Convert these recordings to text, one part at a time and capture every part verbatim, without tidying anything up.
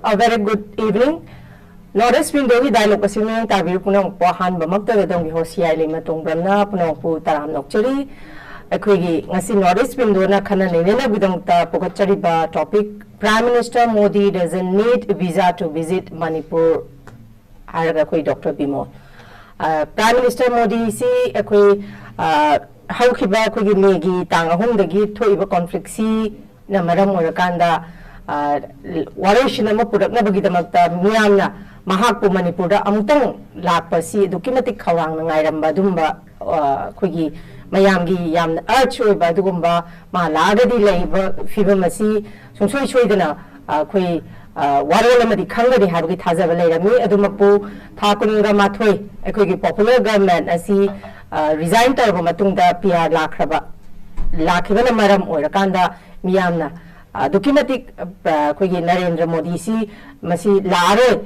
A very good evening. North East Windowꯒꯤ dialogue ꯑꯁꯤ ꯃꯤꯠꯌꯦꯡ ꯇꯥꯕꯤꯔꯤꯕ ꯄꯨꯝꯅꯃꯛꯄꯨ ꯑꯍꯥꯟꯕꯃꯛꯇꯗ ꯑꯗꯣꯝꯒꯤ host ꯁꯤ ꯑꯥꯏ ꯂꯩꯃ ꯇꯣꯡꯕ꯭ꯔꯝꯅ ꯄꯨꯝꯅꯃꯛꯄꯨ ꯇꯔꯥꯝꯅ ꯑꯣꯛꯆꯔꯤ꯫ ꯑꯩꯈꯣꯏꯒꯤ ꯉꯁꯤ North East Windowꯅ ꯈꯟꯅ ꯅꯩꯅꯅꯕꯒꯤꯗꯃꯛꯇ ꯄꯨꯈꯠꯆꯔꯤꯕ topic, Prime Minister Modi doesn't need visa to visit Manipur ꯍꯥꯏꯔꯒ ꯑꯩꯈꯣꯏ ꯗꯣꯛꯇꯔ ꯕꯤꯃꯣꯜ꯫ ꯑ, Prime Minister ꯃꯣꯗꯤꯁꯤ ꯑꯩꯈꯣꯏ, ꯑ, ꯍꯧꯈꯤꯕ ꯑꯩꯈꯣꯏꯒꯤ ꯃꯦꯒꯤ ꯇꯥꯡ ꯑꯍꯨꯝꯗꯒꯤ ꯊꯣꯛꯏꯕ conflictꯁꯤꯅ ꯃꯔꯝ ꯑꯣꯏꯔꯀꯥꯟꯗ, ꯑ, ꯋꯥꯔꯣꯏꯁꯤꯟ ꯑꯃ ꯄꯨꯔꯛꯅꯕꯒꯤꯗꯃꯛꯇ ꯃꯤꯌꯥꯝꯅ ꯃꯍꯥꯛꯄꯨ ꯃꯅꯤꯄꯨꯔꯗ ꯑꯃꯨꯛꯇꯪ ꯂꯥꯛꯄꯁꯤ ꯑꯗꯨꯛꯀꯤ ꯃꯇꯤꯛ ꯈꯧꯔꯥꯡꯅ ꯉꯥꯏꯔꯝꯕ ꯑꯗꯨꯒꯨꯝꯕ, ꯑ, ꯑꯩꯈꯣꯏꯒꯤ ꯃꯌꯥꯝꯒꯤ ꯌꯥꯝꯅ urge ꯑꯣꯏꯕ ꯑꯗꯨꯒꯨꯝꯕ ꯃꯥ ꯂꯥꯛꯑꯒꯗꯤ ꯂꯩꯔꯤꯕ ꯐꯤꯕꯝ ꯑꯁꯤ ꯁꯨꯡꯁꯣꯏ ꯁꯣꯏꯗꯅ, ꯑ, ꯑꯩꯈꯣꯏ, ꯑ, ꯋꯥꯔꯣꯜ ꯑꯃꯗꯤ ꯈꯪꯒꯅꯤ ꯍꯥꯏꯕꯒꯤ ꯊꯥꯖꯕ ꯂꯩꯔꯝꯃꯤ꯫ ꯑꯗꯨꯃꯛꯄꯨ ꯊꯥ ꯀꯨꯟꯒ ꯃꯥꯊꯣꯏ ꯑꯩꯈꯣꯏꯒꯤ popular government ꯑꯁꯤ, ꯑ, resign ꯇꯧꯔꯕ ꯃꯇꯨꯡꯗ P R ꯂꯥꯛꯈ꯭ꯔꯕ, ꯂꯥꯛꯈꯤꯕꯅ ꯃꯔꯝ ꯑꯣꯏꯔꯀꯥꯟꯗ ꯃꯤꯌꯥꯝꯅ ꯑꯗꯨꯛꯀꯤ ꯃꯇꯤꯛ, ꯑ, ꯑꯩꯈꯣꯏꯒꯤ ꯅꯔꯦꯟꯗ꯭ꯔ ꯃꯣꯗꯤꯁꯤ ꯃꯁꯤ ꯂꯥꯛꯑꯔꯣꯏ,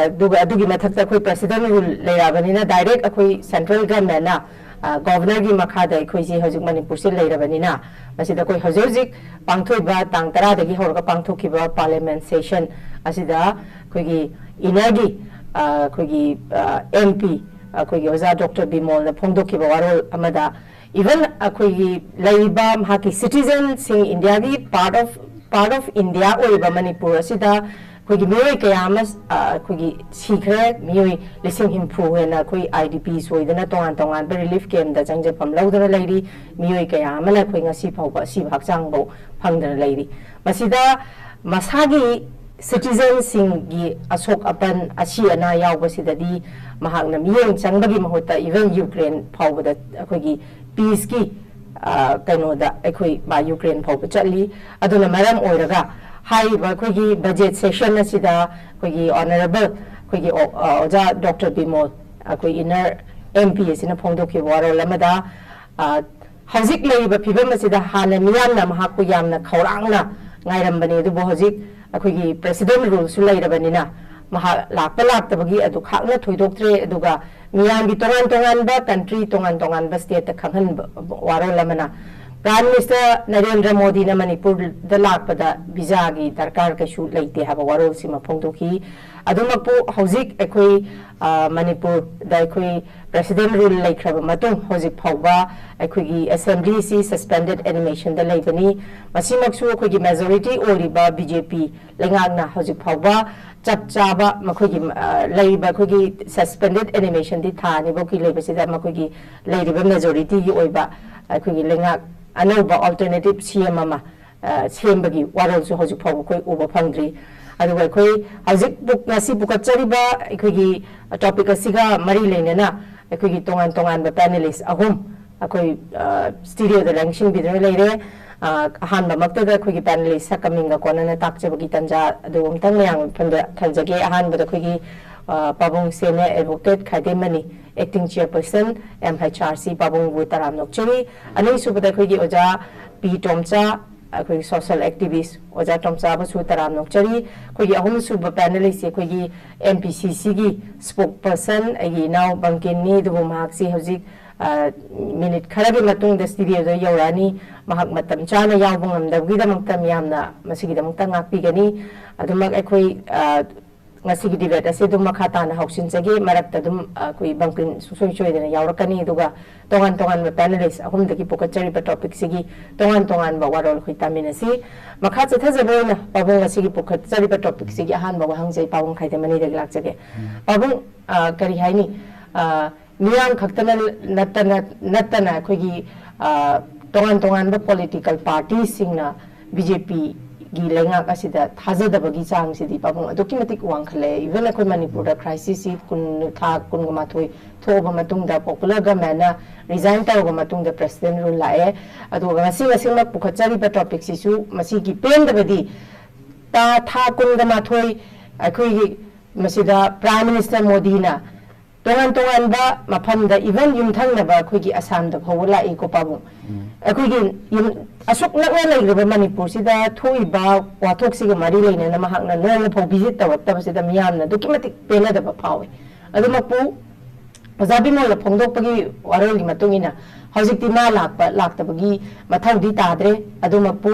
ꯑꯗꯨꯒ ꯑꯗꯨꯒꯤ ꯃꯊꯛꯇ ꯑꯩꯈꯣꯏ president rule ꯂꯩꯔꯛꯑꯕꯅꯤꯅ direct ꯑꯩꯈꯣꯏ central governmentꯅ, ꯑ, governorꯒꯤ ꯃꯈꯥꯗ ꯑꯩꯈꯣꯏꯁꯤ ꯍꯧꯖꯤꯛ ꯃꯅꯤꯄꯨꯔꯁꯤ ꯂꯩꯔꯕꯅꯤꯅ ꯃꯁꯤꯗ ꯑꯩꯈꯣꯏ ꯍꯧꯖꯤꯛ ꯍꯧꯖꯤꯛ ꯄꯥꯡꯊꯣꯛꯏꯕ ꯇꯥꯡ ꯇꯔꯥꯗꯒꯤ ꯍꯧꯔꯒ ꯄꯥꯡꯊꯣꯛꯈꯤꯕ parliament session ꯑꯁꯤꯗ ꯑꯩꯈꯣꯏꯒꯤ innerꯒꯤ, ꯑ, ꯑꯩꯈꯣꯏꯒꯤ, ꯑ, M P ꯑꯩꯈꯣꯏꯒꯤ ꯑꯣꯖꯥ ꯗꯣꯛꯇꯔ ꯕꯤꯃꯣꯜꯅ ꯐꯣꯡꯗꯣꯛꯈꯤꯕ ꯋꯥꯔꯣꯜ ꯑꯃꯗ even ꯑꯩꯈꯣꯏꯒꯤ ꯂꯩꯔꯤꯕ ꯃꯍꯥꯛꯀꯤ citizenꯁꯤꯡ, Indiaꯒꯤ part of, part of India ꯑꯣꯏꯔꯤꯕ ꯃꯅꯤꯄꯨꯔ ꯑꯁꯤꯗ ꯑꯩꯈꯣꯏꯒꯤ ꯃꯤꯑꯣꯏ ꯀꯌꯥ ꯑꯃ, ꯑ, ꯑꯩꯈꯣꯏꯒꯤ ꯁꯤꯈ꯭ꯔꯦ꯫ ꯃꯤꯑꯣꯏ ꯂꯤꯁꯤꯡ ꯍꯨꯝꯐꯨ ꯍꯦꯟꯅ ꯑꯩꯈꯣꯏ I D Ps ꯑꯣꯏꯗꯅ ꯇꯣꯉꯥꯟ ꯇꯣꯉꯥꯟꯕ relief campꯇ ꯆꯪꯖꯐꯝ ꯂꯧꯗꯨꯅ ꯂꯩꯔꯤ꯫ ꯃꯤꯑꯣꯏ ꯀꯌꯥ ꯑꯃꯅ ꯑꯩꯈꯣꯏ ꯉꯁꯤ ꯐꯥꯎꯕ ꯑꯁꯤꯕ ꯍꯛꯆꯥꯡꯐꯥꯎ ꯐꯪꯗꯅ ꯂꯩꯔꯤ꯫ ꯃꯁꯤꯗ ꯃꯁꯥꯒꯤ citizenꯁꯤꯡꯒꯤ ꯑꯁꯣꯛ ꯑꯄꯟ, ꯑꯁꯤ ꯑꯅꯥ ꯌꯥꯎꯕꯁꯤꯗꯗꯤ ꯃꯍꯥꯛꯅ ꯃꯤꯠꯌꯦꯡ ꯆꯪꯕꯒꯤ ꯃꯍꯨꯠꯇ even ꯌꯨꯀ꯭ꯔꯦꯟ ꯐꯥꯎꯕꯗ ꯑꯩꯈꯣꯏꯒꯤ peaceꯀꯤ, ꯑ, ꯀꯩꯅꯣꯗ ꯑꯩꯈꯣꯏ ꯃꯥ ꯌꯨꯀ꯭ꯔꯦꯟ ꯐꯥꯎꯕ ꯆꯠꯂꯤ꯫ ꯑꯗꯨꯅ ꯃꯔꯝ ꯑꯣꯏꯔꯒ ꯍꯥꯏꯔꯤꯕ ꯑꯩꯈꯣꯏꯒꯤ budget session ꯑꯁꯤꯗ ꯑꯩꯈꯣꯏꯒꯤ honourable ꯑꯩꯈꯣꯏꯒꯤ ꯑꯣ-, ꯑ, ꯑꯣꯖꯥ ꯗꯣꯛꯇꯔ ꯕꯤꯃꯣꯜ, ꯑꯩꯈꯣꯏ inner M P ꯑꯁꯤꯅ ꯐꯣꯡꯗꯣꯛꯈꯤꯕ ꯋꯥꯔꯣꯜ ꯑꯃꯗ, ꯑ, ꯍꯧꯖꯤꯛ ꯂꯩꯔꯤꯕ ꯐꯤꯕꯝ ꯑꯁꯤꯗ ꯍꯥꯟꯅ ꯃꯤꯌꯥꯝꯅ ꯃꯍꯥꯛꯄꯨ ꯌꯥꯝꯅ ꯈꯧꯔꯥꯡꯅ ꯉꯥꯏꯔꯝꯕꯅꯤ, ꯑꯗꯨꯕꯨ ꯍꯧꯖꯤꯛ ꯑꯩꯈꯣꯏꯒꯤ president ruleꯁꯨ ꯂꯩꯔꯕꯅꯤꯅ ꯃꯍꯥꯛ ꯂꯥꯛꯄ ꯂꯥꯛꯇꯕꯒꯤ ꯑꯗꯨ ꯈꯥꯛꯅ ꯊꯣꯏꯗꯣꯛꯇ꯭ꯔꯦ꯫ ꯑꯗꯨꯒ ꯃꯤꯌꯥꯝꯒꯤ ꯇꯣꯉꯥꯟ ꯇꯣꯉꯥꯟꯕ country, ꯇꯣꯉꯥꯟ ꯇꯣꯉꯥꯟꯕ stateꯇ ꯈꯪꯍꯟꯕ ꯋꯥꯔꯣꯜ ꯑꯃꯅ ꯄ꯭ꯔꯥꯏꯝ ꯃꯤꯅꯤꯁꯇꯔ ꯅꯔꯦꯟꯗ꯭ꯔ ꯃꯣꯗꯤꯅ ꯃꯅꯤꯄꯨꯔꯗ ꯂꯥꯛꯄꯗ ꯚꯤꯖꯥꯒꯤ ꯗꯔꯀꯥꯔ ꯀꯩꯁꯨ ꯂꯩꯇꯦ ꯍꯥꯏꯕ ꯋꯥꯔꯣꯜꯁꯤꯃ ꯐꯣꯡꯗꯣꯛꯈꯤ꯫ ꯑꯗꯨꯃꯛꯄꯨ ꯍꯧꯖꯤꯛ ꯑꯩꯈꯣꯏ, ꯑ, ꯃꯅꯤꯄꯨꯔꯗ ꯑꯩꯈꯣꯏ ꯄ꯭ꯔꯦꯁꯤꯗꯦꯟ ꯔꯨꯜ ꯂꯩꯈ꯭ꯔꯕ ꯃꯇꯨꯡ ꯍꯧꯖꯤꯛ ꯐꯥꯎꯕ ꯑꯩꯈꯣꯏꯒꯤ ꯑꯦꯁꯦꯝꯕ꯭ꯂꯤꯁꯤ ꯁꯁꯄꯦꯟꯗꯦꯠ ꯑꯦꯅꯤꯃꯦꯁꯟꯗ ꯂꯩꯕꯅꯤ꯫ ꯃꯁꯤꯃꯛꯁꯨ ꯑꯩꯈꯣꯏꯒꯤ ꯃꯦꯖꯣꯔꯤꯇꯤ ꯑꯣꯏꯔꯤꯕ ꯕꯤ ꯖꯦ ꯄꯤ ꯂꯩꯉꯥꯛꯅ ꯍꯧꯖꯤꯛ ꯐꯥꯎꯕ ꯆꯞ ꯆꯥꯕ ꯃꯈꯣꯏꯒꯤ, ꯑ, ꯂꯩꯔꯤꯕ ꯑꯩꯈꯣꯏꯒꯤ ꯁꯁꯄꯦꯟꯗꯦꯠ ꯑꯦꯅꯤꯃꯦꯁꯟꯗꯤ ꯊꯥ ꯑꯅꯤꯐꯧꯒꯤ ꯂꯩꯕꯁꯤꯗ ꯃꯈꯣꯏꯒꯤ ꯂꯩꯔꯤꯕ ꯃꯦꯖꯣꯔꯤꯇꯤꯒꯤ ꯑꯣꯏꯕ ꯑꯩꯈꯣꯏꯒꯤ ꯂꯩꯉꯥꯛ ꯑꯅꯧꯕ ꯑꯜꯇꯔꯅꯦꯇꯤꯞ ꯁꯤ ꯑꯦꯝ ꯑꯃ, ꯑ, ꯁꯦꯝꯕꯒꯤ ꯋꯥꯔꯣꯜꯁꯨ ꯍꯧꯖꯤꯛ ꯐꯥꯎꯕ ꯑꯩꯈꯣꯏ ꯎꯕ ꯐꯪꯗ꯭ꯔꯤ꯫ ꯑꯗꯨꯒ ꯑꯩꯈꯣꯏ ꯍꯧꯖꯤꯛ ꯄꯨ-, ꯉꯁꯤ ꯄꯨꯈꯠꯆꯔꯤꯕ ꯑꯩꯈꯣꯏꯒꯤ ꯇꯣꯄꯤꯛ ꯑꯁꯤꯒ ꯃꯔꯤ ꯂꯩꯅꯅ ꯑꯩꯈꯣꯏꯒꯤ ꯇꯣꯉꯥꯟ ꯇꯣꯉꯥꯟꯕ ꯄꯦꯅꯦꯂꯤꯁ ꯑꯍꯨꯝ ꯑꯩꯈꯣꯏ, ꯑ, ꯁ꯭ꯇꯨꯗꯤꯑꯣꯗ ꯂꯦꯡꯁꯤꯟꯕꯤꯗꯨꯅ ꯂꯩꯔꯦ꯫ ꯑ, ꯑꯍꯥꯟꯕꯃꯛꯇꯗ ꯑꯩꯈꯣꯏꯒꯤ ꯄꯦꯅꯦꯂꯤꯁ ꯁꯛꯀꯃꯤꯡꯒ ꯀꯣꯟꯅꯅ ꯇꯥꯛꯆꯕꯒꯤ ꯇꯥꯟꯖꯥ ꯑꯗꯨ ꯑꯃꯨꯛꯇꯪ ꯃꯌꯥꯝꯒꯤ ꯃꯐꯝꯗ ꯊꯝꯖꯒꯦ꯫ ꯑꯍꯥꯟꯕꯗ ꯑꯩꯈꯣꯏꯒꯤ, ꯑ, ꯄꯥꯕꯨꯡ ꯁꯦꯅꯤꯌꯔ ꯑꯦꯗꯚꯣꯀꯦꯠ ꯈꯥꯏꯗꯦꯝꯃꯅꯤ, acting chairperson, M H R C ꯄꯥꯕꯨꯡꯕꯨ ꯇꯔꯥꯝꯅ ꯑꯣꯛꯆꯔꯤ꯫ ꯑꯅꯤꯁꯨꯕꯗ ꯑꯩꯈꯣꯏꯒꯤ ꯑꯣꯖꯥ ꯄꯤ ꯇꯣꯝꯆꯥ, ꯑꯩꯈꯣꯏꯒꯤ ꯁꯣꯁꯤꯌꯦꯜ ꯑꯦꯛꯇꯤꯚꯤꯁ ꯑꯣꯖꯥ ꯇꯣꯝꯆꯥꯕꯨꯁꯨ ꯇꯔꯥꯝꯅ ꯑꯣꯛꯆꯔꯤ꯫ ꯑꯩꯈꯣꯏꯒꯤ ꯑꯍꯨꯝꯁꯨꯕ ꯄꯦꯅꯦꯂꯤꯁꯁꯤ ꯑꯩꯈꯣꯏꯒꯤ ꯑꯦꯝ ꯄꯤ ꯁꯤ ꯁꯤꯒꯤ ꯁ꯭ꯄꯣꯛ ꯄꯔꯁꯟ, ꯑꯩꯒꯤ ꯏꯅꯥꯎ ꯕꯪꯀꯤꯟꯅꯤ, ꯑꯗꯨꯕꯨ ꯃꯍꯥꯛꯁꯤ ꯍꯧꯖꯤꯛ, ꯑ, ꯃꯤꯅꯤꯠ ꯈꯔꯒꯤ ꯃꯇꯨꯡꯗ ꯁ꯭ꯇꯨꯗꯤꯑꯣꯗ ꯌꯧꯔꯛꯑꯅꯤ꯫ ꯃꯍꯥꯛ ꯃꯇꯝ ꯆꯥꯅ ꯌꯥꯎꯕ ꯉꯝꯗꯕꯒꯤꯗꯃꯛꯇ ꯃꯤꯌꯥꯝꯅ ꯃꯁꯤꯒꯤꯗꯃꯛꯇ ꯉꯥꯛꯄꯤꯒꯅꯤ꯫ ꯑꯗꯨꯃꯛ ꯑꯩꯈꯣꯏ, ꯑ, ꯉꯁꯤꯒꯤ ꯗꯤꯕꯦꯠ ꯑꯁꯤ ꯑꯗꯨꯝ ꯃꯈꯥ ꯇꯥꯅ ꯍꯧꯁꯤꯟꯖꯒꯦ꯫ ꯃꯔꯛꯇ ꯑꯗꯨꯝ, ꯑ, ꯑꯩꯈꯣꯏ ꯕꯪꯀꯤꯟ ꯁꯨꯡꯁꯣꯏ ꯁꯣꯏꯗꯅ ꯌꯥꯎꯔꯛꯀꯅꯤ꯫ ꯑꯗꯨꯒ ꯇꯣꯉꯥꯟ ꯇꯣꯉꯥꯟꯕ ꯄꯦꯅꯦꯂꯤꯁ ꯑꯍꯨꯝꯗꯒꯤ ꯄꯨꯈꯠꯆꯔꯤꯕ ꯇꯣꯄꯤꯛꯁꯤꯒꯤ ꯇꯣꯉꯥꯟ ꯇꯣꯉꯥꯟꯕ ꯋꯥꯔꯣꯜ ꯑꯩꯈꯣꯏ ꯇꯥꯃꯤꯟꯅꯁꯤ꯫ ꯃꯈꯥ ꯆꯠꯊꯖꯕ ꯑꯣꯏꯅ ꯄꯥꯕꯨꯡ ꯉꯁꯤꯒꯤ ꯄꯨꯈꯠꯆꯔꯤꯕ ꯇꯣꯄꯤꯛꯁꯤꯒꯤ ꯑꯍꯥꯟꯕ ꯋꯥꯍꯪꯁꯦ ꯑꯩ ꯄꯥꯕꯨꯡ ꯈꯥꯏꯗꯦꯝꯃꯅꯤꯗꯒꯤ ꯂꯥꯛꯆꯒꯦ꯫ ꯎꯝ꯫ ꯄꯥꯕꯨꯡ, ꯑ, ꯀꯔꯤ ꯍꯥꯏꯅꯤ? ꯑ, ꯃꯤꯌꯥꯝ ꯈꯛꯇꯅ ꯅꯠꯇꯅ, ꯅꯠꯇꯅ ꯑꯩꯈꯣꯏꯒꯤ, ꯑ, ꯇꯣꯉꯥꯟ ꯇꯣꯉꯥꯟꯕ ꯄꯣꯂꯤꯇꯤꯀꯦꯜ ꯄꯥꯔꯇꯤꯁꯤꯡꯅ ꯕꯤ ꯖꯦ ꯄꯤꯒꯤ ꯂꯩꯉꯥꯛ ꯑꯁꯤꯗ ꯊꯥꯖꯗꯕꯒꯤ ꯆꯥꯡꯁꯤꯗꯤ ꯄꯥꯕꯨꯡ ꯑꯗꯨꯛꯀꯤ ꯃꯇꯤꯛ ꯋꯥꯡꯈꯠꯂꯛꯑꯦ꯫ ꯏꯚꯟ ꯑꯩꯈꯣꯏ ꯃꯅꯤꯄꯨꯔꯗ ꯀ꯭ꯔꯥꯏꯁꯤꯁꯁꯤ ꯀꯨꯟ, ꯊꯥ ꯀꯨꯟꯒ ꯃꯥꯊꯣꯏ ꯊꯣꯛꯑꯕ ꯃꯇꯨꯡꯗ, ꯄꯣꯄꯨꯂꯔ ꯒꯚꯔꯟꯃꯦꯟꯅ ꯔꯤꯖꯥꯏꯟ ꯇꯧꯔꯕ ꯃꯇꯨꯡꯗ ꯄ꯭ꯔꯦꯁꯤꯗꯦꯟ ꯔꯨꯜ ꯂꯥꯛꯑꯦ꯫ ꯑꯗꯨꯒ ꯉꯁꯤ ꯉꯁꯤꯃꯛ ꯄꯨꯈꯠꯆꯔꯤꯕ ꯇꯣꯄꯤꯛꯁꯤꯁꯨ ꯃꯁꯤꯒꯤ ꯄꯦꯟꯗꯕꯗꯤ ꯇꯥ-, ꯊꯥ ꯀꯨꯟꯒ ꯃꯥꯊꯣꯏ ꯑꯩꯈꯣꯏꯒꯤ ꯃꯁꯤꯗ ꯄ꯭ꯔꯥꯏꯝ ꯃꯤꯅꯤꯁꯇꯔ ꯃꯣꯗꯤꯅ ꯇꯣꯉꯥꯟ ꯇꯣꯉꯥꯟꯕ ꯃꯐꯝꯗ, ꯏꯚꯟ ꯌꯨꯝꯊꯪꯅꯕ ꯑꯩꯈꯣꯏꯒꯤ ꯑꯁꯥꯝꯗ ꯐꯥꯎꯕ ꯂꯥꯛꯏꯀꯣ ꯄꯥꯕꯨꯡ꯫ ꯎꯝ꯫ ꯑꯩꯈꯣꯏꯒꯤ ꯌꯨꯝ-, ꯑꯁꯨꯛ ꯅꯛꯅ ꯂꯩꯈ꯭ꯔꯕ ꯃꯅꯤꯄꯨꯔꯁꯤꯗ ꯊꯣꯛꯏꯕ ꯋꯥꯊꯣꯛꯁꯤꯒ ꯃꯔꯤ ꯂꯩꯅꯅ ꯃꯍꯥꯛꯅ ꯅꯣꯡꯃ ꯐꯥꯎ ꯚꯤꯖꯤꯠ ꯇꯧꯔꯛꯇꯕꯁꯤꯗ ꯃꯤꯌꯥꯝꯅ ꯑꯗꯨꯛꯀꯤ ꯃꯇꯤꯛ ꯄꯦꯟꯅꯗꯕ ꯐꯥꯎꯏ꯫ ꯑꯗꯨꯃꯛꯄꯨ ꯑꯣꯖꯥ ꯕꯤꯃꯣꯜꯅ ꯐꯣꯡꯗꯣꯛꯄꯒꯤ ꯋꯥꯔꯣꯜꯒꯤ ꯃꯇꯨꯡ ꯏꯟꯅ ꯍꯧꯖꯤꯛꯇꯤ ꯃꯥ ꯂꯥꯛꯄ ꯂꯥꯛꯇꯕꯒꯤ ꯃꯊꯧꯗꯤ ꯇꯥꯗ꯭ꯔꯦ꯫ ꯑꯗꯨꯃꯛꯄꯨ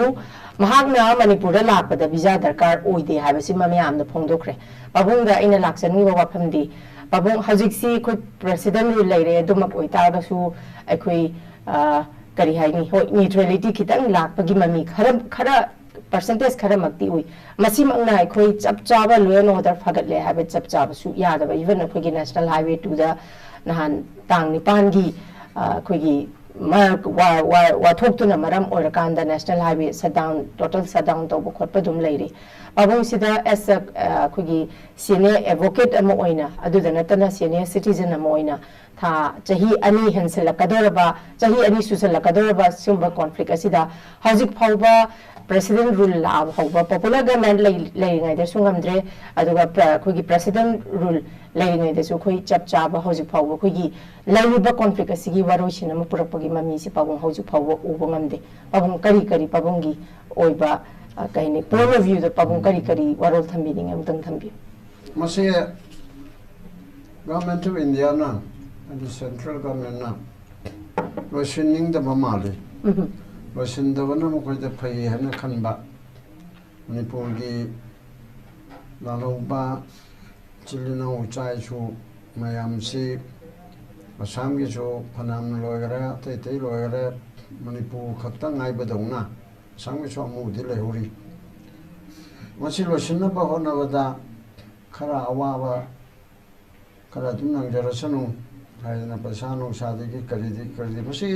ꯃꯍꯥꯛꯅ ꯃꯅꯤꯄꯨꯔꯗ ꯂꯥꯛꯄꯗ ꯚꯤꯖꯥ ꯗꯔꯀꯥꯔ ꯑꯣꯏꯗꯦ ꯍꯥꯏꯕꯁꯤꯃ ꯃꯌꯥꯝꯅ ꯐꯣꯡꯗꯣꯛꯈ꯭ꯔꯦ꯫ ꯄꯥꯕꯨꯡꯗ ꯑꯩꯅ ꯂꯥꯛꯆꯅꯤꯡꯕ ꯋꯥꯐꯝꯗꯤ, ꯄꯥꯕꯨꯡ, ꯍꯧꯖꯤꯛꯁꯤ ꯑꯩꯈꯣꯏ ꯄ꯭ꯔꯦꯁꯤꯗꯦꯟ ꯔꯨꯜ ꯂꯩꯔꯦ꯫ ꯑꯗꯨꯃꯛ ꯑꯣꯏꯇꯥꯔꯒꯁꯨ ꯑꯩꯈꯣꯏ, ꯑ, ꯀꯔꯤ ꯍꯥꯏꯅꯤ, ꯍꯣꯏ, ꯅ꯭ꯌꯨꯇ꯭ꯔꯦꯂꯤꯇꯤ ꯈꯤꯇꯪ ꯂꯥꯛꯄꯒꯤ ꯃꯃꯤ ꯈꯔ, ꯈꯔ ꯄꯔꯁꯦꯟꯇꯦꯖ ꯈꯔꯃꯛꯇꯤ ꯎꯏ꯫ ꯃꯁꯤꯃꯛꯅ ꯑꯩꯈꯣꯏ ꯆꯞ ꯆꯥꯕ ꯂꯣ ꯑꯦꯟ ꯑꯣꯔꯗꯔ ꯐꯒꯠꯂꯦ ꯍꯥꯏꯕ ꯆꯞ ꯆꯥꯕꯁꯨ ꯌꯥꯗꯕ꯫ ꯏꯚꯟ ꯑꯩꯈꯣꯏꯒꯤ ꯅꯦꯁꯅꯦꯜ ꯍꯥꯏꯋꯦ ꯇꯨꯗ ꯅꯍꯥꯟ ꯇꯥꯡ ꯅꯤꯄꯥꯟꯒꯤ, ꯑ, ꯑꯩꯈꯣꯏꯒꯤ ꯃꯔꯛ ꯋꯥ-, ꯋꯥ-, ꯋꯥꯊꯣꯛꯇꯨꯅ ꯃꯔꯝ ꯑꯣꯏꯔꯀꯥꯟꯗ ꯅꯦꯁꯅꯦꯜ ꯍꯥꯏꯋꯦ ꯁꯠ ꯗꯥꯎꯟ, ꯇꯣꯇꯦꯜ ꯁꯠ ꯗꯥꯎꯟ ꯇꯧꯕ ꯈꯣꯠꯄ ꯑꯗꯨꯝ ꯂꯩꯔꯤ꯫ ꯄꯥꯕꯨꯡꯁꯤꯗ ꯑꯦꯁ ꯑ, ꯑꯩꯈꯣꯏꯒꯤ ꯁꯤꯅꯤꯌꯔ ꯑꯦꯗꯚꯣꯀꯦꯠ ꯑꯃ ꯑꯣꯏꯅ, ꯑꯗꯨꯗ ꯅꯠꯇꯅ ꯁꯤꯅꯤꯌꯔ ꯁꯤꯇꯤꯖꯟ ꯑꯃ ꯑꯣꯏꯅ, ꯊꯥ, ꯆꯍꯤ ꯑꯅꯤ ꯍꯦꯟꯁꯤꯜꯂꯛꯀꯗꯧꯔꯕ, ꯆꯍꯤ ꯑꯅꯤ ꯁꯨꯖꯜꯂꯛꯀꯗꯧꯔꯕ ꯁꯤꯒꯨꯝꯕ ꯀꯣꯟꯐ꯭ꯂꯤꯛ ꯑꯁꯤꯗ ꯍꯧꯖꯤꯛ ꯐꯥꯎꯕ ꯄ꯭ꯔꯦꯁꯤꯗꯦꯟ ꯔꯨꯜ ꯂꯥꯛꯑꯕ ꯐꯥꯎꯕ, ꯄꯣꯄꯨꯂꯔ ꯒꯚꯔꯟꯃꯦꯟ ꯂꯩ-, ꯂꯩꯔꯤꯉꯩꯗꯁꯨ ꯉꯝꯗ꯭ꯔꯦ, ꯑꯗꯨꯒ ꯄ꯭ꯔ-, ꯑꯩꯈꯣꯏꯒꯤ ꯄ꯭ꯔꯦꯁꯤꯗꯦꯟ ꯔꯨꯜ ꯂꯩꯔꯤꯉꯩꯗꯁꯨ ꯑꯩꯈꯣꯏ ꯆꯞ ꯆꯥꯕ ꯍꯧꯖꯤꯛ ꯐꯥꯎꯕ ꯑꯩꯈꯣꯏꯒꯤ ꯂꯩꯔꯤꯕ ꯀꯣꯟꯐ꯭ꯂꯤꯛ ꯑꯁꯤꯒꯤ ꯋꯥꯔꯣꯏꯁꯤꯟ ꯑꯃ ꯄꯨꯔꯛꯄꯒꯤ ꯃꯃꯤꯁꯦ ꯄꯥꯕꯨꯡ ꯍꯧꯖꯤꯛ ꯐꯥꯎꯕ ꯎꯕ ꯉꯝꯗꯦ꯫ ꯄꯥꯕꯨꯡ ꯀꯔꯤ ꯀꯔꯤ ꯄꯥꯕꯨꯡꯒꯤ ꯑꯣꯏꯕ, ꯑ, ꯀꯩ ꯍꯥꯏꯅꯤ, ꯄꯣꯏꯟ ꯑꯣꯐ ꯚ꯭ꯌꯨꯗ ꯄꯥꯕꯨꯡ ꯀꯔꯤ ꯀꯔꯤ ꯋꯥꯔꯣꯜ ꯊꯝꯕꯤꯅꯤꯡꯉꯤ? ꯑꯃꯨꯛꯇꯪ ꯊꯝꯕꯤꯌꯨ꯫ ꯃꯁꯤ ꯒꯚꯔꯟꯃꯦꯟꯠ ꯑꯣꯐ ꯏꯟꯗꯤꯌꯥꯅ, ꯍꯥꯏꯗꯤ ꯁꯦꯟꯇ꯭ꯔꯦꯜ ꯒꯚꯔꯟꯃꯦꯟꯠꯅ ꯂꯣꯏꯁꯤꯟꯅꯤꯡꯗꯕ ꯃꯥꯜꯂꯤ꯫ ꯎꯝ꯫ ꯂꯣꯏꯁꯤꯟꯗꯕꯅ ꯃꯈꯣꯏꯗ ꯐꯩ ꯍꯥꯏꯅ ꯈꯟꯕ꯫ ꯃꯅꯤꯄꯨꯔꯒꯤ ꯂꯥꯜꯍꯧꯕ ꯏꯆꯤꯜ ꯏꯅꯥꯎ ꯏꯆꯥ ꯏꯁꯨ ꯃꯌꯥꯝꯁꯤ ꯑꯁꯥꯝꯒꯤꯁꯨ ꯐꯅꯌꯥꯝꯅ ꯂꯣꯏꯈꯔꯦ, ꯑꯇꯩ ꯑꯇꯩ ꯂꯣꯏꯈꯔꯦ, ꯃꯅꯤꯄꯨꯔ ꯈꯛꯇ ꯉꯥꯏꯕꯗꯧꯅ ꯑꯁꯥꯝꯒꯤꯁꯨ ꯑꯃꯕꯨꯗꯤ ꯂꯩꯍꯧꯔꯤ꯫ ꯃꯁꯤ ꯂꯣꯏꯁꯤꯟꯅꯕ ꯍꯣꯠꯅꯕꯗ ꯈꯔ ꯑꯋꯥꯕ ꯈꯔ ꯑꯗꯨꯝ ꯅꯪꯖꯔꯁꯅꯨ ꯍꯥꯏꯗꯅ ꯄꯩꯁꯥ ꯅꯨꯡꯁꯥꯗꯒꯤ ꯀꯔꯤꯗꯒꯤ ꯀꯔꯤꯗꯒꯤ ꯃꯁꯤ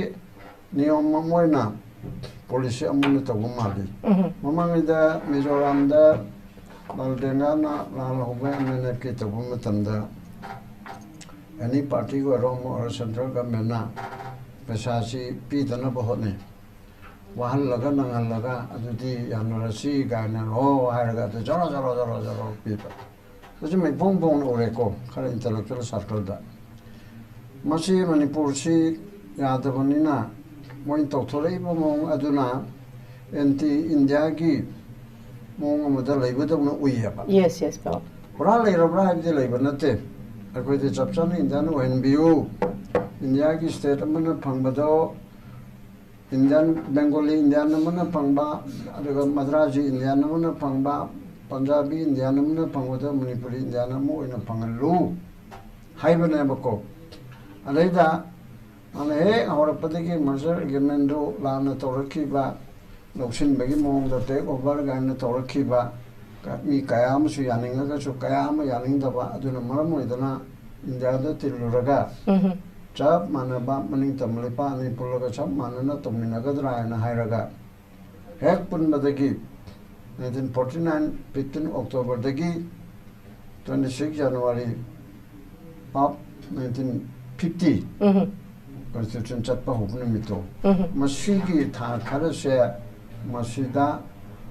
ꯅꯤꯌꯣꯝ ꯑꯃ ꯑꯣꯏꯅ ꯄꯣꯂꯤꯁꯤ ꯑꯃ ꯑꯣꯏꯅ ꯇꯧꯕ ꯃꯥꯜꯂꯤ꯫ ꯎꯝ꯫ ꯃꯃꯥꯡꯉꯩꯗ ꯃꯤꯖꯣꯔꯥꯝꯗ ꯂꯥꯜ ꯗꯦꯡꯒꯥꯅ ꯂꯥꯜ ꯍꯧꯕ ꯑꯦꯝ ꯑꯦꯟ ꯑꯦꯐ ꯀꯤ ꯇꯧꯕ ꯃꯇꯝꯗ ꯑꯦꯅꯤ ꯄꯥꯔꯇꯤꯒꯤ ꯑꯣꯏꯔꯣ ꯑꯃ ꯑꯣꯏꯔꯣ ꯁꯦꯟꯇ꯭ꯔꯦꯜ ꯒꯚꯔꯟꯃꯦꯟꯠꯅ ꯄꯩꯁꯥꯁꯤ ꯄꯤꯗꯅꯕ ꯍꯣꯠꯅꯩ꯫ ꯋꯥꯍꯜꯂꯒ ꯅꯪꯍꯜꯂꯒ ꯑꯗꯨꯗꯤ ꯌꯥꯅꯔꯁꯤ ꯀꯥꯏꯅ ꯍꯣ ꯍꯥꯏꯔꯒ ꯑꯗꯨ ꯖꯔꯣ ꯖꯔꯣ ꯖꯔꯣ ꯖꯔꯣ ꯄꯤꯕ꯫ ꯃꯁꯤ ꯃꯤꯐꯣꯡ ꯐꯣꯡꯅ ꯎꯔꯦꯀꯣ, ꯈꯔ ꯏꯟꯇꯦꯂꯦꯛꯆꯨꯋꯦꯜ ꯁꯥꯔꯀꯜꯗ꯫ ꯃꯁꯤ ꯃꯅꯤꯄꯨꯔꯁꯤ ꯌꯥꯗꯕꯅꯤꯅ ꯃꯣꯏꯅ ꯇꯧꯊꯣꯔꯛꯏꯕ ꯃꯑꯣꯡ ꯑꯗꯨꯅ ꯑꯦꯟꯇꯤ ꯏꯟꯗꯤꯌꯥꯒꯤ ꯃꯑꯣꯡ ꯑꯃꯗ ꯂꯩꯕꯗꯧꯅ ꯎꯏꯌꯦꯕ꯫ Yes, yes, ꯄꯥꯕꯨꯡ꯫ ꯄꯨꯔꯥ ꯂꯩꯔꯕ꯭ꯔꯥ ꯍꯥꯏꯕꯗꯤ ꯂꯩꯕ ꯅꯠꯇꯦ꯫ ꯑꯩꯈꯣꯏꯗꯤ ꯆꯞ ꯆꯥꯅ ꯏꯟꯗꯤꯌꯥꯟ ꯑꯣꯏꯍꯟꯕꯤꯌꯨ꯫ ꯏꯟꯗꯤꯌꯥꯒꯤ ꯁ꯭ꯇꯦꯠ ꯑꯃꯅ ꯐꯪꯕꯗꯣ ꯏꯟꯗꯤꯌꯥꯟ, ꯕꯦꯡꯒꯣꯂꯤ ꯏꯟꯗꯤꯌꯥꯟ ꯑꯃꯅ ꯐꯪꯕ, ꯑꯗꯨꯒ ꯃꯗ꯭ꯔꯥꯖꯤ ꯏꯟꯗꯤꯌꯥꯟ ꯑꯃꯅ ꯐꯪꯕ, ꯄꯟꯖꯥꯕꯤ ꯏꯟꯗꯤꯌꯥꯟ ꯑꯃꯅ ꯐꯪꯕꯗꯣ ꯃꯅꯤꯄꯨꯔꯤ ꯏꯟꯗꯤꯌꯥꯟ ꯑꯃ ꯑꯣꯏꯅ ꯐꯪꯍꯜꯂꯨ ꯍꯥꯏꯕꯅꯦꯕꯀꯣ꯫ ꯑꯗꯩꯗ ꯃꯥꯅ ꯍꯦꯛ ꯍꯧꯔꯛꯄꯗꯒꯤ ꯃꯔꯖꯔ ꯑꯦꯒ꯭ꯔꯤꯃꯦꯟꯗꯨ ꯂꯥꯟꯅ ꯇꯧꯔꯛꯈꯤꯕ, ꯂꯧꯁꯤꯟꯕꯒꯤ ꯃꯑꯣꯡꯗ ꯇꯦꯛ ꯑꯣꯚꯔ ꯀꯥꯏꯅ ꯇꯧꯔꯛꯈꯤꯕ, ꯀ-, ꯃꯤ ꯀꯌꯥ ꯑꯃꯁꯨ ꯌꯥꯅꯤꯡꯉꯒꯁꯨ ꯀꯌꯥ ꯑꯃ ꯌꯥꯅꯤꯡꯗꯕ, ꯑꯗꯨꯅ ꯃꯔꯝ ꯑꯣꯏꯗꯅ ꯏꯟꯗꯤꯌꯥꯗ ꯇꯤꯜꯂꯨꯔꯒ ꯎꯝ꯫ ꯆꯞ ꯃꯥꯟꯅꯕ ꯃꯅꯤꯡ ꯇꯝꯕ ꯂꯩꯄꯥꯛ ꯑꯅꯤ ꯄꯨꯜꯂꯒ ꯆꯞ ꯃꯥꯟꯅꯅ ꯇꯧꯃꯤꯟꯅꯒꯗ꯭ꯔꯥ ꯍꯥꯏꯅ ꯍꯥꯏꯔꯒ ꯍꯦꯛ ꯄꯨꯟꯕꯗꯒꯤ nineteen forty nine fifteen Octoberꯗꯒꯤ twenty six January of nineteen fifty um. Constitution ꯆꯠꯄ ꯍꯧꯕ ꯅꯨꯃꯤꯠꯇꯣ, ꯎꯝ꯫ ꯃꯁꯤꯒꯤ ꯊꯥ ꯈꯔꯁꯦ ꯃꯁꯤꯗ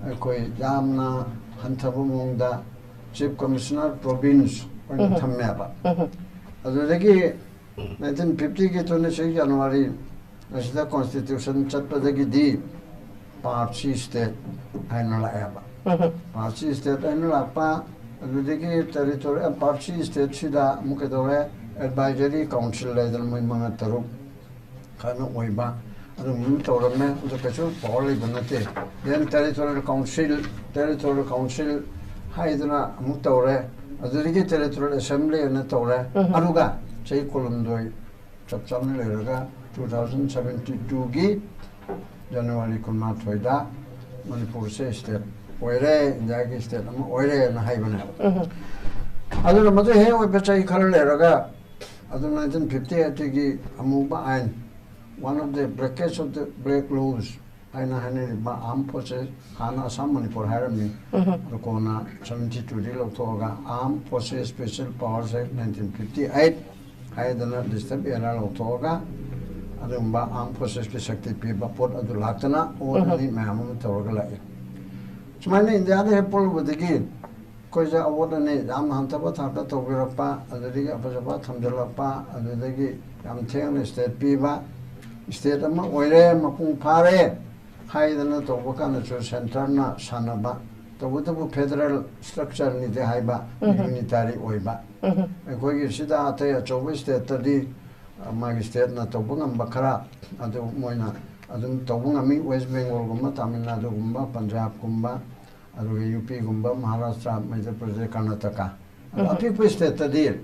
ꯑꯩꯈꯣꯏ ꯌꯥꯝꯅ ꯍꯟꯊꯕ ꯃꯑꯣꯡꯗ Chief Commissioner Province ꯑꯣꯏꯅ ꯎꯝ꯫ ꯊꯝꯃꯦꯕ꯫ ꯎꯝ꯫ ꯑꯗꯨꯗꯒꯤ nineteen fiftyꯒꯤ twenty six January ꯑꯁꯤꯗ Constitution ꯆꯠꯄꯗꯒꯤꯗꯤ Part C state ꯍꯥꯏꯅ ꯂꯥꯛꯑꯦꯕ꯫ ꯎꯝ꯫ Part C state ꯍꯥꯏꯅ ꯂꯥꯛꯄ, ꯑꯗꯨꯗꯒꯤ territory, Part C stateꯁꯤꯗ ꯑꯃꯨꯛ ꯀꯩꯗꯧꯔꯦ, advisory council ꯂꯩꯗꯅ ꯃꯣꯏ ꯃꯉꯥ ꯇꯔꯨꯛ ꯈꯥꯏꯅ ꯑꯣꯏꯕ ꯑꯗꯨꯒꯨꯝꯕ ꯑꯃ ꯇꯧꯔꯝꯃꯦ꯫ ꯑꯗꯨ ꯀꯩꯁꯨ power ꯂꯩꯕ ꯅꯠꯇꯦ꯫ Then territorial council, territorial council ꯍꯥꯏꯗꯅ ꯑꯃꯨꯛ ꯇꯧꯔꯦ꯫ ꯑꯗꯨꯗꯒꯤ territorial assembly ꯑꯅ ꯇꯧꯔꯦ꯫ ꯎꯝ꯫ ꯑꯗꯨꯒ ꯆꯍꯤ ꯀꯨꯟꯍꯨꯝꯗꯣꯏ ꯆꯞ ꯆꯥꯅ ꯂꯩꯔꯒ two thousand seventy twoꯒꯤ January ꯀꯨꯟꯃꯥꯊꯣꯏꯗ ꯃꯅꯤꯄꯨꯔꯁꯦ state ꯑꯣꯏꯔꯦ, ꯏꯟꯗꯤꯌꯥꯒꯤ state ꯑꯃ ꯑꯣꯏꯔꯦꯅ ꯍꯥꯏꯕꯅꯦꯕ꯫ ꯎꯝ꯫ ꯑꯗꯨꯅ ꯃꯗꯨ ꯍꯦꯛ ꯑꯣꯏꯕ ꯆꯍꯤ ꯈꯔ ꯂꯩꯔꯒ ꯑꯗꯨ nineteen fifty eightꯀꯤ ꯑꯃꯨꯕ ꯑꯥꯏꯟ, one of the blackest of the black laws ꯍꯥꯏꯅ ꯍꯥꯏꯅꯔꯤꯕ Armed Forces, ꯍꯥꯟꯅ ꯑꯁꯥꯝ ꯃꯅꯤꯄꯨꯔ ꯍꯥꯏꯔꯝꯃꯤ, ꯎꯝ꯫ ꯑꯗꯨ ꯀꯣꯟꯅ seventy twoꯗꯒꯤ ꯂꯧꯊꯣꯛꯑꯒ Armed Forces Special Powers Act nineteen fifty eight ꯍꯥꯏꯗꯅ reserve area ꯂꯧꯊꯣꯛꯑꯒ ꯑꯗꯨꯒꯨꯝꯕ Armed Forcesꯀꯤ ꯁꯛꯇꯤ ꯄꯤꯕ ꯄꯣꯠ ꯑꯗꯨ ꯂꯥꯛꯇꯅ ꯎꯝ꯫ ꯑꯣꯠ ꯑꯅꯤ ꯃꯌꯥꯝ ꯑꯃ ꯇꯧꯔꯒ ꯂꯥꯛꯏ꯫ ꯁꯨꯃꯥꯏꯅ ꯏꯟꯗꯤꯌꯥꯗ ꯍꯦꯛ ꯄꯨꯜꯂꯨꯕꯗꯒꯤ ꯑꯩꯈꯣꯏꯁꯦ ꯑꯋꯣꯠ ꯑꯅꯤ ꯌꯥꯝꯅ ꯍꯟꯊꯕ ꯊꯥꯛꯇ ꯇꯧꯕꯤꯔꯛꯄ, ꯑꯗꯨꯗꯒꯤ ꯑꯐꯖꯕ ꯊꯝꯖꯤꯜꯂꯛꯄ, ꯑꯗꯨꯗꯒꯤ ꯌꯥꯝ ꯊꯦꯡꯅ state ꯄꯤꯕ, state ꯑꯃ ꯑꯣꯏꯔꯦ, ꯃꯄꯨꯡ ꯐꯥꯔꯦ ꯍꯥꯏꯗꯅ ꯇꯧꯕ ꯀꯥꯟꯗꯁꯨ centreꯅ ꯁꯥꯟꯅꯕ ꯇꯧꯕꯇꯕꯨ ꯐꯦꯗꯔꯦꯜ ꯁ꯭ꯇ꯭ꯔꯛꯆꯔꯅꯤꯗꯤ ꯍꯥꯏꯕ, ꯎꯝ꯫ ꯌꯨꯅꯤꯇꯥꯔꯤ ꯑꯣꯏꯕ꯫ ꯎꯝ꯫ ꯑꯩꯈꯣꯏꯒꯤ ꯁꯤꯗ ꯑꯇꯩ ꯑꯆꯧꯕ ꯁ꯭ꯇꯦꯠꯇꯗꯤ, ꯑ, ꯃꯥꯒꯤ ꯁ꯭ꯇꯦꯠꯅ ꯇꯧꯕ ꯉꯝꯕ ꯈꯔ ꯑꯗꯨ ꯃꯣꯏꯅ ꯑꯗꯨꯝ ꯇꯧꯕ ꯉꯝꯃꯤ꯫ ꯋꯦꯁ ꯕꯦꯡꯒꯣꯜꯒꯨꯝꯕ, ꯇꯥꯃꯤꯜ ꯅꯥꯗꯨꯒꯨꯝꯕ, ꯄꯟꯖꯥꯕꯀꯨꯝꯕ, ꯑꯗꯨꯒ ꯌꯨ ꯄꯤꯒꯨꯝꯕ, ꯃꯍꯥꯔꯥꯁꯇ꯭ꯔ, ꯃꯩꯙ꯭ꯔ ꯄ꯭ꯔꯗꯦꯁ, ꯀꯔꯅꯥꯇꯀꯥ꯫ ꯑꯗꯣ ꯎꯝ꯫ ꯑꯄꯤꯛꯄ ꯁ꯭ꯇꯦꯠꯇꯗꯤ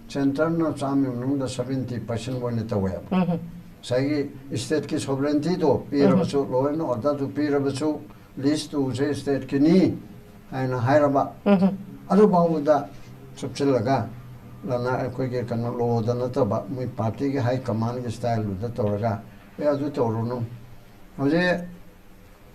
ꯁꯦꯟꯇꯔꯅ ꯆꯥꯝꯃꯒꯤ ꯃꯅꯨꯡꯗ ꯁꯚꯦꯟꯇꯤ ꯄꯥꯔꯁꯦꯟ ꯑꯣꯏꯅ ꯇꯧꯋꯦꯕ꯫ ꯎꯝ꯫ ꯉꯁꯥꯏꯒꯤ ꯁ꯭ꯇꯦꯠꯀꯤ ꯁꯣꯚꯔꯦꯟꯇꯤꯗꯨ ꯄꯤꯔꯕꯁꯨ, ꯎꯝ꯫ ꯂꯣ ꯑꯦꯟ ꯑꯣꯔꯗꯔꯗꯨ ꯄꯤꯔꯕꯁꯨ, ꯂꯤꯁꯇꯨꯁꯦ ꯁ꯭ꯇꯦꯠꯀꯤꯅꯤ ꯍꯥꯏꯅ ꯍꯥꯏꯔꯕ, ꯎꯝ꯫ ꯑꯗꯨ ꯐꯥꯎꯕꯗ ꯆꯨꯞꯁꯤꯜꯂꯒ, ꯂꯅ ꯑꯩꯈꯣꯏꯒꯤ ꯀꯩꯅꯣ, ꯂꯣꯗ ꯅꯠꯇꯕ, ꯃꯣꯏ ꯄꯥꯔꯇꯤꯒꯤ ꯍꯥꯏ ꯀꯃꯥꯟꯒꯤ ꯁ꯭ꯇꯥꯏꯜꯗꯨꯗ ꯇꯧꯔꯒ, "ꯑꯦ, ꯑꯗꯨ ꯇꯧꯔꯨꯅꯨ, ꯍꯧꯖꯤꯛ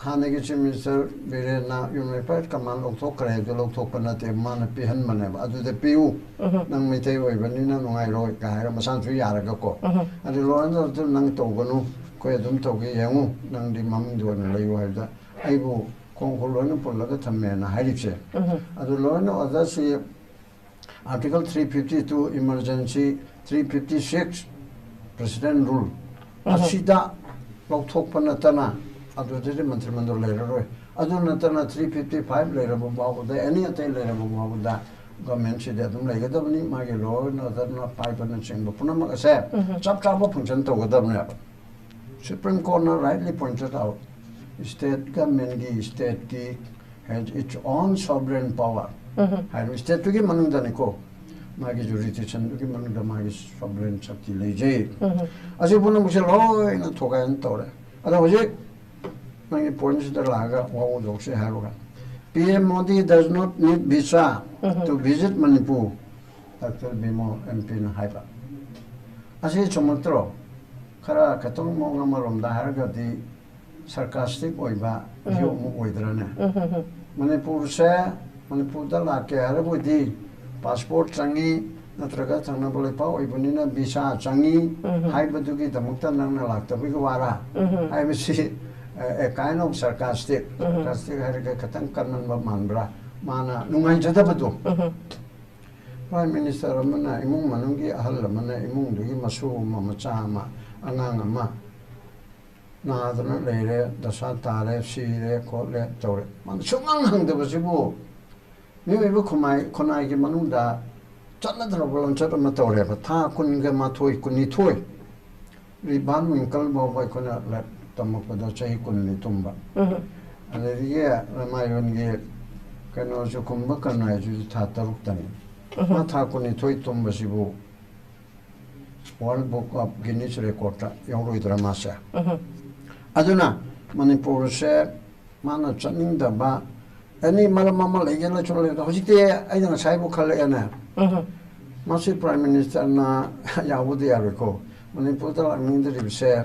ꯍꯥꯟꯅꯒꯤ ꯆꯤꯐ ꯃꯤꯅꯤꯁꯇꯔ ꯕꯤꯔꯦꯟꯅ ꯌꯨꯅꯥꯏꯇꯦꯗ ꯀꯃꯥꯟ ꯂꯧꯊꯣꯛꯈ꯭ꯔꯦ, ꯑꯗꯨ ꯂꯧꯊꯣꯛꯄ ꯅꯠꯇꯦ, ꯃꯥꯅ ꯄꯤꯍꯟꯕꯅꯦꯕ, ꯑꯗꯨꯗ ꯄꯤꯌꯨ, ꯎꯝ꯫ ꯅꯪ ꯃꯩꯇꯩ ꯑꯣꯏꯕꯅꯤꯅ ꯅꯨꯡꯉꯥꯏꯔꯣꯏ" ꯀꯥꯏ ꯍꯥꯏꯔꯒ ꯃꯁꯥꯅꯁꯨ ꯌꯥꯔꯒꯀꯣ꯫ ꯎꯝ꯫ ꯑꯗꯨ ꯂꯣꯏꯅ ꯑꯗꯨ ꯅꯪ ꯇꯧꯒꯅꯨ, ꯑꯩꯈꯣꯏ ꯑꯗꯨꯝ ꯇꯧꯒꯦ, ꯌꯦꯡꯉꯨ, ꯅꯪꯗꯤ ꯃꯃꯤꯡꯗ ꯑꯣꯏꯅ ꯂꯩꯌꯨ ꯍꯥꯏꯕꯗ, ꯑꯩꯕꯨ ꯈꯣꯡ ꯈꯨꯠ ꯂꯣꯏꯅ ꯄꯨꯜꯂꯒ ꯊꯝꯃꯦꯅ ꯍꯥꯏꯔꯤꯕꯁꯦ꯫ ꯎꯝ꯫ ꯑꯗꯨ ꯂꯣꯏꯅ ꯑꯣꯔꯗꯔꯁꯤ article three fifty two, emergency, three fifty six, president rule, ꯎꯝ꯫ ꯑꯁꯤꯗ ꯂꯧꯊꯣꯛꯄ ꯅꯠꯇꯅ ꯑꯗꯨꯗꯗꯤ ꯃꯟꯇ꯭ꯔꯤ ꯃꯟꯗꯜ ꯂꯩꯔꯔꯣꯏ꯫ ꯑꯗꯨ ꯅꯠꯇꯅ ꯊ꯭ꯔꯤ ꯐꯤꯐꯇꯤ ꯐꯥꯏꯚ ꯂꯩꯔꯕ ꯐꯥꯎꯕꯗ, ꯑꯦꯅꯤ ꯑꯇꯩ ꯂꯩꯔꯕ ꯐꯥꯎꯕꯗ, ꯒꯚꯔꯟꯃꯦꯟꯁꯤꯗꯤ ꯑꯗꯨꯝ ꯂꯩꯒꯗꯕꯅꯤ, ꯃꯥꯒꯤ ꯂꯣ ꯑꯦꯟ ꯑꯣꯔꯗꯔꯅ ꯄꯥꯏꯕꯅꯆꯤꯡꯕ ꯄꯨꯝꯅꯃꯛ ꯑꯁꯦ ꯎꯝ꯫ ꯆꯞ ꯆꯥꯕ ꯐꯪꯁꯟ ꯇꯧꯒꯗꯕꯅꯦꯕ꯫ Supreme Courtꯅ rightly pointed out, state governmentꯀꯤ, stateꯀꯤ has its own sovereign power ꯎꯝ꯫ ꯍꯥꯏꯔꯤꯕ ꯁ꯭ꯇꯦꯠꯇꯨꯒꯤ ꯃꯅꯨꯡꯗꯅꯤꯀꯣ, ꯃꯥꯒꯤ ꯖꯨꯔꯤꯗꯤꯛꯁꯟꯗꯨꯒꯤ ꯃꯅꯨꯡꯗ ꯃꯥꯒꯤ ꯁꯣꯚꯔꯦꯟ ꯁꯛꯇꯤ ꯂꯩꯖꯩ꯫ ꯎꯝ꯫ ꯑꯁꯤ ꯄꯨꯝꯅꯃꯛꯁꯦ ꯂꯣꯏꯅ ꯊꯨꯒꯥꯏꯅ ꯇꯧꯔꯦ꯫ ꯑꯗꯣ ꯍꯧꯖꯤꯛ ꯅꯪꯒꯤ ꯄꯣꯏꯟꯁꯤꯗ ꯂꯥꯛꯑꯒ ꯋꯥꯍꯧꯗꯣꯛꯁꯦ ꯍꯥꯏꯔꯒ, "P M Modi does not need visa um. to visit Manipur", doctor Bimol M ꯄꯤꯅ ꯍꯥꯏꯕ꯫ ꯑꯁꯤ ꯆꯨꯝꯃꯛꯇ꯭ꯔꯣ? ꯈꯔ ꯈꯤꯇꯪ ꯃꯑꯣꯡ ꯑꯃꯔꯣꯝꯗ ꯍꯥꯏꯔꯒꯗꯤ ꯁꯔꯀꯥꯁꯇꯤꯛ ꯑꯣꯏꯕ ꯎꯝ꯫ ꯚ꯭ꯌꯨ ꯑꯃ ꯑꯣꯏꯗ꯭ꯔꯅꯦ? ꯎꯝ, ꯎꯝ, ꯎꯝ꯫ ꯃꯅꯤꯄꯨꯔꯁꯦ, ꯃꯅꯤꯄꯨꯔꯗ ꯂꯥꯛꯀꯦ ꯍꯥꯏꯔꯕꯗꯤ ꯄꯥꯁꯄꯣꯔꯠ ꯆꯪꯉꯤ, ꯅꯠꯇ꯭ꯔꯒ ꯊꯪꯅꯕ ꯂꯩꯄꯥꯛ ꯑꯣꯏꯕꯅꯤꯅ ꯚꯤꯁꯥ ꯆꯪꯉꯤ ꯎꯝ, ꯎꯝ꯫ ꯍꯥꯏꯕꯗꯨꯒꯤꯗꯃꯛꯇ ꯅꯪꯅ ꯂꯥꯛꯇꯕꯒꯤ ꯋꯥꯔꯥ ꯎꯝ, ꯎꯝ꯫ ꯍꯥꯏꯕꯁꯤ, ꯑ, a kind of sarcastic, um, um. Sarcastic ꯍꯥꯏꯔꯒ ꯈꯤꯇꯪ ꯀꯟꯃꯟꯕ ꯃꯥꯟꯕ꯭ꯔꯥ? ꯃꯥꯅ ꯅꯨꯡꯉꯥꯏꯖꯗꯕꯗꯣ꯫ ꯎꯝ, ꯎꯝ꯫ ꯄ꯭ꯔꯥꯏꯝ ꯃꯤꯅꯤꯁꯇꯔ ꯑꯃꯅ, ꯏꯃꯨꯡ ꯃꯅꯨꯡꯒꯤ ꯑꯍꯜ ꯑꯃꯅ, ꯏꯃꯨꯡꯗꯨꯒꯤ ꯃꯁꯨ ꯑꯃ, ꯃꯆꯥ ꯑꯃ, ꯑꯉꯥꯡ ꯑꯃ, ꯅꯥꯗꯅ ꯂꯩꯔꯦ, ꯗꯁꯥ ꯇꯥꯔꯦ, ꯁꯤꯔꯦ, ꯈꯣꯠꯂꯦ, ꯇꯧꯔꯦ꯫ ꯃꯥꯅ ꯁꯨꯡꯍꯪ ꯍꯪꯗꯕꯁꯤꯕꯨ ꯃꯤꯑꯣꯏꯕ ꯈꯨꯟꯅꯥꯏ, ꯈꯨꯟꯅꯥꯏꯒꯤ ꯃꯅꯨꯡꯗ ꯆꯠꯅꯗ꯭ꯔꯕ ꯂꯣꯟꯆꯠ ꯑꯃ ꯇꯧꯔꯦꯕ꯫ ꯊꯥ ꯀꯨꯟꯒ ꯃꯥꯊꯣꯏ, ꯀꯨꯟꯅꯤꯊꯣꯏ, ꯔꯤ ꯚꯥꯟ ꯋꯤꯡꯀꯜ ꯐꯥꯎꯕ ꯑꯩꯈꯣꯏꯅ ꯂꯥꯏꯔꯤꯛ ꯇꯝꯃꯛꯄꯗ ꯆꯍꯤ ꯀꯨꯟꯅꯤ ꯇꯨꯝꯕ꯫ ꯑꯗꯒꯤ ꯔꯃꯥꯌꯣꯟꯒꯤ ꯀꯩꯅꯣꯁꯨ, ꯀꯨꯝꯚꯀꯔꯅ ꯍꯥꯏꯁꯤꯁꯨ ꯊꯥ ꯇꯔꯨꯛꯇꯅꯤ꯫ ꯃꯥ ꯊꯥ ꯀꯨꯟꯅꯤꯊꯣꯏ ꯇꯨꯝꯕꯁꯤꯕꯨ World Book of Guinness Recordꯇ ꯌꯥꯎꯔꯣꯏꯗ꯭ꯔꯥ ꯃꯥꯁꯦ? ꯑꯗꯨꯅ ꯃꯅꯤꯄꯨꯔꯁꯦ ꯃꯥꯅ ꯆꯠꯅꯤꯡꯗꯕ ꯑꯦꯅꯤ ꯃꯔꯝ ꯑꯃ ꯂꯩꯒꯦ ꯂꯩꯁꯨ ꯂꯩꯔꯦ꯫ ꯍꯧꯖꯤꯛꯇꯤ ꯑꯩꯅ ꯉꯁꯥꯏꯕꯨ ꯈꯜꯂꯛꯑꯦꯅꯦ꯫ ꯃꯁꯤ ꯄ꯭ꯔꯥꯏꯝ ꯃꯤꯅꯤꯁꯇꯔꯅ ꯌꯥꯎꯕꯗꯤ ꯌꯥꯔꯣꯏꯀꯣ꯫ ꯃꯅꯤꯄꯨꯔꯗ ꯂꯥꯛꯅꯤꯡꯗ꯭ꯔꯤꯕꯁꯦ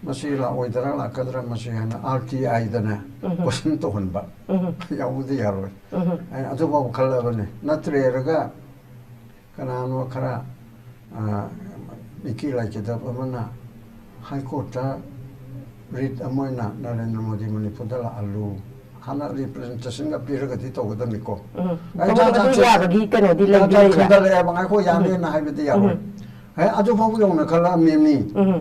ꯃꯁꯤ ꯂꯥꯛꯑꯣꯏꯗ꯭ꯔꯥ, ꯂꯥꯛꯀꯗ꯭ꯔꯥ, ꯃꯁꯤ ꯍꯥꯏꯅ ꯑꯥꯔ ꯇꯤ ꯑꯥꯏꯗꯅꯦ ꯀꯣꯏꯁꯟ ꯇꯧꯍꯟꯕ ꯌꯥꯎꯕꯗꯤ ꯌꯥꯔꯣꯏ꯫ ꯑꯩ ꯑꯗꯨꯐꯥꯎ ꯈꯜꯂꯕꯅꯦ꯫ ꯅꯠꯇ꯭ꯔꯦꯔꯒ ꯀꯅꯥꯅꯣ ꯈꯔ, ꯑ, ꯃꯤꯀꯤ ꯂꯥꯏꯀꯤꯗꯕ ꯑꯃꯅ ꯍꯥꯏ ꯀꯣꯔꯠꯇ ꯔꯤꯠ ꯑꯃ ꯑꯣꯏꯅ ꯅꯔꯦꯟꯗ꯭ꯔ ꯃꯣꯗꯤ ꯃꯅꯤꯄꯨꯔꯗ ꯂꯥꯛꯍꯜꯂꯨ꯫ ꯍꯥꯟꯅ ꯔꯤꯄ꯭ꯔꯖꯦꯟꯇꯦꯁꯟꯒ ꯄꯤꯔꯒꯗꯤ ꯇꯧꯒꯗꯕꯅꯤꯀꯣ꯫ ꯎꯝ꯫ ꯑꯩ ꯊꯕꯛ ꯆꯥ-, ꯑꯗꯨ ꯆꯥ-, ꯌꯥꯕꯒꯤ ꯀꯩꯅꯣꯗꯤ ꯆꯥ-, ꯆꯥ-, ꯂꯩꯕ꯭ꯔꯥ ꯏꯔꯥ? ꯈꯟꯒꯠꯂꯛꯑꯦꯕ, ꯉꯥꯏꯈꯣ, ꯌꯥꯅꯤꯅ ꯍꯥꯏꯕꯗꯤ ꯌꯥꯔꯣꯏ꯫ ꯎꯝ꯫ ꯍꯦ, ꯑꯗꯨ ꯐꯥꯎꯕ ꯌꯧꯅ ꯈꯜꯂꯛꯑꯝꯃꯤ ꯃꯤ꯫ ꯎꯝ꯫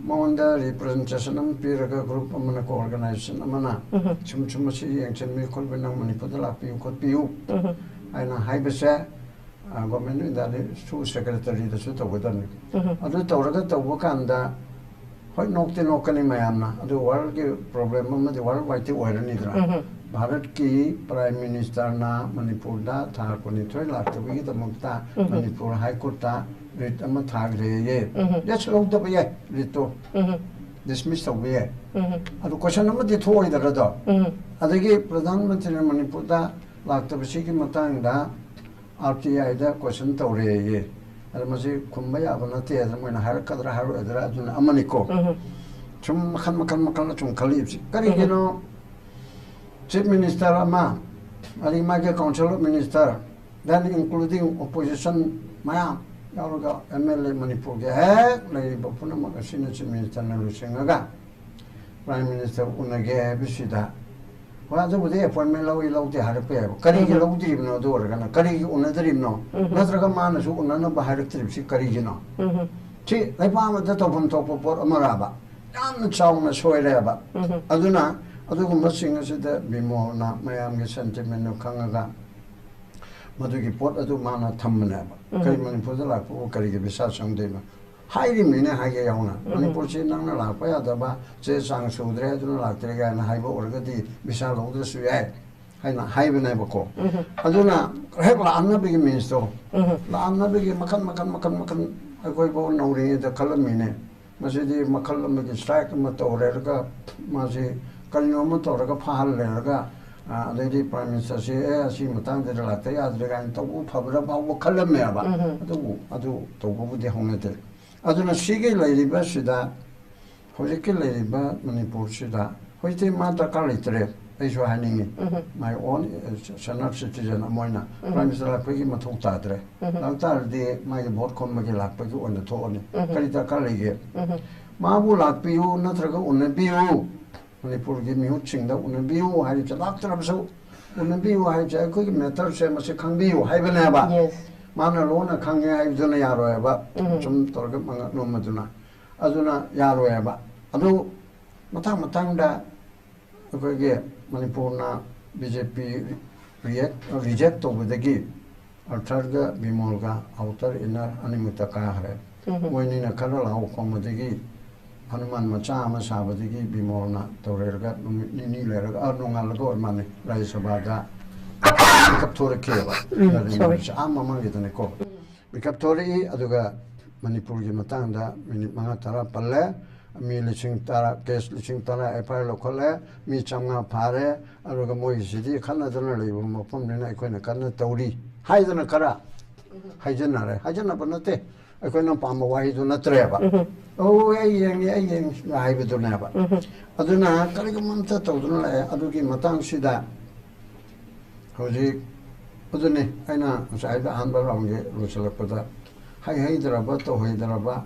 ꯃꯉꯣꯟꯗ ꯔꯤꯄ꯭ꯔꯖꯦꯟꯇꯦꯁꯟ ꯑꯃ ꯄꯤꯔꯒ, ꯒ꯭ꯔꯨꯞ ꯑꯃꯅꯀꯣ, ꯑꯣꯔꯒꯅꯥꯏꯖꯦꯁꯟ ꯑꯃꯅ ꯎꯝ꯫ ꯁꯨꯝ, ꯁꯨꯝ ꯃꯁꯤ ꯌꯦꯡꯁꯤꯟꯕꯤꯌꯨ ꯈꯣꯠꯄꯤꯌꯨ, ꯅꯪ ꯃꯅꯤꯄꯨꯔꯗ ꯂꯥꯛꯄꯤꯌꯨ ꯈꯣꯠꯄꯤꯌꯨ ꯎꯝ꯫ ꯍꯥꯏꯅ ꯍꯥꯏꯕꯁꯦ, ꯑ, ꯒꯣꯔꯃꯦꯟ ꯑꯣꯐ ꯏꯟꯗꯤꯌꯥꯗꯁꯨ ꯁꯦꯀ꯭ꯔꯦꯇꯔꯤꯗꯁꯨ ꯇꯧꯒꯗꯕꯅꯤ꯫ ꯎꯝ꯫ ꯑꯗꯨ ꯇꯧꯔꯒ ꯇꯧꯕ ꯀꯥꯟꯗ, ꯍꯣꯏ, ꯅꯣꯛꯇꯤ ꯅꯣꯛꯀꯅꯤ ꯃꯌꯥꯝꯅ, ꯑꯗꯨ ꯋꯥꯔꯜꯒꯤ ꯄ꯭ꯔꯣꯕ꯭ꯂꯦꯝ ꯑꯃꯗꯤ ꯋꯥꯔꯜ ꯋꯥꯏꯗꯇꯤ ꯑꯣꯏꯔꯅꯤꯗꯅ꯫ ꯎꯝ꯫ ꯚꯥꯔꯠꯀꯤ ꯄ꯭ꯔꯥꯏꯝ ꯃꯤꯅꯤꯁꯇꯔꯅ ꯃꯅꯤꯄꯨꯔꯗ ꯊꯥ ꯀꯨꯟꯅꯤꯊꯣꯏ ꯂꯥꯛꯇꯕꯒꯤꯗꯃꯛꯇ ꯎꯝ꯫ ꯃꯅꯤꯄꯨꯔ ꯍꯥꯏ ꯀꯣꯔꯠꯇ ꯔꯤꯠ ꯑꯃ ꯊꯥꯈ꯭ꯔꯦꯌꯦ꯫ ꯎꯝ꯫ ꯌꯦꯁ, ꯂꯧꯗꯕ ꯌꯥꯏ, ꯔꯤꯠꯇꯣ ꯎꯝ꯫ ꯗꯤꯁꯃꯤꯁ ꯇꯧꯕ ꯌꯥꯏ꯫ ꯎꯝ꯫ ꯑꯗꯨ ꯀꯣꯏꯁꯟ ꯑꯃꯗꯤ ꯊꯣꯛꯑꯣꯏꯗ꯭ꯔꯗꯣ꯫ ꯎꯝ꯫ ꯑꯗꯒꯤ ꯄ꯭ꯔꯙꯥꯟ ꯃꯟꯇ꯭ꯔꯤꯅ ꯃꯅꯤꯄꯨꯔꯗ ꯂꯥꯛꯇꯕꯁꯤꯒꯤ ꯃꯇꯥꯡꯗ ꯑꯥꯔ ꯇꯤ ꯑꯥꯏꯗ ꯀꯣꯏꯁꯟ ꯇꯧꯔꯦꯌꯦ꯫ ꯑꯗ ꯃꯁꯤ ꯈꯨꯝꯕ ꯌꯥꯕ ꯅꯠꯇꯦ ꯍꯥꯏꯗꯅ ꯃꯣꯏꯅ ꯍꯥꯏꯔꯛꯀꯗ꯭ꯔꯥ ꯍꯥꯏꯔꯛꯑꯣꯏꯗ꯭ꯔꯥ ꯑꯗꯨꯅ ꯑꯃꯅꯤꯀꯣ꯫ ꯎꯝ꯫ ꯁꯨꯝ ꯃꯈꯜ, ꯃꯈꯜ, ꯃꯈꯜ ꯁꯨꯝ ꯈꯜꯂꯤꯕꯁꯤ ꯀꯔꯤꯒꯤꯅꯣ? ꯎꯝ꯫ ꯆꯤꯐ ꯃꯤꯅꯤꯁꯇꯔ ꯑꯃ, ꯑꯗꯒꯤ ꯃꯥꯒꯤ council of minister, then including opposition ꯃꯌꯥꯝ ꯌꯥꯎꯔꯒ ꯑꯦꯝ ꯑꯦꯜ ꯑꯦ ꯃꯅꯤꯄꯨꯔꯒꯤ ꯍꯦꯛ ꯂꯩꯔꯤꯕ ꯄꯨꯝꯅꯃꯛ ꯑꯁꯤꯅ ꯆꯤꯐ ꯃꯤꯅꯤꯁꯇꯔꯅ ꯂꯨꯆꯤꯡꯉꯒ ꯄ꯭ꯔꯥꯏꯝ ꯃꯤꯅꯤꯁꯇꯔ ꯎꯅꯒꯦ ꯍꯥꯏꯕꯁꯤꯗ, ꯍꯣꯏ, ꯑꯗꯨꯕꯨꯗꯤ ꯑꯦꯄꯣꯏꯟꯃꯦꯟ ꯂꯧꯏ ꯂꯧꯗꯦ ꯍꯥꯏꯔꯛꯄ ꯌꯥꯏꯕ꯫ ꯀꯔꯤꯒꯤ ꯎꯝ꯫ ꯂꯧꯗ꯭ꯔꯤꯕꯅꯣ? ꯑꯗꯨ ꯑꯣꯏꯔꯒꯅ ꯀꯔꯤꯒꯤ ꯎꯅꯗ꯭ꯔꯤꯕꯅꯣ? ꯎꯝ꯫ ꯅꯠꯇ꯭ꯔꯒ ꯃꯥꯅꯁꯨ ꯎꯅꯅꯕ ꯍꯥꯏꯔꯛꯇ꯭ꯔꯤꯕꯁꯤ ꯀꯔꯤꯒꯤꯅꯣ? ꯎꯝ꯫ ꯁꯤ ꯂꯩꯕꯥꯛ ꯑꯃꯗ ꯇꯧꯐꯝ ꯊꯣꯛꯄ ꯄꯣꯠ ꯑꯃꯔꯕ? ꯌꯥꯝꯅ ꯆꯥꯎꯅ ꯁꯣꯏꯔꯦꯕ꯫ ꯑꯗꯨꯅ ꯑꯗꯨꯒꯨꯝꯕꯁꯤꯡ ꯑꯁꯤꯗ ꯕꯤꯃꯣꯜꯅ ꯃꯌꯥꯝꯒꯤ ꯁꯦꯟꯇꯤꯃꯦꯟꯗꯨ ꯈꯪꯉꯒ ꯃꯗꯨꯒꯤ ꯄꯣꯠ ꯑꯗꯨ ꯃꯥꯅ ꯊꯝꯕꯅꯦꯕ꯫ ꯀꯔꯤ ꯃꯅꯤꯄꯨꯔꯗ ꯂꯥꯛꯄꯕꯨ ꯀꯔꯤꯒꯤ ꯚꯤꯁꯥ ꯆꯪꯗꯣꯏꯅꯣ? ꯍꯥꯏꯔꯤꯕꯅꯤꯅꯦ ꯍꯥꯏꯒꯦ ꯌꯥꯎꯅ꯫ ꯃꯅꯤꯄꯨꯔꯁꯤ ꯅꯪꯅ ꯂꯥꯛꯄ ꯌꯥꯗꯕ, ꯆꯦ ꯆꯥꯡ ꯁꯨꯗ꯭ꯔꯦ, ꯑꯗꯨꯅ ꯂꯥꯛꯇ꯭ꯔꯦ ꯀꯥꯏꯅ ꯍꯥꯏꯕ ꯑꯣꯏꯔꯒꯗꯤ ꯚꯤꯁꯥ ꯂꯧꯗ꯭ꯔꯁꯨ ꯌꯥꯏ ꯍꯥꯏꯅ ꯍꯥꯏꯕꯅꯦꯕꯀꯣ꯫ ꯑꯗꯨꯅ ꯍꯦꯛ ꯂꯥꯛꯍꯟꯅꯕꯒꯤ ꯃꯤꯟꯁꯇꯣ, ꯂꯥꯛꯍꯟꯅꯕꯒꯤ ꯃꯈꯜ, ꯃꯈꯜ, ꯃꯈꯜ, ꯃꯈꯜ ꯑꯩꯈꯣꯏꯐꯥꯎ ꯅꯧꯔꯤꯉꯩꯗ ꯈꯜꯂꯝꯃꯤꯅꯦ꯫ ꯃꯁꯤꯗꯤ ꯃꯈꯜ ꯑꯃꯒꯤ ꯁ꯭ꯇ꯭ꯔꯥꯏꯛ ꯑꯃ ꯇꯧꯔꯦꯔꯒ, ꯃꯥꯁꯤ ꯀꯔꯤꯅꯣ ꯑꯃ ꯇꯧꯔꯒ ꯐꯥꯍꯜꯂꯦꯔꯒ, ꯑ, ꯑꯗꯩꯗꯤ ꯄ꯭ꯔꯥꯏꯝ ꯃꯤꯅꯤꯁꯇꯔꯁꯤ, "ꯑꯦ, ꯑꯁꯤ ꯃꯇꯥꯡꯗꯗꯤ ꯂꯥꯛꯇ ꯌꯥꯗ꯭ꯔꯦ" ꯀꯥꯏꯅ ꯇꯧꯕ ꯐꯕ꯭ꯔꯥ ꯐꯥꯎꯕ ꯈꯜꯂꯝꯃꯦꯕ꯫ ꯑꯗꯨꯕꯨ ꯑꯗꯨ ꯇꯧꯕꯕꯨꯗꯤ ꯍꯧꯅꯗꯦ꯫ ꯑꯗꯨꯅ ꯁꯤꯒꯤ ꯂꯩꯔꯤꯕꯁꯤꯗ, ꯍꯧꯖꯤꯛꯀꯤ ꯂꯩꯔꯤꯕ ꯃꯅꯤꯄꯨꯔꯁꯤꯗ, ꯍꯧꯖꯤꯛꯇꯤ ꯃꯥ ꯗꯔꯀꯥꯔ ꯂꯩꯇ꯭ꯔꯦ꯫ ꯑꯩꯁꯨ ꯍꯥꯏꯅꯤꯡꯉꯤ, my own senior citizen ꯑꯃ ꯑꯣꯏꯅ, ꯄ꯭ꯔꯥꯏꯝ ꯃꯤꯅꯤꯁꯇꯔ ꯂꯥꯛꯄꯒꯤ ꯃꯊꯧ ꯇꯥꯗ꯭ꯔꯦ꯫ ꯂꯥꯛ ꯇꯥꯔꯗꯤ ꯃꯥꯒꯤ ꯚꯣꯠ ꯈꯣꯝꯕꯒꯤ ꯂꯥꯛꯄꯒꯤ ꯑꯣꯏꯅ ꯊꯣꯛꯑꯅꯤ꯫ ꯀꯔꯤ ꯗꯔꯀꯥꯔ ꯂꯩꯒꯦ? ꯃꯥꯕꯨ ꯂꯥꯛꯄꯤꯌꯨ ꯅꯠꯇ꯭ꯔꯒ ꯎꯅꯕꯤꯌꯨ, ꯃꯅꯤꯄꯨꯔꯒꯤ ꯃꯤꯍꯨꯠꯁꯤꯡꯗ ꯎꯅꯕꯤꯌꯨ ꯍꯥꯏꯔꯤꯕꯁꯦ, ꯂꯥꯛꯇ꯭ꯔꯕꯁꯨ ꯎꯅꯕꯤꯌꯨ ꯍꯥꯏꯔꯤꯕꯁꯦ, ꯑꯩꯈꯣꯏꯒꯤ ꯃꯦꯇꯔꯁꯦ ꯃꯁꯤ ꯈꯪꯕꯤꯌꯨ ꯍꯥꯏꯕꯅꯦꯕ꯫ ꯃꯥꯅ ꯂꯣꯟꯅ ꯈꯪꯉꯦ ꯍꯥꯏꯕꯗꯨꯅ ꯌꯥꯔꯣꯏꯕ꯫ ꯁꯨꯝ ꯇꯧꯔꯒ ꯃꯉꯛ ꯅꯣꯝꯃꯗꯨꯅ꯫ ꯑꯗꯨꯅ ꯌꯥꯔꯣꯏꯕ꯫ ꯑꯗꯨ ꯃꯊꯪ ꯃꯊꯪꯗ ꯑꯩꯈꯣꯏꯒꯤ ꯃꯅꯤꯄꯨꯔꯅ ꯕꯤ ꯖꯦ ꯄꯤ ꯔꯤꯌꯦꯛ-, ꯔꯤꯖꯦꯛ ꯇꯧꯕꯗꯒꯤ ꯑꯥꯔꯊꯔꯒ ꯕꯤꯃꯣꯜꯒ ꯑꯥꯎꯇꯔ ꯏꯟꯅꯔ ꯑꯅꯤꯃꯛꯇ ꯀꯥꯈ꯭ꯔꯦ꯫ ꯃꯣꯏꯅꯤꯅ ꯈꯔ ꯂꯥꯎ ꯈꯣꯡꯕꯗꯒꯤ ꯍꯅꯨꯃꯥꯟ ꯃꯆꯥ ꯑꯃ ꯁꯥꯕꯗꯒꯤ ꯕꯤꯃꯣꯜꯅ ꯇꯧꯔꯦꯔꯒ ꯅꯨꯃꯤꯠ ꯅꯤꯅꯤ ꯂꯩꯔꯒ, ꯑ, ꯅꯣꯡꯉꯥꯜꯂꯒ ꯑꯣꯏꯔ ꯃꯥꯜꯂꯦ, ꯔꯥꯖ꯭ꯌ ꯁꯚꯥꯗ ꯃꯤꯀꯞ ꯊꯣꯔꯛꯈꯤꯑꯕ꯫ ꯎꯝ, ꯔꯥꯖꯦꯟꯗ꯭ꯔ ꯁꯣꯔꯤ꯫ ꯁꯤ ꯑꯥ ꯃꯃꯥꯡꯒꯤꯗꯅꯤꯀꯣ꯫ ꯃꯤꯀꯞ ꯊꯣꯔꯛꯏ, ꯑꯗꯨꯒ ꯃꯅꯤꯄꯨꯔꯒꯤ ꯃꯇꯥꯡꯗ ꯃꯤꯅꯤꯠ ꯃꯉꯥ ꯇꯔꯥ ꯄꯜꯂꯦ꯫ ꯃꯤ ꯂꯤꯁꯤꯡ ꯇꯔꯥ, ꯀꯦꯁ ꯂꯤꯁꯤꯡ ꯇꯔꯥ ꯑꯦꯐ ꯑꯥꯏ ꯑꯥꯔ ꯂꯧꯈꯠꯂꯦ, ꯃꯤ ꯆꯥꯝꯃꯉꯥ ꯐꯥꯔꯦ, ꯑꯗꯨꯒ ꯃꯣꯏꯒꯤꯁꯤꯗꯤ ꯈꯠꯅꯗꯅ ꯂꯩꯕ ꯃꯐꯝꯅꯤꯅ ꯑꯩꯈꯣꯏꯅ ꯀꯟꯅ ꯇꯧꯔꯤ ꯍꯥꯏꯗꯅ ꯈꯔ ꯍꯥꯏꯖꯟꯅꯔꯦ꯫ ꯍꯥꯏꯖꯟꯅꯕ ꯅꯠꯇꯦ, ꯑꯩꯈꯣꯏꯅ ꯄꯥꯝꯕ ꯋꯥꯍꯩꯗꯨ ꯅꯠꯇ꯭ꯔꯦꯕ꯫ "ꯑꯣ, ꯑꯩ ꯌꯦꯡꯉꯤ, ꯑꯩ ꯌꯦꯡꯉꯤ" ꯍꯥꯏꯕꯗꯨꯅꯦꯕ꯫ ꯑꯗꯨꯅ ꯀꯔꯤꯒꯨꯝꯕ ꯑꯝꯇ ꯇꯧꯗꯨꯅ ꯂꯥꯛꯑꯦ꯫ ꯑꯗꯨꯒꯤ ꯃꯇꯥꯡꯁꯤꯗ ꯍꯧꯖꯤꯛ, ꯑꯗꯨꯅꯤ ꯑꯩꯅ ꯉꯁꯥꯏꯗ ꯑꯍꯥꯟꯕ ꯔꯥꯎꯟꯒꯤ ꯂꯣꯏꯁꯤꯜꯂꯛꯄꯗ ꯍꯩꯍꯩꯗ꯭ꯔꯕ, ꯇꯧꯍꯩꯗ꯭ꯔꯕ,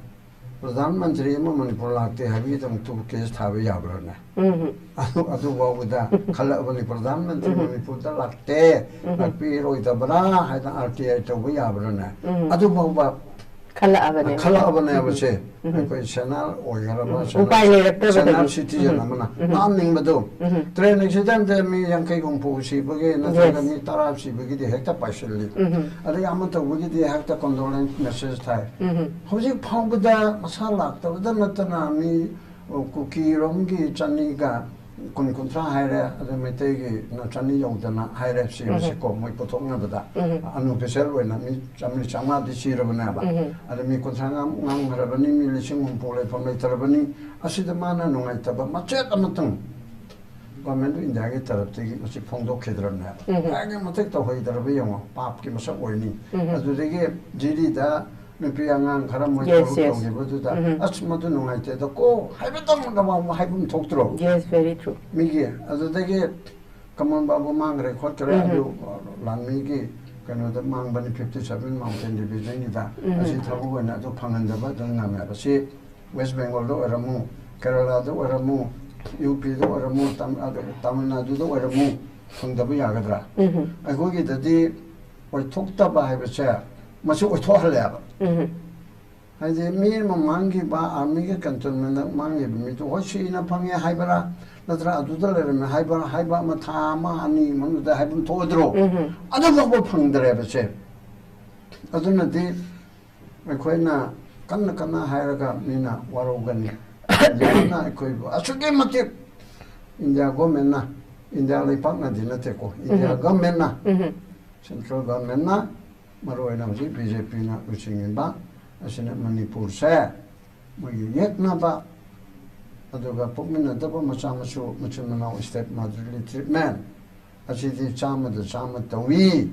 ꯄ꯭ꯔꯙꯥꯟ ꯃꯟꯇ꯭ꯔꯤ ꯑꯃ ꯃꯅꯤꯄꯨꯔ ꯂꯥꯛꯇꯦ ꯍꯥꯏꯕꯒꯤꯗꯃꯛꯇꯕꯨ ꯀꯦꯁ ꯊꯥꯕ ꯌꯥꯕ꯭ꯔꯥꯅꯦ? ꯑꯗꯨ, ꯑꯗꯨ ꯐꯥꯎꯕꯗ ꯈꯜꯂꯛꯑꯕꯅꯤ꯫ ꯄ꯭ꯔꯙꯥꯟ ꯃꯟꯇ꯭ꯔꯤ ꯃꯅꯤꯄꯨꯔꯗ ꯂꯥꯛꯇꯦ, ꯂꯥꯛꯄꯤꯔꯣꯏꯗꯕ꯭ꯔꯥ ꯍꯥꯏꯅ ꯑꯥꯔ ꯇꯤ ꯑꯥꯏ ꯇꯧꯕ ꯌꯥꯕ꯭ꯔꯥꯅꯦ? ꯑꯗꯨ ꯐꯥꯎꯕ ꯈꯜꯂꯛꯑꯕꯅꯦ꯫ ꯈꯜꯂꯛꯑꯕꯅꯦꯕꯁꯦ꯫ ꯑꯩꯈꯣꯏ ꯁꯦꯅꯥꯔ ꯑꯣꯏꯈ꯭ꯔꯕ, ꯎꯄꯥꯏ ꯂꯩꯔꯛꯇꯕꯗꯒꯤ꯫ ꯁꯦꯅꯥꯔ ꯁꯤꯇꯤꯖꯟ ꯑꯃꯅ ꯂꯥꯛꯍꯟꯅꯤꯡꯕꯗꯣ꯫ ꯇ꯭ꯔꯦꯟ ꯑꯦꯛꯁꯤꯗꯦꯟꯗ ꯃꯤ ꯌꯥꯡꯈꯩ ꯍꯨꯝꯐꯨ ꯁꯤꯕꯒꯤ ꯅꯠꯇ꯭ꯔꯒ Yes. ꯃꯤ ꯇꯔꯥ ꯁꯤꯕꯒꯤꯗꯤ ꯍꯦꯛꯇ ꯄꯥꯏꯁꯤꯜꯂꯤ꯫ ꯑꯗꯒꯤ ꯑꯃ ꯇꯧꯕꯒꯤꯗꯤ ꯍꯦꯛꯇ ꯀꯣꯟꯗꯣꯂꯦꯟꯁ ꯃꯦꯁꯦꯖ ꯊꯥꯏ꯫ ꯍꯧꯖꯤꯛ ꯐꯥꯎꯕꯗ ꯃꯁꯥ ꯂꯥꯛꯇꯕꯗ ꯅꯠꯇꯅ ꯃꯤ ꯀꯨꯀꯤꯔꯣꯝꯒꯤ ꯆꯅꯤꯒ ꯀꯨꯟ ꯀꯨꯟꯊ꯭ꯔꯥ ꯍꯥꯏꯔꯦ, ꯑꯗ ꯃꯩꯇꯩꯒꯤꯅ ꯆꯅꯤ ꯌꯧꯗꯅ ꯍꯥꯏꯔꯦ ꯁꯤꯕꯁꯤꯀꯣ, ꯃꯣꯏ ꯄꯨꯊꯣꯛꯅꯕꯗ ꯑꯟꯑꯣꯐꯤꯁꯤꯌꯦꯜ ꯑꯣꯏꯅ ꯃꯤ ꯆꯥꯝꯃꯔꯤ ꯆꯥꯝꯃꯉꯥꯗꯤ ꯁꯤꯔꯕꯅꯦꯕ꯫ ꯑꯗ ꯃꯤ ꯀꯨꯟꯊ꯭ꯔꯥ ꯉꯥꯡ-, ꯉꯥꯡꯈ꯭ꯔꯕꯅꯤ, ꯃꯤ ꯂꯤꯁꯤꯡ ꯍꯨꯝꯐꯨ ꯂꯩꯐꯝ ꯂꯩꯇ꯭ꯔꯕꯅꯤ꯫ ꯑꯁꯤꯗ ꯃꯥꯅ ꯅꯨꯡꯉꯥꯏꯇꯕ ꯃꯆꯦꯠ ꯑꯃꯇꯪ ꯒꯣꯔꯃꯦꯟ ꯑꯣꯐ ꯏꯟꯗꯤꯌꯥꯒꯤ ꯇꯔꯞꯇꯒꯤ ꯃꯁꯤ ꯐꯣꯡꯗꯣꯛꯈꯤꯗ꯭ꯔꯕꯅꯦꯕ꯫ ꯀꯌꯥꯒꯤ ꯃꯇꯤꯛ ꯇꯧꯍꯩꯗ꯭ꯔꯕ ꯌꯦꯡꯉꯣ, ꯄꯥꯞꯀꯤ ꯃꯁꯛ ꯑꯣꯏꯅꯤ꯫ ꯑꯗꯨꯗꯒꯤ ꯖꯤꯔꯤꯗ ꯅꯨꯄꯤ ꯑꯉꯥꯡ ꯈꯔ ꯃꯣꯏ Yes, ꯇꯧꯔꯨ yes. ꯇꯧꯈꯤꯕꯗꯨꯗ, ꯑꯁ, ꯃꯗꯨ ꯅꯨꯡꯉꯥꯏꯇꯦꯗ ꯀꯣ, ꯍꯥꯏꯐꯦꯠꯇꯪ ꯍꯥꯏꯐꯝ ꯊꯣꯛꯇ꯭ꯔꯣ? Yes, very true. ꯃꯤꯒꯤ ꯑꯗꯨꯗꯒꯤ ꯀꯃꯜ ꯕꯥꯕꯨ ꯃꯥꯡꯈ꯭ꯔꯦ ꯈꯣꯠꯈ꯭ꯔꯦ, ꯑꯗꯨ ꯂꯥꯟꯃꯤꯒꯤ ꯀꯩꯅꯣꯗ ꯃꯥꯡꯕꯅꯤ, ꯐꯤꯐꯇꯤ ꯁꯚꯦꯟ ꯃꯥꯎꯟꯇꯦꯟ ꯗꯤꯚꯤꯖꯟꯒꯤꯗ꯫ ꯑꯁꯤ ꯊꯕꯛ ꯑꯣꯏꯅ ꯑꯗꯨ ꯐꯪꯍꯟꯗꯕ ꯑꯗꯨꯝ ꯉꯝꯃꯦꯕ꯫ ꯁꯤ ꯋꯦꯁ ꯕꯦꯡꯒꯣꯜꯗ ꯑꯣꯏꯔꯝꯃꯨ, ꯀꯦꯔꯂꯥꯗ ꯑꯣꯏꯔꯝꯃꯨ, ꯌꯨ ꯄꯤꯗ ꯑꯣꯏꯔꯝꯃꯨ, ꯇꯥꯝ-, ꯑꯗꯨ ꯇꯥꯃꯤꯜ ꯅꯥꯗꯨꯗ ꯑꯣꯏꯔꯝꯃꯨ, ꯐꯪꯗꯕ ꯌꯥꯒꯗ꯭ꯔꯥ? ꯑꯩꯈꯣꯏꯒꯤꯗꯗꯤ ꯑꯣꯏꯊꯣꯛꯇꯕ ꯍꯥꯏꯕꯁꯦ ꯃꯁꯤ ꯑꯣꯏꯊꯣꯛꯍꯜꯂꯦꯕ꯫ ꯍꯥꯏꯗꯤ ꯃꯤ ꯑꯃ ꯃꯥꯡꯈꯤꯕ, ꯑꯥꯔꯃꯤꯒꯤ ꯀꯦꯟꯇꯣꯟꯃꯦꯟꯗ ꯃꯥꯡꯈꯤꯕ ꯃꯤꯗꯨ, ꯍꯣꯏ, ꯁꯤꯅ ꯐꯪꯉꯦ ꯍꯥꯏꯕ꯭ꯔꯥ, ꯅꯠꯇ꯭ꯔꯒ ꯑꯗꯨꯗ ꯂꯩꯔꯝꯃꯦ ꯍꯥꯏꯕ꯭ꯔꯥ, ꯍꯥꯏꯕ ꯑꯃ ꯊꯥ ꯑꯃ ꯑꯅꯤ ꯃꯅꯨꯡꯗ ꯍꯥꯏꯕ ꯑꯃ ꯊꯣꯛꯑꯗ꯭ꯔꯣ? ꯑꯗꯨ ꯐꯥꯎꯕ ꯐꯪꯗ꯭ꯔꯦꯕꯁꯦ꯫ ꯑꯗꯨꯅꯗꯤ ꯑꯩꯈꯣꯏꯅ ꯀꯟꯅ ꯀꯟꯅ ꯍꯥꯏꯔꯒ ꯃꯤꯅ ꯋꯥꯔꯧꯒꯅꯤ꯫ ꯏꯟꯗꯤꯌꯥꯅ ꯑꯩꯈꯣꯏꯕꯨ ꯑꯁꯨꯛꯀꯤ ꯃꯇꯤꯛ, ꯏꯟꯗꯤꯌꯥ ꯒꯣꯔꯃꯦꯟꯅ, ꯏꯟꯗꯤꯌꯥ ꯂꯩꯄꯥꯛꯅꯗꯤ ꯅꯠꯇꯦꯀꯣ, ꯏꯟꯗꯤꯌꯥ ꯒꯣꯔꯃꯦꯟꯅ, ꯁꯦꯟꯇ꯭ꯔꯦꯜ ꯒꯣꯔꯃꯦꯟꯅ, ꯃꯔꯨꯑꯣꯏꯅ ꯍꯧꯖꯤꯛ ꯕꯤ ꯖꯦ ꯄꯤꯅ ꯂꯨꯆꯤꯡꯉꯤꯕ ꯑꯁꯤꯅ ꯃꯅꯤꯄꯨꯔꯁꯦ ꯃꯣꯏꯒꯤ ꯌꯦꯛꯅꯕ, ꯑꯗꯨꯒ ꯄꯣꯛꯃꯤꯟꯅꯗꯕ ꯃꯆꯥ ꯃꯁꯨ, ꯃꯆꯤꯟ ꯃꯅꯥꯎ ꯏꯁꯇꯦꯞ ꯃꯥꯗꯔꯂꯤ ꯇ꯭ꯔꯤꯠꯃꯦꯟ ꯑꯁꯤꯗꯤ ꯆꯥꯝꯃꯗ ꯆꯥꯝꯃ ꯇꯧꯏ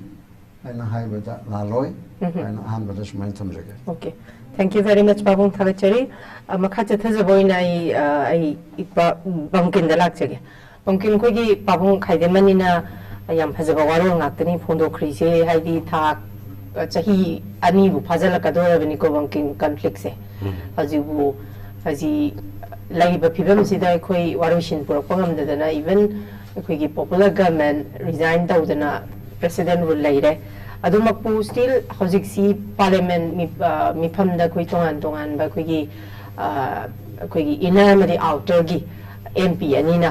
ꯍꯥꯏꯅ ꯍꯥꯏꯕꯗ ꯂꯥꯜꯂꯣꯏ ꯍꯥꯏꯅ ꯑꯍꯥꯟꯕꯗ ꯁꯨꯃꯥꯏꯅ ꯊꯝꯖꯒꯦ꯫ Okay, thank you very much, ꯄꯥꯕꯨꯡ, ꯊꯥꯒꯠꯆꯔꯤ꯫ ꯑ, ꯃꯈꯥ ꯆꯠꯊꯖꯕ ꯑꯣꯏꯅ ꯑꯩ, ꯑ, ꯑꯩ ꯏꯄꯥ ꯕꯪꯀꯤꯟꯗ ꯂꯥꯛꯆꯒꯦ꯫ ꯕꯪꯀꯤꯟ, ꯑꯩꯈꯣꯏꯒꯤ ꯄꯥꯕꯨꯡ ꯈꯥꯏꯗꯦꯃꯅꯤꯅ ꯌꯥꯝ ꯐꯖꯕ ꯋꯥꯔꯣꯜ ꯉꯥꯛꯇꯅꯤ ꯐꯣꯡꯗꯣꯛꯈ꯭ꯔꯤꯁꯦ, ꯍꯥꯏꯗꯤ ꯊꯥ, ꯑ, ꯆꯍꯤ ꯑꯅꯤꯕꯨ ꯐꯥꯖꯤꯜꯂꯛꯀꯗꯧꯔꯕꯅꯤꯀꯣ ꯕꯪꯀꯤꯟ ꯀꯟꯐ꯭ꯂꯤꯛꯁꯦ꯫ ꯍꯧꯖꯤꯛꯕꯨ, ꯍꯧꯖꯤꯛ ꯂꯩꯔꯤꯕ ꯐꯤꯕꯝꯁꯤꯗ ꯑꯩꯈꯣꯏ ꯋꯥꯔꯣꯏꯁꯤꯟ ꯄꯨꯔꯛꯄ ꯉꯝꯗꯗꯅ, even ꯑꯩꯈꯣꯏꯒꯤ popular government resign ꯇꯧꯗꯅ president rule ꯂꯩꯔꯦ꯫ ꯑꯗꯨꯃꯛꯄꯨ still ꯍꯧꯖꯤꯛꯁꯤ parliament ꯃꯤ-, ꯑ, ꯃꯤꯐꯝꯗ ꯑꯩꯈꯣꯏ ꯇꯣꯉꯥꯟ ꯇꯣꯉꯥꯟꯕ ꯑꯩꯈꯣꯏꯒꯤ, ꯑ, ꯑꯩꯈꯣꯏꯒꯤ inner ꯑꯃꯗꯤ outer ꯒꯤ M P ꯑꯅꯤꯅ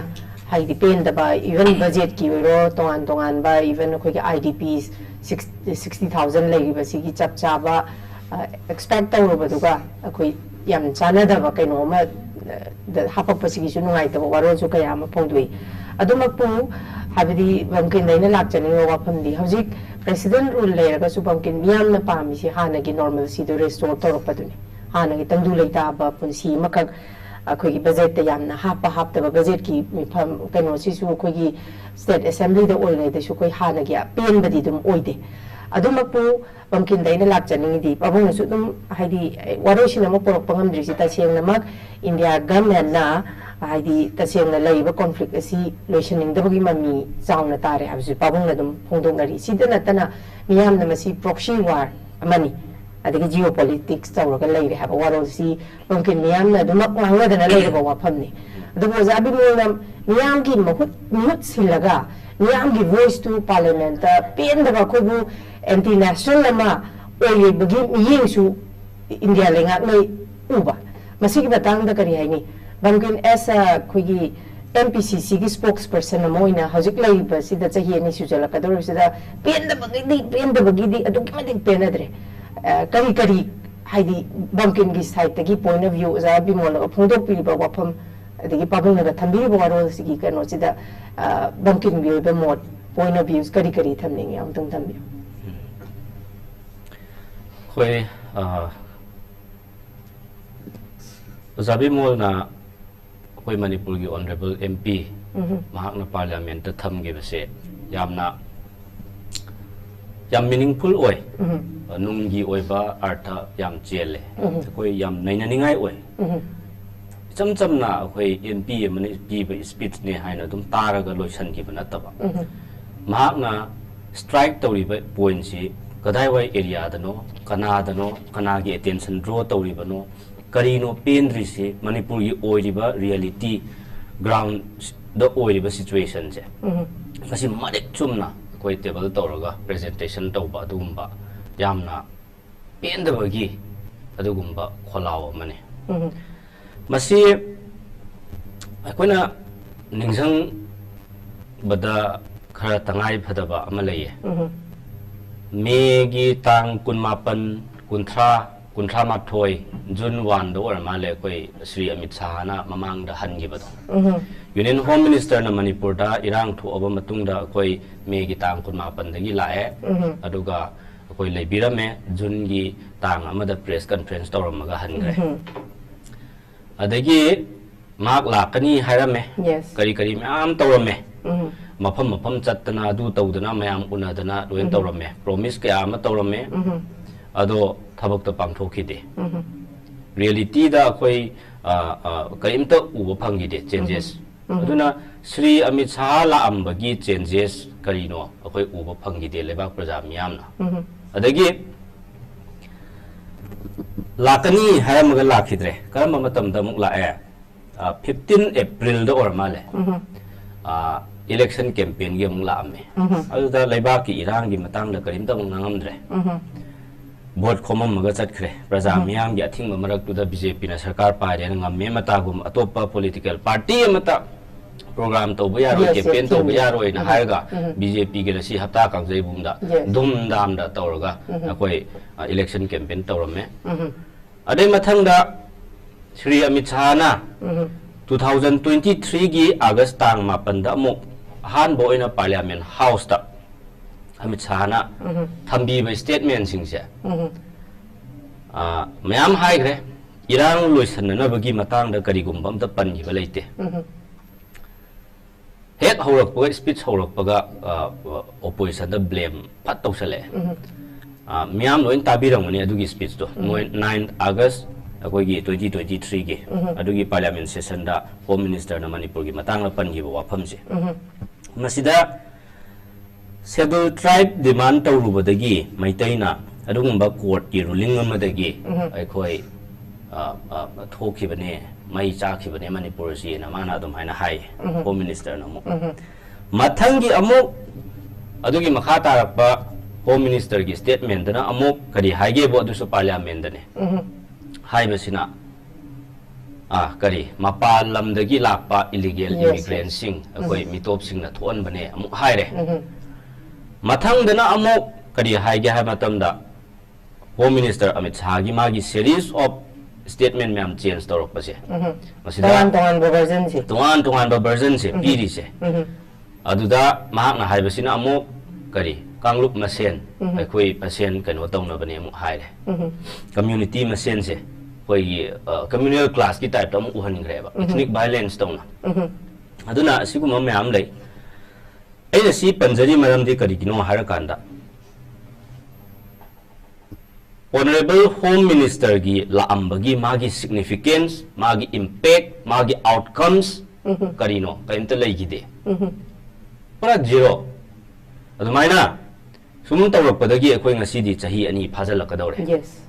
ꯍꯥꯏꯗꯤ ꯄꯦꯟꯗꯕ, even budget ꯀꯤ ꯑꯣꯏꯔꯣ, ꯇꯣꯉꯥꯟ ꯇꯣꯉꯥꯟꯕ, even ꯑꯩꯈꯣꯏꯒꯤ I D Ps six, sixty thousand ꯂꯩꯔꯤꯕꯁꯤꯒꯤ ꯆꯞ ꯆꯥꯕ, ꯑ, expect ꯇꯧꯔꯨꯕꯗꯨꯒ ꯑꯩꯈꯣꯏ ꯌꯥꯝ ꯆꯥꯟꯅꯗꯕ ꯀꯩꯅꯣ ꯑꯃ, ꯑ, ꯗ ꯍꯥꯄꯛꯄꯁꯤꯒꯤꯁꯨ ꯅꯨꯡꯉꯥꯏꯇꯕ ꯋꯥꯔꯣꯜꯁꯨ ꯀꯌꯥ ꯑꯃ ꯐꯣꯡꯗꯣꯛꯏ꯫ ꯑꯗꯨꯃꯛꯄꯨ ꯍꯥꯏꯕꯗꯤ ꯕꯝꯀꯤꯟꯗ ꯑꯩꯅ ꯂꯥꯛꯆꯅꯤꯡꯕ ꯋꯥꯐꯝꯗꯤ, ꯍꯧꯖꯤꯛ president rule ꯂꯩꯔꯒꯁꯨ ꯕꯝꯀꯤꯟ ꯃꯤꯌꯥꯝꯅ ꯄꯥꯝꯃꯤꯁꯤ ꯍꯥꯟꯅꯒꯤ normalcy ꯗꯨ restore ꯇꯧꯔꯛꯄꯗꯨꯅꯤ꯫ ꯍꯥꯟꯅꯒꯤ ꯇꯪꯗꯨ ꯂꯩꯇꯥꯕ ꯄꯨꯟꯁꯤ ꯑꯃꯈꯛ ꯑꯩꯈꯣꯏꯒꯤ budget ꯇ ꯌꯥꯝꯅ ꯍꯥꯞꯄ ꯍꯥꯞꯇꯕ, budget ꯀꯤ ꯃꯤꯐꯝ ꯀꯩꯅꯣꯁꯤꯁꯨ ꯑꯩꯈꯣꯏꯒꯤ state assembly ꯗ ꯑꯣꯏꯔꯤꯉꯩꯗꯁꯨ ꯑꯩꯈꯣꯏ ꯍꯥꯟꯅꯒꯤ ꯑꯄꯦꯟꯕꯗꯤ ꯑꯗꯨꯝ ꯑꯣꯏꯗꯦ꯫ ꯑꯗꯨꯃꯛꯄꯨ ꯕꯝꯀꯤꯟꯗ ꯑꯩꯅ ꯂꯥꯛꯆꯅꯤꯡꯉꯤꯗꯤ, ꯄꯥꯕꯨꯡꯅꯁꯨ ꯑꯗꯨꯝ ꯍꯥꯏꯗꯤ ꯋꯥꯔꯣꯏꯁꯤꯟ ꯑꯃ ꯄꯨꯔꯛꯄ ꯉꯝꯗ꯭ꯔꯤꯁꯤ ꯇꯁꯦꯡꯅꯃꯛ India government ꯅ ꯍꯥꯏꯗꯤ ꯇꯁꯦꯡꯅ ꯂꯩꯔꯤꯕ conflict ꯑꯁꯤ ꯂꯣꯏꯁꯤꯟꯅꯤꯡꯗꯕꯒꯤ ꯃꯃꯤ ꯆꯥꯎꯅ ꯇꯥꯔꯦ ꯍꯥꯏꯕꯁꯤ ꯄꯥꯕꯨꯡꯅ ꯑꯗꯨꯝ ꯐꯣꯡꯗꯣꯛꯅꯔꯤ꯫ ꯁꯤꯗ ꯅꯠꯇꯅ ꯃꯤꯌꯥꯝꯅ ꯃꯁꯤ proxy war ꯑꯃꯅꯤ, ꯑꯗꯒꯤ geopolitics ꯇꯧꯔꯒ ꯂꯩꯔꯦ ꯍꯥꯏꯕ ꯋꯥꯔꯣꯜꯁꯤ ꯕꯝꯀꯤꯟ ꯃꯤꯌꯥꯝꯅ ꯑꯗꯨꯃꯛ ꯉꯥꯡꯅꯗꯅ ꯂꯩꯔꯕ ꯋꯥꯐꯝꯅꯤ꯫ ꯑꯗꯨꯕꯨ ꯑꯣꯖꯥ ꯕꯤꯃꯣꯜꯅ ꯃꯤꯌꯥꯝꯒꯤ ꯃꯍꯨꯠ, ꯃꯤꯍꯨꯠ ꯁꯤꯜꯂꯒ ꯃꯤꯌꯥꯝꯒꯤ voice ꯇꯨ parliament ꯇ ꯄꯦꯟꯗꯕ, ꯑꯩꯈꯣꯏꯕꯨ anti national ꯑꯃ ꯑꯣꯏꯔꯤꯕꯒꯤ ꯃꯤꯠꯌꯦꯡꯁꯨ India ꯂꯩꯉꯥꯛꯅ ꯎꯕ꯫ ꯃꯁꯤꯒꯤ ꯃꯇꯥꯡꯗ ꯀꯔꯤ ꯍꯥꯏꯅꯤ? ꯕꯝꯀꯤꯟ as a ꯑꯩꯈꯣꯏꯒꯤ M P C C ꯒꯤ spokesperson ꯑꯃ ꯑꯣꯏꯅ ꯍꯧꯖꯤꯛ ꯂꯩꯔꯤꯕꯁꯤꯗ ꯆꯍꯤ ꯑꯅꯤ ꯁꯨꯖꯜꯂꯛꯀꯗꯧꯔꯤꯕꯁꯤꯗ ꯄꯦꯟꯗꯕꯒꯤꯗꯤ, ꯄꯦꯟꯗꯕꯒꯤꯗꯤ ꯑꯗꯨꯛꯀꯤ ꯃꯇꯤꯛ ꯄꯦꯟꯅꯗ꯭ꯔꯦ꯫ ꯑ, ꯀꯔꯤ ꯀꯔꯤ ꯍꯥꯏꯗꯤ ꯕꯝꯀꯤꯟꯒꯤ side ꯇꯒꯤ point of view ꯑꯣꯖꯥ ꯕꯤꯃꯣꯜꯅꯒ ꯐꯣꯡꯗꯣꯛꯄꯤꯔꯤꯕ ꯋꯥꯐꯝ ꯑꯗꯒꯤ ꯄꯥꯕꯨꯡꯅꯒ ꯊꯝꯕꯤꯔꯤꯕ ꯋꯥꯔꯣꯜꯁꯤꯒꯤ ꯀꯩꯅꯣꯁꯤꯗ, ꯑ, ꯕꯝꯀꯤꯟꯒꯤ ꯑꯣꯏꯕ ꯃꯣꯠ, point of views ꯀꯔꯤ ꯀꯔꯤ ꯊꯝꯅꯤꯡꯉꯤ ꯑꯃꯨꯛꯇꯪ ꯊꯝꯕꯤꯌꯨ꯫ ꯍꯣꯏ, ꯑ, ꯑꯣꯖꯥ ꯕꯤꯃꯣꯜꯅ ꯑꯩꯈꯣꯏ ꯃꯅꯤꯄꯨꯔꯒꯤ honourable M P, ꯎꯝꯍꯨꯝ꯫ ꯃꯍꯥꯛꯅ parliament ꯇ ꯊꯝꯈꯤꯕꯁꯦ ꯌꯥꯝꯅ, ꯌꯥꯝ meaningful ꯑꯣꯏ꯫ ꯎꯝꯍꯨꯝ꯫ ꯅꯨꯡꯒꯤ ꯑꯣꯏꯕ ꯑꯔꯊ ꯌꯥꯝ ꯆꯦꯜꯂꯦ꯫ ꯎꯝꯍꯨꯝ꯫ ꯑꯩꯈꯣꯏ ꯌꯥꯝ ꯅꯩꯅꯅꯤꯡꯉꯥꯏ ꯑꯣꯏ꯫ ꯎꯝꯍꯨꯝ꯫ ꯏꯆꯝ ꯆꯝꯅ ꯑꯩꯈꯣꯏ M P ꯑꯃꯅ ꯄꯤꯕ speech ꯅꯦ ꯍꯥꯏꯅ ꯑꯗꯨꯝ ꯇꯥꯔꯒ ꯂꯣꯏꯁꯤꯟꯈꯤꯕ ꯅꯠꯇꯕ꯫ ꯎꯝꯍꯨꯝ꯫ ꯃꯍꯥꯛꯅ strike ꯇꯧꯔꯤꯕ point ꯁꯤ ꯀꯗꯥꯏꯋꯥꯏ area ꯗꯅꯣ, ꯀꯅꯥꯗꯅꯣ, ꯀꯅꯥꯒꯤ attention draw ꯇꯧꯔꯤꯕꯅꯣ, ꯀꯔꯤꯅꯣ ꯄꯦꯟꯗ꯭ꯔꯤꯁꯤ, ꯃꯅꯤꯄꯨꯔꯒꯤ ꯑꯣꯏꯔꯤꯕ reality, ground ꯗ ꯑꯣꯏꯔꯤꯕ situation ꯁꯦ, ꯎꯝꯍꯨꯝ꯫ ꯃꯁꯤ ꯃꯔꯤꯛ ꯆꯨꯝꯅ ꯑꯩꯈꯣꯏ ꯇꯦꯕꯜ ꯇꯧꯔꯒ ꯄ꯭ꯔꯖꯦꯟꯇꯦꯁꯟ ꯇꯧꯕ, ꯑꯗꯨꯒꯨꯝꯕ ꯌꯥꯝꯅ ꯄꯦꯟꯗꯕꯒꯤ ꯑꯗꯨꯒꯨꯝꯕ ꯈꯣꯜꯂꯥꯎ ꯑꯃꯅꯤ꯫ ꯎꯝ꯫ ꯃꯁꯤ ꯑꯩꯈꯣꯏꯅ ꯅꯤꯡꯁꯤꯡꯕꯗ ꯈꯔ ꯇꯉꯥꯏ ꯐꯗꯕ ꯑꯃ ꯂꯩꯌꯦ꯫ ꯎꯝ꯫ ꯃꯦꯒꯤ ꯇꯥꯡ ꯀꯨꯟꯃꯥꯄꯟ, ꯀꯨꯟꯊ꯭ꯔꯥ, ꯀꯨꯟꯊ꯭ꯔꯥ ꯃꯥꯊꯣꯏ, ꯖꯨꯟ ꯋꯥꯟꯗ ꯑꯣꯏꯔ ꯃꯥꯜꯂꯦ, ꯑꯩꯈꯣꯏ ꯁ꯭ꯔꯤ ꯑꯃꯤꯠ ꯁꯥꯍꯅ ꯃꯃꯥꯡꯗ ꯍꯟꯈꯤꯕꯗꯣ꯫ ꯎꯝ꯫ ꯌꯨꯅꯤꯌꯟ ꯍꯣꯝ ꯃꯤꯅꯤꯁꯇꯔꯅ ꯃꯅꯤꯄꯨꯔꯗ ꯏꯔꯥꯡ ꯊꯣꯛꯑꯕ ꯃꯇꯨꯡꯗ ꯑꯩꯈꯣꯏ ꯃꯦꯒꯤ ꯇꯥꯡ ꯀꯨꯟꯃꯥꯄꯟꯗꯒꯤ ꯂꯥꯛꯑꯦ꯫ ꯎꯝ꯫ ꯑꯗꯨꯒ ꯑꯩꯈꯣꯏ ꯂꯩꯕꯤꯔꯝꯃꯦ, ꯖꯨꯟꯒꯤ ꯇꯥꯡ ꯑꯃꯗ ꯄ꯭ꯔꯦꯁ ꯀꯟꯐ꯭ꯔꯦꯟꯁ ꯇꯧꯔꯝꯃꯒ ꯍꯟꯈ꯭ꯔꯦ꯫ ꯎꯝ꯫ ꯑꯗꯒꯤ ꯃꯍꯥꯛ ꯂꯥꯛꯀꯅꯤ ꯍꯥꯏꯔꯝꯃꯦ꯫ Yes꯫ ꯀꯔꯤ ꯀꯔꯤ ꯃꯌꯥꯝ ꯇꯧꯔꯝꯃꯦ꯫ ꯎꯝ꯫ ꯃꯐꯝ ꯃꯐꯝ ꯆꯠꯇꯅ, ꯑꯗꯨ ꯇꯧꯗꯅ, ꯃꯌꯥꯝ ꯎꯅꯗꯅ ꯂꯣꯏꯅ ꯎꯝ꯫ ꯇꯧꯔꯝꯃꯦ꯫ ꯄ꯭ꯔꯣꯃꯤꯁ ꯀꯌꯥ ꯑꯃ ꯇꯧꯔꯝꯃꯦ꯫ ꯎꯝ꯫ ꯑꯗꯣ ꯊꯕꯛꯇ ꯄꯥꯡꯊꯣꯛꯈꯤꯗꯦ꯫ ꯎꯝ꯫ ꯔꯤꯌꯦꯂꯤꯇꯤꯗ ꯑꯩꯈꯣꯏ, ꯑ, ꯑ, ꯀꯔꯤꯝꯇ ꯎꯕ ꯐꯪꯈꯤꯗꯦ, ꯆꯦꯟꯖꯦꯁ꯫ ꯎꯝ꯫ ꯑꯗꯨꯅ ꯁ꯭ꯔꯤ ꯑꯃꯤꯠ ꯁꯥꯍ ꯂꯥꯛꯑꯝꯕꯒꯤ ꯆꯦꯟꯖꯦꯁ ꯀꯔꯤꯅꯣ ꯑꯩꯈꯣꯏ ꯎꯕ ꯐꯪꯈꯤꯗꯦ, ꯂꯩꯕꯥꯛ ꯄ꯭ꯔꯖꯥ ꯃꯤꯌꯥꯝꯅ꯫ ꯎꯝ꯫ ꯑꯗꯒꯤ ꯂꯥꯛꯀꯅꯤ ꯍꯥꯏꯔꯝꯃꯒ ꯂꯥꯛꯈꯤꯗ꯭ꯔꯦ꯫ ꯀꯔꯝꯕ ꯃꯇꯝꯗ ꯑꯃꯨꯛ ꯂꯥꯛꯑꯦ? ꯑ, ꯐꯤꯐꯇꯤꯟ ꯑꯦꯄ꯭ꯔꯤꯜꯗ ꯑꯣꯏꯔ ꯃꯥꯜꯂꯦ꯫ ꯎꯝ꯫ ꯑ, ꯏꯂꯦꯛꯁꯟ ꯀꯦꯝꯄꯦꯟꯒꯤ ꯑꯃꯨꯛ ꯂꯥꯛꯑꯝꯃꯦ꯫ ꯎꯝ꯫ ꯑꯗꯨꯗ ꯂꯩꯕꯥꯛꯀꯤ ꯏꯔꯥꯡꯒꯤ ꯃꯇꯥꯡꯗ ꯀꯔꯤꯝꯇ ꯑꯃꯨꯛ ꯉꯥꯡꯉꯝꯗ꯭ꯔꯦ꯫ ꯎꯝ꯫ ꯚꯣꯠ ꯈꯣꯝꯃꯝꯃꯒ ꯆꯠꯈ꯭ꯔꯦ꯫ ꯄ꯭ꯔꯖꯥ ꯎꯝ꯫ ꯃꯤꯌꯥꯝꯒꯤ ꯑꯊꯤꯡꯕ ꯃꯔꯛꯇꯨꯗ ꯕꯤ ꯖꯦ ꯄꯤꯅ ꯁꯔꯀꯥꯔ ꯄꯥꯏꯔꯦꯅ ꯉꯝꯃꯦ꯫ ꯃꯇꯥꯒꯨꯝ ꯑꯇꯣꯞꯄ ꯄꯣꯂꯤꯇꯤꯀꯦꯜ ꯄꯥꯔꯇꯤ ꯑꯃꯠꯇ ꯄ꯭ꯔꯣꯒ꯭ꯔꯥꯝ ꯇꯧꯕ ꯌꯥꯔꯣꯏ, Yes, yes, ꯀꯦꯝꯄꯦꯟ ꯇꯧꯕ ꯆꯨꯝꯃꯤ꯫ ꯌꯥꯔꯣꯏꯅ ꯎꯝ꯫ ꯍꯥꯏꯔꯒ ꯎꯝ꯫ ꯕꯤ ꯖꯦ ꯄꯤꯒꯤ ꯉꯁꯤ ꯍꯞꯇꯥ ꯀꯥꯡꯖꯩꯕꯨꯡꯗ Yes꯫ ꯙꯨꯝ ꯙꯥꯝꯗ ꯇꯧꯔꯒ ꯎꯝ꯫ ꯑꯩꯈꯣꯏ, ꯑ, ꯏꯂꯦꯛꯁꯟ ꯀꯦꯝꯄꯦꯟ ꯇꯧꯔꯝꯃꯦ꯫ ꯎꯝ꯫ ꯑꯗꯩ ꯃꯊꯪꯗ ꯁ꯭ꯔꯤ ꯑꯃꯤꯠ ꯁꯥꯍꯅ ꯎꯝ꯫ two thousand twenty three ꯒꯤ ꯑꯥꯒꯁ ꯇꯥꯡ ꯃꯥꯄꯟꯗ ꯑꯃꯨꯛ ꯑꯍꯥꯟꯕ ꯑꯣꯏꯅ ꯄꯥꯔꯂꯤꯌꯥꯃꯦꯟ ꯍꯥꯎꯁꯇ ꯑꯃꯤꯠ ꯁꯥꯍꯅ ꯎꯝ꯫ ꯊꯝꯕꯤꯕ ꯁ꯭ꯇꯦꯠꯃꯦꯟꯁꯤꯡꯁꯦ, ꯎꯝ꯫ ꯑ, ꯃꯌꯥꯝ ꯍꯥꯏꯈ꯭ꯔꯦ꯫ ꯏꯔꯥꯡ ꯂꯣꯏꯁꯤꯟꯅꯅꯕꯒꯤ ꯃꯇꯥꯡꯗ ꯀꯔꯤꯒꯨꯝꯕ ꯑꯝꯇ ꯄꯟꯈꯤꯕ ꯂꯩꯇꯦ꯫ ꯎꯝ꯫ ꯍꯦꯛ ꯍꯧꯔꯛꯄꯒ, ꯁ꯭ꯄꯤꯆ ꯍꯧꯔꯛꯄꯒ, ꯑ, ꯑꯣꯄꯣꯖꯤꯁꯟꯗ ꯕ꯭ꯂꯦꯝ ꯐꯠ ꯇꯧꯁꯜꯂꯛꯑꯦ꯫ ꯎꯝ꯫ ꯑ, ꯃꯤꯌꯥꯝ ꯂꯣꯏ ꯇꯥꯕꯤꯔꯝꯒꯅꯤ ꯑꯗꯨꯒꯤ ꯁ꯭ꯄꯤꯆꯇꯣ꯫ ꯎꯝ꯫ ꯅꯣꯏ ꯅꯥꯏꯟ ꯑꯥꯒꯁ ꯑꯩꯈꯣꯏꯒꯤ twenty twenty three ꯒꯤ ꯎꯝ꯫ ꯑꯗꯨꯒꯤ ꯄꯥꯔꯂꯤꯌꯥꯃꯦꯟ ꯁꯦꯁꯟꯗ ꯍꯣꯝ ꯃꯤꯅꯤꯁꯇꯔꯅ ꯃꯅꯤꯄꯨꯔꯒꯤ ꯃꯇꯥꯡꯗ ꯄꯟꯈꯤꯕ ꯋꯥꯐꯝꯁꯦ꯫ ꯎꯝ꯫ ꯃꯁꯤꯗ ꯁꯦꯗꯨꯜ ꯇ꯭ꯔꯥꯏꯕ ꯗꯤꯃꯥꯟ ꯇꯧꯔꯨꯕꯗꯒꯤ ꯃꯩꯇꯩꯅ ꯑꯗꯨꯒꯨꯝꯕ ꯀꯣꯔꯠꯀꯤ ꯔꯨꯂꯤꯡ ꯑꯃꯗꯒꯤ ꯎꯝ꯫ ꯑꯩꯈꯣꯏ, ꯑ, ꯑ, ꯊꯣꯛꯈꯤꯕꯅꯦ, ꯃꯩ ꯆꯥꯛꯈꯤꯕꯅꯦ ꯃꯅꯤꯄꯨꯔꯁꯤꯅ ꯃꯥꯅ ꯑꯗꯨꯝ ꯍꯥꯏꯅ ꯍꯥꯏ, ꯎꯝ꯫ ꯍꯣꯝ ꯃꯤꯅꯤꯁꯇꯔꯅ ꯑꯃꯨꯛ꯫ ꯎꯝ꯫ ꯃꯊꯪꯒꯤ ꯑꯃꯨꯛ ꯑꯗꯨꯒꯤ ꯃꯈꯥ ꯇꯥꯔꯛꯄ Home Ministerꯒꯤ statementꯇꯅ ꯑꯃꯨꯛ ꯀꯔꯤ ꯍꯥꯏꯒꯦꯕꯨ, ꯑꯗꯨꯁꯨ Parliamentꯇꯅꯦ꯫ ꯎꯝ꯫ ꯍꯥꯏꯕꯁꯤꯅ, ꯑꯥ, ꯀꯔꯤ, ꯃꯄꯥꯟ ꯂꯝꯗꯒꯤ ꯂꯥꯛꯄ illegal Yes, yes. immigrantꯁꯤꯡ, ꯑꯩꯈꯣꯏ ꯎꯝ꯫ ꯃꯤꯇꯣꯞꯁꯤꯡꯅ ꯊꯣꯛꯍꯟꯕꯅꯦ ꯑꯃꯨꯛ ꯍꯥꯏꯔꯦ꯫ ꯎꯝ꯫ ꯃꯊꯪꯗꯅ ꯑꯃꯨꯛ ꯀꯔꯤ ꯍꯥꯏꯒꯦ ꯍꯥꯏꯕ ꯃꯇꯝꯗ, Home Minister ꯑꯃꯤꯠ ꯁꯥꯍꯒꯤ ꯃꯥꯒꯤ series of statement ꯃꯌꯥꯝ change ꯇꯧꯔꯛꯄꯁꯦ, ꯎꯝ꯫ ꯃꯁꯤꯗ ꯇꯣꯉꯥꯟ ꯇꯣꯉꯥꯟꯕ versionꯁꯦ꯫ ꯇꯣꯉꯥꯟ ꯇꯣꯉꯥꯟꯕ versionꯁꯦ ꯎꯝ꯫ ꯄꯤꯔꯤꯁꯦ꯫ ꯎꯝ꯫ ꯑꯗꯨꯗ ꯃꯍꯥꯛꯅ ꯍꯥꯏꯕꯁꯤꯅ ꯑꯃꯨꯛ ꯀꯔꯤ, ꯀꯥꯡꯂꯨꯞ ꯃꯁꯦꯟ, ꯎꯝ꯫ ꯑꯩꯈꯣꯏ ꯃꯁꯦꯟ ꯀꯩꯅꯣ ꯇꯧꯅꯕꯅꯦ ꯑꯃꯨꯛ ꯍꯥꯏꯔꯦ꯫ ꯎꯝ꯫ Community ꯃꯁꯦꯟꯁꯦ ꯑꯩꯈꯣꯏꯒꯤ, ꯑ, communal clashꯀꯤ typeꯇ ꯑꯃꯨꯛ ꯎꯍꯟꯈ꯭ꯔꯦꯕ꯫ ꯎꯝ꯫ Ethnic violence ꯇꯧꯅ꯫ ꯎꯝ꯫ ꯑꯗꯨꯅ ꯑꯁꯤꯒꯨꯝꯕ ꯃꯌꯥꯝ ꯂꯩ꯫ ꯑꯩꯅ ꯁꯤ ꯄꯟꯖꯔꯤ ꯃꯔꯝꯗꯤ ꯀꯔꯤꯒꯤꯅꯣ ꯍꯥꯏꯔꯀꯥꯟꯗ, Honourable Home Ministerꯒꯤ ꯂꯥꯛꯑꯝꯕꯒꯤ ꯃꯥꯒꯤ significance, ꯃꯥꯒꯤ impact, ꯃꯥꯒꯤ outcomes ꯎꯝ꯫ ꯀꯔꯤꯅꯣ? ꯀꯔꯤꯝꯇ ꯂꯩꯈꯤꯗꯦ꯫ ꯎꯝ꯫ ꯄꯨꯔꯥ zero꯫ ꯑꯗꯨꯃꯥꯏꯅ ꯁꯨꯝ ꯇꯧꯔꯛꯄꯗꯒꯤ ꯑꯩꯈꯣꯏ ꯉꯁꯤꯗꯤ ꯆꯍꯤ ꯑꯅꯤ ꯐꯥꯖꯤꯜꯂꯛꯀꯗꯧꯔꯦ꯫ Yes꯫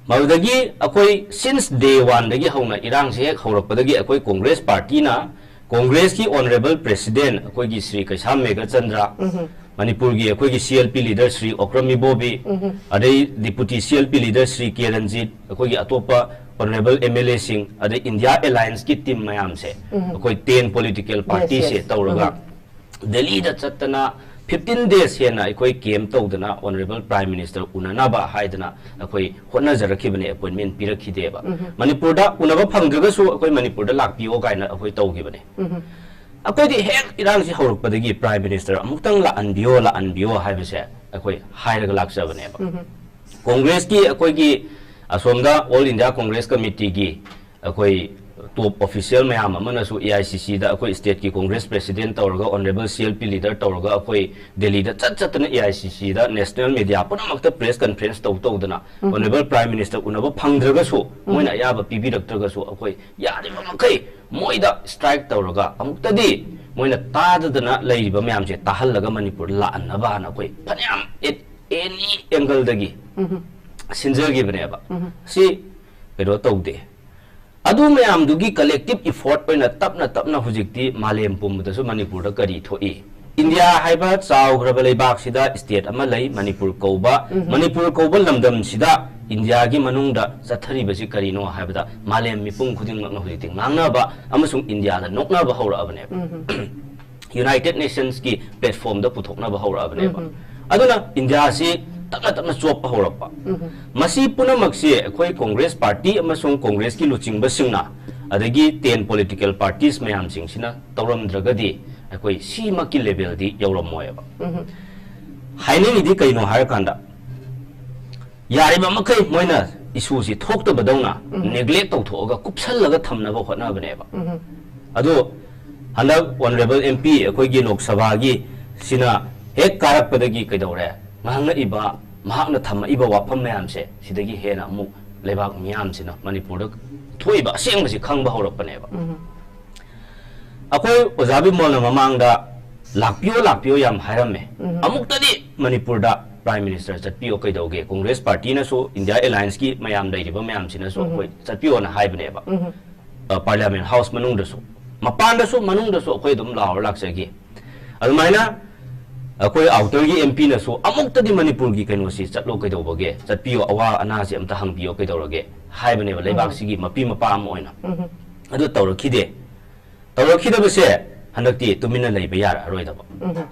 ꯃꯗꯨꯗꯒꯤ ꯑꯩꯈꯣꯏ since day oneꯗꯒꯤ ꯍꯧꯅ, ꯏꯔꯥꯡꯁꯦ ꯍꯦꯛ ꯍꯧꯔꯛꯄꯗꯒꯤ ꯑꯩꯈꯣꯏ Congress Partyꯅ, Congressꯀꯤ Honourable President ꯑꯩꯈꯣꯏꯒꯤ ꯁ꯭ꯔꯤ ꯀꯩꯁꯥꯝ ꯃꯦꯘꯆꯟꯗ꯭ꯔ, ꯎꯝ꯫ ꯃꯅꯤꯄꯨꯔꯒꯤ ꯑꯩꯈꯣꯏꯒꯤ CLP leader ꯁ꯭ꯔꯤ ꯑꯣꯀ꯭ꯔꯝ ꯏꯕꯣꯕꯤ, ꯎꯝ꯫ ꯑꯗꯩ Deputy CLP leader ꯁ꯭ꯔꯤ ꯀꯦ ꯔꯟꯖꯤꯠ, ꯑꯩꯈꯣꯏꯒꯤ ꯑꯇꯣꯞꯄ Honourable MLAꯁꯤꯡ, ꯑꯗꯩ India Allianceꯀꯤ team ꯃꯌꯥꯝꯁꯦ, ꯎꯝ꯫ ꯑꯩꯈꯣꯏ ten political Yes, partyꯁꯦ yes. ꯇꯧꯔꯒ, ꯎꯝ꯫ ꯗꯦꯜꯂꯤꯗ ꯆꯠꯇꯅ fifteen days ꯍꯦꯟꯅ ꯑꯩꯈꯣꯏ camp ꯇꯧꯗꯅ Honourable Prime Minister ꯎꯅꯅꯕ ꯍꯥꯏꯗꯅ ꯑꯩꯈꯣꯏ ꯍꯣꯠꯅꯖꯔꯛꯈꯤꯕꯅꯦ, appointment ꯄꯤꯔꯛꯈꯤꯗꯦꯕ꯫ ꯎꯝ꯫ ꯃꯅꯤꯄꯨꯔꯗ ꯎꯅꯕ ꯐꯪꯗ꯭ꯔꯒꯁꯨ ꯑꯩꯈꯣꯏ ꯃꯅꯤꯄꯨꯔꯗ ꯂꯥꯛꯄꯤꯌꯣ ꯀꯥꯏꯅ ꯑꯩꯈꯣꯏ ꯇꯧꯈꯤꯕꯅꯦ꯫ ꯎꯝ꯫ ꯑꯩꯈꯣꯏꯗꯤ ꯍꯦꯛ ꯏꯔꯥꯡꯁꯤ ꯍꯧꯔꯛꯄꯗꯒꯤ Prime Minister ꯑꯃꯨꯛꯇꯪ ꯂꯥꯛꯍꯟꯕꯤꯌꯣ, ꯂꯥꯛꯍꯟꯕꯤꯌꯣ ꯍꯥꯏꯕꯁꯦ ꯑꯩꯈꯣꯏ ꯍꯥꯏꯔꯒ ꯂꯥꯛꯆꯕꯅꯦꯕ꯫ ꯎꯝ꯫ Congressꯀꯤ ꯑꯩꯈꯣꯏꯒꯤ ꯑꯁꯣꯝꯗ All India Congress Committeeꯒꯤ ꯑꯩꯈꯣꯏ top official ꯃꯌꯥꯝ ꯑꯃꯅꯁꯨ AICCꯗ ꯑꯩꯈꯣꯏ stateꯀꯤ Congress President ꯇꯧꯔꯒ, Honourable CLP leader ꯇꯧꯔꯒ, ꯑꯩꯈꯣꯏ ꯗꯦꯜꯂꯤꯗ ꯆꯠ ꯆꯠꯇꯅ AICCꯗ national media ꯄꯨꯝꯅꯃꯛꯇ press conference ꯇꯧ ꯇꯧꯗꯅ, ꯎꯝ꯫ Honourable Prime Minister ꯎꯅꯕ ꯐꯪꯗ꯭ꯔꯒꯁꯨ, ꯎꯝ꯫ ꯃꯣꯏꯅ ꯑꯌꯥꯕ ꯄꯤꯕꯤꯔꯛꯇ꯭ꯔꯒꯁꯨ, ꯑꯩꯈꯣꯏ ꯌꯥꯔꯤꯕ ꯃꯈꯩ ꯃꯣꯏꯗ strike ꯇꯧꯔꯒ, ꯑꯃꯨꯛꯇꯗꯤ ꯃꯣꯏꯅ ꯇꯥꯗꯗꯅ ꯂꯩꯔꯤꯕ ꯃꯌꯥꯝꯁꯦ ꯇꯥꯍꯜꯂꯒ ꯃꯅꯤꯄꯨꯔꯗ ꯂꯥꯛꯍꯟꯅꯕꯅ ꯑꯩꯈꯣꯏ ꯐꯅꯌꯥꯝ at any angleꯗꯒꯤ ꯎꯝ꯫ ꯁꯤꯟꯖꯈꯤꯕꯅꯦꯕ꯫ ꯎꯝ꯫ ꯁꯤ ꯀꯩꯅꯣ ꯇꯧꯗꯦ꯫ ꯑꯗꯨ ꯃꯌꯥꯝꯗꯨꯒꯤ collective effort ꯑꯣꯏꯅ ꯇꯞꯅ ꯇꯞꯅ ꯍꯧꯖꯤꯛꯇꯤ ꯃꯥꯂꯦꯝ ꯄꯨꯝꯕꯗꯁꯨ ꯃꯅꯤꯄꯨꯔꯗ ꯀꯔꯤ ꯊꯣꯛꯏ? ꯏꯟꯗꯤꯌꯥ ꯍꯥꯏꯕ ꯆꯥꯎꯈ꯭ꯔꯕ ꯂꯩꯕꯥꯛꯁꯤꯗ state ꯑꯃ ꯂꯩ, ꯃꯅꯤꯄꯨꯔ ꯀꯧꯕ꯫ ꯎꯝ꯫ ꯃꯅꯤꯄꯨꯔ ꯀꯧꯕ ꯂꯝꯗꯝꯁꯤꯗ ꯏꯟꯗꯤꯌꯥꯒꯤ ꯃꯅꯨꯡꯗ ꯆꯠꯊꯔꯤꯕꯁꯤ ꯀꯔꯤꯅꯣ ꯍꯥꯏꯕꯗ, ꯃꯥꯂꯦꯝ ꯃꯤꯄꯨꯝ ꯈꯨꯗꯤꯡꯃꯛꯅ ꯍꯧꯖꯤꯛꯇꯤ ꯉꯥꯡꯅꯕ ꯑꯃꯁꯨꯡ ꯏꯟꯗꯤꯌꯥꯗ ꯅꯣꯛꯅꯕ ꯍꯧꯔꯛꯑꯕꯅꯦꯕ꯫ ꯎꯝ꯫ United Nations ꯀꯤ platform ꯗ ꯄꯨꯊꯣꯛꯅꯕ ꯍꯧꯔꯛꯑꯕꯅꯦꯕ꯫ ꯎꯝ꯫ ꯑꯗꯨꯅ ꯏꯟꯗꯤꯌꯥꯁꯤ ꯇꯞꯅ ꯇꯞꯅ ꯆꯣꯞꯄ ꯍꯧꯔꯛꯄ꯫ ꯎꯝ꯫ ꯃꯁꯤ ꯄꯨꯝꯅꯃꯛꯁꯤ ꯑꯩꯈꯣꯏ Congress party ꯑꯃꯁꯨꯡ Congress ꯀꯤ ꯂꯨꯆꯤꯡꯕꯁꯤꯡꯅ, ꯑꯗꯒꯤ ten political parties ꯃꯌꯥꯝꯁꯤꯡꯁꯤꯅ ꯇꯧꯔꯝꯗ꯭ꯔꯒꯗꯤ ꯑꯩꯈꯣꯏ ꯁꯤꯃꯛꯀꯤ level ꯗꯤ ꯌꯧꯔꯝꯃꯣꯏꯕ꯫ ꯎꯝ꯫ ꯍꯥꯏꯅꯤꯡꯉꯤꯗꯤ ꯀꯩꯅꯣ ꯍꯥꯏꯔꯀꯥꯟꯗ, ꯌꯥꯔꯤꯕ ꯃꯈꯩ ꯃꯣꯏꯅ issue ꯁꯤ ꯊꯣꯛꯇꯕꯗꯧꯅ ꯎꯝ꯫ Neglect ꯇꯧꯊꯣꯛꯑꯒ ꯀꯨꯞꯁꯜꯂꯒ ꯊꯝꯅꯕ ꯍꯣꯠꯅꯕꯅꯦꯕ꯫ ꯎꯝ꯫ ꯑꯗꯣ ꯍꯟꯗꯛ Honourable M P ꯑꯩꯈꯣꯏꯒꯤ ꯂꯣꯛ ꯁꯚꯥꯒꯤ ꯁꯤꯅ ꯍꯦꯛ ꯀꯥꯔꯛꯄꯗꯒꯤ ꯀꯩꯗꯧꯔꯦ? ꯉꯥꯡꯉꯛꯏꯕ, ꯃꯍꯥꯛꯅ ꯊꯝꯃꯛꯏꯕ ꯋꯥꯐꯝ ꯃꯌꯥꯝꯁꯦ, ꯁꯤꯗꯒꯤ ꯍꯦꯟꯅ ꯑꯃꯨꯛ ꯂꯩꯕꯥꯛ ꯃꯤꯌꯥꯝꯁꯤꯅ ꯃꯅꯤꯄꯨꯔꯗ ꯊꯣꯛꯏꯕ ꯑꯁꯦꯡꯕꯁꯤ ꯈꯪꯕ ꯍꯧꯔꯛꯄꯅꯦꯕ꯫ ꯎꯝ꯫ ꯑꯩꯈꯣꯏ ꯑꯣꯖꯥ ꯕꯤꯃꯣꯜꯅ ꯃꯃꯥꯡꯗ "ꯂꯥꯛꯄꯤꯌꯣ, ꯂꯥꯛꯄꯤꯌꯣ" ꯌꯥꯝ ꯍꯥꯏꯔꯝꯃꯦ꯫ ꯎꯝ꯫ ꯑꯃꯨꯛꯇꯗꯤ ꯃꯅꯤꯄꯨꯔꯗ Prime Minister ꯆꯠꯄꯤꯌꯣ ꯀꯩꯗꯧꯒꯦ? Congress party ꯅꯁꯨ, India Alliance ꯀꯤ ꯃꯌꯥꯝ ꯂꯩꯔꯤꯕ ꯃꯌꯥꯝꯁꯤꯅꯁꯨ ꯎꯝ꯫ ꯑꯩꯈꯣꯏ ꯆꯠꯄꯤꯌꯣꯅ ꯍꯥꯏꯕꯅꯦꯕ꯫ ꯎꯝ꯫ ꯑ, Parliament House ꯃꯅꯨꯡꯗꯁꯨ, ꯃꯄꯥꯟꯗꯁꯨ, ꯃꯅꯨꯡꯗꯁꯨ ꯑꯩꯈꯣꯏ ꯑꯗꯨꯝ ꯂꯥꯎꯔ ꯂꯥꯛꯆꯈꯤ꯫ ꯑꯗꯨꯃꯥꯏꯅ ꯑꯩꯈꯣꯏ outer ꯒꯤ M P ꯅꯁꯨ ꯑꯃꯨꯛꯇꯗꯤ ꯃꯅꯤꯄꯨꯔꯒꯤ ꯀꯩꯅꯣꯁꯤ ꯆꯠꯂꯣ ꯀꯩꯗꯧꯕꯒꯦ, ꯆꯠꯄꯤꯌꯣ, ꯑꯋꯥ ꯑꯅꯥꯁꯦ ꯑꯝꯇ ꯍꯪꯕꯤꯌꯣ ꯀꯩꯗꯧꯔꯒꯦ ꯍꯥꯏꯕꯅꯦꯕ, ꯎꯝ꯫ ꯂꯩꯕꯥꯛꯁꯤꯒꯤ ꯃꯄꯤ ꯃꯄꯥ ꯑꯃ ꯑꯣꯏꯅ꯫ ꯎꯝ꯫ ꯑꯗꯨ ꯇꯧꯔꯛꯈꯤꯗꯦ꯫ ꯇꯧꯔꯛꯈꯤꯗꯕꯁꯦ ꯍꯟꯗꯛꯇꯤ ꯇꯨꯃꯤꯟꯅ ꯂꯩꯕ ꯌꯥꯔꯛꯑꯔꯣꯏꯗꯕ꯫ ꯎꯝ꯫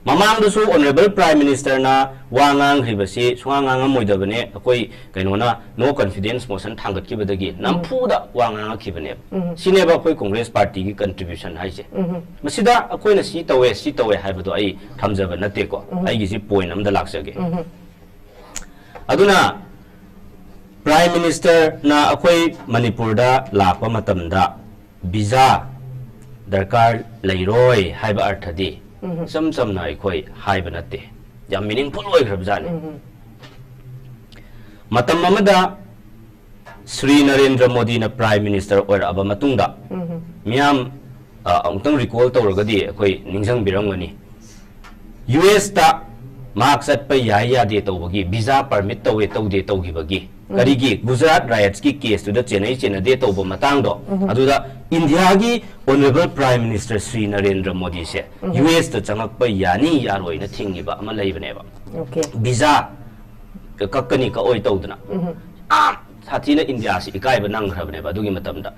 ꯃꯃꯥꯡꯗꯁꯨ Honourable Prime Minister ꯅ ꯋꯥ ꯉꯥꯡꯈ꯭ꯔꯤꯕꯁꯤ ꯁꯨꯡꯉꯥꯡ ꯉꯥꯡꯉꯝꯃꯣꯏꯗꯕꯅꯦ, ꯑꯩꯈꯣꯏ ꯀꯩꯅꯣꯅ no confidence motion ꯊꯥꯡꯒꯠꯈꯤꯕꯗꯒꯤ ꯎꯝ꯫ ꯅꯝꯐꯨꯗ ꯋꯥ ꯉꯥꯡꯉꯛꯈꯤꯕꯅꯦꯕ꯫ ꯎꯝ꯫ ꯁꯤꯅꯦꯕ ꯑꯩꯈꯣꯏ Congress party ꯒꯤ contribution ꯍꯥꯏꯁꯦ꯫ ꯎꯝ꯫ ꯃꯁꯤꯗ ꯑꯩꯈꯣꯏꯅ ꯁꯤ ꯇꯧꯋꯦ, ꯁꯤ ꯇꯧꯋꯦ ꯍꯥꯏꯕꯗꯣ ꯑꯩ ꯊꯝꯖꯕ ꯅꯠꯇꯦꯀꯣ꯫ ꯎꯝ꯫ ꯑꯩꯒꯤꯁꯤ point ꯑꯝꯗ ꯂꯥꯛꯆꯒꯦ꯫ ꯎꯝ꯫ ꯑꯗꯨꯅ Prime Minister ꯅ ꯑꯩꯈꯣꯏ ꯃꯅꯤꯄꯨꯔꯗ ꯂꯥꯛꯄ ꯃꯇꯝꯗ visa ꯗꯔꯀꯥꯔ ꯂꯩꯔꯣꯏ ꯍꯥꯏꯕ ꯑꯔꯊꯗꯤ ꯎꯝ꯫ ꯏꯆꯝ ꯆꯝꯅ ꯑꯩꯈꯣꯏ ꯍꯥꯏꯕ ꯅꯠꯇꯦ, ꯌꯥꯝ meaningful ꯑꯣꯏꯈ꯭ꯔꯕꯖꯥꯠꯅꯤ꯫ ꯎꯝ꯫ ꯃꯇꯝ ꯑꯃꯗ ꯁ꯭ꯔꯤ ꯅꯔꯦꯟꯗ꯭ꯔ ꯃꯣꯗꯤꯅ Prime Minister ꯑꯣꯏꯔꯛꯑꯕ ꯃꯇꯨꯡꯗ, ꯎꯝ꯫ ꯃꯤꯌꯥꯝ, ꯑ, ꯑꯃꯨꯛꯇꯪ recall ꯇꯧꯔꯒꯗꯤ ꯑꯩꯈꯣꯏ ꯅꯤꯡꯁꯤꯡꯕꯤꯔꯝꯒꯅꯤ, U S ꯇ ꯃꯍꯥꯛ ꯆꯠꯄ ꯌꯥꯏ ꯌꯥꯗꯦ ꯇꯧꯕꯒꯤ, visa permit ꯇꯧꯋꯦ ꯇꯧꯗꯦ ꯇꯧꯈꯤꯕꯒꯤ, ꯀꯔꯤꯒꯤ ꯒꯨꯖꯔꯥꯠ ꯔꯥꯏꯠꯁꯀꯤ ꯀꯦꯁꯇꯨꯗ ꯆꯦꯟꯅꯩ ꯆꯦꯟꯅꯗꯦ ꯇꯧꯕ ꯃꯇꯥꯡꯗꯣ, ꯑꯗꯨꯗ ꯏꯟꯗꯤꯌꯥꯒꯤ honourable prime minister Shri Narendra ꯃꯣꯗꯤꯁꯦ ꯌꯨ ꯑꯦꯁꯇ ꯆꯪꯉꯛꯄ ꯌꯥꯅꯤ ꯌꯥꯔꯣꯏꯅ ꯊꯤꯡꯉꯤꯕ ꯑꯃ ꯂꯩꯕꯅꯦꯕ꯫ Okay. ꯚꯤꯖꯥ ꯀꯛꯀꯅꯤ ꯀꯛꯑꯣꯏ ꯇꯧꯗꯅ ꯌꯥꯝ ꯁꯥꯊꯤꯅ ꯏꯟꯗꯤꯌꯥꯁꯤ ꯏꯀꯥꯏꯕ ꯅꯪꯈ꯭ꯔꯕꯅꯦꯕ ꯑꯗꯨꯒꯤ ꯃꯇꯝꯗ꯫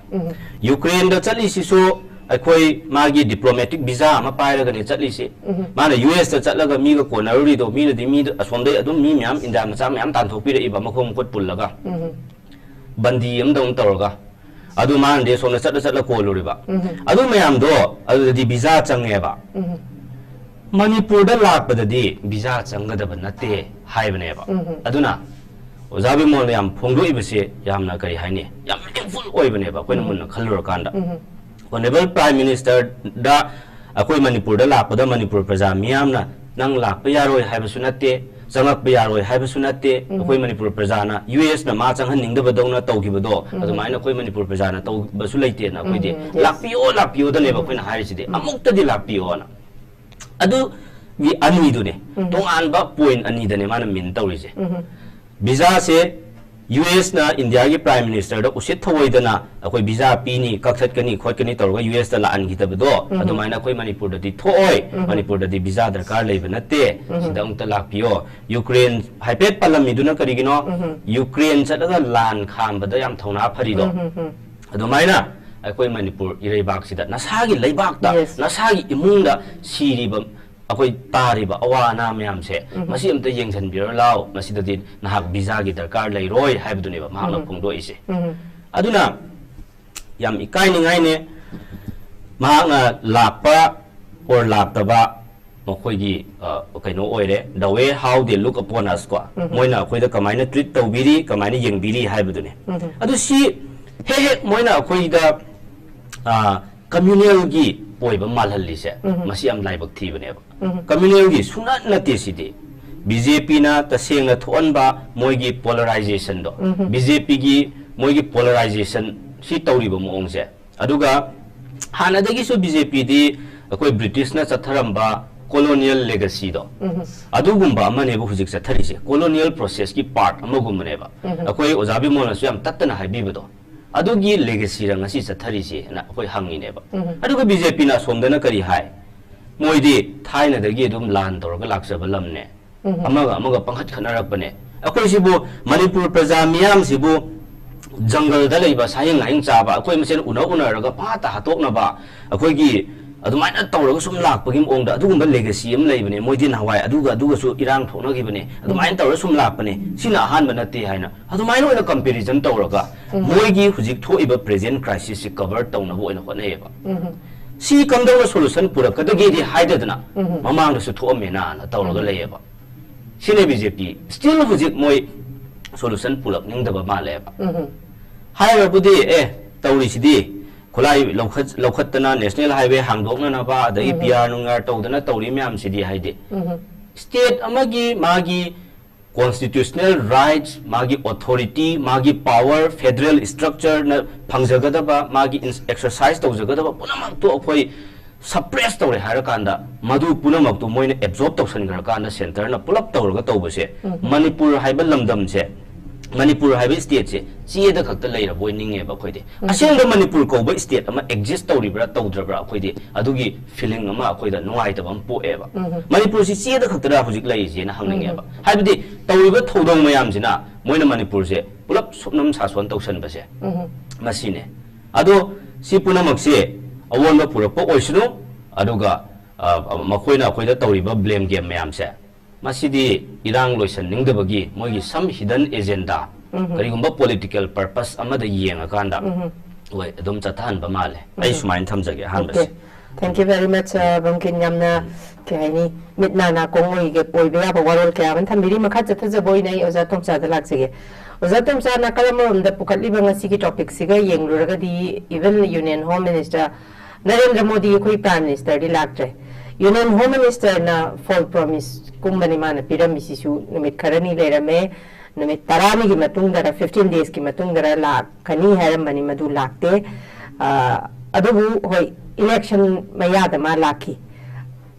ꯌꯨꯀ꯭ꯔꯦꯟꯗ ꯆꯠꯂꯤꯁꯤꯁꯨ ꯑꯩꯈꯣꯏ ꯃꯥꯒꯤ ꯗꯤꯄ꯭ꯂꯣꯃꯦꯇꯤꯛ ꯚꯤꯖꯥ ꯑꯃ ꯄꯥꯏꯔꯒꯅꯦ ꯆꯠꯂꯤꯁꯤ꯫ ꯃꯥꯅ ꯌꯨ ꯑꯦꯁꯇ ꯆꯠꯂꯒ ꯃꯤꯒ ꯀꯣꯟꯅꯔꯨꯔꯤꯗꯣ, ꯃꯤꯅꯗꯤ ꯃꯤꯗ ꯑꯁꯣꯝꯗꯩ ꯑꯗꯨꯝ ꯃꯤ ꯃꯌꯥꯝ, ꯏꯟꯗꯤꯌꯥ ꯃꯆꯥ ꯃꯌꯥꯝ ꯇꯥꯟꯊꯣꯛꯄꯤꯔꯛꯏꯕ ꯃꯈꯣꯡ ꯃꯈꯨꯠ ꯄꯨꯜꯂꯒ, ꯕꯟꯗꯤ ꯑꯃꯗꯧꯅ ꯇꯧꯔꯒ꯫ ꯑꯗꯨ ꯃꯥꯅꯗꯤ ꯁꯣꯝꯗ ꯆꯠꯂ ꯆꯠꯂ ꯀꯣꯜꯂꯨꯔꯤꯕ꯫ ꯑꯗꯨ ꯃꯌꯥꯝꯗꯣ ꯑꯗꯨꯗꯗꯤ ꯚꯤꯖꯥ ꯆꯪꯉꯦꯕ꯫ ꯃꯅꯤꯄꯨꯔꯗ ꯂꯥꯛꯄꯗꯗꯤ ꯚꯤꯖꯥ ꯆꯪꯒꯗꯕ ꯅꯠꯇꯦ ꯍꯥꯏꯕꯅꯦꯕ꯫ ꯑꯗꯨꯅ ꯑꯣꯖꯥ ꯕꯤꯃꯣꯜꯅ ꯌꯥꯝ ꯐꯣꯡꯗꯣꯛꯏꯕꯁꯦ ꯌꯥꯝꯅ, ꯀꯔꯤ ꯍꯥꯏꯅꯤ, ꯌꯥꯝ ꯃꯤꯅꯤꯡꯐꯨꯜ ꯑꯣꯏꯕꯅꯦꯕ ꯑꯩꯈꯣꯏꯅ ꯃꯨꯟꯅ ꯈꯜꯂꯨꯔꯀꯥꯟꯗ꯫ ꯑꯣꯅꯔꯦꯕꯜ ꯄ꯭ꯔꯥꯏꯝ ꯃꯤꯅꯤꯁꯇꯔꯗ ꯑꯩꯈꯣꯏ ꯃꯅꯤꯄꯨꯔꯗ ꯂꯥꯛꯄꯗ ꯃꯅꯤꯄꯨꯔ ꯄ꯭ꯔꯖꯥ ꯃꯤꯌꯥꯝꯅ ꯅꯪ ꯂꯥꯛꯄ ꯌꯥꯔꯣꯏ ꯍꯥꯏꯕꯁꯨ ꯅꯠꯇꯦ, ꯆꯪꯉꯛꯄ ꯌꯥꯔꯣꯏ ꯍꯥꯏꯕꯁꯨ ꯅꯠꯇꯦ꯫ ꯑꯩꯈꯣꯏ ꯃꯅꯤꯄꯨꯔ ꯄ꯭ꯔꯖꯥꯅ ꯌꯨ ꯑꯦꯁꯅ ꯃꯥ ꯆꯪꯍꯟꯅꯤꯡꯗꯕꯗꯧꯅ ꯇꯧꯈꯤꯕꯗꯣ ꯑꯗꯨꯃꯥꯏꯅ ꯑꯩꯈꯣꯏ ꯃꯅꯤꯄꯨꯔ ꯄ꯭ꯔꯖꯥꯅ ꯇꯧꯕꯁꯨ ꯂꯩꯇꯦꯅ ꯑꯩꯈꯣꯏꯗꯤ꯫ ꯎꯝ, yes. ꯂꯥꯛꯄꯤꯌꯣ, ꯂꯥꯛꯄꯤꯌꯣꯗꯅꯦꯕ ꯑꯩꯈꯣꯏꯅ ꯍꯥꯏꯔꯤꯁꯤꯗꯤ꯫ ꯑꯃꯨꯛꯇꯗꯤ ꯂꯥꯛꯄꯤꯌꯣꯅ꯫ ꯑꯗꯨꯒꯤ ꯑꯅꯤꯗꯨꯅꯦ, ꯇꯣꯉꯥꯟꯕ ꯄꯣꯏꯟ ꯑꯅꯤꯗꯅꯦ ꯃꯥꯅ ꯃꯤꯟ ꯇꯧꯔꯤꯁꯦ꯫ ꯚꯤꯖꯥꯁꯦ ꯌꯨ ꯑꯦꯁꯅ ꯏꯟꯗꯤꯌꯥꯒꯤ ꯄ꯭ꯔꯥꯏꯝ ꯃꯤꯅꯤꯁꯇꯔꯗ ꯎꯁꯤꯠ ꯊꯑꯣꯏꯗꯅ ꯑꯩꯈꯣꯏ ꯚꯤꯖꯥ ꯄꯤꯅꯤ, ꯀꯛꯊꯠꯀꯅꯤ ꯈꯣꯠꯀꯅꯤ ꯇꯧꯔꯒ ꯌꯨ ꯑꯦꯁꯇ ꯂꯥꯛꯍꯟꯈꯤꯗꯕꯗꯣ ꯑꯗꯨꯃꯥꯏꯅ ꯑꯩꯈꯣꯏ ꯃꯅꯤꯄꯨꯔꯗꯗꯤ ꯊꯣꯛꯑꯣꯏ꯫ ꯃꯅꯤꯄꯨꯔꯗꯗꯤ ꯚꯤꯖꯥ ꯗꯔꯀꯥꯔ ꯂꯩꯕ ꯅꯠꯇꯦ꯫ ꯁꯤꯗ ꯑꯃꯨꯛꯇ ꯂꯥꯛꯄꯤꯌꯣ꯫ ꯌꯨꯀ꯭ꯔꯦꯟ ꯍꯥꯏꯐꯦꯠ ꯄꯜꯂꯝꯃꯤꯗꯨꯅ ꯀꯔꯤꯒꯤꯅꯣ? ꯌꯨꯀ꯭ꯔꯦꯟ ꯆꯠꯂꯒ ꯂꯥꯟ ꯈꯥꯝꯕꯗ ꯌꯥꯝ ꯊꯧꯅꯥ ꯐꯔꯤꯗꯣ꯫ ꯑꯗꯨꯃꯥꯏꯅ ꯑꯩꯈꯣꯏ ꯃꯅꯤꯄꯨꯔ ꯏꯔꯩꯕꯥꯛꯁꯤꯗ ꯅꯁꯥꯒꯤ ꯂꯩꯕꯥꯛꯇ, Yes. ꯅꯁꯥꯒꯤ ꯏꯃꯨꯡꯗ ꯁꯤꯔꯤꯕ, ꯑꯩꯈꯣꯏ ꯇꯥꯔꯤꯕ ꯑꯋꯥ ꯑꯅꯥ ꯃꯌꯥꯝꯁꯦ ꯃꯁꯤ ꯑꯝꯇ ꯌꯦꯡꯁꯤꯟꯕꯤꯔ ꯂꯥꯎ, ꯃꯁꯤꯗꯗꯤ ꯅꯍꯥꯛ ꯚꯤꯖꯥꯒꯤ ꯗꯔꯀꯥꯔ ꯂꯩꯔꯣꯏ ꯍꯥꯏꯕꯗꯨꯅꯦꯕ ꯃꯍꯥꯛꯅ ꯐꯣꯡꯗꯣꯛꯏꯁꯦ꯫ ꯑꯗꯨꯅ ꯌꯥꯝ ꯏꯀꯥꯏꯅꯤꯡꯉꯥꯏꯅꯦ꯫ ꯃꯍꯥꯛꯅ ꯂꯥꯛꯄ or ꯂꯥꯛꯇꯕ ꯃꯈꯣꯏꯒꯤ, ꯑ, ꯀꯩꯅꯣ ꯑꯣꯏꯔꯦ, the way how they look upon us ꯀꯣ꯫ ꯃꯣꯏꯅ ꯑꯩꯈꯣꯏꯗ ꯀꯃꯥꯏꯅ ꯇ꯭ꯔꯤꯠ ꯇꯧꯕꯤꯔꯤ, ꯀꯃꯥꯏꯅ ꯌꯦꯡꯕꯤꯔꯤ ꯍꯥꯏꯕꯗꯨꯅꯦ꯫ ꯑꯗꯨ ꯁꯤ ꯍꯦꯛ ꯍꯦꯛ ꯃꯣꯏꯅ ꯑꯩꯈꯣꯏꯗ, ꯑ, ꯀꯝꯃ꯭ꯌꯨꯅꯦꯜꯒꯤ ꯑꯣꯏꯕ ꯃꯥꯜꯍꯜꯂꯤꯁꯦ, ꯃꯁꯤ ꯌꯥꯝ ꯂꯥꯏꯕꯛ ꯊꯤꯕꯅꯦꯕ꯫ ꯀꯝꯃ꯭ꯌꯨꯅꯦꯜꯒꯤ ꯁꯨꯡꯅꯠ ꯅꯠꯇꯦ ꯁꯤꯗꯤ꯫ ꯕꯤ ꯖꯦ ꯄꯤꯅ ꯇꯁꯦꯡꯅ ꯊꯣꯛꯍꯟꯕ ꯃꯣꯏꯒꯤ ꯄꯣꯂꯔꯥꯏꯖꯦꯁꯟꯗꯣ, ꯕꯤ ꯖꯦ ꯄꯤꯒꯤ ꯃꯣꯏꯒꯤ ꯄꯣꯂꯔꯥꯏꯖꯦꯁꯟ ꯁꯤ ꯇꯧꯔꯤꯕ ꯃꯑꯣꯡꯁꯦ, ꯑꯗꯨꯒ ꯍꯥꯟꯅꯗꯒꯤꯁꯨ ꯕꯤ ꯖꯦ ꯄꯤꯗꯤ ꯑꯩꯈꯣꯏ ꯕ꯭ꯔꯤꯇꯤꯁꯅ ꯆꯠꯊꯔꯝꯕ ꯀꯣꯂꯣꯅꯤꯌꯦꯜ ꯂꯦꯒꯁꯤꯗꯣ, ꯑꯗꯨꯒꯨꯝꯕ ꯑꯃꯅꯦꯕ ꯍꯧꯖꯤꯛ ꯆꯠꯊꯔꯤꯁꯦ꯫ Colonial ꯄ꯭ꯔꯣꯁꯦꯁꯀꯤ part ꯑꯃꯒꯨꯝꯕꯅꯦꯕ꯫ ꯑꯩꯈꯣꯏ ꯑꯣꯖꯥ ꯕꯤꯃꯣꯜꯅꯁꯨ ꯌꯥꯝ ꯇꯠꯇꯅ ꯍꯥꯏꯕꯤꯕꯗꯣ, ꯑꯗꯨꯒꯤ ꯂꯦꯒꯁꯤꯔ ꯉꯁꯤ ꯆꯠꯊꯔꯤꯁꯦꯅ ꯑꯩꯈꯣꯏ ꯍꯪꯉꯤꯅꯦꯕ꯫ ꯑꯗꯨꯒ ꯕꯤ ꯖꯦ ꯄꯤꯅ ꯑꯁꯣꯝꯗꯅ ꯀꯔꯤ ꯍꯥꯏ? ꯃꯣꯏꯗꯤ ꯊꯥꯏꯅꯗꯒꯤ ꯑꯗꯨꯝ ꯂꯥꯟ ꯇꯧꯔꯒ ꯂꯥꯛꯆꯕ ꯂꯝꯅꯦ, ꯑꯃꯒ ꯑꯃꯒ ꯄꯪꯈꯠ ꯈꯠꯅꯔꯛꯄꯅꯦ꯫ ꯑꯩꯈꯣꯏꯁꯤꯕꯨ, ꯃꯅꯤꯄꯨꯔ ꯄ꯭ꯔꯖꯥ ꯃꯤꯌꯥꯝꯁꯤꯕꯨ ꯖꯪꯒꯜꯗ ꯂꯩꯕ ꯁꯥꯍꯤꯡ ꯉꯥꯍꯤꯡ ꯆꯥꯕ, ꯑꯩꯈꯣꯏ ꯃꯁꯦꯟ ꯎꯅ ꯎꯅꯔꯒ ꯄꯪꯍꯥꯠꯇ ꯍꯥꯠꯇꯣꯛꯅꯕ, ꯑꯩꯈꯣꯏꯒꯤ ꯑꯗꯨꯃꯥꯏꯅ ꯇꯧꯔꯒ ꯁꯨꯝ ꯂꯥꯛꯄꯒꯤ ꯃꯑꯣꯡꯗ ꯑꯗꯨꯒꯨꯝꯕ ꯂꯦꯒꯁꯤ ꯑꯃ ꯂꯩꯕꯅꯦ꯫ ꯃꯣꯏꯗꯤ ꯅꯍꯥꯟꯋꯥꯏ ꯑꯗꯨꯒ ꯑꯗꯨꯒꯁꯨ ꯏꯔꯥꯡ ꯊꯣꯛꯅꯈꯤꯕꯅꯦ, ꯑꯗꯨꯃꯥꯏꯅ ꯇꯧꯔꯒ ꯁꯨꯝ ꯂꯥꯛꯄꯅꯦ, ꯁꯤꯅ ꯑꯍꯥꯟꯕ ꯅꯠꯇꯦ ꯍꯥꯏꯅ ꯑꯗꯨꯃꯥꯏꯅ ꯑꯣꯏꯅ ꯀꯝꯄꯦꯔꯤꯖꯟ ꯇꯧꯔꯒ ꯃꯣꯏꯒꯤ ꯍꯧꯖꯤꯛ ꯊꯣꯛꯏꯕ ꯄ꯭ꯔꯦꯖꯦꯟ ꯀ꯭ꯔꯥꯏꯁꯤꯁꯁꯤ ꯀꯚꯔ ꯇꯧꯅꯕ ꯑꯣꯏꯅ ꯍꯣꯠꯅꯩꯌꯦꯕ꯫ ꯁꯤ ꯀꯝꯗꯧꯅ ꯁꯣꯂꯨꯁꯟ ꯄꯨꯔꯛꯀꯗꯒꯦꯗꯤ ꯍꯥꯏꯗꯗꯅ ꯃꯃꯥꯡꯗꯁꯨ ꯊꯣꯛꯑꯝꯃꯦꯅ ꯇꯧꯔꯒ ꯂꯩꯌꯦꯕ꯫ ꯁꯤꯅꯦ ꯕꯤ ꯖꯦ ꯄꯤ ꯁ꯭ꯇꯤꯜ ꯍꯧꯖꯤꯛ ꯃꯣꯏ ꯁꯣꯂꯨꯁꯟ ꯄꯨꯔꯛꯅꯤꯡꯗꯕ ꯃꯥꯜꯂꯦꯕ꯫ ꯍꯥꯏꯔꯕꯨꯗꯤ, ꯑꯦ, ꯇꯧꯔꯤꯁꯤꯗꯤ ꯈꯨꯠꯂꯥꯏ ꯂꯧꯈꯠ-, ꯂꯧꯈꯠꯇꯅ ꯅꯦꯁꯅꯦꯜ ꯍꯥꯏꯋꯦ ꯍꯥꯡꯗꯣꯛꯅꯅꯕ, ꯑꯗꯒꯤ ꯄꯤ ꯑꯥꯔ ꯅꯨꯡ ꯑꯥꯔ ꯇꯧꯗꯅ ꯇꯧꯔꯤ ꯃꯌꯥꯝꯁꯤꯗꯤ, ꯍꯥꯏꯗꯤ ꯁ꯭ꯇꯦꯠ ꯑꯃꯒꯤ ꯃꯥꯒꯤ ꯀꯣꯟꯁꯇꯤꯇ꯭ꯌꯨꯁꯅꯦꯜ ꯔꯥꯏꯠꯁ, ꯃꯥꯒꯤ ꯑꯣꯊꯣꯔꯤꯇꯤ, ꯃꯥꯒꯤ ꯄꯥꯋꯔ, ꯐꯦꯗꯔꯦꯜ ꯁ꯭ꯇ꯭ꯔꯛꯆꯔꯅ ꯐꯪꯖꯒꯗꯕ, ꯃꯥꯒꯤ ꯏꯟ-, ꯑꯦꯛꯁꯔꯁꯥꯏꯁ ꯇꯧꯖꯒꯗꯕ ꯄꯨꯝꯅꯃꯛꯇꯣ ꯑꯩꯈꯣꯏ ꯁꯄ꯭ꯔꯦꯁ ꯇꯧꯔꯦ ꯍꯥꯏꯔꯀꯥꯟꯗ, ꯃꯗꯨ ꯄꯨꯝꯅꯃꯛꯇꯨ ꯃꯣꯏꯅ ꯑꯦꯕꯖꯣꯔꯕ ꯇꯧꯁꯟꯈ꯭ꯔꯀꯥꯟꯗ, ꯁꯦꯟꯇꯔꯅ ꯄꯨꯂꯞ ꯇꯧꯔꯒ ꯇꯧꯕꯁꯦ, ꯃꯅꯤꯄꯨꯔ ꯍꯥꯏꯕ ꯂꯝꯗꯝꯁꯦ, ꯃꯅꯤꯄꯨꯔ ꯍꯥꯏꯕ ꯁ꯭ꯇꯦꯠꯁꯦ ꯆꯦꯗ ꯈꯛꯇ ꯂꯩꯔꯕꯣꯏ ꯅꯤꯡꯉꯦꯕ ꯑꯩꯈꯣꯏꯗꯤ꯫ ꯑꯁꯦꯡꯕ ꯃꯅꯤꯄꯨꯔ ꯀꯧꯕ ꯁ꯭ꯇꯦꯠ ꯑꯃ ꯑꯦꯛꯖꯤꯁ ꯇꯧꯔꯤꯕ꯭ꯔꯥ ꯇꯧꯗ꯭ꯔꯕ꯭ꯔꯥ, ꯑꯩꯈꯣꯏꯗꯤ ꯑꯗꯨꯒꯤ ꯐꯤꯂꯤꯡ ꯑꯃ ꯑꯩꯈꯣꯏꯗ ꯅꯨꯡꯉꯥꯏꯇꯕ ꯑꯃ ꯄꯣꯛꯑꯦꯕ꯫ ꯃꯅꯤꯄꯨꯔꯁꯤ ꯆꯦꯗ ꯈꯛꯇꯔ ꯍꯧꯖꯤꯛ ꯂꯩꯔꯤꯁꯦꯅ ꯍꯪꯅꯤꯡꯉꯦꯕ꯫ ꯍꯥꯏꯕꯗꯤ ꯇꯧꯔꯤꯕ ꯊꯧꯗꯣꯡ ꯃꯌꯥꯝꯁꯤꯅ ꯃꯣꯏꯅ ꯃꯅꯤꯄꯨꯔꯁꯦ ꯄꯨꯂꯞ ꯁꯨꯞꯅꯝ ꯁꯥꯁꯣꯟ ꯇꯧꯁꯟꯕꯁꯦ, ꯃꯁꯤꯅꯦ꯫ ꯑꯗꯣ ꯁꯤ ꯄꯨꯝꯅꯃꯛꯁꯦ ꯑꯑꯣꯟꯕ ꯄꯨꯔꯛꯄ ꯑꯣꯏꯁꯅꯨ, ꯑꯗꯨꯒ, ꯑ, ꯃꯈꯣꯏꯅ ꯑꯩꯈꯣꯏꯗ ꯇꯧꯔꯤꯕ ꯕ꯭ꯂꯦꯝ ꯒꯦꯝ ꯃꯌꯥꯝꯁꯦ, ꯃꯁꯤꯗꯤ ꯏꯔꯥꯡ ꯂꯣꯏꯁꯟꯅꯤꯡꯗꯕꯒꯤ ꯃꯣꯏꯒꯤ some hidden agenda, ꯀꯔꯤꯒꯨꯝꯕ ꯄꯣꯂꯤꯇꯤꯀꯦꯜ ꯄꯔꯄꯁ ꯑꯃꯗ ꯌꯦꯡꯉꯀꯥꯟꯗ, ꯍꯣꯏ, ꯑꯗꯨꯝ ꯆꯠꯊꯍꯟꯕ ꯃꯥꯜꯂꯦ꯫ ꯑꯩ ꯁꯨꯃꯥꯏꯅ ꯊꯝꯖꯒꯦ ꯑꯍꯥꯟꯕꯁꯦ꯫ Okay. Thank you very much, uh, ꯕꯝꯀꯤꯟ꯫ ꯌꯥꯝꯅ, ꯀꯩ ꯍꯥꯏꯅꯤ, ꯃꯤꯠ ꯅꯥ ꯅꯥꯀꯣꯡ ꯑꯣꯏꯒꯦ-, ꯑꯣꯏꯕ ꯌꯥꯕ ꯋꯥꯔꯣꯜ ꯀꯌꯥ ꯑꯃ ꯊꯝꯕꯤꯔꯤ꯫ ꯃꯈꯥ ꯆꯠꯊꯖꯕ ꯑꯣꯏꯅ ꯑꯩ ꯑꯣꯖꯥ ꯇꯣꯝꯆꯥꯗ ꯂꯥꯛꯆꯒꯦ꯫ ꯑꯣꯖꯥ ꯇꯣꯝꯆꯥ, ꯅꯥꯀꯜ ꯑꯃꯔꯣꯝꯗ ꯄꯨꯈꯠꯂꯤꯕ ꯉꯁꯤꯒꯤ ꯇꯣꯄꯤꯛꯁꯤꯒ ꯌꯦꯡꯂꯨꯔꯒꯗꯤ, even Union Home Minister Narendra Modi ꯑꯩꯈꯣꯏ Prime Minister ꯗꯤ ꯂꯥꯛꯇ꯭ꯔꯦ꯫ Union Home Minister ꯅ false promise ꯀꯨꯝꯕꯅꯤ ꯃꯥꯅ ꯄꯤꯔꯝꯃꯤꯁꯤꯁꯨ꯫ ꯅꯨꯃꯤꯠ ꯈꯔꯅꯤ ꯂꯩꯔꯝꯃꯦ, ꯅꯨꯃꯤꯠ ꯇꯔꯥꯅꯤꯒꯤ ꯃꯇꯨꯡꯗꯔ, fifteen days ꯀꯤ ꯃꯇꯨꯡꯗꯔ ꯂꯥꯛꯀꯅꯤ ꯍꯥꯏꯔꯝꯕꯅꯤ, ꯃꯗꯨ ꯂꯥꯛꯇꯦ꯫ ꯑ, ꯑꯗꯨꯕꯨ ꯍꯣꯏ, election ꯃꯌꯥꯗ ꯃꯥ ꯂꯥꯛꯈꯤ꯫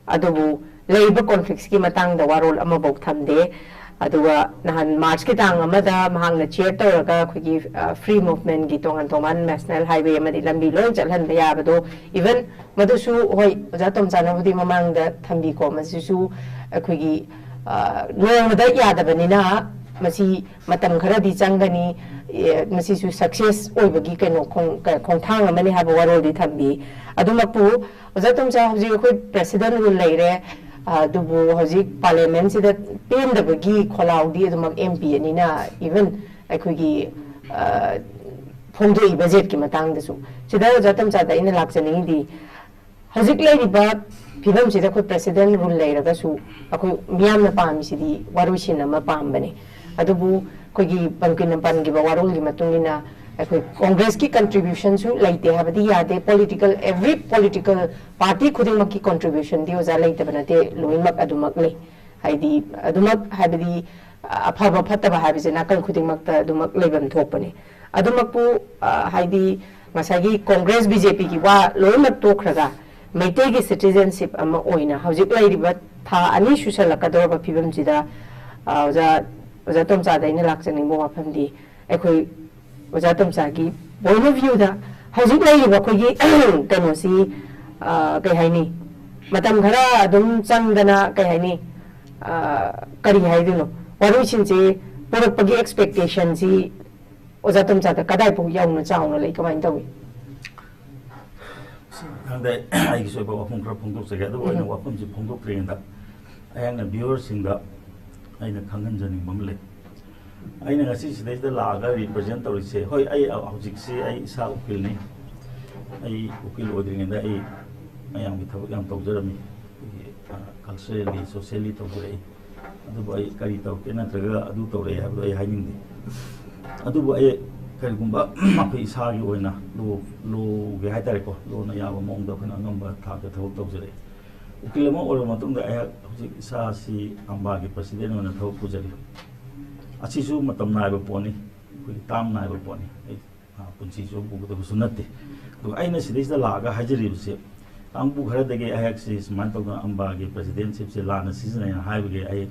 ꯑꯗꯨꯕꯨ ꯂꯩꯔꯤꯕ ꯀꯣꯟꯐ꯭ꯂꯤꯛꯁꯀꯤ ꯃꯇꯥꯡꯗ ꯋꯥꯔꯣꯜ ꯑꯃꯐꯥꯎ ꯊꯝꯗꯦ꯫ ꯑꯗꯨꯒ ꯅꯍꯥꯟ ꯃꯥꯔꯆꯀꯤ ꯇꯥꯡ ꯑꯃꯗ ꯃꯍꯥꯛꯅ ꯆꯤꯌꯔ ꯇꯧꯔꯒ ꯑꯩꯈꯣꯏꯒꯤ ꯐ꯭ꯔꯤ ꯃꯨꯚꯃꯦꯟꯒꯤ ꯇꯣꯉꯥꯟ ꯇꯣꯉꯥꯟ ꯅꯦꯁꯅꯦꯜ ꯍꯥꯏꯋꯦ ꯑꯃꯗꯤ ꯂꯝꯕꯤ ꯂꯣꯏ ꯆꯠꯍꯟꯕ ꯌꯥꯕꯗꯣ, ꯏꯚꯟ ꯃꯗꯨꯁꯨ ꯍꯣꯏ, ꯑꯣꯖꯥ ꯇꯣꯝꯆꯥꯅꯕꯨꯗꯤ ꯃꯃꯥꯡꯗ ꯊꯝꯕꯤꯀꯣ, ꯃꯁꯤꯁꯨ ꯑꯩꯈꯣꯏꯒꯤ ꯑ, ꯅꯣꯡꯃꯗ ꯌꯥꯗꯕꯅꯤꯅ ꯃꯁꯤ ꯃꯇꯝ ꯈꯔꯗꯤ ꯆꯪꯒꯅꯤ, ꯑꯦ, ꯃꯁꯤꯁꯨ ꯁꯛꯁꯦꯁ ꯑꯣꯏꯕꯒꯤ ꯀꯩꯅꯣ ꯈꯣꯡ-, ꯀ-, ꯈꯣꯡꯊꯥꯡ ꯑꯃꯅꯤ ꯍꯥꯏꯕ ꯋꯥꯔꯣꯜꯗꯤ ꯊꯝꯕꯤ꯫ ꯑꯗꯨꯃꯛꯄꯨ ꯑꯣꯖꯥ ꯇꯣꯝꯆꯥ ꯍꯧꯖꯤꯛ ꯑꯩꯈꯣꯏ ꯄ꯭ꯔꯦꯁꯤꯗꯦꯟ ꯔꯨꯜ ꯂꯩꯔꯦ, ꯑꯗꯨꯕꯨ ꯍꯧꯖꯤꯛ ꯄꯥꯔꯂꯤꯌꯥꯃꯦꯟꯁꯤꯗ ꯄꯦꯟꯗꯕꯒꯤ ꯈꯣꯜꯂꯥꯎꯗꯤ ꯑꯗꯨꯃꯛ ꯑꯦꯝ ꯄꯤ ꯑꯅꯤꯅ ꯏꯚꯟ ꯑꯩꯈꯣꯏꯒꯤ, ꯑ, ꯐꯣꯡꯗꯣꯛꯏ ꯕꯖꯦꯠꯀꯤ ꯃꯇꯥꯡꯗꯁꯨ꯫ ꯁꯤꯗ ꯑꯣꯖꯥ ꯇꯣꯝꯆꯥꯗ ꯑꯩꯅ ꯂꯥꯛꯆꯅꯤꯡꯉꯤꯗꯤ, ꯍꯧꯖꯤꯛ ꯂꯩꯔꯤꯕ ꯐꯤꯕꯝꯁꯤꯗ ꯑꯩꯈꯣꯏ ꯄ꯭ꯔꯦꯁꯤꯗꯦꯟ ꯔꯨꯜ ꯂꯩꯔꯒꯁꯨ ꯑꯩꯈꯣꯏ ꯃꯤꯌꯥꯝꯅ ꯄꯥꯝꯃꯤꯁꯤꯗꯤ ꯋꯥꯔꯣꯏꯁꯤꯟ ꯑꯃ ꯄꯥꯝꯕꯅꯤ꯫ ꯑꯗꯨꯕꯨ ꯑꯩꯈꯣꯏꯒꯤ ꯄꯟꯀꯤꯅ ꯄꯟꯈꯤꯕ ꯋꯥꯔꯣꯜꯒꯤ ꯃꯇꯨꯡ ꯏꯟꯅ ꯑꯩꯈꯣꯏ ꯀꯣꯡꯒ꯭ꯔꯦꯁꯀꯤ ꯀꯟꯇ꯭ꯔꯤꯕ꯭ꯌꯨꯁꯟꯁꯨ ꯂꯩꯇꯦ ꯍꯥꯏꯕꯗꯤ ꯌꯥꯗꯦ꯫ ꯄꯣꯂꯤꯇꯤꯀꯦꯜ, ꯑꯦꯚ꯭ꯔꯤ ꯄꯣꯂꯤꯇꯤꯀꯦꯜ ꯄꯥꯔꯇꯤ ꯈꯨꯗꯤꯡꯃꯛꯀꯤ ꯀꯟꯇ꯭ꯔꯤꯕ꯭ꯌꯨꯁꯟꯗꯤ ꯑꯣꯖꯥ ꯂꯩꯇꯕ ꯅꯠꯇꯦ, ꯂꯣꯏꯅꯃꯛ ꯑꯗꯨꯃꯛ ꯂꯩ꯫ ꯍꯥꯏꯗꯤ ꯑꯗꯨꯃꯛ ꯍꯥꯏꯕꯗꯤ ꯑꯐꯕ ꯐꯠꯇꯕ ꯍꯥꯏꯕꯁꯦ ꯅꯥꯀꯜ ꯈꯨꯗꯤꯡꯃꯛꯇ ꯑꯗꯨꯃꯛ ꯂꯩꯐꯝ ꯊꯣꯛꯄꯅꯤ꯫ ꯑꯗꯨꯃꯛꯄꯨ, ꯑ, ꯍꯥꯏꯗꯤ ꯉꯁꯥꯏꯒꯤ ꯀꯣꯡꯒ꯭ꯔꯦꯁ ꯕꯤ ꯖꯦ ꯄꯤꯒꯤ ꯋꯥ ꯂꯣꯏꯅꯃꯛ ꯇꯣꯛꯈ꯭ꯔꯒ ꯃꯩꯇꯩꯒꯤ ꯁꯤꯇꯤꯖꯦꯟꯁꯤꯞ ꯑꯃ ꯑꯣꯏꯅ ꯍꯧꯖꯤꯛ ꯂꯩꯔꯤꯕ ꯊꯥ ꯑꯅꯤ ꯁꯨꯁꯜꯂꯛꯀꯗꯧꯔꯕ ꯐꯤꯕꯝꯁꯤꯗ, ꯑ, ꯑꯣꯖꯥ, ꯑꯣꯖꯥ ꯇꯣꯝꯆꯥꯗ ꯑꯩꯅ ꯂꯥꯛꯆꯅꯤꯡꯕ ꯋꯥꯐꯝꯗꯤ ꯑꯩꯈꯣꯏ ꯑꯣꯖꯥ ꯇꯣꯝꯆꯥꯒꯤ ꯄꯣꯏꯟ ꯑꯣꯐ ꯚ꯭ꯌꯨꯗ ꯍꯧꯖꯤꯛ ꯂꯩꯔꯤꯕ ꯑꯩꯈꯣꯏꯒꯤ ꯀꯩꯅꯣꯁꯤ, ꯑ, ꯀꯩ ꯍꯥꯏꯅꯤ, ꯃꯇꯝ ꯈꯔ ꯑꯗꯨꯝ ꯆꯪꯗꯅ ꯀꯩ ꯍꯥꯏꯅꯤ, ꯑ, ꯀꯔꯤ ꯍꯥꯏꯗꯣꯏꯅꯣ, ꯋꯥꯔꯣꯏꯁꯤꯟꯁꯤ ꯄꯨꯔꯛꯄꯒꯤ ꯑꯦꯛꯁꯄꯦꯛꯇꯦꯁꯟꯁꯤ ꯑꯣꯖꯥ ꯇꯣꯝꯆꯥꯗ ꯀꯗꯥꯏꯐꯥꯎ ꯌꯧꯅ ꯆꯥꯎꯅ ꯂꯩ, ꯀꯃꯥꯏꯅ ꯇꯧꯏ? ꯈꯪꯗꯦ, ꯑꯩꯒꯤꯁꯨ ꯑꯣꯏꯕ ꯋꯥꯐꯝ ꯈꯔ ꯐꯣꯡꯗꯣꯛꯆꯒꯦ꯫ ꯑꯗꯨꯕꯨ ꯑꯩꯅ ꯎꯝ꯫ ꯋꯥꯐꯝꯁꯤ ꯐꯣꯡꯗꯣꯛꯇ꯭ꯔꯤꯉꯩꯗ ꯑꯩꯍꯥꯛꯅ ꯚ꯭ꯌꯨꯋꯔꯁꯤꯡꯗ ꯑꯩꯅ ꯈꯪꯍꯟꯖꯅꯤꯡꯕ ꯑꯃ ꯂꯩ꯫ ꯑꯩꯅ ꯉꯁꯤ ꯁꯤꯗꯩꯁꯤꯗ ꯂꯥꯛꯑꯒ ꯔꯤꯄ꯭ꯔꯖꯦꯟ ꯇꯧꯔꯤꯁꯦ, ꯍꯣꯏ, ꯑꯩ ꯍꯧꯖꯤꯛꯁꯤ ꯑꯩ ꯏꯁꯥ ꯎꯀꯤꯜꯅꯤ꯫ ꯑꯩ ꯎꯀꯤꯜ ꯑꯣꯏꯗ꯭ꯔꯤꯉꯩꯗ ꯑꯩ ꯃꯌꯥꯝꯒꯤ ꯊꯕꯛ ꯌꯥꯝ ꯇꯧꯖꯔꯝꯃꯤ꯫ ꯑꯩꯈꯣꯏꯒꯤ, ꯑ, ꯀꯜꯆꯔꯦꯜꯂꯤ, ꯁꯣꯁꯤꯌꯦꯜꯂꯤ ꯇꯧꯖꯔꯛꯏ꯫ ꯑꯗꯨꯕꯨ ꯑꯩ ꯀꯔꯤ ꯇꯧꯔꯛꯀꯦ ꯅꯠꯇ꯭ꯔꯒ ꯑꯗꯨ ꯇꯧꯔꯛꯑꯦ ꯍꯥꯏꯕꯗꯣ ꯑꯩ ꯍꯥꯏꯅꯤꯡꯗꯦ꯫ ꯑꯗꯨꯕꯨ ꯑꯩ ꯀꯔꯤꯒꯨꯝꯕ ꯑꯩꯈꯣꯏ ꯏꯁꯥꯒꯤ ꯑꯣꯏꯅ ꯂꯣ, ꯂꯣꯒꯤ ꯍꯥꯏꯇꯥꯔꯦꯀꯣ, ꯂꯣꯅ ꯌꯥꯕ ꯃꯑꯣꯡꯗ ꯑꯩꯈꯣꯏꯅ ꯑꯉꯝꯕ ꯊꯥꯛꯇ ꯊꯕꯛ ꯇꯧꯖꯔꯛꯏ꯫ ꯎꯀꯤꯜ ꯑꯃ ꯑꯣꯏꯔꯕ ꯃꯇꯨꯡꯗ ꯑꯩꯍꯥꯛ ꯍꯧꯖꯤꯛ ꯏꯁꯥꯁꯤ ꯑꯝꯕꯥꯒꯤ ꯄ꯭ꯔꯁꯤꯗꯦꯟ ꯑꯣꯏꯅ ꯊꯕꯛ ꯄꯨꯖꯔꯤ꯫ ꯑꯁꯤꯁꯨ ꯃꯇꯝ ꯅꯥꯏꯕ ꯄꯣꯠꯅꯤ, ꯑꯩꯈꯣꯏꯒꯤ ꯇꯥꯝ ꯅꯥꯏꯕ ꯄꯣꯠꯅꯤ꯫ ꯑꯩ, ꯑ, ꯄꯨꯟꯁꯤ ꯆꯨꯞꯄ ꯄꯨꯒꯗꯕꯁꯨ ꯅꯠꯇꯦ꯫ ꯑꯗꯨꯒ ꯑꯩꯅ ꯁꯤꯗꯩꯁꯤꯗ ꯂꯥꯛꯑꯒ ꯍꯥꯏꯖꯔꯤꯕꯁꯦ, ꯀꯥꯡꯕꯨ ꯈꯔꯗꯒꯤ ꯑꯩꯍꯥꯛꯁꯤ ꯁꯨꯃꯥꯏꯅ ꯇꯧꯗꯅ ꯑꯝꯕꯥꯒꯤ ꯄ꯭ꯔꯁꯤꯗꯦꯟꯁꯤꯞꯁꯦ ꯂꯥꯟꯅ ꯁꯤꯖꯤꯟꯅꯩꯅ ꯍꯥꯏꯕꯒꯤ ꯑꯩ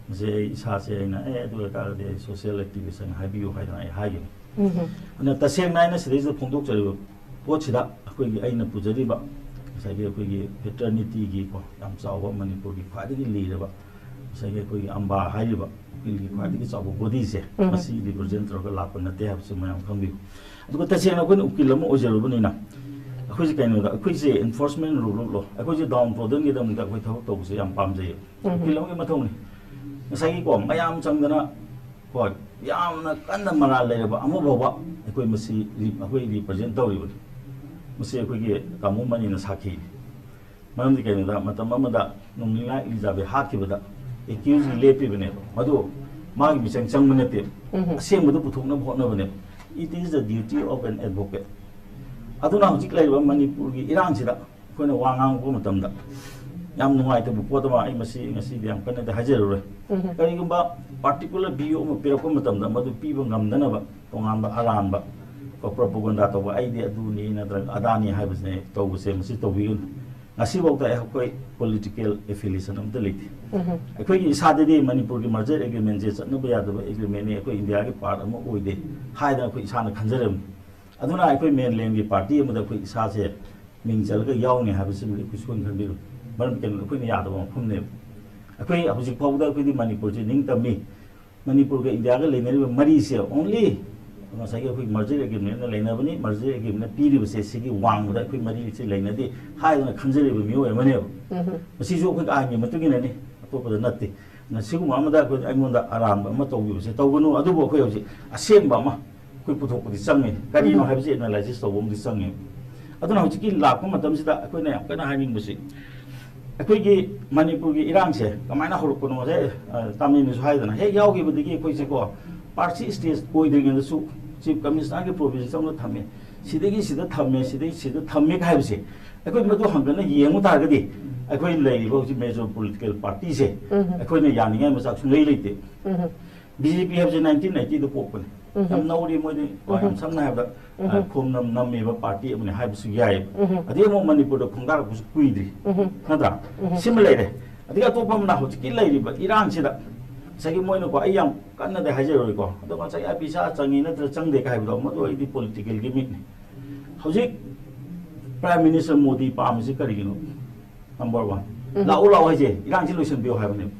ꯃꯁꯤ ꯑꯩ ꯏꯁꯥꯁꯦ ꯑꯩꯅ ꯑꯦ ꯑꯗꯨ ꯑꯣꯏꯇꯥꯔꯒꯗꯤ ꯑꯩ ꯁꯣꯁꯤꯌꯦꯜ ꯑꯦꯛꯇꯤꯚꯤꯁ ꯍꯥꯏꯅ ꯍꯥꯏꯕꯤꯌꯨ ꯍꯥꯏꯗꯅ ꯑꯩ ꯍꯥꯏꯒꯅꯤ꯫ ꯑꯗꯨꯅ ꯇꯁꯦꯡꯅ ꯑꯩꯅ ꯁꯤꯗꯩꯁꯤꯗ ꯐꯣꯡꯗꯣꯛꯆꯔꯤꯕ ꯄꯣꯠꯁꯤꯗ ꯑꯩꯈꯣꯏꯒꯤ ꯑꯩꯅ ꯄꯨꯖꯔꯤꯕ ꯉꯁꯥꯏꯒꯤ ꯑꯩꯈꯣꯏꯒꯤ ꯐꯦꯇꯔꯅꯤꯇꯤꯒꯤꯀꯣ ꯌꯥꯝ ꯆꯥꯎꯕ ꯃꯅꯤꯄꯨꯔꯒꯤ ꯈ꯭ꯋꯥꯏꯗꯒꯤ ꯂꯤꯔꯕ ꯉꯁꯥꯏꯒꯤ ꯑꯩꯈꯣꯏꯒꯤ ꯑꯝꯕꯥ ꯍꯥꯏꯔꯤꯕ ꯎꯀꯤꯜꯒꯤ ꯈ꯭ꯋꯥꯏꯗꯒꯤ ꯆꯥꯎꯕ ꯕꯣꯗꯤꯁꯦ ꯃꯁꯤ ꯔꯤꯄ꯭ꯔꯖꯦꯟ ꯇꯧꯔꯒ ꯂꯥꯛꯄ ꯅꯠꯇꯦ ꯍꯥꯏꯕꯁꯤ ꯃꯌꯥꯝ ꯈꯪꯕꯤꯌꯨ꯫ ꯑꯗꯨꯒ ꯇꯁꯦꯡꯅ ꯑꯩꯈꯣꯏꯅ ꯎꯀꯤꯜ ꯑꯃ ꯑꯣꯏꯖꯔꯨꯕꯅꯤꯅ ꯑꯩꯈꯣꯏꯁꯦ ꯀꯩꯅꯣꯗ ꯑꯩꯈꯣꯏꯁꯦ ꯏꯟꯐꯣꯔꯁꯃꯦꯟ ꯔꯨꯜ ꯑꯣꯐ ꯂꯣ ꯑꯩꯈꯣꯏꯁꯦ ꯗꯥꯎꯟ ꯇ꯭ꯔꯣꯗꯟꯒꯤꯗꯃꯛꯇ ꯑꯩꯈꯣꯏ ꯊꯕꯛ ꯇꯧꯕꯁꯦ ꯌꯥꯝ ꯄꯥꯝꯖꯩꯌꯦ꯫ ꯎꯀꯤꯜ ꯑꯃꯒꯤ ꯃꯊꯧꯅꯤ꯫ ꯉꯁꯥꯏꯒꯤꯀꯣ ꯃꯌꯥꯝ ꯆꯪꯗꯅ ꯀꯣ ꯌꯥꯝꯅ ꯀꯟꯅ ꯃꯔꯥꯜ ꯂꯩꯔꯕ ꯑꯃ ꯐꯥꯎꯕ ꯑꯩꯈꯣꯏ ꯃꯁꯤ ꯔꯤ- ꯑꯩꯈꯣꯏ ꯔꯤꯄ꯭ꯔꯖꯦꯟ ꯇꯧꯔꯤꯕꯅꯤ꯫ ꯃꯁꯤ ꯑꯩꯈꯣꯏꯒꯤ ꯇꯥꯃꯣ ꯃꯅꯤꯅ ꯁꯥꯈꯤꯅꯤ꯫ ꯃꯔꯝꯗꯤ ꯀꯩꯅꯣꯗ ꯃꯇꯝ ꯑꯃꯗ ꯅꯣꯡꯅꯤꯡꯂꯥ ꯏꯂꯤꯖꯥꯕꯦꯊ ꯍꯥꯠꯈꯤꯕꯗ ꯑꯦꯀ꯭ꯌꯨꯁꯀꯤ ꯂꯦꯞꯄꯤꯕꯅꯦꯕ꯫ ꯃꯗꯨ ꯃꯥꯒꯤ ꯃꯤꯆꯪ ꯆꯪꯕ ꯅꯠꯇꯦꯕ꯫ ꯑꯁꯦꯡꯕꯗ ꯄꯨꯊꯣꯛꯅꯕ ꯍꯣꯠꯅꯕꯅꯦꯕ꯫ It is the duty of an advocate꯫ ꯑꯗꯨꯅ ꯍꯧꯖꯤꯛ ꯂꯩꯔꯤꯕ ꯃꯅꯤꯄꯨꯔꯒꯤ ꯏꯔꯥꯡꯁꯤꯗ ꯑꯩꯈꯣꯏꯅ ꯋꯥ ꯉꯥꯡꯉꯛꯄ ꯃꯇꯝꯗ ꯌꯥꯝ ꯅꯨꯡꯉꯥꯏꯇꯕ ꯄꯣꯠ ꯑꯃ ꯑꯩ ꯃꯁꯤ ꯉꯁꯤꯗꯤ ꯌꯥꯝ ꯀꯟꯅꯗꯤ ꯍꯥꯏꯖꯔꯔꯣꯏ꯫ ꯀꯔꯤꯒꯨꯝꯕ ꯄꯥꯔꯇꯤꯀꯨꯂꯔ ꯚ꯭ꯌꯨ ꯑꯃ ꯄꯤꯔꯛꯄ ꯃꯇꯝꯗ ꯃꯗꯨ ꯄꯤꯕ ꯉꯝꯗꯅꯕ ꯇꯣꯉꯥꯟꯕ ꯑꯔꯥꯟꯕ ꯄ꯭ꯔꯣꯄꯒꯟꯗꯥ ꯇꯧꯕ ꯑꯩꯗꯤ ꯑꯗꯨꯅꯤ ꯅꯠꯇ꯭ꯔꯒ ꯑꯗꯥꯅꯤ ꯍꯥꯏꯕꯁꯤꯅ ꯇꯧꯕꯁꯦ ꯃꯁꯤ ꯇꯧꯕꯤꯒꯅꯨ꯫ ꯉꯁꯤꯐꯥꯎꯗ ꯑꯩꯈꯣꯏ ꯄꯣꯂꯤꯇꯤꯀꯦꯜ ꯑꯦꯐꯤꯂꯤꯌꯦꯁꯟ ꯑꯝꯇ ꯂꯩꯇꯦ꯫ ꯑꯩꯈꯣꯏꯒꯤ ꯏꯁꯥꯗꯗꯤ ꯃꯅꯤꯄꯨꯔꯒꯤ ꯃꯔꯖꯔ ꯑꯦꯒ꯭ꯔꯤꯃꯦꯟꯁꯦ ꯆꯠꯅꯕ ꯌꯥꯗꯕ ꯑꯦꯒ꯭ꯔꯤꯃꯦꯟꯅꯤ, ꯑꯩꯈꯣꯏ ꯏꯟꯗꯤꯌꯥꯒꯤ ꯄꯥꯔꯠ ꯑꯃ ꯑꯣꯏꯗꯦ ꯍꯥꯏꯗꯅ ꯑꯩꯈꯣꯏ ꯏꯁꯥꯅ ꯈꯟꯖꯔꯝꯃꯤ꯫ ꯑꯗꯨꯅ ꯑꯩꯈꯣꯏ ꯃꯦꯟꯂꯦꯟꯒꯤ ꯄꯥꯔꯇꯤ ꯑꯃꯗ ꯑꯩꯈꯣꯏ ꯏꯁꯥꯁꯦ ꯃꯤꯡ ꯆꯜꯂꯒ ꯌꯥꯎꯅꯤ ꯍꯥꯏꯕꯁꯤꯃꯗꯤ ꯑꯩꯈꯣꯏ ꯁꯣꯏꯅ ꯈꯟꯕꯤꯔꯨ꯫ ꯃꯔꯝꯗꯤ ꯀꯩꯅꯣ ꯑꯩꯈꯣꯏꯅ ꯌꯥꯗꯕ ꯃꯐꯝꯅꯦꯕ꯫ ꯑꯩꯈꯣꯏ ꯍꯧꯖꯤꯛ ꯐꯥꯎꯕꯗ ꯑꯩꯈꯣꯏꯗꯤ ꯃꯅꯤꯄꯨꯔꯁꯤ ꯅꯤꯡꯇꯝꯃꯤ꯫ ꯃꯅꯤꯄꯨꯔꯒ ꯏꯟꯗꯤꯌꯥꯒ ꯂꯩꯅꯔꯤꯕ ꯃꯔꯤꯁꯦ ꯑꯣꯡꯂꯤ ꯉꯁꯥꯏꯒꯤ ꯑꯩꯈꯣꯏ ꯃꯔꯖꯔ ꯑꯦꯒ꯭ꯔꯤꯃꯦꯟꯅ ꯂꯩꯅꯕꯅꯤ, ꯃꯔꯖꯔ ꯑꯦꯒ꯭ꯔꯤꯃꯦꯟꯅ ꯄꯤꯔꯤꯕꯁꯦ ꯁꯤꯒꯤ ꯋꯥꯡꯃꯗ ꯑꯩꯈꯣꯏ ꯃꯔꯤꯁꯦ ꯂꯩꯅꯗꯦ ꯍꯥꯏꯗꯅ ꯈꯟꯖꯔꯤꯕ ꯃꯤꯑꯣꯏ ꯑꯃꯅꯦꯕ꯫ ꯃꯁꯤꯁꯨ ꯑꯩꯈꯣꯏ ꯑꯥꯏꯟꯒꯤ ꯃꯇꯨꯡ ꯏꯟꯅꯅꯤ, ꯑꯇꯣꯞꯄꯗ ꯅꯠꯇꯦ꯫ ꯑꯗꯨꯅ ꯁꯤꯒꯨꯝꯕ ꯑꯃꯗ ꯑꯩꯈꯣꯏ ꯑꯩꯉꯣꯟꯗ ꯑꯔꯥꯟꯕ ꯑꯃ ꯇꯧꯕꯤꯕꯁꯦ ꯇꯧꯒꯅꯨ, ꯑꯗꯨꯕꯨ ꯑꯩꯈꯣꯏ ꯍꯧꯖꯤꯛ ꯑꯁꯦꯡꯕ ꯑꯃ ꯑꯩꯈꯣꯏ ꯄꯨꯊꯣꯛꯄꯗꯤ ꯆꯪꯉꯤ꯫ ꯀꯔꯤꯅꯣ ꯍꯥꯏꯕꯁꯤ ꯑꯦꯅꯥꯂꯥꯏꯁꯤꯁ ꯇꯧꯕ ꯑꯃꯗꯤ ꯆꯪꯉꯤ꯫ ꯑꯗꯨꯅ ꯍꯧꯖꯤꯛꯀꯤ ꯂꯥꯛꯄ ꯃꯇꯝꯁꯤꯗ ꯑꯩꯈꯣꯏꯅ ꯌꯥꯝ ꯀꯟꯅ ꯍꯥꯏꯅꯤꯡꯕꯁꯤ ꯑꯩꯈꯣꯏꯒꯤ ꯃꯅꯤꯄꯨꯔꯒꯤ ꯏꯔꯥꯡꯁꯦ ꯀꯃꯥꯏꯅ ꯍꯧꯔꯛꯄꯅꯣ ꯉꯁꯥꯏ, ꯑ, ꯇꯥꯃꯤꯅꯁꯨ ꯍꯥꯏꯗꯅ ꯍꯦꯛ ꯌꯥꯎꯈꯤꯕꯗꯒꯤ ꯑꯩꯈꯣꯏꯁꯦꯀꯣ ꯄꯥꯔꯁꯤ ꯁ꯭ꯇꯦꯖ ꯑꯣꯏꯗ꯭ꯔꯤꯉꯩꯗꯁꯨ ꯆꯤꯐ ꯀꯃꯤꯁꯅꯔꯒꯤ ꯄ꯭ꯔꯣꯚꯤꯟꯁ ꯑꯃ ꯊꯝꯃꯦ, ꯁꯤꯗꯒꯤ ꯁꯤꯗ ꯊꯝꯃꯦ, ꯁꯤꯗꯒꯤ ꯁꯤꯗ ꯊꯝꯃꯦ ꯍꯥꯏꯕꯁꯦ ꯑꯩꯈꯣꯏ ꯃꯗꯨ ꯍꯪꯒꯠꯅ ꯌꯦꯡꯉꯨ ꯇꯥꯔꯒꯗꯤ ꯑꯩꯈꯣꯏ ꯂꯩꯔꯤꯕ ꯍꯧꯖꯤꯛ ꯃꯦꯖꯣꯔ ꯄꯣꯂꯤꯇꯤꯀꯦꯜ ꯄꯥꯔꯇꯤꯁꯦ ꯑꯩꯈꯣꯏꯅ ꯌꯥꯅꯤꯡꯉꯥꯏ ꯃꯆꯥꯛ ꯁꯨꯡꯂꯩ ꯂꯩꯇꯦ꯫ ꯕꯤ ꯖꯦ ꯄꯤ ꯍꯥꯏꯕꯁꯦ ꯅꯥꯏꯟꯇꯤꯟ ꯑꯩꯠꯇꯤꯗ ꯄꯣꯛꯄꯅꯦ꯫ ꯌꯥꯝ ꯅꯧꯔꯤ ꯃꯣꯏꯗꯤ꯫ ꯀꯣ, ꯌꯥꯝ ꯁꯝꯅ ꯍꯥꯏꯔꯕꯗ, ꯑ, ꯈꯣꯡꯅꯝ ꯅꯝꯃꯤꯕ ꯄꯥꯔꯇꯤ ꯑꯃꯅꯤ ꯍꯥꯏꯕꯁꯨ ꯌꯥꯏꯌꯦꯕ꯫ ꯑꯗꯩ ꯑꯃꯨꯛ ꯃꯅꯤꯄꯨꯔꯗ ꯈꯣꯡꯗꯥꯔꯛꯄꯁꯨ ꯀꯨꯏꯗ꯭ꯔꯤ, ꯅꯠꯇ꯭ꯔꯥ? ꯁꯤꯃ ꯂꯩꯔꯦ꯫ ꯑꯗꯒꯤ ꯑꯇꯣꯞꯄ ꯑꯃꯅ ꯍꯧꯖꯤꯛꯀꯤ ꯂꯩꯔꯤꯕ ꯏꯔꯥꯡꯁꯤꯗ ꯉꯁꯥꯏꯒꯤ ꯃꯣꯏꯅꯀꯣ, ꯑꯩ ꯌꯥꯝ ꯀꯟꯅꯗꯤ ꯍꯥꯏꯖꯔꯣꯏꯀꯣ, ꯑꯗꯣ ꯉꯁꯥꯏ ꯑꯩ ꯄꯩꯁꯥ ꯆꯪꯉꯤ ꯅꯠꯇ꯭ꯔ ꯆꯪꯗꯦ ꯀꯥꯏ ꯍꯥꯏꯕꯗꯣ, ꯃꯗꯨ ꯑꯩꯗꯤ ꯄꯣꯂꯤꯇꯤꯀꯦꯜꯒꯤ ꯃꯤꯠꯅꯤ꯫ ꯍꯧꯖꯤꯛ ꯄ꯭ꯔꯥꯏꯝ ꯃꯤꯅꯤꯁꯇꯔ ꯃꯣꯗꯤ ꯄꯥꯝꯃꯤꯁꯤ ꯀꯔꯤꯒꯤꯅꯣ? ꯅꯝꯕꯔ ꯋꯥꯟ, ꯂꯥꯛꯎ ꯂꯥꯛꯎ ꯍꯥꯏꯁꯦ ꯏꯔꯥꯡꯁꯤ ꯂꯣꯏꯁꯤꯟꯕꯤꯌꯨ ꯍꯥꯏꯕꯅꯦꯕ꯫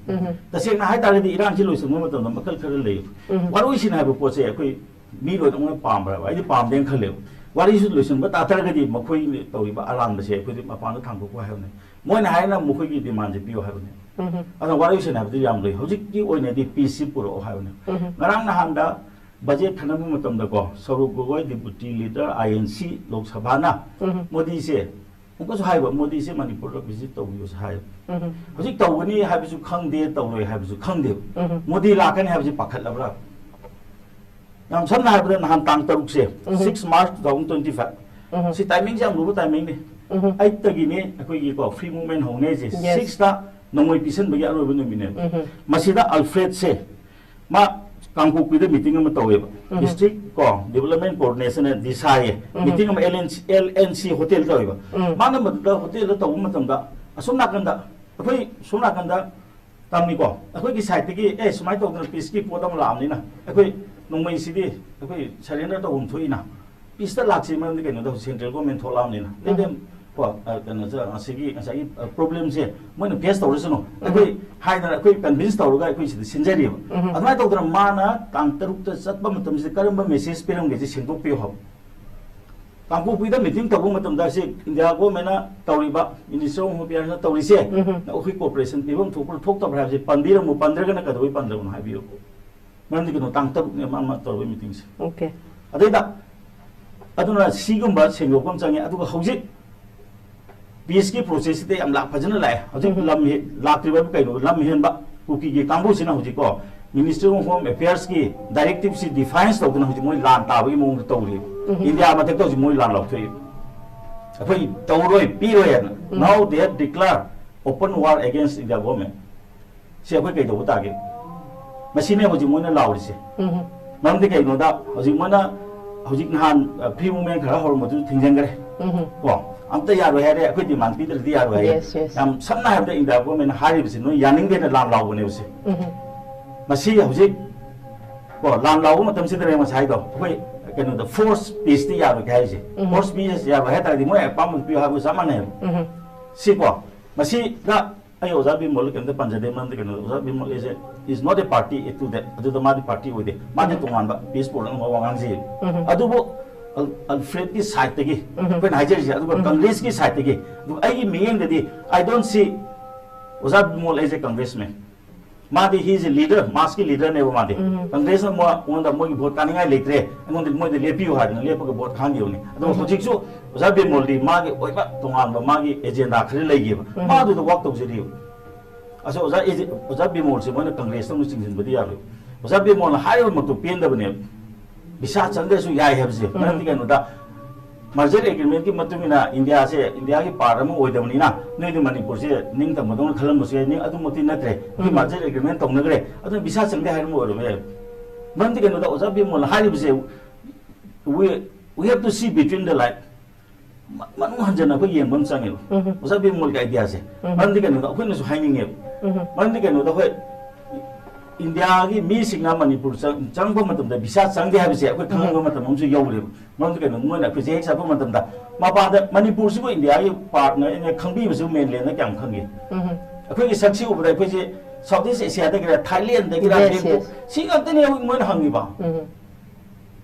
ꯇꯁꯦꯡꯅ ꯍꯥꯏꯇꯥꯔꯒꯗꯤ ꯏꯔꯥꯡꯁꯤ ꯂꯣꯏꯁꯤꯟꯕ ꯃꯇꯝꯗ ꯃꯈꯜ ꯈꯔ ꯂꯩꯌꯦꯕ꯫ ꯋꯥꯔꯣꯏꯁꯤꯟ ꯍꯥꯏꯕ ꯄꯣꯠꯁꯦ ꯑꯩꯈꯣꯏ ꯃꯤ ꯂꯣꯏꯅꯃꯛꯅ ꯄꯥꯝꯕ꯭ꯔꯕ? ꯑꯩꯗꯤ ꯄꯥꯝꯗꯦꯅ ꯈꯜꯂꯦꯕ꯫ ꯋꯥꯔꯤꯁꯨ ꯂꯣꯏꯁꯤꯟꯕ ꯇꯥ ꯇꯥꯔꯒꯗꯤ ꯃꯈꯣꯏꯅ ꯇꯧꯔꯤꯕ ꯑꯔꯥꯟꯕꯁꯦ ꯑꯩꯈꯣꯏꯗꯤ ꯃꯄꯥꯟꯗ ꯊꯥꯡꯗꯣꯛꯄ ꯍꯥꯏꯕꯅꯦ꯫ ꯃꯣꯏꯅ ꯍꯥꯏꯅ ꯃꯈꯣꯏꯒꯤ ꯗꯤꯃꯥꯟꯁꯦ ꯄꯤꯌꯨ ꯍꯥꯏꯕꯅꯦ꯫ ꯑꯗꯨꯅ ꯋꯥꯔꯣꯏꯁꯤꯟ ꯍꯥꯏꯕꯗꯤ ꯌꯥꯝ ꯂꯨꯏ꯫ ꯍꯧꯖꯤꯛꯀꯤ ꯑꯣꯏꯅꯗꯤ ꯄꯤꯁꯁꯤ ꯄꯨꯔꯛꯑꯣ ꯍꯥꯏꯕꯅꯦ꯫ ꯉꯔꯥꯡ ꯅꯍꯥꯟꯗ ꯕꯖꯦꯠ ꯈꯟꯅꯕ ꯃꯇꯝꯗꯀꯣ, ꯁꯧꯔꯚ ꯒꯣꯒꯣꯏ, ꯗꯤꯄꯨꯇꯤ ꯂꯤꯗꯔ, ꯑꯥꯏ ꯑꯦꯟ ꯁꯤ, ꯂꯣꯛ ꯁꯚꯥꯅ ꯃꯣꯗꯤꯁꯦ ꯑꯃꯨꯛꯀꯁꯨ ꯍꯥꯏꯕ, ꯃꯣꯗꯤꯁꯦ ꯃꯅꯤꯄꯨꯔꯗ ꯚꯤꯖꯤꯠ ꯇꯧꯕꯤꯌꯨꯁꯦ ꯍꯥꯏꯌꯦꯕ꯫ ꯍꯧꯖꯤꯛ ꯇꯧꯒꯅꯤ ꯍꯥꯏꯕꯁꯨ ꯈꯪꯗꯦ, ꯇꯧꯔꯣꯏ ꯍꯥꯏꯕꯁꯨ ꯈꯪꯗꯦꯕ꯫ ꯃꯣꯗꯤ ꯂꯥꯛꯀꯅꯤ ꯍꯥꯏꯕꯁꯤ ꯄꯥꯈꯠꯂꯕ꯭ꯔꯥ? ꯌꯥꯝ ꯁꯝꯅ ꯍꯥꯏꯔꯕꯗ ꯅꯍꯥꯟ ꯇꯥꯡ ꯇꯔꯨꯛꯁꯦ, six March two thousand twenty five. ꯁꯤ ꯇꯥꯏꯃꯤꯡꯁꯦ ꯌꯥꯝ ꯂꯨꯕ ꯇꯥꯏꯃꯤꯡꯅꯤ꯫ ꯑꯩꯠꯇꯒꯤꯅꯦ ꯑꯩꯈꯣꯏꯒꯤꯀꯣ ꯐ꯭ꯔꯤ ꯃꯨꯚꯃꯦꯟ ꯍꯧꯅꯩꯁꯦ꯫ Yes. ꯁꯤꯛꯁꯇ ꯅꯣꯡꯃꯩ ꯄꯤꯁꯟꯕꯒꯤ ꯑꯔꯣꯏꯕ ꯅꯨꯃꯤꯠꯅꯦꯕ꯫ ꯃꯁꯤꯗ ꯑꯜꯐ꯭ꯔꯦꯗꯁꯦ ꯃꯥ ꯀꯥꯡꯄꯣꯛꯄꯤꯗ ꯃꯤꯇꯤꯡ ꯑꯃ ꯇꯧꯋꯦꯕ꯫ ꯗꯤꯁꯇ꯭ꯔꯤꯛ ꯀꯣ ꯗꯤꯕꯂꯞꯃꯦꯟ ꯀꯣꯑꯣꯔꯗꯤꯅꯦꯁꯟꯅ ꯗꯤꯁꯥꯌꯦ꯫ ꯃꯤꯇꯤꯡ ꯑꯃ L N C, L N C hotel ꯇꯧꯋꯦꯕ꯫ ꯃꯥꯅ ꯃꯗꯨꯗ ꯍꯣꯇꯦꯜꯗ ꯇꯧꯕ ꯃꯇꯝꯗ ꯑꯁꯣꯝ ꯅꯥꯀꯟꯗ ꯑꯩꯈꯣꯏ ꯁꯣꯝ ꯅꯥꯀꯟꯗ ꯇꯝꯃꯤꯀꯣ, ꯑꯩꯈꯣꯏꯒꯤ ꯁꯥꯏꯠꯇꯒꯤ ꯑꯦ ꯁꯨꯃꯥꯏꯅ ꯇꯧꯗꯅ ꯄꯤꯁꯀꯤ ꯄꯣꯠ ꯑꯃ ꯂꯥꯛꯑꯕꯅꯤꯅ ꯑꯩꯈꯣꯏ ꯅꯣꯡꯃꯩꯁꯤꯗꯤ ꯑꯩꯈꯣꯏ ꯁꯔꯦꯟꯗꯔ ꯇꯧꯐꯝ ꯊꯣꯛꯏꯅ꯫ ꯄꯤꯁꯇ ꯂꯥꯛꯁꯤ ꯃꯔꯝꯗꯤ ꯀꯩꯅꯣꯗ ꯍꯧꯖꯤꯛ ꯁꯦꯟꯇ꯭ꯔꯦꯜ ꯒꯣꯔꯃꯦꯟ ꯊꯣꯛꯂꯛꯑꯕꯅꯤꯅ꯫ Let them, ꯀꯣ, ꯑ, ꯀꯩꯅꯣꯁꯦ, ꯉꯁꯤꯒꯤ, ꯉꯁꯥꯏꯒꯤ, ꯑ, ꯄ꯭ꯔꯣꯕ꯭ꯂꯦꯝꯁꯦ ꯃꯣꯏꯅ ꯐꯦꯁ ꯇꯧꯔꯁꯅꯨ꯫ ꯑꯩꯈꯣꯏ ꯍꯥꯏꯗꯅ ꯑꯩꯈꯣꯏ ꯀꯟꯚꯤꯟꯁ ꯇꯧꯔꯒ ꯑꯩꯈꯣꯏ ꯁꯤꯗ ꯁꯤꯟꯖꯔꯤꯕ꯫ ꯑꯗꯨꯃꯥꯏꯅ ꯇꯧꯗꯅ ꯃꯥꯅ ꯇꯥꯡ ꯇꯔꯨꯛꯇ ꯆꯠꯄ ꯃꯇꯝꯁꯤꯗ ꯀꯔꯝꯕ ꯃꯦꯁꯦꯖ ꯄꯤꯔꯝꯒꯦꯁꯦ ꯁꯦꯡꯗꯣꯛꯄꯤꯌꯨ ꯍꯥꯏꯕ꯫ ꯀꯥꯡꯄꯣꯛꯄꯤꯗ ꯃꯤꯇꯤꯡ ꯇꯧꯕ ꯃꯇꯝꯗ ꯁꯤ ꯏꯟꯗꯤꯌꯥ ꯒꯣꯔꯃꯦꯟꯅ ꯇꯧꯔꯤꯕ, ꯃꯤꯅꯤꯁꯇꯔ ꯑꯣꯐ ꯍꯣꯝ ꯑꯦꯐꯤꯌꯔꯁꯅ ꯇꯧꯔꯤꯁꯦ, ꯑꯩꯈꯣꯏ ꯀꯣꯑꯣꯄꯔꯦꯁꯟ ꯄꯤꯐꯝ ꯊꯣꯛꯄ꯭ꯔꯥ ꯊꯣꯛꯇꯕ꯭ꯔꯥ ꯍꯥꯏꯕꯁꯦ ꯄꯟꯕꯤꯔꯝꯃꯨ, ꯄꯟꯗ꯭ꯔꯒꯅ ꯀꯩꯗꯧꯕꯩ ꯄꯟꯗ꯭ꯔꯕꯅꯣ ꯍꯥꯏꯕꯤꯌꯨ꯫ ꯃꯔꯝꯗꯤ ꯀꯩꯅꯣ, ꯇꯥꯡ ꯇꯔꯨꯛꯅꯦ ꯃꯥ, ꯃꯥ ꯇꯧꯔꯤꯕ ꯃꯤꯇꯤꯡꯁꯦ꯫ ꯑꯣꯀꯦ꯫ ꯑꯗꯩꯗ, ꯑꯗꯨꯅ ꯁꯤꯒꯨꯝꯕ ꯁꯦꯡꯗꯣꯛꯄ ꯑꯃ ꯆꯪꯉꯦ꯫ ꯑꯗꯨꯒ ꯍꯧꯖꯤꯛ ꯄꯤꯁꯀꯤ ꯄ꯭ꯔꯣꯁꯦꯁꯁꯤꯗ ꯌꯥꯝ ꯂꯥꯛ ꯐꯖꯅ ꯂꯥꯛꯑꯦ꯫ ꯍꯧꯖꯤꯛ ꯂꯝ ꯍꯦ-, ꯂꯥꯛꯇ꯭ꯔꯤꯕ ꯀꯩꯅꯣ, ꯂꯝ ꯍꯦꯟꯕ ꯀꯨꯀꯤꯒꯤ ꯀꯥꯡꯕꯨꯁꯤꯅ ꯍꯧꯖꯤꯛꯀꯣ, ꯃꯤꯅꯤꯁꯇ꯭ꯔꯤ ꯑꯣꯐ ꯍꯣꯝ ꯑꯦꯐꯤꯌꯔꯁꯀꯤ ꯗꯥꯏꯔꯦꯛꯇꯤꯞꯁꯤ ꯗꯤꯐꯥꯏꯟꯁ ꯇꯧꯗꯅ ꯍꯧꯖꯤꯛ ꯃꯣꯏ ꯂꯥꯟ ꯇꯥꯕꯒꯤ ꯃꯑꯣꯡꯗ ꯇꯧꯔꯤ꯫ ꯏꯟꯗꯤꯌꯥ ꯃꯊꯛꯇ ꯍꯧꯖꯤꯛ ꯃꯣꯏ ꯂꯥꯟ ꯂꯥꯎꯊꯣꯛꯏ꯫ ꯑꯩꯈꯣꯏ ꯇꯧꯔꯣꯏ, ꯄꯤꯔꯣꯏ ꯍꯥꯏꯅ꯫ Now they have declared open war against India government꯫ ꯁꯤ ꯑꯩꯈꯣꯏ ꯀꯩꯗꯧꯕ ꯇꯥꯒꯦ? ꯃꯁꯤꯅꯦ ꯍꯧꯖꯤꯛ ꯃꯣꯏꯅ ꯂꯥꯎꯔꯤꯁꯦ꯫ ꯃꯔꯝꯗꯤ ꯀꯩꯒꯤꯅꯣꯗ, ꯍꯧꯖꯤꯛ ꯃꯣꯏꯅ ꯍꯧꯖꯤꯛ ꯅꯍꯥꯟ, ꯑ, free movement ꯈꯔ ꯍꯧꯔꯝꯕꯗꯨꯁꯨ ꯊꯤꯡꯖꯤꯟꯈ꯭ꯔꯦ꯫ ꯎꯝ꯫ ꯀꯣ, ꯑꯝꯇ ꯌꯥꯔꯣꯏ ꯍꯥꯏꯔꯦ, ꯑꯩꯈꯣꯏ demand ꯄꯤꯗ꯭ꯔꯗꯤ ꯌꯥꯔꯣꯏ ꯍꯥꯏꯌꯦ꯫ Yes, yes. ꯌꯥꯝ ꯁꯝꯅ ꯍꯥꯏꯔꯕꯗ, India government ꯍꯥꯏꯔꯤꯕꯁꯤ ꯅꯣꯏ ꯌꯥꯅꯤꯡꯗꯦꯅ ꯂꯥꯟ ꯂꯥꯎꯕꯅꯦꯕꯁꯦ꯫ ꯎꯝ꯫ ꯃꯁꯤ ꯍꯧꯖꯤꯛ, ꯀꯣ, ꯂꯥꯟ ꯂꯥꯎꯕ ꯃꯇꯝꯁꯤꯗꯅꯦ ꯉꯁꯥꯏꯗꯣ ꯑꯩꯈꯣꯏ ꯀꯩꯅꯣꯗ force peace ꯇꯤ ꯌꯥꯔꯣꯏ ꯍꯥꯏꯔꯤꯁꯦ꯫ ꯎꯝ꯫ Force peace ꯌꯥꯔꯣꯏ ꯍꯥꯏ ꯇꯥꯔꯗꯤ ꯃꯣꯏ ꯑꯄꯥꯝꯕꯗꯨ ꯄꯤꯌꯨ ꯍꯥꯏꯕꯒ ꯆꯞ ꯃꯥꯟꯅꯩꯕ꯫ ꯎꯝ꯫ ꯁꯤꯀꯣ, ꯃꯁꯤꯗ ꯑꯩ ꯑꯣꯖꯥ ꯕꯤꯃꯣꯜꯗ ꯀꯩꯝꯇ ꯄꯟꯖꯗꯦ, ꯃꯔꯝꯗꯤ ꯀꯩꯅꯣꯗ ꯑꯣꯖꯥ Bimol is a, is not a party to that, ꯑꯗꯨꯗ ꯃꯥꯗꯤ party ꯑꯣꯏꯗꯦ, ꯃꯥꯗꯤ ꯎꯝ꯫ ꯇꯣꯉꯥꯟꯕ peace program ꯑꯃ ꯋꯥ ꯉꯥꯡꯖꯩ꯫ ꯎꯝ꯫ ꯑꯗꯨꯕꯨ ꯑꯜ-, ꯑꯜꯐ꯭ꯔꯦꯗꯀꯤ side ꯇꯒꯤ, ꯎꯝ꯫ ꯑꯩꯈꯣꯏꯅ ꯍꯥꯏꯖꯔꯤꯁꯦ, ꯑꯗꯨꯒ ꯎꯝ꯫ ꯀꯪꯒ꯭ꯔꯦꯁꯀꯤ side ꯇꯒꯤ, ꯑꯗꯨꯒ ꯑꯩꯒꯤ ꯃꯤꯠꯌꯦꯡꯗꯗꯤ, I don't see ꯑꯣꯖꯥ ꯕꯤꯃꯣꯜ as a congressman꯫ ꯃꯥꯗꯤ he is a leader, mass ꯀꯤ leader ꯅꯦꯕ ꯃꯥꯗꯤ꯫ ꯎꯝ꯫ ꯀꯪꯒ꯭ꯔꯦꯁꯅ ꯃꯉꯣꯟꯗ ꯃꯣꯏꯒꯤ vote ꯀꯥꯅꯤꯡꯉꯥꯏ ꯂꯩꯇ꯭ꯔꯦ, ꯑꯩꯉꯣꯟꯗ ꯃꯣꯏꯗ ꯂꯦꯞꯄꯤꯌꯨ ꯍꯥꯏꯗꯅ ꯂꯦꯞꯄꯒ vote ꯈꯥꯡꯈꯤꯕꯅꯤ꯫ ꯑꯗꯨꯒ ꯎꯝ꯫ ꯍꯧꯖꯤꯛꯁꯨ ꯑꯣꯖꯥ ꯕꯤꯃꯣꯜꯗꯤ ꯃꯥꯒꯤ ꯑꯣꯏꯕ ꯇꯣꯉꯥꯟꯕ ꯃꯥꯒꯤ agenda ꯈꯔ ꯂꯩꯈꯤꯕ꯫ ꯎꯝ꯫ ꯃꯥ ꯑꯗꯨꯗ work ꯇꯧꯖꯔꯤꯕ꯫ ꯑꯁ, ꯑꯣꯖꯥ ꯑꯦꯖꯦ-, ꯑꯣꯖꯥ ꯕꯤꯃꯣꯜꯁꯦ ꯃꯣꯏꯅ ꯀꯪꯒ꯭ꯔꯦꯁꯇ ꯑꯃꯨꯛ ꯆꯤꯡꯁꯤꯟꯕꯗꯤ ꯌꯥꯔꯣꯏ꯫ ꯑꯣꯖꯥ ꯕꯤꯃꯣꯜꯅ ꯍꯥꯏꯔꯤꯕꯃꯛꯇꯨ ꯄꯦꯟꯗꯕꯅꯦꯕ꯫ ꯚꯤꯁꯥ ꯆꯪꯗ꯭ꯔꯁꯨ ꯌꯥꯏ ꯍꯥꯏꯕꯁꯦ꯫ ꯎꯝ꯫ ꯃꯔꯝꯗꯤ ꯀꯩꯅꯣꯗ, merger agreement ꯀꯤ ꯃꯇꯨꯡ ꯏꯟꯅ ꯏꯟꯗꯤꯌꯥꯁꯦ, ꯏꯟꯗꯤꯌꯥꯒꯤ part ꯑꯃ ꯑꯣꯏꯗꯕꯅꯤꯅ, ꯅꯣꯏꯗꯤ ꯃꯅꯤꯄꯨꯔꯁꯦ ꯅꯤꯡꯇꯝꯕꯗꯧꯅ ꯈꯜꯂꯝꯕꯁꯨ ꯌꯥꯏ, ꯅꯤꯡ-, ꯑꯗꯨꯃꯛꯇꯤ ꯅꯠꯇ꯭ꯔꯦ꯫ ꯑꯩꯈꯣꯏ ꯎꯝ꯫ Merger agreement ꯇꯧꯅꯈ꯭ꯔꯦ, ꯑꯗꯨꯅ ꯚꯤꯁꯥ ꯆꯪꯗꯦ ꯍꯥꯏꯔꯝꯕ ꯑꯣꯏꯔꯝꯕ ꯌꯥꯏ꯫ ꯃꯔꯝꯗꯤ ꯀꯩꯅꯣꯗ, ꯑꯣꯖꯥ ꯕꯤꯃꯣꯜꯅ ꯍꯥꯏꯔꯤꯕꯁꯦ, we, we have to see between the line꯫ ꯃ-, ꯃꯅꯨꯡ ꯍꯟꯖꯟꯅ ꯑꯩꯈꯣꯏ ꯌꯦꯡꯕ ꯑꯃ ꯆꯪꯉꯦꯕ꯫ ꯎꯝ꯫ ꯑꯣꯖꯥ ꯕꯤꯃꯣꯜꯒꯤ idea ꯁꯦ꯫ ꯎꯝ꯫ ꯃꯔꯝꯗꯤ ꯀꯩꯅꯣꯗ, ꯑꯩꯈꯣꯏꯅꯁꯨ ꯍꯥꯏꯅꯤꯡꯉꯦꯕ꯫ ꯎꯝ꯫ ꯃꯔꯝꯗꯤ ꯀꯩꯅꯣꯗ, ꯑꯩꯈꯣꯏ ꯏꯟꯗꯤꯌꯥꯒꯤ ꯃꯤꯁꯤꯡꯅ ꯃꯅꯤꯄꯨꯔ ꯆꯪ-, ꯆꯪꯕ ꯃꯇꯝꯗ ꯚꯤꯁꯥ ꯆꯪꯗꯦ ꯍꯥꯏꯕꯁꯦ ꯑꯩꯈꯣꯏ ꯈꯪꯍꯟꯕ ꯎꯝ꯫ ꯃꯇꯝ ꯑꯃꯁꯨ ꯌꯧꯔꯦꯕ꯫ ꯃꯔꯝꯗꯤ ꯀꯩꯅꯣ, ꯃꯣꯏꯅ ꯑꯩꯈꯣꯏꯁꯦ ꯍꯦꯛ ꯆꯠꯄ ꯃꯇꯝꯗ ꯃꯄꯥꯟꯗ ꯃꯅꯤꯄꯨꯔꯁꯤꯕꯨ ꯏꯟꯗꯤꯌꯥꯒꯤ part ꯅꯦ ꯈꯪꯕꯤꯕꯁꯤꯕꯨ mainland ꯅ ꯀꯌꯥꯝ ꯈꯪꯒꯦ? ꯎꯝ꯫ ꯑꯩꯈꯣꯏꯒꯤ ꯁꯛꯁꯤ ꯎꯕꯗ ꯑꯩꯈꯣꯏꯁꯦ South East Asia ꯗꯒꯤꯔ, Thailand ꯗꯒꯤꯔ, yes, Bangkok, yes꯫ ꯁꯤ ꯉꯥꯛꯇꯅꯦ ꯃꯣꯏꯅ ꯍꯪꯉꯤꯕ꯫ ꯎꯝ꯫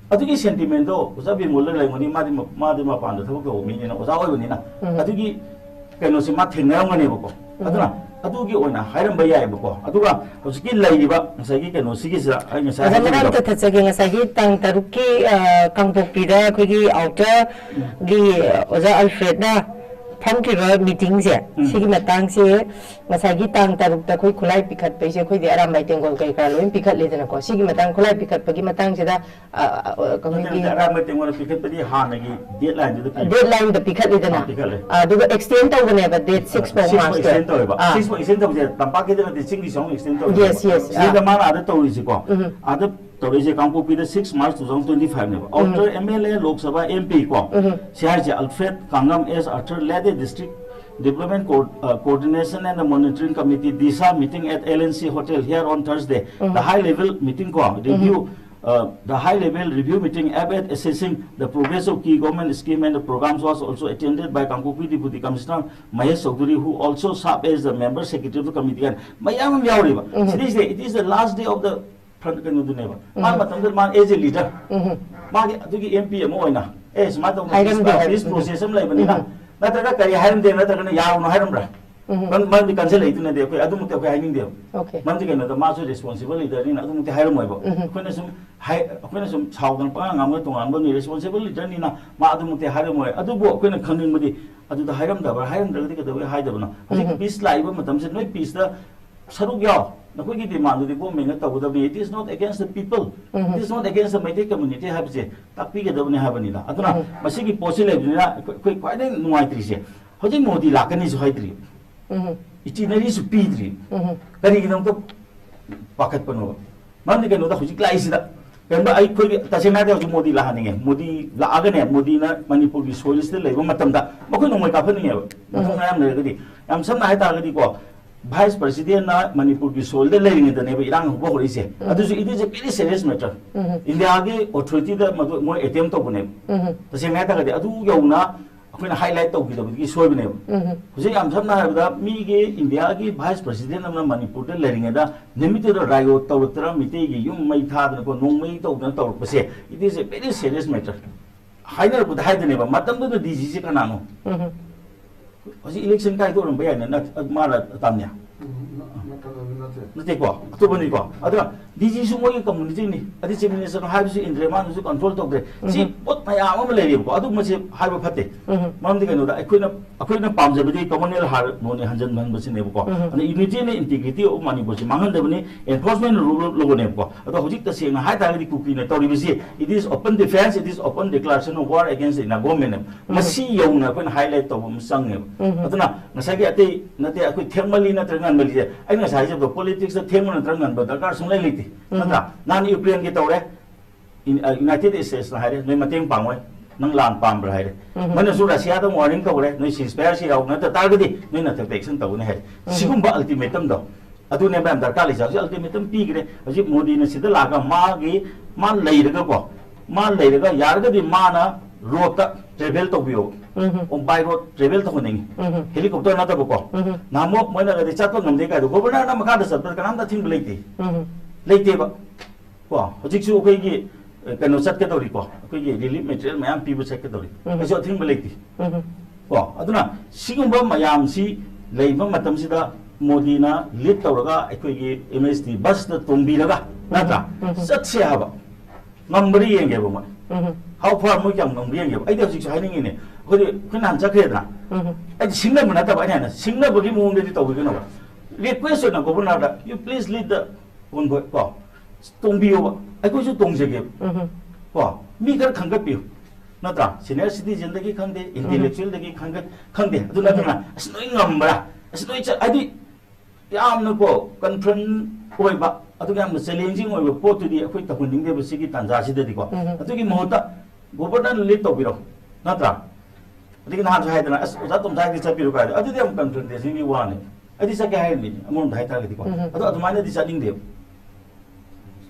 ꯑꯗꯨꯒꯤ sentiment ꯗꯣ ꯑꯣꯖꯥ ꯕꯤꯃꯣꯜꯗ ꯂꯩꯔꯝꯒꯅꯤ, ꯃꯥꯗꯤ ꯃ-, ꯃꯥꯗꯤ ꯃꯄꯥꯟꯗ ꯊꯕꯛ ꯇꯧꯕ ꯃꯤꯅꯤꯅ, ꯑꯣꯖꯥ ꯑꯣꯏꯕꯅꯤꯅ, ꯎꯝ꯫ ꯑꯗꯨꯒꯤ ꯀꯩꯅꯣꯁꯦ ꯃꯥ ꯊꯦꯡꯅꯔꯝꯒꯅꯦꯕꯀꯣ꯫ ꯎꯝ꯫ ꯑꯗꯨꯅ ꯑꯗꯨꯒꯤ ꯑꯣꯏꯅ ꯍꯥꯏꯔꯝꯕ ꯌꯥꯏꯑꯕꯀꯣ꯫ ꯑꯗꯨꯒ ꯍꯧꯖꯤꯛꯀꯤ ꯂꯩꯔꯤꯕ ꯉꯁꯥꯏꯒꯤ ꯀꯩꯅꯣꯁꯤꯒꯤꯁꯤꯗ ꯑꯩ ꯉꯁꯥꯏ ꯑꯣꯖꯥ, ꯃꯔꯛ ꯍꯥꯏꯖꯈꯤꯕꯗꯣ꯫ ꯑꯝꯇ ꯊꯠꯆꯒꯦ꯫ ꯉꯁꯥꯏꯒꯤ ꯇꯥꯡ ꯇꯔꯨꯛꯀꯤ, ꯑ, ꯀꯥꯡꯄꯣꯛꯄꯤꯗ ꯑꯩꯈꯣꯏꯒꯤ outer ꯎꯝ꯫ ꯒꯤ ꯑꯣꯖꯥ ꯑꯜꯐ꯭ꯔꯦꯗꯅ ꯐꯝꯈꯤꯕ meeting ꯁꯦ, ꯎꯝ꯫ ꯁꯤꯒꯤ ꯃꯇꯥꯡꯁꯦ ꯉꯁꯥꯏꯒꯤ ꯇꯥꯡ ꯇꯔꯨꯛꯇ ꯑꯩꯈꯣꯏ ꯈꯨꯠꯂꯥꯏ ꯄꯤꯈꯠꯄꯩꯁꯦ, ꯑꯩꯈꯣꯏꯗꯤ ꯑꯔꯥꯝꯕꯥꯏ ꯇꯦꯡꯒꯣꯜ ꯀꯩ ꯀꯔꯥ ꯂꯣꯏ ꯄꯤꯈꯠꯂꯤꯗꯅꯀꯣ꯫ ꯁꯤꯒꯤ ꯃꯇꯥꯡ ꯈꯨꯠꯂꯥꯏ ꯄꯤꯈꯠꯄꯒꯤ ꯃꯇꯥꯡꯁꯤꯗ, ꯑ, ꯑ, ꯅꯠꯇꯦ, committee ꯅꯠꯇꯦ, ꯑꯔꯥꯝꯕꯥꯏ ꯇꯦꯡꯒꯣꯜ ꯄꯤꯈꯠꯄꯗꯤ ꯍꯥꯟꯅꯒꯤ deadline ꯗꯨꯗ ꯄꯤꯕ꯫ Deadline ꯗ ꯄꯤꯈꯠꯂꯤꯗꯅ꯫ ꯑꯥ, ꯄꯤꯈꯠꯂꯦ꯫ ꯑꯗꯨꯒ extend ꯇꯧꯕꯅꯦꯕ, date six ꯐꯥꯎ, six ꯐꯥꯎ March ꯇ꯫ Extend ꯇꯧꯋꯦꯕ꯫ ꯑꯥ꯫ Six ꯐꯥꯎ extend ꯇꯧꯕꯁꯦ ꯇꯝꯄꯥꯛꯀꯤꯗ ꯅꯠꯇꯦ, ꯆꯤꯡꯒꯤꯁꯨ ꯑꯃꯨꯛ extend ꯇꯧꯋꯦꯕ꯫ Yes, yes, ꯁꯤꯗ ꯑꯥ꯫ ꯃꯥꯅ ꯑꯥꯗ ꯇꯧꯔꯤꯁꯤꯀꯣ꯫ ꯎꯝ꯫ ꯑꯥꯗ ꯇꯧꯔꯛꯏꯁꯦ ꯀꯥꯡꯄꯣꯛꯄꯤꯗ six March two thousand twenty five ꯅꯦꯕ꯫ After M L A, Lok Sabha M P ꯀꯣ, ꯁꯤ ꯍꯥꯏꯔꯤꯁꯦ Alfred Kangam as Arthur led a district development co- uh, coordination and monitoring committee, DISHA, meeting at L N C Hotel here on Thursday. The high level meeting ꯀꯣ, review, uh, the high level review meeting aimed at assessing the progress of key government scheme and the programs was also attended by Kangpokpi Deputy Commissioner Mahesh Chaudhary, who also served as the member secretary of the committee. ꯃꯌꯥꯝ ꯑꯃ ꯌꯥꯎꯔꯤꯕ꯫ ꯁꯤꯗꯩꯁꯤꯗ it is the last day of the front ꯀꯩꯅꯣꯗꯨꯅꯦꯕ꯫ ꯃꯥ ꯃꯇꯝꯗꯨꯗ ꯃꯥ as a leader, ꯃꯥꯒꯤ ꯑꯗꯨꯒꯤ M P ꯑꯃ ꯑꯣꯏꯅ, ꯑꯦ, ꯁꯨꯃꯥꯏꯅ ꯇꯧꯗꯅ ꯍꯥꯏꯔꯝꯗꯦ꯫ Peace process ꯑꯃ ꯂꯩꯕꯅꯤꯅ, ꯅꯠꯇ꯭ꯔꯒ ꯀꯔꯤ ꯍꯥꯏꯔꯝꯗꯦ, ꯅꯠꯇ꯭ꯔꯒꯅ ꯌꯥꯔꯨꯅꯨ ꯍꯥꯏꯔꯝꯕ꯭ꯔꯥ? ꯃꯔꯝ- ꯃꯔꯝꯗꯤ ꯀꯟꯁꯤꯜꯂꯛꯏꯗꯨꯅꯗꯤ ꯑꯩꯈꯣꯏ ꯑꯗꯨꯃꯛꯇꯤ ꯑꯩꯈꯣꯏ ꯍꯥꯏꯅꯤꯡꯗꯦꯕ꯫ Okay. ꯃꯔꯝꯗꯤ ꯀꯩꯅꯣꯗ ꯃꯥꯁꯨ responsible leaderꯅꯤꯅ ꯑꯗꯨꯃꯛꯇꯤ ꯍꯥꯏꯔꯝꯃꯣꯏꯕ꯫ ꯑꯩꯈꯣꯏꯅ ꯁꯨꯝ ꯍꯥꯏ ꯑꯩꯈꯣꯏꯅ ꯁꯨꯝ ꯁꯥꯎꯗꯅ ꯄꯉꯥꯡ ꯉꯥꯡꯕ ꯇꯣꯉꯥꯟꯕ responsible leaderꯅꯤꯅ ꯃꯥ ꯑꯗꯨꯃꯛꯇꯤ ꯍꯥꯏꯔꯝꯃꯣꯏ꯫ ꯑꯗꯨꯕꯨ ꯑꯩꯈꯣꯏꯅ ꯈꯪꯅꯤꯡꯕꯗꯤ ꯑꯗꯨꯗ ꯍꯥꯏꯔꯝꯗꯕ꯭ꯔꯥ? ꯍꯥꯏꯔꯝꯗ꯭ꯔꯒꯗꯤ ꯀꯩꯗꯧꯕꯩ ꯍꯥꯏꯗꯕꯅꯣ? ꯍꯧꯖꯤꯛ peace ꯂꯥꯛꯏꯕ ꯃꯇꯝꯁꯤꯗ ꯅꯣꯏ peaceꯇ ꯁꯔꯨꯛ ꯌꯥꯎ꯫ ꯅꯈꯣꯏꯒꯤ demandꯗꯨꯗꯤ governmentꯅ ꯇꯧꯒꯗꯕꯅꯤ꯫ It is not against the people, it is not against the Meitei community ꯍꯥꯏꯕꯁꯦ ꯇꯥꯛꯄꯤꯒꯗꯕꯅꯤ ꯍꯥꯏꯕꯅꯤꯗ꯫ ꯑꯗꯨꯅ ꯃꯁꯤꯒꯤ ꯄꯣꯠꯁꯤ ꯂꯩꯕꯅꯤꯅ ꯑꯩꯈꯣꯏ ꯑꯩꯈꯣꯏ ꯈ꯭ꯋꯥꯏꯗꯒꯤ ꯅꯨꯡꯉꯥꯏꯇ꯭ꯔꯤꯁꯦ ꯍꯧꯖꯤꯛ ꯃꯣꯗꯤ ꯂꯥꯛꯀꯅꯤꯁꯨ ꯍꯥꯏꯗ꯭ꯔꯤ, itinerary ꯁꯨ ꯄꯤꯗ꯭ꯔꯤ꯫ ꯀꯔꯤꯒꯤꯗꯃꯛꯇ ꯄꯥꯈꯠꯄꯅꯣꯕ? ꯃꯔꯝꯗꯤ ꯀꯩꯅꯣꯗ ꯍꯧꯖꯤꯛ ꯂꯥꯛꯏꯁꯤꯗ ꯀꯩꯒꯨꯝꯕ ꯑꯩꯈꯣꯏꯒꯤ ꯇꯁꯦꯡꯅ ꯍꯥꯏꯔꯗꯤ ꯍꯧꯖꯤꯛ ꯃꯣꯗꯤ ꯂꯥꯛꯍꯟꯅꯤꯡꯉꯦ꯫ ꯃꯣꯗꯤ ꯂꯥꯛꯑꯒꯅꯦ, ꯃꯣꯗꯤꯅ ꯃꯅꯤꯄꯨꯔꯒꯤ soilꯁꯤꯗ ꯂꯩꯕ ꯃꯇꯝꯗ ꯃꯈꯣꯏ ꯅꯣꯡꯃꯩ ꯀꯥꯞꯍꯟꯅꯤꯡꯉꯦꯕ꯫ ꯃꯊꯧꯅꯥ ꯌꯥꯝ ꯂꯩꯔꯒꯗꯤ, ꯌꯥꯝ ꯁꯝꯅ ꯍꯥꯏꯇꯥꯔꯒꯗꯤꯀꯣ, vice presidentꯅ ꯃꯅꯤꯄꯨꯔꯒꯤ soilꯗ ꯂꯩꯔꯤꯉꯩꯗꯅꯦꯕ ꯏꯔꯥꯡ ꯍꯧꯕ ꯍꯧꯔꯛꯏꯁꯦ꯫ ꯑꯗꯨꯁꯨ it is a very serious matter꯫ ꯏꯟꯗꯤꯌꯥꯒꯤ authorityꯗ ꯃꯗꯨ ꯃꯣꯏ attempt ꯇꯧꯕꯅꯦꯕ꯫ ꯇꯁꯦꯡꯅ ꯍꯥꯏꯇꯥꯔꯒꯗꯤ ꯑꯗꯨ ꯌꯧꯅ ꯑꯩꯈꯣꯏꯅ highlight ꯇꯧꯈꯤꯗꯕꯗꯒꯤ ꯁꯣꯏꯕꯅꯦꯕ꯫ ꯍꯧꯖꯤꯛ ꯌꯥꯝ ꯁꯝꯅ ꯍꯥꯏꯔꯕꯗ ꯃꯤꯒꯤ ꯏꯟꯗꯤꯌꯥꯒꯤ vice president ꯑꯃꯅ ꯃꯅꯤꯄꯨꯔꯗ ꯂꯩꯔꯤꯉꯩꯗ ꯅꯨꯃꯤꯠꯇꯨꯗ riot ꯇꯧꯔꯛꯇꯅ ꯃꯤꯇꯩꯒꯤ ꯌꯨꯝ ꯃꯩ ꯊꯥꯗꯅꯀꯣ ꯅꯣꯡꯃꯩ ꯇꯧꯗꯅ ꯇꯧꯔꯛꯄꯁꯦ, it is a very serious matter꯫ ꯍꯥꯏꯅꯔꯛꯄꯗ ꯍꯥꯏꯗꯨꯅꯦꯕ, ꯃꯇꯝꯗꯨꯗ DGꯁꯦ ꯀꯅꯥꯅꯣ? ꯍꯧꯖꯤꯛ election ꯀꯥꯏꯗꯣꯛꯔꯝꯕ ꯌꯥꯏꯅ ꯅꯠ- ꯃꯥꯅ ꯇꯥꯝꯅꯦ? ꯅꯠꯇꯦꯀꯣ, ꯑꯇꯣꯞꯄꯅꯤꯀꯣ꯫ ꯑꯗꯨꯅ DGꯁꯨ ꯃꯣꯏꯒꯤ communityꯅꯤ, ꯑꯗꯩ chief ministerꯅ ꯍꯥꯏꯕꯁꯨ ꯏꯟꯗ꯭ꯔꯦ, ꯃꯥꯅꯁꯨ control ꯇꯧꯗ꯭ꯔꯦ꯫ ꯁꯤ ꯄꯣꯠ ꯃꯌꯥꯝ ꯑꯃ ꯂꯩꯔꯤꯕꯀꯣ, ꯑꯗꯨ ꯃꯁꯤ ꯍꯥꯏꯕ ꯐꯠꯇꯦ꯫ ꯃꯔꯝꯗꯤ ꯀꯩꯅꯣꯗ ꯑꯩꯈꯣꯏꯅ ꯑꯩꯈꯣꯏꯅ ꯄꯥꯝꯖꯕꯗꯤ communal harmony ꯍꯟꯖꯤꯟꯍꯟꯕꯁꯤꯅꯦꯕꯀꯣ꯫ ꯑꯗ unity and integrity of ꯃꯅꯤꯄꯨꯔꯁꯤ ꯃꯥꯡꯍꯟꯗꯕꯅꯤ, enforcement rule of lawꯅꯦꯕꯀꯣ꯫ ꯑꯗꯣ ꯍꯧꯖꯤꯛ ꯇꯁꯦꯡꯅ ꯍꯥꯏꯇꯥꯔꯒꯗꯤ ꯀꯨꯀꯤꯅ ꯇꯧꯔꯤꯕꯁꯤ, it is open defense, it is open declaration of war against the Indian government꯫ ꯃꯁꯤ ꯌꯧꯅ ꯑꯩꯈꯣꯏꯅ highlight ꯇꯧꯕ ꯑꯃ ꯆꯪꯉꯦꯕ꯫ ꯑꯗꯨꯅ ꯉꯁꯥꯏꯒꯤ ꯑꯇꯩ ꯅꯠꯇꯦ, ꯑꯩꯈꯣꯏ ꯊꯦꯡꯃꯜꯂꯤ ꯅꯠꯇ꯭ꯔꯒ ꯉꯟꯃꯜꯂꯤꯁꯦ ꯑꯩꯅ ꯉꯁꯥꯏ ꯍꯥꯏꯖꯕꯗꯣ, ꯄꯣꯂꯤꯇꯤꯛꯁꯇ ꯊꯦꯡꯕ ꯅꯠꯇ꯭ꯔꯒ ꯉꯟꯕ ꯗꯔꯀꯥꯔ ꯁꯨꯡꯂꯩ ꯂꯩꯇꯦ, ꯅꯠꯇ꯭ꯔꯥ? ꯅꯍꯥꯟ ꯌꯨꯀ꯭ꯔꯦꯟꯒꯤ ꯇꯧꯔꯦ, ꯏꯟ-, ꯑ, ꯌꯨꯅꯥꯏꯇꯦꯗ ꯁ꯭ꯇꯦꯠꯁꯅ ꯍꯥꯏꯔꯦ, "ꯅꯣꯏ ꯃꯇꯦꯡ ꯄꯥꯡꯉꯣꯏ, ꯅꯪ ꯂꯥꯟ ꯄꯥꯝꯕ꯭ꯔꯥ?" ꯍꯥꯏꯔꯦ꯫ ꯃꯣꯏꯅꯁꯨ ꯔꯁꯤꯌꯥꯗ ꯋꯥꯔꯅꯤꯡ ꯇꯧꯔꯦ, "ꯅꯣꯏ ꯁꯤꯖꯐꯌꯔꯁꯤ ꯌꯥꯎ ꯅꯠꯇ ꯇꯥꯔꯒꯗꯤ ꯅꯣꯏ ꯅꯊꯛꯇ ꯑꯦꯛꯁꯟ ꯇꯧꯒꯅꯤ" ꯍꯥꯏꯔꯦ꯫ ꯁꯤꯒꯨꯝꯕ ꯑꯜꯇꯤꯃꯦꯇꯝꯗꯣ ꯑꯗꯨꯅꯦꯕ ꯌꯥꯝ ꯗꯔꯀꯥꯔ ꯂꯩꯁꯦ꯫ ꯍꯧꯖꯤꯛ ꯑꯜꯇꯤꯃꯦꯇꯝ ꯄꯤꯈ꯭ꯔꯦ꯫ ꯍꯧꯖꯤꯛ ꯃꯣꯗꯤꯅ ꯁꯤꯗ ꯂꯥꯛꯑꯒ ꯃꯥꯒꯤ, ꯃꯥ ꯂꯩꯔꯒꯀꯣ, ꯃꯥ ꯂꯩꯔꯒ ꯌꯥꯔꯒꯗꯤ ꯃꯥꯅ ꯔꯣꯗꯇ ꯇ꯭ꯔꯦꯚꯦꯜ ꯇꯧꯕꯤꯌꯣ꯫ ꯎꯝ꯫ ꯑꯣ, ꯕꯥꯏ ꯔꯣꯗ ꯇ꯭ꯔꯦꯚꯦꯜ ꯇꯧꯍꯟꯅꯤꯡꯉꯤ꯫ ꯎꯝ꯫ ꯍꯦꯂꯤꯀꯣꯞꯇꯔ ꯅꯠꯇꯕꯀꯣ꯫ ꯎꯝ꯫ ꯅꯍꯥꯟꯃꯨꯛ ꯃꯣꯏꯅꯒꯗꯤ ꯆꯠꯄ ꯉꯝꯗꯦ ꯀꯥꯏꯗꯣ, ꯒꯣꯕꯔꯅꯔꯅ ꯃꯈꯥꯗ ꯆꯠꯄꯗ ꯀꯅꯥꯝꯇ ꯑꯊꯤꯡꯕ ꯂꯩꯇꯦ꯫ ꯎꯝ꯫ ꯂꯩꯇꯦꯕ꯫ ꯀꯣ, ꯍꯧꯖꯤꯛꯁꯨ ꯑꯩꯈꯣꯏꯒꯤ, ꯑ, ꯀꯩꯅꯣ ꯆꯠꯀꯗꯧꯔꯤꯀꯣ, ꯑꯩꯈꯣꯏꯒꯤ ꯔꯤꯂꯤꯐ ꯃꯦꯇꯔꯤꯌꯦꯜ ꯃꯌꯥꯝ ꯄꯤꯕ ꯆꯠꯀꯗꯧꯔꯤ꯫ ꯎꯝ꯫ ꯀꯩꯁꯨ ꯑꯊꯤꯡꯕ ꯂꯩꯇꯦ꯫ ꯎꯝ꯫ ꯀꯣ, ꯑꯗꯨꯅ ꯁꯤꯒꯨꯝꯕ ꯃꯌꯥꯝꯁꯤ ꯂꯩꯕ ꯃꯇꯝꯁꯤꯗ ꯃꯣꯗꯤꯅ ꯂꯤꯗ ꯇꯧꯔꯒ ꯑꯩꯈꯣꯏꯒꯤ ꯑꯦꯝ ꯑꯦꯁ ꯇꯤ ꯕꯁꯇ ꯇꯣꯡꯕꯤꯔꯒ, ꯅꯠꯇ꯭ꯔꯥ? ꯎꯝ꯫ ꯆꯠꯁꯦ ꯍꯥꯏꯕ꯫ ꯉꯝꯕ꯭ꯔꯥ ꯌꯦꯡꯒꯦꯕ ꯃꯣꯏ꯫ ꯎꯝ꯫ How far ꯃꯣꯏ ꯀꯌꯥꯝ ꯉꯝꯕ꯭ꯔꯥ ꯌꯦꯡꯒꯦꯕ꯫ ꯑꯩꯗꯤ ꯍꯧꯖꯤꯛꯁꯨ ꯍꯥꯏꯅꯤꯡꯉꯤꯅꯦ꯫ ꯑꯩꯈꯣꯏꯗꯤ, ꯑꯩꯈꯣꯏ ꯅꯍꯥꯟ ꯆꯠꯈ꯭ꯔꯦꯗꯅ꯫ ꯎꯝ꯫ ꯑꯩꯗꯤ ꯁꯤꯡꯅꯕ ꯅꯠꯇꯕ ꯑꯩꯅ ꯍꯥꯏꯅ, ꯁꯤꯡꯅꯕꯒꯤ ꯃꯑꯣꯡꯗꯗꯤ ꯇꯧꯕꯤꯒꯅꯣꯕ꯫ ꯔꯤꯀ꯭ꯋꯦꯁ ꯑꯣꯏꯅ ꯒꯣꯕꯔꯅꯔꯗ, "You please lead the convoy", ꯀꯣ, ꯇꯣꯡꯕꯤꯌꯣꯕ, ꯑꯩꯈꯣꯏꯁꯨ ꯇꯣꯡꯖꯒꯦꯕ꯫ ꯎꯝ꯫ ꯀꯣ, ꯃꯤ ꯈꯔ ꯈꯟꯒꯠꯄꯤꯌꯨ, ꯅꯠꯇ꯭ꯔꯥ? ꯁꯤꯅꯤꯌꯔ ꯁꯤꯇꯤꯖꯦꯟꯗꯒꯤ ꯈꯪꯗꯦ, ꯎꯝ꯫ ꯏꯟꯇꯦꯂꯦꯛꯆꯨꯋꯦꯜꯗꯒꯤ ꯈꯪꯗꯦ, ꯈꯪꯗꯦ, ꯑꯗꯨ ꯅꯠꯇꯅ, "ꯑꯁ, ꯅꯣꯏ ꯉꯝꯕ꯭ꯔꯥ? ꯑꯁ, ꯅꯣꯏ ꯆꯠ-", ꯍꯥꯏꯗꯤ, ꯌꯥꯝꯅꯀꯣ, ꯀꯟꯐ꯭ꯔꯟ ꯑꯣꯏꯕ, ꯑꯗꯨꯒ ꯌꯥꯝꯅ ꯆꯦꯂꯦꯟꯖꯤꯡ ꯑꯣꯏꯕ ꯄꯣꯠꯇꯨꯗꯤ ꯑꯩꯈꯣꯏ ꯇꯧꯍꯟꯅꯤꯡꯗꯦꯕ ꯁꯤꯒꯤ ꯇꯥꯟꯖꯥꯁꯤꯗꯗꯤꯀꯣ꯫ ꯎꯝ꯫ ꯑꯗꯨꯒꯤ ꯃꯍꯨꯠꯇ ꯒꯣꯕꯔꯅꯔꯅ ꯂꯤꯗ ꯇꯧꯕꯤꯔꯣ, ꯅꯠꯇ꯭ꯔꯥ? ꯑꯗꯒꯤ ꯅꯍꯥꯟꯁꯨ ꯍꯥꯏꯗꯅ, "ꯑꯁ, ꯑꯣꯖꯥ ꯇꯣꯝꯆꯥ ꯍꯣꯏꯗꯤ ꯆꯠꯄꯤꯔꯣ" ꯀꯥꯏꯗꯣ, ꯑꯗꯨꯗꯤ ꯌꯥꯝ ꯀꯟꯐ꯭ꯔꯟꯇꯦꯁꯟꯒꯤ ꯋꯥꯅꯤ꯫ ꯑꯩꯗꯤ ꯆꯠꯀꯦ ꯍꯥꯏꯔꯤꯅꯤ, ꯑꯃꯔꯣꯝꯗ ꯍꯥꯏꯇꯥꯔꯒꯗꯤꯀꯣ꯫ ꯎꯝ꯫ ꯑꯗꯣ ꯑꯗꯨꯃꯥꯏꯅꯗꯤ ꯆꯠꯅꯤꯡꯗꯦꯕ꯫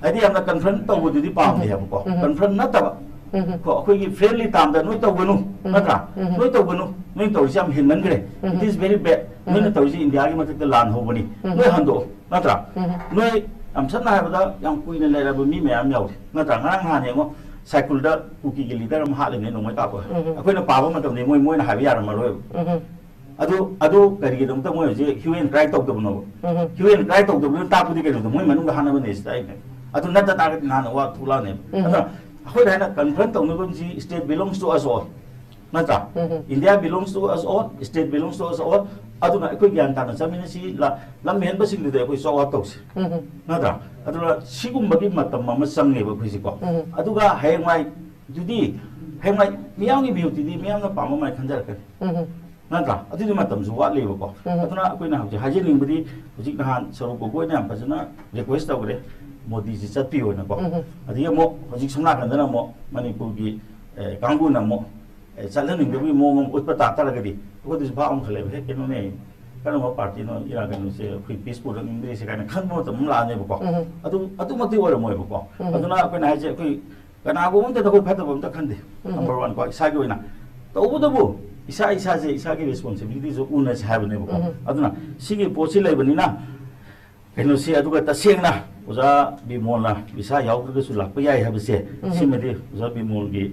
ꯍꯥꯏꯗꯤ ꯌꯥꯝꯅ ꯀꯟꯐ꯭ꯔꯟ ꯇꯧꯕꯗꯨꯗꯤ ꯄꯥꯝꯗꯦ ꯎꯝ꯫ ꯍꯥꯏꯕꯀꯣ꯫ ꯎꯝ꯫ ꯀꯟꯐ꯭ꯔꯟ ꯅꯠꯇꯕ꯫ ꯎꯝ꯫ ꯀꯣ, ꯑꯩꯈꯣꯏꯒꯤ ꯐ꯭ꯔꯦꯟꯂꯤ ꯇꯥꯝꯗ ꯅꯣꯏ ꯇꯧꯒꯅꯨ, ꯎꯝ꯫ ꯅꯠꯇ꯭ꯔꯥ? ꯎꯝ꯫ "ꯅꯣꯏ ꯇꯧꯒꯅꯨ, ꯅꯣꯏ ꯇꯧꯔꯤꯁꯦ ꯌꯥꯝ ꯍꯦꯟꯃꯟꯈ꯭ꯔꯦ꯫ ꯎꯝ꯫ It is very bad꯫ ꯎꯝ꯫ ꯅꯣꯏꯅ ꯇꯧꯔꯤꯁꯦ ꯏꯟꯗꯤꯌꯥꯒꯤ ꯃꯊꯛꯇ ꯂꯥꯟ ꯍꯧꯕꯅꯤ꯫ ꯎꯝ꯫ ꯅꯣꯏ ꯍꯟꯗꯣꯛꯑꯣ", ꯅꯠꯇ꯭ꯔꯥ? ꯎꯝ꯫ ꯅꯣꯏ ꯌꯥꯝ ꯁꯝꯅ ꯍꯥꯏꯔꯕꯗ ꯌꯥꯝ ꯀꯨꯏꯅ ꯂꯩꯔꯕ ꯃꯤ ꯃꯌꯥꯝ ꯌꯥꯎꯔꯤ, ꯅꯠꯇ꯭ꯔꯥ? ꯉꯔꯥꯡ ꯅꯍꯥꯟ ꯌꯦꯡꯉꯣ, ꯁꯥꯏꯀꯨꯜꯗ ꯀꯨꯀꯤꯒꯤ ꯂꯤꯗꯔ ꯑꯃ ꯍꯥꯠꯂꯤꯅꯦ ꯅꯣꯡꯃꯩ ꯀꯥꯞꯄꯒ꯫ ꯎꯝ꯫ ꯑꯩꯈꯣꯏꯅ ꯄꯥꯕ ꯃꯇꯝꯗ ꯃꯣꯏ, ꯃꯣꯏꯅ ꯍꯥꯏꯕ ꯌꯥꯔꯝꯃꯔꯣꯏꯕ꯫ ꯎꯝ꯫ ꯑꯗꯨ, ꯑꯗꯨ ꯀꯔꯤꯒꯤꯗꯃꯛꯇ ꯃꯣꯏ ꯍꯧꯖꯤꯛ hue and cry ꯇꯧꯗꯕꯅꯣꯕ? Um. Hue and cry ꯇꯧꯗꯕꯗꯨꯅ ꯇꯥꯛꯄꯗꯤ ꯀꯩꯅꯣꯗꯣ, ꯃꯣꯏ ꯃꯅꯨꯡꯗ ꯍꯥꯠꯅꯕ ꯅꯩꯁꯤꯜꯂꯛꯏꯅꯦ꯫ ꯑꯗꯨ ꯅꯠꯇ ꯇꯥꯔꯒꯗꯤ ꯅꯍꯥꯟꯅ ꯋꯥ ꯊꯣꯛꯂꯛꯑꯅꯦꯕ꯫ ꯎꯝ꯫ ꯑꯗꯨꯅ ꯑꯩꯈꯣꯏꯅ ꯍꯥꯏꯅ ꯀꯟꯐ꯭ꯔꯟ ꯇꯧꯅꯕꯁꯤ, "State belongs to us all", ꯅꯠꯇ꯭ꯔꯥ? ꯎꯝ꯫ "India belongs to us all, state belongs to us all"꯫ ꯑꯗꯨꯅ ꯑꯩꯈꯣꯏ ꯒ꯭ꯌꯥꯟ ꯇꯥꯅ ꯆꯠꯃꯤꯟꯅꯁꯤ, ꯂ-, ꯂꯝ ꯍꯦꯟꯕꯁꯤꯡꯗꯨꯗ ꯑꯩꯈꯣꯏ show off ꯇꯧꯁꯤ꯫ ꯎꯝ꯫ ꯅꯠꯇ꯭ꯔꯥ? ꯑꯗꯨꯅ ꯁꯤꯒꯨꯝꯕꯒꯤ ꯃꯇꯝ ꯑꯃ ꯆꯪꯉꯦꯕ ꯑꯩꯈꯣꯏꯁꯦꯀꯣ꯫ ꯎꯝ꯫ ꯑꯗꯨꯒ ꯍꯌꯦꯡꯋꯥꯏ, ꯑꯗꯨꯗꯤ ꯍꯌꯦꯡꯋꯥꯏ ꯃꯤꯌꯥꯝꯒꯤ ꯃꯤꯍꯨꯠꯇꯨꯗꯤ ꯃꯤꯌꯥꯝꯅ ꯄꯥꯝꯕ ꯃꯥꯏ ꯈꯟꯖꯔꯛꯀꯅꯤ꯫ ꯎꯝ꯫ ꯅꯠꯇ꯭ꯔꯥ? ꯑꯗꯨꯒꯤ ꯃꯇꯝꯁꯨ ꯋꯥꯠꯂꯤꯕꯀꯣ꯫ ꯎꯝ꯫ ꯑꯗꯨꯅ ꯑꯩꯈꯣꯏꯅ ꯍꯧꯖꯤꯛ ꯍꯥꯏꯖꯅꯤꯡꯕꯗꯤ, ꯍꯧꯖꯤꯛ ꯅꯍꯥꯟ ꯁꯔꯨꯛ ꯒꯣꯒꯣꯏꯅ ꯌꯥꯝ ꯐꯖꯅ ꯔꯤꯀ꯭ꯋꯦꯁ ꯇꯧꯈ꯭ꯔꯦ, ꯃꯣꯗꯤꯁꯤ ꯆꯠꯄꯤꯌꯣꯅꯀꯣ꯫ ꯎꯝ꯫ ꯑꯗꯒꯤ ꯑꯃꯨꯛ ꯍꯧꯖꯤꯛ ꯁꯣꯝ ꯅꯥꯀꯟꯗꯅ ꯑꯃꯨꯛ ꯃꯅꯤꯄꯨꯔꯒꯤ, ꯑꯦ, ꯀꯥꯡꯕꯨꯅ ꯑꯃꯨꯛ, ꯑꯦ, ꯆꯠꯍꯟꯅꯤꯡꯗꯕꯒꯤ ꯃꯑꯣꯡ ꯑꯃ ꯎꯠꯄ ꯇꯥ ꯇꯥꯔꯒꯗꯤ, ꯑꯩꯈꯣꯏꯗꯁꯨ ꯚꯥꯕ ꯑꯃꯈꯛ ꯂꯩꯕ, "ꯍꯦ, ꯀꯩꯅꯣꯅꯦ, ꯀꯔꯝꯕ ꯄꯥꯔꯇꯤꯅꯣ ꯏꯔꯥ ꯀꯩꯅꯣꯁꯦ ꯑꯩꯈꯣꯏ ꯄꯤꯁ ꯄꯨꯔꯛꯅꯤꯡꯗ꯭ꯔꯤꯁꯦ?" ꯀꯥꯏꯅ ꯈꯟꯕ ꯃꯇꯝ ꯑꯃ ꯂꯥꯛꯑꯅꯦꯕꯀꯣ꯫ ꯎꯝ꯫ ꯑꯗꯨ, ꯑꯗꯨꯃꯛꯇꯤ ꯑꯣꯏꯔꯝꯃꯣꯏꯕꯀꯣ꯫ ꯎꯝ꯫ ꯑꯗꯨꯅ ꯑꯩꯈꯣꯏꯅ ꯍꯥꯏꯁꯦ, ꯑꯩꯈꯣꯏ ꯀꯅꯥꯒꯨꯝꯕ ꯑꯝꯇꯗ ꯑꯩꯈꯣꯏ ꯐꯠꯇꯕ ꯑꯝꯇ ꯈꯟꯗꯦ꯫ ꯎꯝ꯫ ꯅꯝꯕꯔ ꯋꯥꯟ ꯀꯣ, ꯏꯁꯥꯒꯤ ꯑꯣꯏꯅ꯫ ꯇꯧꯕꯇꯕꯨ ꯏꯁꯥ ꯏꯁꯥꯁꯦ, ꯏꯁꯥꯒꯤ ꯔꯦꯁꯄꯣꯟꯁꯤꯕꯤꯂꯤꯇꯤꯁꯨ ꯎꯅꯁꯦ ꯍꯥꯏꯕꯅꯦꯕꯀꯣ꯫ ꯎꯝ꯫ ꯑꯗꯨꯅ ꯁꯤꯒꯤ ꯄꯣꯠꯁꯤ ꯂꯩꯕꯅꯤꯅ, ꯀꯩꯅꯣꯁꯤ, ꯑꯗꯨꯒ ꯇꯁꯦꯡꯅ ꯑꯣꯖꯥ ꯕꯤꯃꯣꯜꯅ ꯚꯤꯁꯥ ꯌꯥꯎꯗ꯭ꯔꯒꯁꯨ ꯂꯥꯛꯄ ꯌꯥꯏ ꯍꯥꯏꯕꯁꯦ, ꯎꯝ꯫ ꯁꯤꯃꯗꯤ ꯑꯣꯖꯥ ꯕꯤꯃꯣꯜꯒꯤ,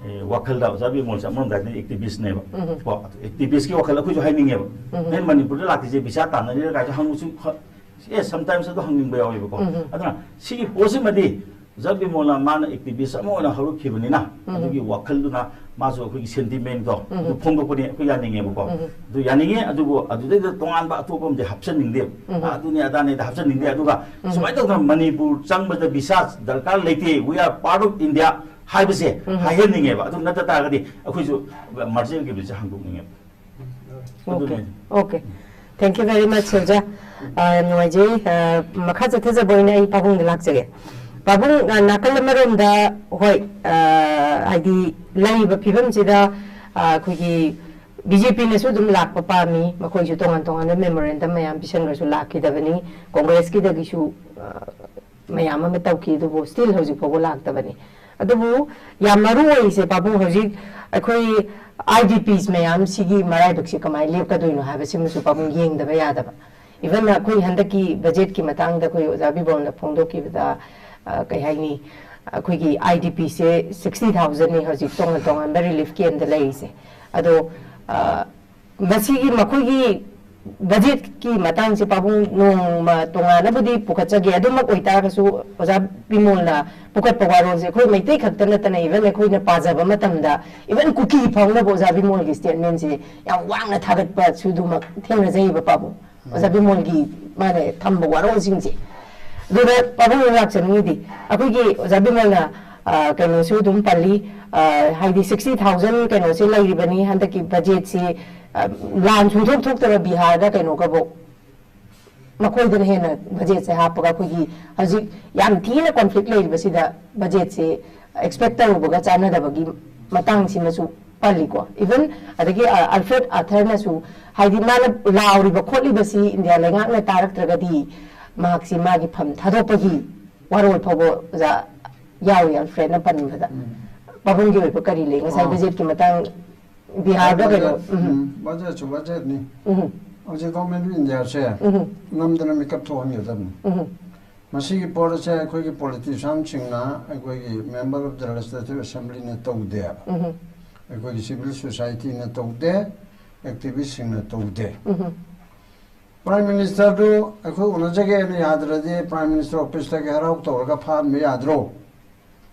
ꯑꯦ, ꯋꯥꯈꯜꯗ, ꯑꯣꯖꯥ ꯕꯤꯃꯣꯜꯁꯦ ꯑꯃꯔꯣꯝꯗ ꯍꯥꯏꯔꯗꯤ ꯑꯦꯛꯇꯤꯚꯤꯁ꯭ꯠꯅꯦꯕ꯫ ꯎꯝ꯫ ꯀꯣ, ꯑꯦꯛꯇꯤꯚꯤꯁ꯭ꯠꯀꯤ ꯋꯥꯈꯜ ꯑꯩꯈꯣꯏꯁꯨ ꯍꯥꯏꯅꯤꯡꯉꯦꯕ꯫ ꯎꯝ꯫ "ꯅꯪ ꯃꯅꯤꯄꯨꯔꯗ ꯂꯥꯛꯇꯣꯏꯁꯦ ꯚꯤꯁꯥ ꯇꯥꯟꯅꯔꯤꯔꯥ?" ꯀꯥꯏꯁꯨ ꯍꯪꯕꯁꯨ ꯈ-, ꯑꯦ, sometimes ꯑꯗꯨ ꯍꯪꯅꯤꯡꯕ ꯌꯥꯎꯋꯦꯕꯀꯣ꯫ ꯎꯝ꯫ ꯑꯗꯨꯅ ꯁꯤꯒꯤ ꯄꯣꯠꯁꯤꯃꯗꯤ ꯑꯣꯖꯥ ꯕꯤꯃꯣꯜꯅ, ꯃꯥꯅ ꯑꯦꯛꯇꯤꯚꯤꯁ꯭ꯠ ꯑꯃ ꯑꯣꯏꯅ ꯍꯧꯔꯛꯈꯤꯕꯅꯤꯅ, ꯎꯝ꯫ ꯑꯗꯨꯒꯤ ꯋꯥꯈꯜꯗꯨꯅ ꯃꯥꯁꯨ ꯑꯩꯈꯣꯏꯒꯤ ꯁꯦꯟꯇꯤꯃꯦꯟꯗꯣ, ꯎꯝ꯫ ꯑꯗꯨ ꯐꯣꯡꯗꯣꯛꯄꯅꯤ ꯑꯩꯈꯣꯏ ꯌꯥꯅꯤꯡꯉꯦꯕꯀꯣ꯫ ꯎꯝ꯫ ꯑꯗꯨ ꯌꯥꯅꯤꯡꯉꯦ, ꯑꯗꯨꯕꯨ ꯑꯗꯨꯗꯩꯗ ꯇꯣꯉꯥꯟꯕ ꯑꯇꯣꯞꯄ ꯑꯃꯗꯤ ꯍꯥꯞꯆꯟꯅꯤꯡꯗꯦꯕ꯫ ꯎꯝ꯫ ꯑꯥ, ꯑꯗꯨꯅꯤ ꯑꯗꯥꯅꯤꯗ ꯍꯥꯞꯆꯟꯅꯤꯡꯗꯦ꯫ ꯑꯗꯨꯒ ꯎꯝ꯫ ꯁꯨꯃꯥꯏꯅ ꯇꯧꯗꯅ ꯃꯅꯤꯄꯨꯔ ꯆꯪꯕꯗ ꯚꯤꯁꯥ ꯗꯔꯀꯥꯔ ꯂꯩꯇꯦ, "We are part of India" ꯍꯥꯏꯕꯁꯦ ꯎꯝ꯫ ꯍꯥꯏꯍꯟꯅꯤꯡꯉꯦꯕ꯫ ꯑꯗꯨ ꯅꯠꯇ ꯇꯥꯔꯒꯗꯤ ꯑꯩꯈꯣꯏꯁꯨ ꯃꯥꯔꯖꯤꯅꯦꯜ ꯒꯦꯞꯁꯦ ꯍꯥꯡꯗꯣꯛꯅꯤꯡꯉꯦꯕ꯫ ꯑꯣꯀꯦ, ꯑꯗꯨꯅꯤ꯫ Okay. Thank you very much, ꯑꯣꯖꯥ꯫ ꯑ, ꯌꯥꯝ ꯅꯨꯡꯉꯥꯏꯖꯩ꯫ ꯑ, ꯃꯈꯥ ꯆꯠꯊꯖꯕ ꯑꯣꯏꯅ ꯑꯩ ꯄꯥꯕꯨꯡꯗ ꯂꯥꯛꯆꯒꯦ꯫ ꯄꯥꯕꯨꯡ, ꯑ, ꯅꯥꯀꯜ ꯑꯃꯔꯣꯝꯗ, ꯍꯣꯏ, ꯑ, ꯍꯥꯏꯗꯤ ꯂꯩꯔꯤꯕ ꯐꯤꯕꯝꯁꯤꯗ, ꯑ, ꯑꯩꯈꯣꯏꯒꯤ ꯕꯤ ꯖꯦ ꯄꯤꯅꯁꯨ ꯑꯗꯨꯝ ꯂꯥꯛꯄ ꯄꯥꯝꯃꯤ, ꯃꯈꯣꯏꯁꯨ ꯇꯣꯉꯥꯟ ꯇꯣꯉꯥꯟꯕ ꯃꯦꯃꯣꯔꯦꯟꯗꯝ ꯃꯌꯥꯝ ꯄꯤꯁꯟꯈ꯭ꯔꯁꯨ ꯂꯥꯛꯈꯤꯗꯕꯅꯤ, ꯀꯣꯡꯒ꯭ꯔꯦꯁꯀꯤꯗꯒꯤꯁꯨ, ꯑ, ꯃꯌꯥꯝ ꯑꯃ ꯇꯧꯈꯤ, ꯑꯗꯨꯕꯨ still ꯍꯧꯖꯤꯛ ꯐꯥꯎꯕ ꯂꯥꯛꯇꯕꯅꯤ꯫ ꯑꯗꯨꯕꯨ ꯌꯥꯝ ꯃꯔꯨ ꯑꯣꯏꯔꯤꯁꯦ, ꯄꯥꯕꯨꯡ, ꯍꯧꯖꯤꯛ ꯑꯩꯈꯣꯏ ꯑꯥꯏ ꯗꯤ ꯄꯤꯁ ꯃꯌꯥꯝꯁꯤꯒꯤ ꯃꯔꯥꯏꯕꯛꯁꯦ ꯀꯃꯥꯏꯅ ꯂꯦꯞꯀꯗꯣꯏꯅꯣ ꯍꯥꯏꯕꯁꯤꯃꯁꯨ ꯄꯥꯕꯨꯡ ꯌꯦꯡꯗꯕ ꯌꯥꯗꯕ꯫ Even ꯑꯩꯈꯣꯏ ꯍꯟꯗꯛꯀꯤ ꯕꯖꯦꯠꯀꯤ ꯃꯇꯥꯡꯗ ꯑꯩꯈꯣꯏ ꯑꯣꯖꯥ ꯕꯤꯕꯣꯟꯅ ꯐꯣꯡꯗꯣꯛꯈꯤꯕꯗ, ꯑ, ꯀꯩ ꯍꯥꯏꯅꯤ, ꯑꯩꯈꯣꯏꯒꯤ ꯑꯥꯏ ꯗꯤ ꯄꯤꯁꯦ sixty thousandꯅꯤ ꯍꯧꯖꯤꯛ ꯇꯣꯉꯥꯟ ꯇꯣꯉꯥꯟꯕ ꯔꯤꯂꯤꯐ ꯀꯦꯝꯗ ꯂꯩꯔꯤꯁꯦ꯫ ꯑꯗꯣ, ꯑ, ꯃꯁꯤꯒꯤ ꯃꯈꯣꯏꯒꯤ ꯕꯖꯦꯠꯀꯤ ꯃꯇꯥꯡꯁꯦ ꯄꯥꯕꯨꯡ ꯅꯣꯡꯃ ꯇꯣꯉꯥꯟꯅꯕꯨꯗꯤ ꯄꯨꯈꯠꯆꯒꯦ꯫ ꯑꯗꯨꯃꯛ ꯑꯣꯏꯇꯥꯔꯒꯁꯨ ꯑꯣꯖꯥ ꯕꯤꯃꯣꯜꯅ ꯄꯨꯈꯠꯄ ꯋꯥꯔꯣꯜꯁꯦ ꯑꯩꯈꯣꯏ ꯃꯩꯇꯩ ꯈꯛꯇ ꯅꯠꯇꯅ, even ꯑꯩꯈꯣꯏꯅ ꯄꯥꯖꯕ ꯃꯇꯝꯗ, even ꯀꯨꯀꯤ ꯐꯥꯎꯅꯕ ꯑꯣꯖꯥ ꯕꯤꯃꯣꯜꯒꯤ statementꯁꯦ ꯌꯥꯝ ꯋꯥꯡꯅ ꯊꯥꯒꯠꯄꯁꯨ ꯑꯗꯨꯃꯛ ꯊꯦꯡꯅꯖꯩꯕ ꯄꯥꯕꯨꯡ꯫ ꯑꯣꯖꯥ ꯕꯤꯃꯣꯜꯒꯤ ꯃꯥꯅ ꯊꯝꯕ ꯋꯥꯔꯣꯜꯁꯤꯡꯁꯦ꯫ ꯑꯗꯨꯗ ꯄꯥꯕꯨꯡ ꯂꯥꯛꯆꯅꯤꯡꯉꯤꯗꯤ, ꯑꯩꯈꯣꯏꯒꯤ ꯑꯣꯖꯥ ꯕꯤꯃꯣꯜꯅ ꯑ, ꯀꯩꯅꯣꯁꯨ ꯑꯗꯨꯝ ꯄꯜꯂꯤ꯫ ꯑ, ꯍꯥꯏꯗꯤ ꯁꯤꯛꯁꯇꯤ ꯊꯥꯎꯖꯟ ꯀꯩꯅꯣꯁꯦ ꯂꯩꯔꯤꯕꯅꯤ ꯍꯟꯗꯛꯀꯤ ꯕꯖꯦꯠꯁꯤ꯫ ꯑ, ꯂꯥꯟ ꯁꯨꯡꯊꯣꯛ ꯊꯣꯛꯇꯕ ꯕꯤꯍꯥꯔꯒ ꯀꯩꯅꯣꯒꯕꯨ ꯃꯈꯣꯏꯗꯅ ꯍꯦꯟꯅ ꯕꯖꯦꯠꯁꯦ ꯍꯥꯞꯄꯒ ꯑꯩꯈꯣꯏꯒꯤ ꯍꯧꯖꯤꯛ ꯌꯥꯝ ꯊꯤꯅ ꯀꯣꯟꯐ꯭ꯂꯤꯛ ꯂꯩꯔꯤꯕꯁꯤꯗ ꯕꯖꯦꯠꯁꯦ ꯑꯦꯛꯁꯄꯦꯛ ꯇꯧꯔꯨꯕꯒ ꯆꯥꯟꯅꯗꯕꯒꯤ ꯃꯇꯥꯡꯁꯤꯃꯁꯨ ꯄꯜꯂꯤꯀꯣ꯫ ꯏꯚꯟ ꯑꯗꯒꯤ, ꯑ, ꯑꯜꯐ꯭ꯔꯦꯗ ꯑꯥꯊꯔꯅꯁꯨ, ꯍꯥꯏꯗꯤ ꯃꯥꯅ ꯂꯥꯎꯔꯤꯕ ꯈꯣꯠꯂꯤꯕꯁꯤ ꯏꯟꯗꯤꯌꯥ ꯂꯩꯉꯥꯛꯅ ꯇꯥꯔꯛꯇ꯭ꯔꯒꯗꯤ ꯃꯍꯥꯛꯁꯤ ꯃꯥꯒꯤ ꯐꯝ ꯊꯥꯗꯣꯛꯄꯒꯤ ꯋꯥꯔꯣꯜ ꯐꯥꯎꯕ ꯑꯣꯖꯥ ꯌꯥꯎꯔꯤ ꯑꯜꯐ꯭ꯔꯦꯗꯅ ꯄꯟꯕꯗ꯫ ꯎꯝ꯫ ꯄꯥꯕꯨꯡꯒꯤ ꯑꯣꯏꯕ ꯀꯔꯤ ꯂꯩ? ꯉꯁꯥꯏ ꯑꯥ꯫ ꯕꯖꯦꯠꯀꯤ ꯃꯇꯥꯡ ꯕꯤꯍꯥꯔꯗ ꯀꯩꯅꯣ? ꯕꯖꯦꯠ, ꯎꯝ꯫ ꯎꯝ, ꯕꯖꯦꯠꯁꯨ ꯕꯖꯦꯠꯅꯤ꯫ ꯎꯝ꯫ ꯍꯧꯖꯤꯛ ꯒꯣꯔꯃꯦꯟ ꯑꯣꯐ ꯏꯟꯗꯤꯌꯥꯁꯦ ꯎꯝ꯫ ꯅꯝꯗꯅ ꯃꯤꯀꯞ ꯊꯣꯛꯍꯟꯒꯗꯕꯅꯤ꯫ ꯎꯝ꯫ ꯃꯁꯤꯒꯤ ꯄꯣꯠ ꯑꯁꯦ ꯑꯩꯈꯣꯏꯒꯤ ꯄꯣꯂꯤꯇꯤꯁꯤꯌꯥꯟꯁꯤꯡꯅ, ꯑꯩꯈꯣꯏꯒꯤ ꯃꯦꯝꯕꯔ ꯑꯣꯐ ꯗ ꯂꯦꯖꯤꯁꯂꯦꯇꯤꯚ ꯑꯦꯁꯦꯝꯕ꯭ꯂꯤꯅ ꯇꯧꯗꯦꯕ꯫ ꯎꯝ꯫ ꯑꯩꯈꯣꯏꯒꯤ ꯁꯤꯚꯤꯜ ꯁꯣꯁꯥꯏꯇꯤꯅ ꯇꯧꯗꯦ, ꯑꯦꯛꯇꯤꯚꯤꯁꯁꯤꯡꯅ ꯇꯧꯗꯦ꯫ ꯎꯝ꯫ ꯄ꯭ꯔꯥꯏꯝ ꯃꯤꯅꯤꯁꯇꯔꯗꯨ ꯑꯩꯈꯣꯏ ꯎꯅꯖꯒꯦꯅ ꯌꯥꯗ꯭ꯔꯗꯤ ꯄ꯭ꯔꯥꯏꯝ ꯃꯤꯅꯤꯁꯇꯔ ꯑꯣꯐꯤꯁꯇꯒꯤ ꯍꯔꯥꯎ ꯇꯧꯔꯒ ꯐꯥꯍꯟꯕ ꯌꯥꯗ꯭ꯔꯣ?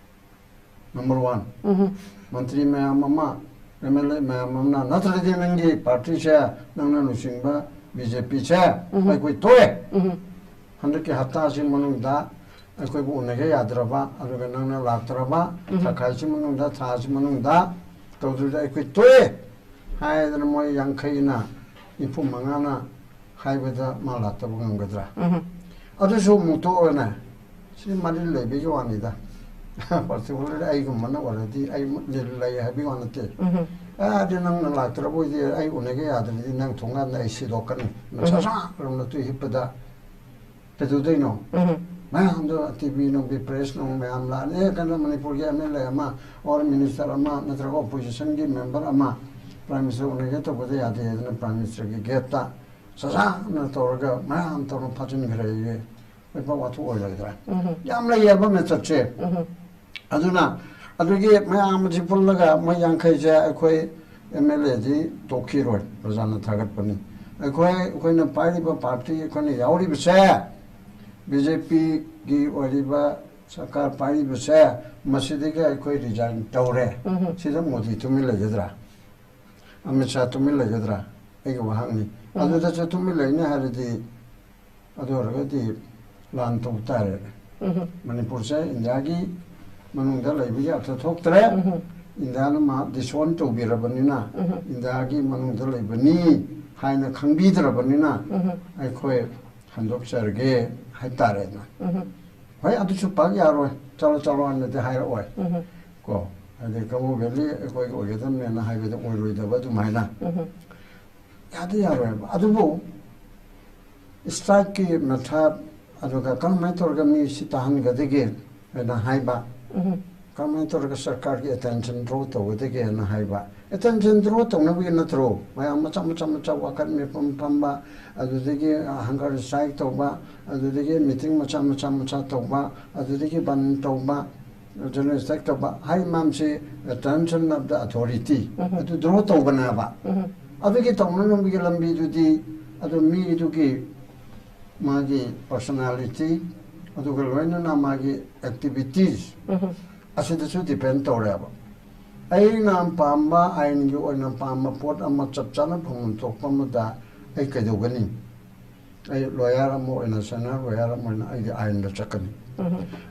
Number one. ꯎꯝ꯫ ꯃꯟꯇ꯭ꯔꯤ ꯃꯌꯥꯝ ꯑꯃ, ꯑꯦꯝ ꯑꯦꯜ ꯑꯦ ꯃꯌꯥꯝ ꯑꯃꯅ, ꯅꯠꯇ꯭ꯔꯗꯤ ꯅꯪꯒꯤ ꯄꯥꯔꯇꯤꯁꯦ, ꯅꯪꯅ ꯂꯨꯆꯤꯡꯕ ꯕꯤ ꯖꯦ ꯄꯤꯁꯦ ꯎꯝ꯫ ꯑꯩꯈꯣꯏ ꯇꯣꯛꯑꯦ꯫ ꯎꯝ꯫ ꯍꯟꯗꯛꯀꯤ ꯍꯞꯇꯥꯁꯤ ꯃꯅꯨꯡꯗ ꯑꯩꯈꯣꯏꯕꯨ ꯎꯅꯒꯦ ꯌꯥꯗ꯭ꯔꯕ, ꯑꯗꯨꯒ ꯅꯪꯅ ꯂꯥꯛꯇ꯭ꯔꯕ, ꯎꯝ꯫ ꯊꯥꯈꯥꯏꯁꯤ ꯃꯅꯨꯡꯗ, ꯊꯥꯁꯤ ꯃꯅꯨꯡꯗ ꯇꯧꯗ꯭ꯔꯗꯤ ꯑꯩꯈꯣꯏ ꯇꯣꯛꯑꯦ ꯍꯥꯏꯗꯅ ꯃꯣꯏ ꯌꯥꯡꯈꯩꯅ, ꯅꯤꯐꯨ ꯃꯉꯥꯅ ꯍꯥꯏꯕꯗ ꯃꯥ ꯂꯥꯛꯇꯕ ꯉꯝꯒꯗ꯭ꯔꯥ? ꯎꯝ꯫ ꯑꯗꯨꯁꯨ ꯑꯃꯨꯛ ꯇꯣꯛꯑꯣꯅꯦ꯫ ꯁꯤ ꯃꯔꯤ ꯂꯩꯕꯒꯤ ꯋꯥꯅꯤꯗ꯫ ꯄꯥꯔꯇꯤꯀꯨꯂꯔ ꯑꯩꯒꯨꯝꯕꯅ ꯑꯣꯏꯔꯗꯤ ꯑꯩ ꯂꯤꯜ ꯂꯩ ꯍꯥꯏꯕꯒꯤ ꯋꯥ ꯅꯠꯇꯦ꯫ ꯎꯝ꯫ ꯑꯦ, ꯑꯗꯨ ꯅꯪꯅ ꯂꯥꯛꯇ꯭ꯔꯕ ꯑꯣꯏꯗꯤ ꯑꯩ ꯎꯅꯒꯦ ꯌꯥꯗ꯭ꯔꯗꯤ ꯅꯪ ꯊꯣꯡꯒꯥꯟꯗ ꯑꯩ ꯁꯤꯗꯣꯛꯀꯅꯤ꯫ ꯎꯝ꯫ ꯁꯁꯥ ꯔꯣꯝꯅ ꯇꯨ ꯍꯤꯞꯄꯗ ꯀꯩꯗꯧꯗꯣꯏꯅꯣ? ꯎꯝ꯫ ꯃꯌꯥꯝꯗꯣ ꯇꯤ ꯚꯤ ꯅꯨꯡ, ꯄ꯭ꯔꯦꯁ ꯅꯨꯡ ꯃꯌꯥꯝ ꯂꯥꯛꯑꯅꯤ꯫ ꯑꯦ, ꯀꯩꯅꯣ, ꯃꯅꯤꯄꯨꯔꯒꯤ ꯑꯦꯝ ꯑꯦꯜ ꯑꯦ ꯑꯃ ꯑꯣꯔ ꯃꯤꯅꯤꯁꯇꯔ ꯑꯃ ꯅꯠꯇ꯭ꯔꯒ ꯑꯣꯄꯣꯖꯤꯁꯟꯒꯤ ꯃꯦꯝꯕꯔ ꯑꯃ ꯄ꯭ꯔꯥꯏꯝ ꯃꯤꯅꯤꯁꯇꯔ ꯎꯅꯒꯦ ꯇꯧꯕꯗ ꯌꯥꯗꯦ ꯍꯥꯏꯗꯅ ꯄ꯭ꯔꯥꯏꯝ ꯃꯤꯅꯤꯁꯇꯔꯒꯤ ꯒꯦꯠꯇ ꯁꯁꯥꯅ ꯇꯧꯔꯒ ꯃꯌꯥꯝ ꯇꯧꯔ ꯐꯥꯖꯤꯟꯈ꯭ꯔꯦ꯫ ꯂꯣꯏꯅꯃꯛ ꯋꯥꯊꯣꯛ ꯑꯣꯏꯔꯣꯏꯗ꯭ꯔꯥ? ꯎꯝ꯫ ꯌꯥꯝ ꯂꯩꯌꯦꯕ ꯃꯦꯊꯠꯁꯦ꯫ ꯎꯝ꯫ ꯑꯗꯨꯅ ꯑꯗꯨꯒꯤ ꯃꯌꯥꯝ ꯑꯁꯤ ꯄꯨꯜꯂꯒ ꯃꯣꯏ ꯌꯥꯡꯈꯩꯁꯦ ꯑꯩꯈꯣꯏ ꯑꯦꯝ ꯑꯦꯜ ꯑꯦꯗꯤ ꯇꯣꯛꯈꯤꯔꯣꯏ, ꯄ꯭ꯔꯖꯥꯅ ꯊꯥꯒꯠꯄꯅꯤ꯫ ꯑꯩꯈꯣꯏ, ꯑꯩꯈꯣꯏꯅ ꯄꯥꯏꯔꯤꯕ ꯄꯥꯔꯇꯤ, ꯑꯩꯈꯣꯏꯅ ꯌꯥꯎꯔꯤꯕꯁꯦ, ꯕꯤ ꯖꯦ ꯄꯤꯒꯤ ꯑꯣꯏꯔꯤꯕ ꯁꯔꯀꯥꯔ ꯄꯥꯏꯔꯤꯕꯁꯦ, ꯃꯁꯤꯗꯒꯤ ꯑꯩꯈꯣꯏ ꯔꯤꯖꯥꯏꯟ ꯇꯧꯔꯦ꯫ ꯎꯝ꯫ ꯁꯤꯗ ꯃꯣꯗꯤ ꯇꯨꯃꯤꯟ ꯂꯩꯒꯗ꯭ꯔꯥ? ꯑꯃꯤꯠ ꯁꯥꯍ ꯇꯨꯃꯤꯟ ꯂꯩꯒꯗ꯭ꯔꯥ? ꯑꯩꯒꯤ ꯋꯥꯍꯪꯅꯤ꯫ ꯎꯝ꯫ ꯑꯗꯨꯗꯁꯨ ꯇꯨꯃꯤꯟ ꯂꯩꯅꯤ ꯍꯥꯏꯔꯗꯤ, ꯑꯗꯨ ꯑꯣꯏꯔꯒꯗꯤ ꯂꯥꯟ ꯇꯧ ꯇꯥꯔꯦ꯫ ꯎꯝ꯫ ꯃꯅꯤꯄꯨꯔꯁꯦ ꯏꯟꯗꯤꯌꯥꯒꯤ ꯃꯅꯨꯡꯗ ꯂꯩꯕꯒꯤ ꯑꯔꯊ ꯊꯣꯛꯇ꯭ꯔꯦ꯫ ꯏꯟꯗꯤꯌꯥꯅ ꯃꯥ disown ꯇꯧꯕꯤꯔꯕꯅꯤꯅ, ꯏꯟꯗꯤꯌꯥꯒꯤ ꯃꯅꯨꯡꯗ ꯂꯩꯕꯅꯤ ꯍꯥꯏꯅ ꯈꯪꯕꯤꯗ꯭ꯔꯕꯅꯤꯅ, ꯑꯩꯈꯣꯏ ꯍꯟꯗꯣꯛꯆꯔꯒꯦ ꯍꯥꯏꯇꯥꯔꯦꯅ꯫ ꯍꯣꯏ, ꯑꯗꯨꯁꯨ ꯄꯥꯛ ꯌꯥꯔꯣꯏ, "ꯆꯠꯂꯣ, ꯆꯠꯂꯣ" ꯍꯥꯏꯅꯗꯤ ꯍꯥꯏꯔꯛꯑꯣꯏ꯫ ꯀꯣ, ꯍꯥꯏꯗꯤ ꯀꯥꯡꯕꯨ ꯚꯦꯂꯤ ꯑꯩꯈꯣꯏꯒꯤ ꯑꯣꯏꯒꯗꯕꯅꯦꯅ ꯍꯥꯏꯕꯗ ꯑꯣꯏꯔꯣꯏꯗꯕ ꯑꯗꯨꯃꯥꯏꯅ꯫ ꯌꯥꯗꯤ ꯌꯥꯔꯣꯏꯕ꯫ ꯑꯗꯨꯕꯨ strikeꯀꯤ method, ꯑꯗꯨꯒ ꯀꯔꯝꯍꯥꯏꯅ ꯇꯧꯔꯒ ꯃꯤ ꯁꯤ ꯇꯥꯍꯟꯒꯗꯒꯦ ꯍꯥꯏꯅ ꯍꯥꯏꯕ, ꯀꯔꯝꯍꯥꯏꯅ ꯇꯧꯔꯒ ꯁꯔꯀꯥꯔꯒꯤ attention draw ꯇꯧꯒꯗꯒꯦꯅ ꯍꯥꯏꯕ꯫ Attention draw ꯇꯧꯅꯕꯒꯤ ꯅꯠꯇ꯭ꯔꯣ ꯃꯌꯥꯝ ꯃꯆꯥ ꯃꯆꯥ ꯃꯆꯥ ꯋꯥꯀꯠ ꯃꯤꯐꯝ ꯐꯝꯕ, ꯑꯗꯨꯗꯒꯤ, ꯑ, hunger strike ꯇꯧꯕ, ꯑꯗꯨꯗꯒꯤ meeting ꯃꯆꯥ ꯃꯆꯥ ꯃꯆꯥ ꯇꯧꯕ, ꯑꯗꯨꯗꯒꯤ ꯕꯟ ꯇꯧꯕ, general strike ꯇꯧꯕ ꯍꯥꯏ ꯃꯌꯥꯝꯁꯤ attention of the authority ꯑꯗꯨ draw ꯇꯧꯕꯅꯦꯕ꯫ ꯑꯗꯨꯒꯤ ꯇꯧꯅꯅꯕꯒꯤ ꯂꯝꯕꯤꯗꯨꯗꯤ ꯑꯗꯨ ꯃꯤꯗꯨꯒꯤ ꯃꯥꯒꯤ personality, ꯑꯗꯨꯒ ꯂꯣꯏꯅꯅ ꯃꯥꯒꯤ activities ꯑꯁꯤꯗꯁꯨ depend ꯇꯧꯔꯦꯕ꯫ ꯑꯩꯅ ꯄꯥꯝꯕ, ꯑꯥꯏꯟꯒꯤ ꯑꯣꯏꯅ ꯄꯥꯝꯕ ꯄꯣꯠ ꯑꯃ ꯆꯞ ꯆꯥꯅ ꯐꯪꯐꯝ ꯊꯣꯛꯄ ꯑꯃꯗ ꯑꯩ ꯀꯩꯗꯧꯒꯅꯤ? ꯑꯩ lawyer ꯑꯃ ꯑꯣꯏꯅ, senior lawyer ꯑꯃ ꯑꯣꯏꯅ ꯑꯩꯗꯤ ꯑꯥꯏꯟꯗ ꯆꯠꯀꯅꯤ꯫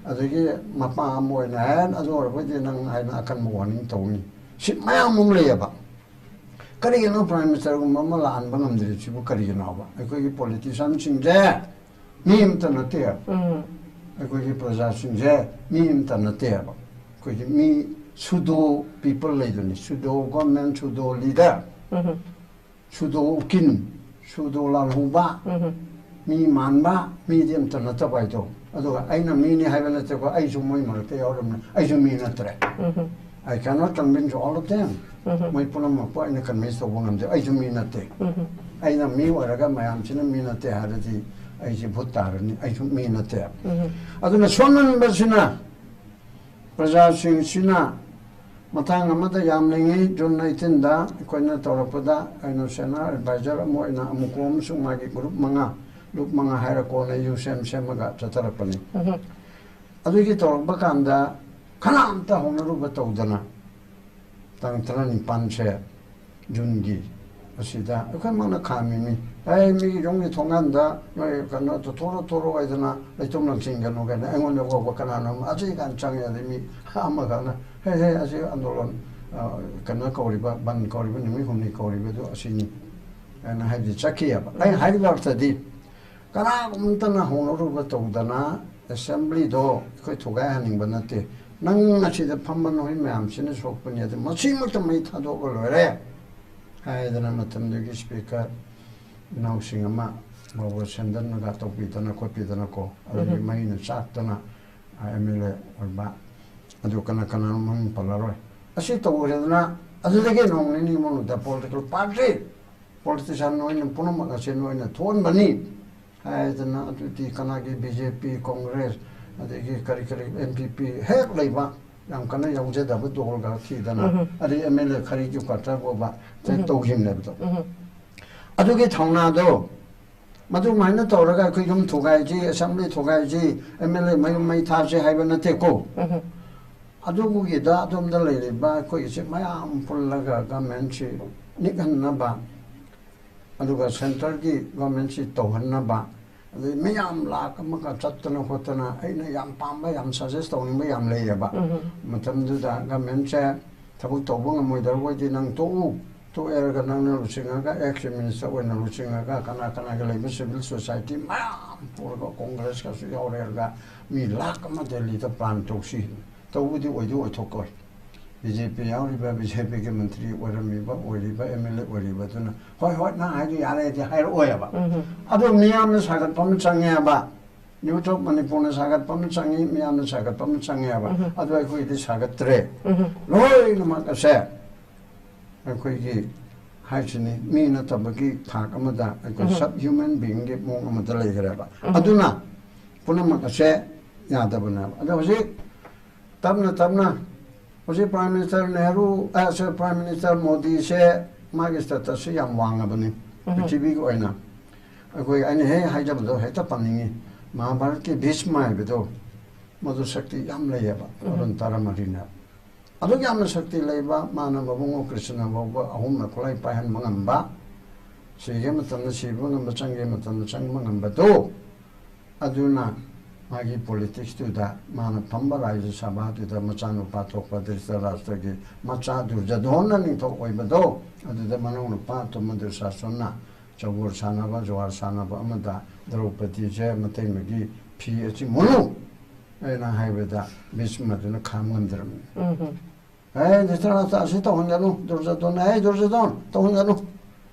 ꯑꯗꯒꯤ ꯃꯄꯥ ꯑꯃ ꯑꯣꯏꯅ, "ꯍꯦ, ꯑꯗꯨ ꯑꯣꯏꯔꯕꯗꯤ ꯅꯪ ꯍꯥꯏꯅ ꯑꯀꯟꯕ warning ꯇꯧꯅꯤ"꯫ ꯁꯤ ꯃꯌꯥꯝ ꯑꯃ ꯂꯩꯌꯦꯕ꯫ ꯀꯔꯤꯒꯤꯅꯣ Prime Ministerꯒꯨꯝꯕ ꯑꯃ ꯂꯥꯛꯍꯟꯕ ꯉꯝꯗ꯭ꯔꯤꯁꯤꯕꯨ ꯀꯔꯤꯒꯤꯅꯣꯕ? ꯑꯩꯈꯣꯏꯒꯤ politicianꯁꯤꯡꯁꯦ ꯃꯤ ꯑꯃꯇ ꯅꯠꯇꯦ꯫ ꯑꯩꯈꯣꯏꯒꯤ ꯄ꯭ꯔꯖꯥꯁꯤꯡꯁꯦ ꯃꯤ ꯑꯃꯇ ꯅꯠꯇꯦꯕ꯫ ꯑꯩꯈꯣꯏꯒꯤ ꯃꯤ pseudo people ꯂꯩꯗꯨꯅꯤ, pseudo government, pseudo leader, pseudo ꯎꯀꯤꯜ, pseudo ꯂꯥꯜꯍꯧꯕ, ꯃꯤ ꯃꯥꯟꯕ, ꯃꯤꯗꯤ ꯑꯃꯇ ꯅꯠꯇꯕ ꯍꯥꯏꯗꯣ꯫ ꯑꯗꯨꯒ ꯑꯩꯅ ꯃꯤꯅꯤ ꯍꯥꯏꯕ ꯅꯠꯇꯦꯀꯣ, ꯑꯩꯁꯨ ꯃꯣꯏ ꯃꯔꯛꯇ ꯌꯥꯎꯔꯕꯅꯤꯅ ꯑꯩꯁꯨ ꯃꯤ ꯅꯠꯇ꯭ꯔꯦ꯫ I cannot convince all of them. ꯃꯣꯏ ꯄꯨꯝꯅꯃꯛꯄꯨ ꯑꯩꯅ convince ꯇꯧꯕ ꯉꯝꯗꯦ, ꯑꯩꯁꯨ ꯃꯤ ꯅꯠꯇꯦ꯫ ꯑꯩꯅ ꯃꯤ ꯑꯣꯏꯔꯒ ꯃꯌꯥꯝꯁꯤꯅ ꯃꯤ ꯅꯠꯇꯦ ꯍꯥꯏꯔꯗꯤ ꯑꯩꯁꯦ ꯚꯨꯠ ꯇꯥꯔꯅꯤ, ꯑꯩꯁꯨ ꯃꯤ ꯅꯠꯇꯦ꯫ ꯑꯗꯨꯅ ꯁꯣꯟꯃꯟꯕꯁꯤꯅ ꯄ꯭ꯔꯖꯥꯁꯤꯡꯁꯤꯅ ꯃꯇꯥꯡ ꯑꯃꯗ ꯌꯥꯝ ꯂꯤꯡꯉꯤ꯫ June eighteenꯗ ꯑꯩꯈꯣꯏꯅ ꯇꯧꯔꯛꯄꯗ ꯑꯩꯅ senior advisor ꯑꯃ ꯑꯣꯏꯅ ꯑꯃꯨꯛꯀꯣ ꯑꯃꯁꯨꯡ ꯃꯥꯒꯤ group ꯃꯉꯥ, ꯂꯨꯞ ꯃꯉꯥ ꯍꯥꯏꯔ ꯀꯣꯟꯅ ꯌꯨ ꯁꯦꯝ ꯁꯦꯝꯃꯒ ꯆꯠꯊꯔꯛꯄꯅꯤ꯫ ꯑꯗꯨꯒꯤ ꯇꯧꯔꯛꯄ ꯀꯥꯟꯗ ꯀꯅꯥꯝꯇ ꯍꯧꯅꯔꯨꯕ ꯇꯧꯗꯅ ꯇꯥꯡ ꯇꯔꯥꯅꯤꯄꯥꯟꯁꯦ Juneꯒꯤ ꯑꯁꯤꯗ ꯑꯩꯈꯣꯏꯃꯛꯅ ꯈꯥꯝꯃꯤꯅꯤ꯫ "ꯑꯩ ꯃꯤꯒꯤ ꯌꯨꯝꯒꯤ ꯊꯣꯡꯒꯥꯟꯗ ꯅꯣꯏ ꯀꯩꯅꯣ ꯊꯣꯔꯛꯑꯣ ꯊꯣꯔꯛꯑꯣ" ꯍꯥꯏꯗꯅ ꯂꯩꯇꯨꯝ ꯂꯪꯁꯤꯟꯒꯅꯨ ꯀꯥꯏꯅ ꯑꯩꯉꯣꯟꯗ ꯐꯥꯎꯕ ꯀꯅꯥꯅꯣ ꯑꯃ ꯑꯁꯤ ꯀꯥꯟ ꯆꯪꯉꯦ꯫ ꯑꯗꯩ ꯃꯤ ꯑꯃꯈꯛꯅ "ꯍꯦ ꯍꯦ, ꯑꯁꯤ ꯑꯟꯗꯣꯂꯟ, ꯑ, ꯀꯩꯅꯣ ꯀꯧꯔꯤꯕ, ꯕꯟ ꯀꯧꯔꯤꯕ, ꯅꯨꯃꯤꯠ ꯍꯨꯝꯅꯤ ꯀꯧꯔꯤꯕꯗꯨ ꯑꯁꯤꯅꯤ" ꯍꯥꯏꯅ ꯍꯥꯏꯕꯗꯤ ꯆꯠꯈꯤꯑꯕ꯫ ꯑꯩꯅ ꯍꯥꯏꯔꯤꯕ ꯑꯔꯊꯗꯤ ꯀꯅꯥꯒꯨꯝꯇꯅ ꯍꯧꯅꯔꯨꯕ ꯇꯧꯗꯅ ꯑꯦꯁꯦꯝꯕ꯭ꯂꯤꯗꯣ ꯑꯩꯈꯣꯏ ꯊꯨꯒꯥꯏꯍꯟꯅꯤꯡꯕ ꯅꯠꯇꯦ꯫ ꯅꯪ ꯑꯁꯤꯗ ꯐꯝꯕ ꯅꯣꯏ ꯃꯌꯥꯝꯁꯤꯅ ꯁꯣꯛꯄꯅꯤ, ꯑꯗꯨ ꯃꯁꯤꯃꯛꯇ ꯃꯩ ꯊꯥꯗꯣꯛꯑꯒ ꯂꯣꯏꯔꯦ ꯍꯥꯏꯗꯅ ꯃꯇꯝꯗꯨꯒꯤ ꯁ꯭ꯄꯤꯀꯔ ꯏꯅꯥꯎꯁꯤꯡ ꯑꯃ ꯃꯧꯒ ꯁꯦꯟꯗꯟꯒ ꯇꯧꯕꯤꯗꯅ ꯈꯣꯠꯄꯤꯗꯅꯀꯣ, ꯑꯗꯒꯤ ꯃꯩꯅ ꯆꯥꯛꯇꯅ ꯑꯦꯝ ꯑꯦꯜ ꯑꯦ ꯑꯣꯏꯕ ꯑꯗꯨ ꯀꯅꯥ ꯀꯅꯥꯅꯣ ꯃꯃꯤꯡ ꯄꯜꯂꯔꯣꯏ꯫ ꯑꯁꯤ ꯇꯧꯈ꯭ꯔꯦꯗꯅ ꯑꯗꯨꯗꯒꯤ ꯅꯣꯡ ꯅꯤꯅꯤ ꯃꯅꯨꯡꯗ ꯄꯣꯂꯤꯇꯤꯀꯦꯜ ꯄꯥꯔꯇꯤ ꯄꯣꯂꯤꯇꯤꯁꯤꯌꯥꯟ ꯅꯣꯏꯅ ꯄꯨꯝꯅꯃꯛ ꯑꯁꯤ ꯅꯣꯏꯅ ꯊꯣꯛꯍꯟꯕꯅꯤ ꯍꯥꯏꯗꯅ, ꯑꯗꯨꯗꯤ ꯀꯅꯥꯒꯤ ꯕꯤ ꯖꯦ ꯄꯤ, ꯀꯣꯡꯒ꯭ꯔꯦꯁ, ꯑꯗꯒꯤ ꯀꯔꯤ ꯀꯔꯤ ꯑꯦꯟ ꯄꯤ ꯄꯤ ꯍꯦꯛ ꯂꯩꯕ ꯌꯥꯝ ꯀꯟꯅ ꯌꯥꯎꯖꯗꯕ ꯗꯣꯜꯒ ꯊꯤꯗꯅ, ꯑꯗꯩ ꯑꯦꯝ ꯑꯦꯜ ꯑꯦ ꯈꯔꯤꯒꯤ ꯀ꯭ꯋꯥꯇꯔ ꯐꯥꯎꯕ ꯇꯧꯈꯤꯕꯅꯦꯕꯗꯣ꯫ ꯑꯗꯨꯒꯤ ꯊꯧꯅꯥꯗꯣ ꯃꯗꯨꯃꯥꯏꯅ ꯇꯧꯔꯒ ꯑꯩꯈꯣꯏ ꯌꯨꯝ ꯊꯨꯒꯥꯏꯁꯤ, ꯑꯦꯁꯦꯝꯕ꯭ꯂꯤ ꯊꯨꯒꯥꯏꯁꯤ, ꯑꯦꯝ ꯑꯦꯜ ꯑꯦ ꯃꯌꯨꯝ ꯃꯩ ꯊꯥꯁꯤ ꯍꯥꯏꯕ ꯅꯠꯇꯦꯀꯣ꯫ ꯑꯗꯨꯒꯤꯗ ꯑꯗꯣꯝꯗ ꯂꯩꯔꯤꯕ ꯑꯩꯈꯣꯏꯒꯤꯁꯦ ꯃꯌꯥꯝ ꯄꯨꯜꯂꯒ ꯒꯃꯦꯟꯁꯤ ꯅꯤꯛꯍꯟꯅꯕ, ꯑꯗꯨꯒ ꯁꯦꯟꯇꯔꯒꯤ ꯒꯣꯔꯃꯦꯟꯁꯤ ꯇꯧꯍꯟꯅꯕ, ꯑꯗꯩ ꯃꯌꯥꯝ ꯂꯥꯛ ꯑꯃꯒ ꯆꯠꯇꯅ ꯈꯣꯠꯇꯅ ꯑꯩꯅ ꯌꯥꯝ ꯄꯥꯝꯕ, ꯌꯥꯝ ꯁꯖꯦꯁ ꯇꯧꯅꯤꯡꯕ ꯌꯥꯝ ꯂꯩꯌꯦꯕ꯫ ꯃꯇꯝꯗꯨꯗ ꯒꯣꯔꯃꯦꯟꯁꯦ ꯊꯕꯛ ꯇꯧꯕ ꯉꯝꯃꯣꯏꯗꯕ ꯑꯣꯏꯗꯤ ꯅꯪ ꯇꯣꯛꯎ, ꯇꯣꯛꯑꯦꯔꯒ ꯅꯪꯅ ꯂꯨꯆꯤꯡꯉꯒ ꯑꯦꯛꯁ ꯃꯤꯅꯤꯁꯇꯔ ꯑꯣꯏꯅ ꯂꯨꯆꯤꯡꯉꯒ ꯀꯅꯥ ꯀꯅꯥꯒꯤ ꯂꯩꯕ ꯁꯤꯚꯤꯜ ꯁꯣꯁꯥꯏꯇꯤ ꯃꯌꯥꯝ ꯄꯨꯔꯒ ꯀꯣꯡꯒ꯭ꯔꯦꯁꯀꯁꯨ ꯌꯥꯎꯔꯦꯔꯒ ꯃꯤ ꯂꯥꯛ ꯑꯃ ꯗꯦꯜꯂꯤꯗ ꯄ꯭ꯂꯥꯟ ꯇꯧꯁꯤ꯫ ꯇꯧꯕꯗꯤ ꯑꯣꯏꯗꯤ ꯑꯣꯏꯊꯣꯛꯀꯣꯏ꯫ ꯕꯤ ꯖꯦ ꯄꯤ ꯌꯥꯎꯔꯤꯕ, ꯕꯤ ꯖꯦ ꯄꯤꯒꯤ ꯃꯟꯇ꯭ꯔꯤ ꯑꯣꯏꯔꯝꯃꯤꯕ, ꯑꯣꯏꯔꯤꯕ ꯑꯦꯝ ꯑꯦꯜ ꯑꯦ ꯑꯣꯏꯔꯤꯕꯗꯨꯅ "ꯍꯣꯏ ꯍꯣꯏ, ꯅꯪ ꯍꯥꯏꯗꯣ ꯌꯥꯔꯦꯗꯤ" ꯍꯥꯏꯔꯛꯑꯣꯏꯕ꯫ ꯑꯗꯣ ꯃꯤꯌꯥꯝꯅ ꯁꯥꯒꯠꯄ ꯑꯃ ꯆꯪꯉꯦꯕ꯫ ꯅ꯭ꯌꯨꯁ ꯑꯣꯐ ꯃꯅꯤꯄꯨꯔꯅ ꯁꯥꯒꯠꯄ ꯑꯃ ꯆꯪꯉꯤ, ꯃꯤꯌꯥꯝꯅ ꯁꯥꯒꯠꯄ ꯑꯃ ꯆꯪꯉꯦꯕ꯫ ꯑꯗꯣ ꯑꯩꯈꯣꯏꯗꯤ ꯁꯥꯒꯠꯇ꯭ꯔꯦ꯫ ꯂꯣꯏꯅꯃꯛ ꯑꯁꯦ ꯑꯩꯈꯣꯏꯒꯤ ꯍꯥꯏꯁꯤꯅꯤ, ꯃꯤ ꯅꯠꯇꯕꯒꯤ ꯊꯥꯛ ꯑꯃꯗ ꯑꯩꯈꯣꯏ ꯁꯕ ꯍ꯭ꯌꯨꯃꯦꯟ ꯕꯤꯡꯒꯤ ꯃꯑꯣꯡ ꯑꯃꯗ ꯂꯩꯈ꯭ꯔꯦꯕ꯫ ꯑꯗꯨꯅ ꯄꯨꯝꯅꯃꯛ ꯑꯁꯦ ꯌꯥꯗꯕꯅꯦꯕ꯫ ꯑꯗꯣ ꯍꯧꯖꯤꯛ ꯇꯞꯅ ꯇꯞꯅ ꯍꯧꯖꯤꯛ ꯄ꯭ꯔꯥꯏꯝ ꯃꯤꯅꯤꯁꯇꯔ ꯅꯦꯍꯔꯨ, ꯑ, ꯁꯣꯔꯤ, ꯄ꯭ꯔꯥꯏꯝ ꯃꯤꯅꯤꯁꯇꯔ ꯃꯣꯗꯤꯁꯦ ꯃꯥꯒꯤ ꯁ꯭ꯇꯦꯇꯁꯁꯤ ꯌꯥꯝ ꯋꯥꯡꯉꯕꯅꯤ ꯄ꯭ꯔꯤꯊꯤꯕꯤꯒꯤ ꯑꯣꯏꯅ꯫ ꯑꯩꯈꯣꯏ, ꯑꯩꯅ ꯍꯦꯛ ꯍꯥꯏꯖꯕꯗꯣ ꯍꯦꯛꯇ ꯄꯟꯅꯤꯡꯉꯤ, ꯃꯍꯥꯚꯥꯔꯠꯀꯤ ꯚꯤꯁꯃ ꯍꯥꯏꯕꯗꯣ, ꯃꯗꯨ ꯁꯛꯇꯤ ꯌꯥꯝ ꯂꯩꯌꯦꯕ, ꯑꯔꯨꯟ ꯇꯔꯥꯃꯔꯤꯅ꯫ ꯑꯗꯨꯛ ꯌꯥꯝꯅ ꯁꯛꯇꯤ ꯂꯩꯕ, ꯃꯥꯅ ꯃꯕꯨꯡꯉꯣ ꯀ꯭ꯔꯤꯁꯅ ꯐꯥꯎꯕ ꯑꯍꯨꯝꯂꯛ ꯈꯨꯠꯂꯥꯏ ꯄꯥꯏꯍꯟꯕ ꯉꯝꯕ, ꯁꯤꯒꯦ ꯃꯇꯝꯗ ꯁꯤꯕ ꯉꯝꯕ, ꯆꯪꯒꯦ ꯃꯇꯝꯗ ꯆꯪꯕ ꯉꯝꯕꯗꯣ, ꯑꯗꯨꯅ ꯃꯥꯒꯤ ꯄꯣꯂꯤꯇꯤꯛꯁꯇꯨꯗ, ꯃꯥꯅ ꯐꯝꯕ ꯔꯥꯖ꯭ꯌ ꯁꯚꯥꯗꯨꯗ ꯃꯆꯥꯅꯨꯄꯥ ꯊꯣꯛꯄ ꯙ꯭ꯔꯤꯇꯔꯥꯁꯇ꯭ꯔꯒꯤ ꯃꯆꯥ ꯗꯨꯔꯖꯣꯙꯣꯟꯅ ꯅꯤꯡꯊꯧ ꯑꯣꯏꯕꯗꯣ, ꯑꯗꯨꯗ ꯃꯅꯥꯎꯅꯨꯄꯥ ꯑꯇꯣꯝꯕ ꯗꯨꯁꯥꯁꯟꯅ ꯆꯧꯒꯨꯜ ꯁꯥꯟꯅꯕ, ꯖꯨꯋꯥꯔ ꯁꯥꯟꯅꯕ ꯑꯃꯗ ꯗ꯭ꯔꯧꯄꯗꯤꯁꯦ ꯃꯇꯩꯃꯒꯤ ꯐꯤ ꯑꯁꯤ ꯃꯨꯜꯂꯨ ꯑꯩꯅ ꯍꯥꯏꯕꯗ ꯚꯤꯁꯃꯗꯨꯅ ꯈꯥꯝ ꯉꯝꯗ꯭ꯔꯕꯅꯤ꯫ ꯎꯝ꯫ "ꯑꯦ, ꯙ꯭ꯔꯤꯇꯔꯥꯁꯇ꯭ꯔ, ꯑꯁꯤ ꯇꯧꯍꯟꯒꯅꯨ, ꯗꯨꯔꯖꯣꯙꯣꯟ, ꯑꯦ, ꯗꯨꯔꯖꯣꯙꯣꯟ, ꯇꯧꯍꯟꯒꯅꯨ"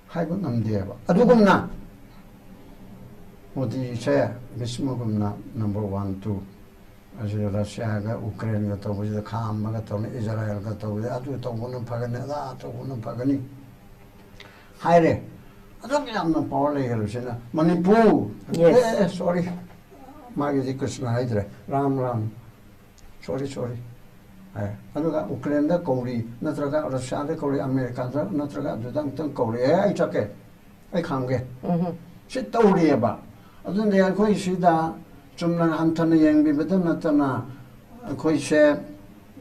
ꯍꯥꯏꯕ ꯉꯝꯗꯦꯕ꯫ ꯑꯗꯨꯒꯨꯝꯅ ꯃꯣꯗꯤꯁꯦ ꯚꯤꯁꯃꯒꯨꯝꯅ ꯅꯝꯕꯔ ꯋꯥꯟ, ꯇꯨ, ꯑꯁꯤ ꯔꯁꯤꯌꯥꯒ ꯎꯀ꯭ꯔꯦꯟꯒ ꯇꯧꯕꯁꯤꯗ ꯈꯥꯝꯃꯒ ꯇꯧꯅꯤ, ꯏꯖꯔꯥꯌꯦꯜꯒ ꯇꯧꯕꯁꯤꯗ ꯑꯗꯨ ꯇꯧꯕꯅ ꯐꯒꯅꯤ, ꯑꯗꯥ ꯇꯧꯕꯅ ꯐꯒꯅꯤ ꯍꯥꯏꯔꯦ꯫ ꯑꯗꯨꯛ ꯌꯥꯝꯅ ꯄꯋꯥꯔ ꯂꯩꯈ꯭ꯔꯕꯁꯤꯅ ꯃꯅꯤꯄꯨꯔ, Yes. ꯑꯦ, ꯑꯦ, ꯁꯣꯔꯤ, ꯃꯥꯒꯤꯗꯤ ꯀ꯭ꯔꯤꯁꯅ ꯍꯥꯏꯗ꯭ꯔꯦ, ꯔꯥꯝ, ꯔꯥꯝ, ꯁꯣꯔꯤ, ꯁꯣꯔꯤ ꯍꯥꯏ꯫ ꯑꯗꯨꯒ ꯎꯀ꯭ꯔꯦꯟꯗ ꯀꯧꯔꯤ, ꯅꯠꯇ꯭ꯔꯒ ꯔꯁꯤꯌꯥꯗ ꯀꯧꯔꯤ, ꯑꯃꯦꯔꯤꯀꯥꯗ ꯅꯠꯇ꯭ꯔꯒ ꯑꯗꯨꯗ ꯑꯃꯨꯛꯇꯪ ꯀꯧꯔꯤ, "ꯑꯦ, ꯑꯩ ꯆꯠꯀꯦ, ꯑꯩ ꯈꯥꯝꯒꯦ", ꯎꯝ꯫ ꯁꯤ ꯇꯧꯔꯤꯑꯕ꯫ ꯑꯗꯨꯅ ꯑꯩꯈꯣꯏ ꯁꯤꯗ ꯆꯨꯝꯅ ꯍꯟꯊꯅ ꯌꯦꯡꯕꯤꯕꯗ ꯅꯠꯇꯅ, ꯑꯩꯈꯣꯏꯁꯦ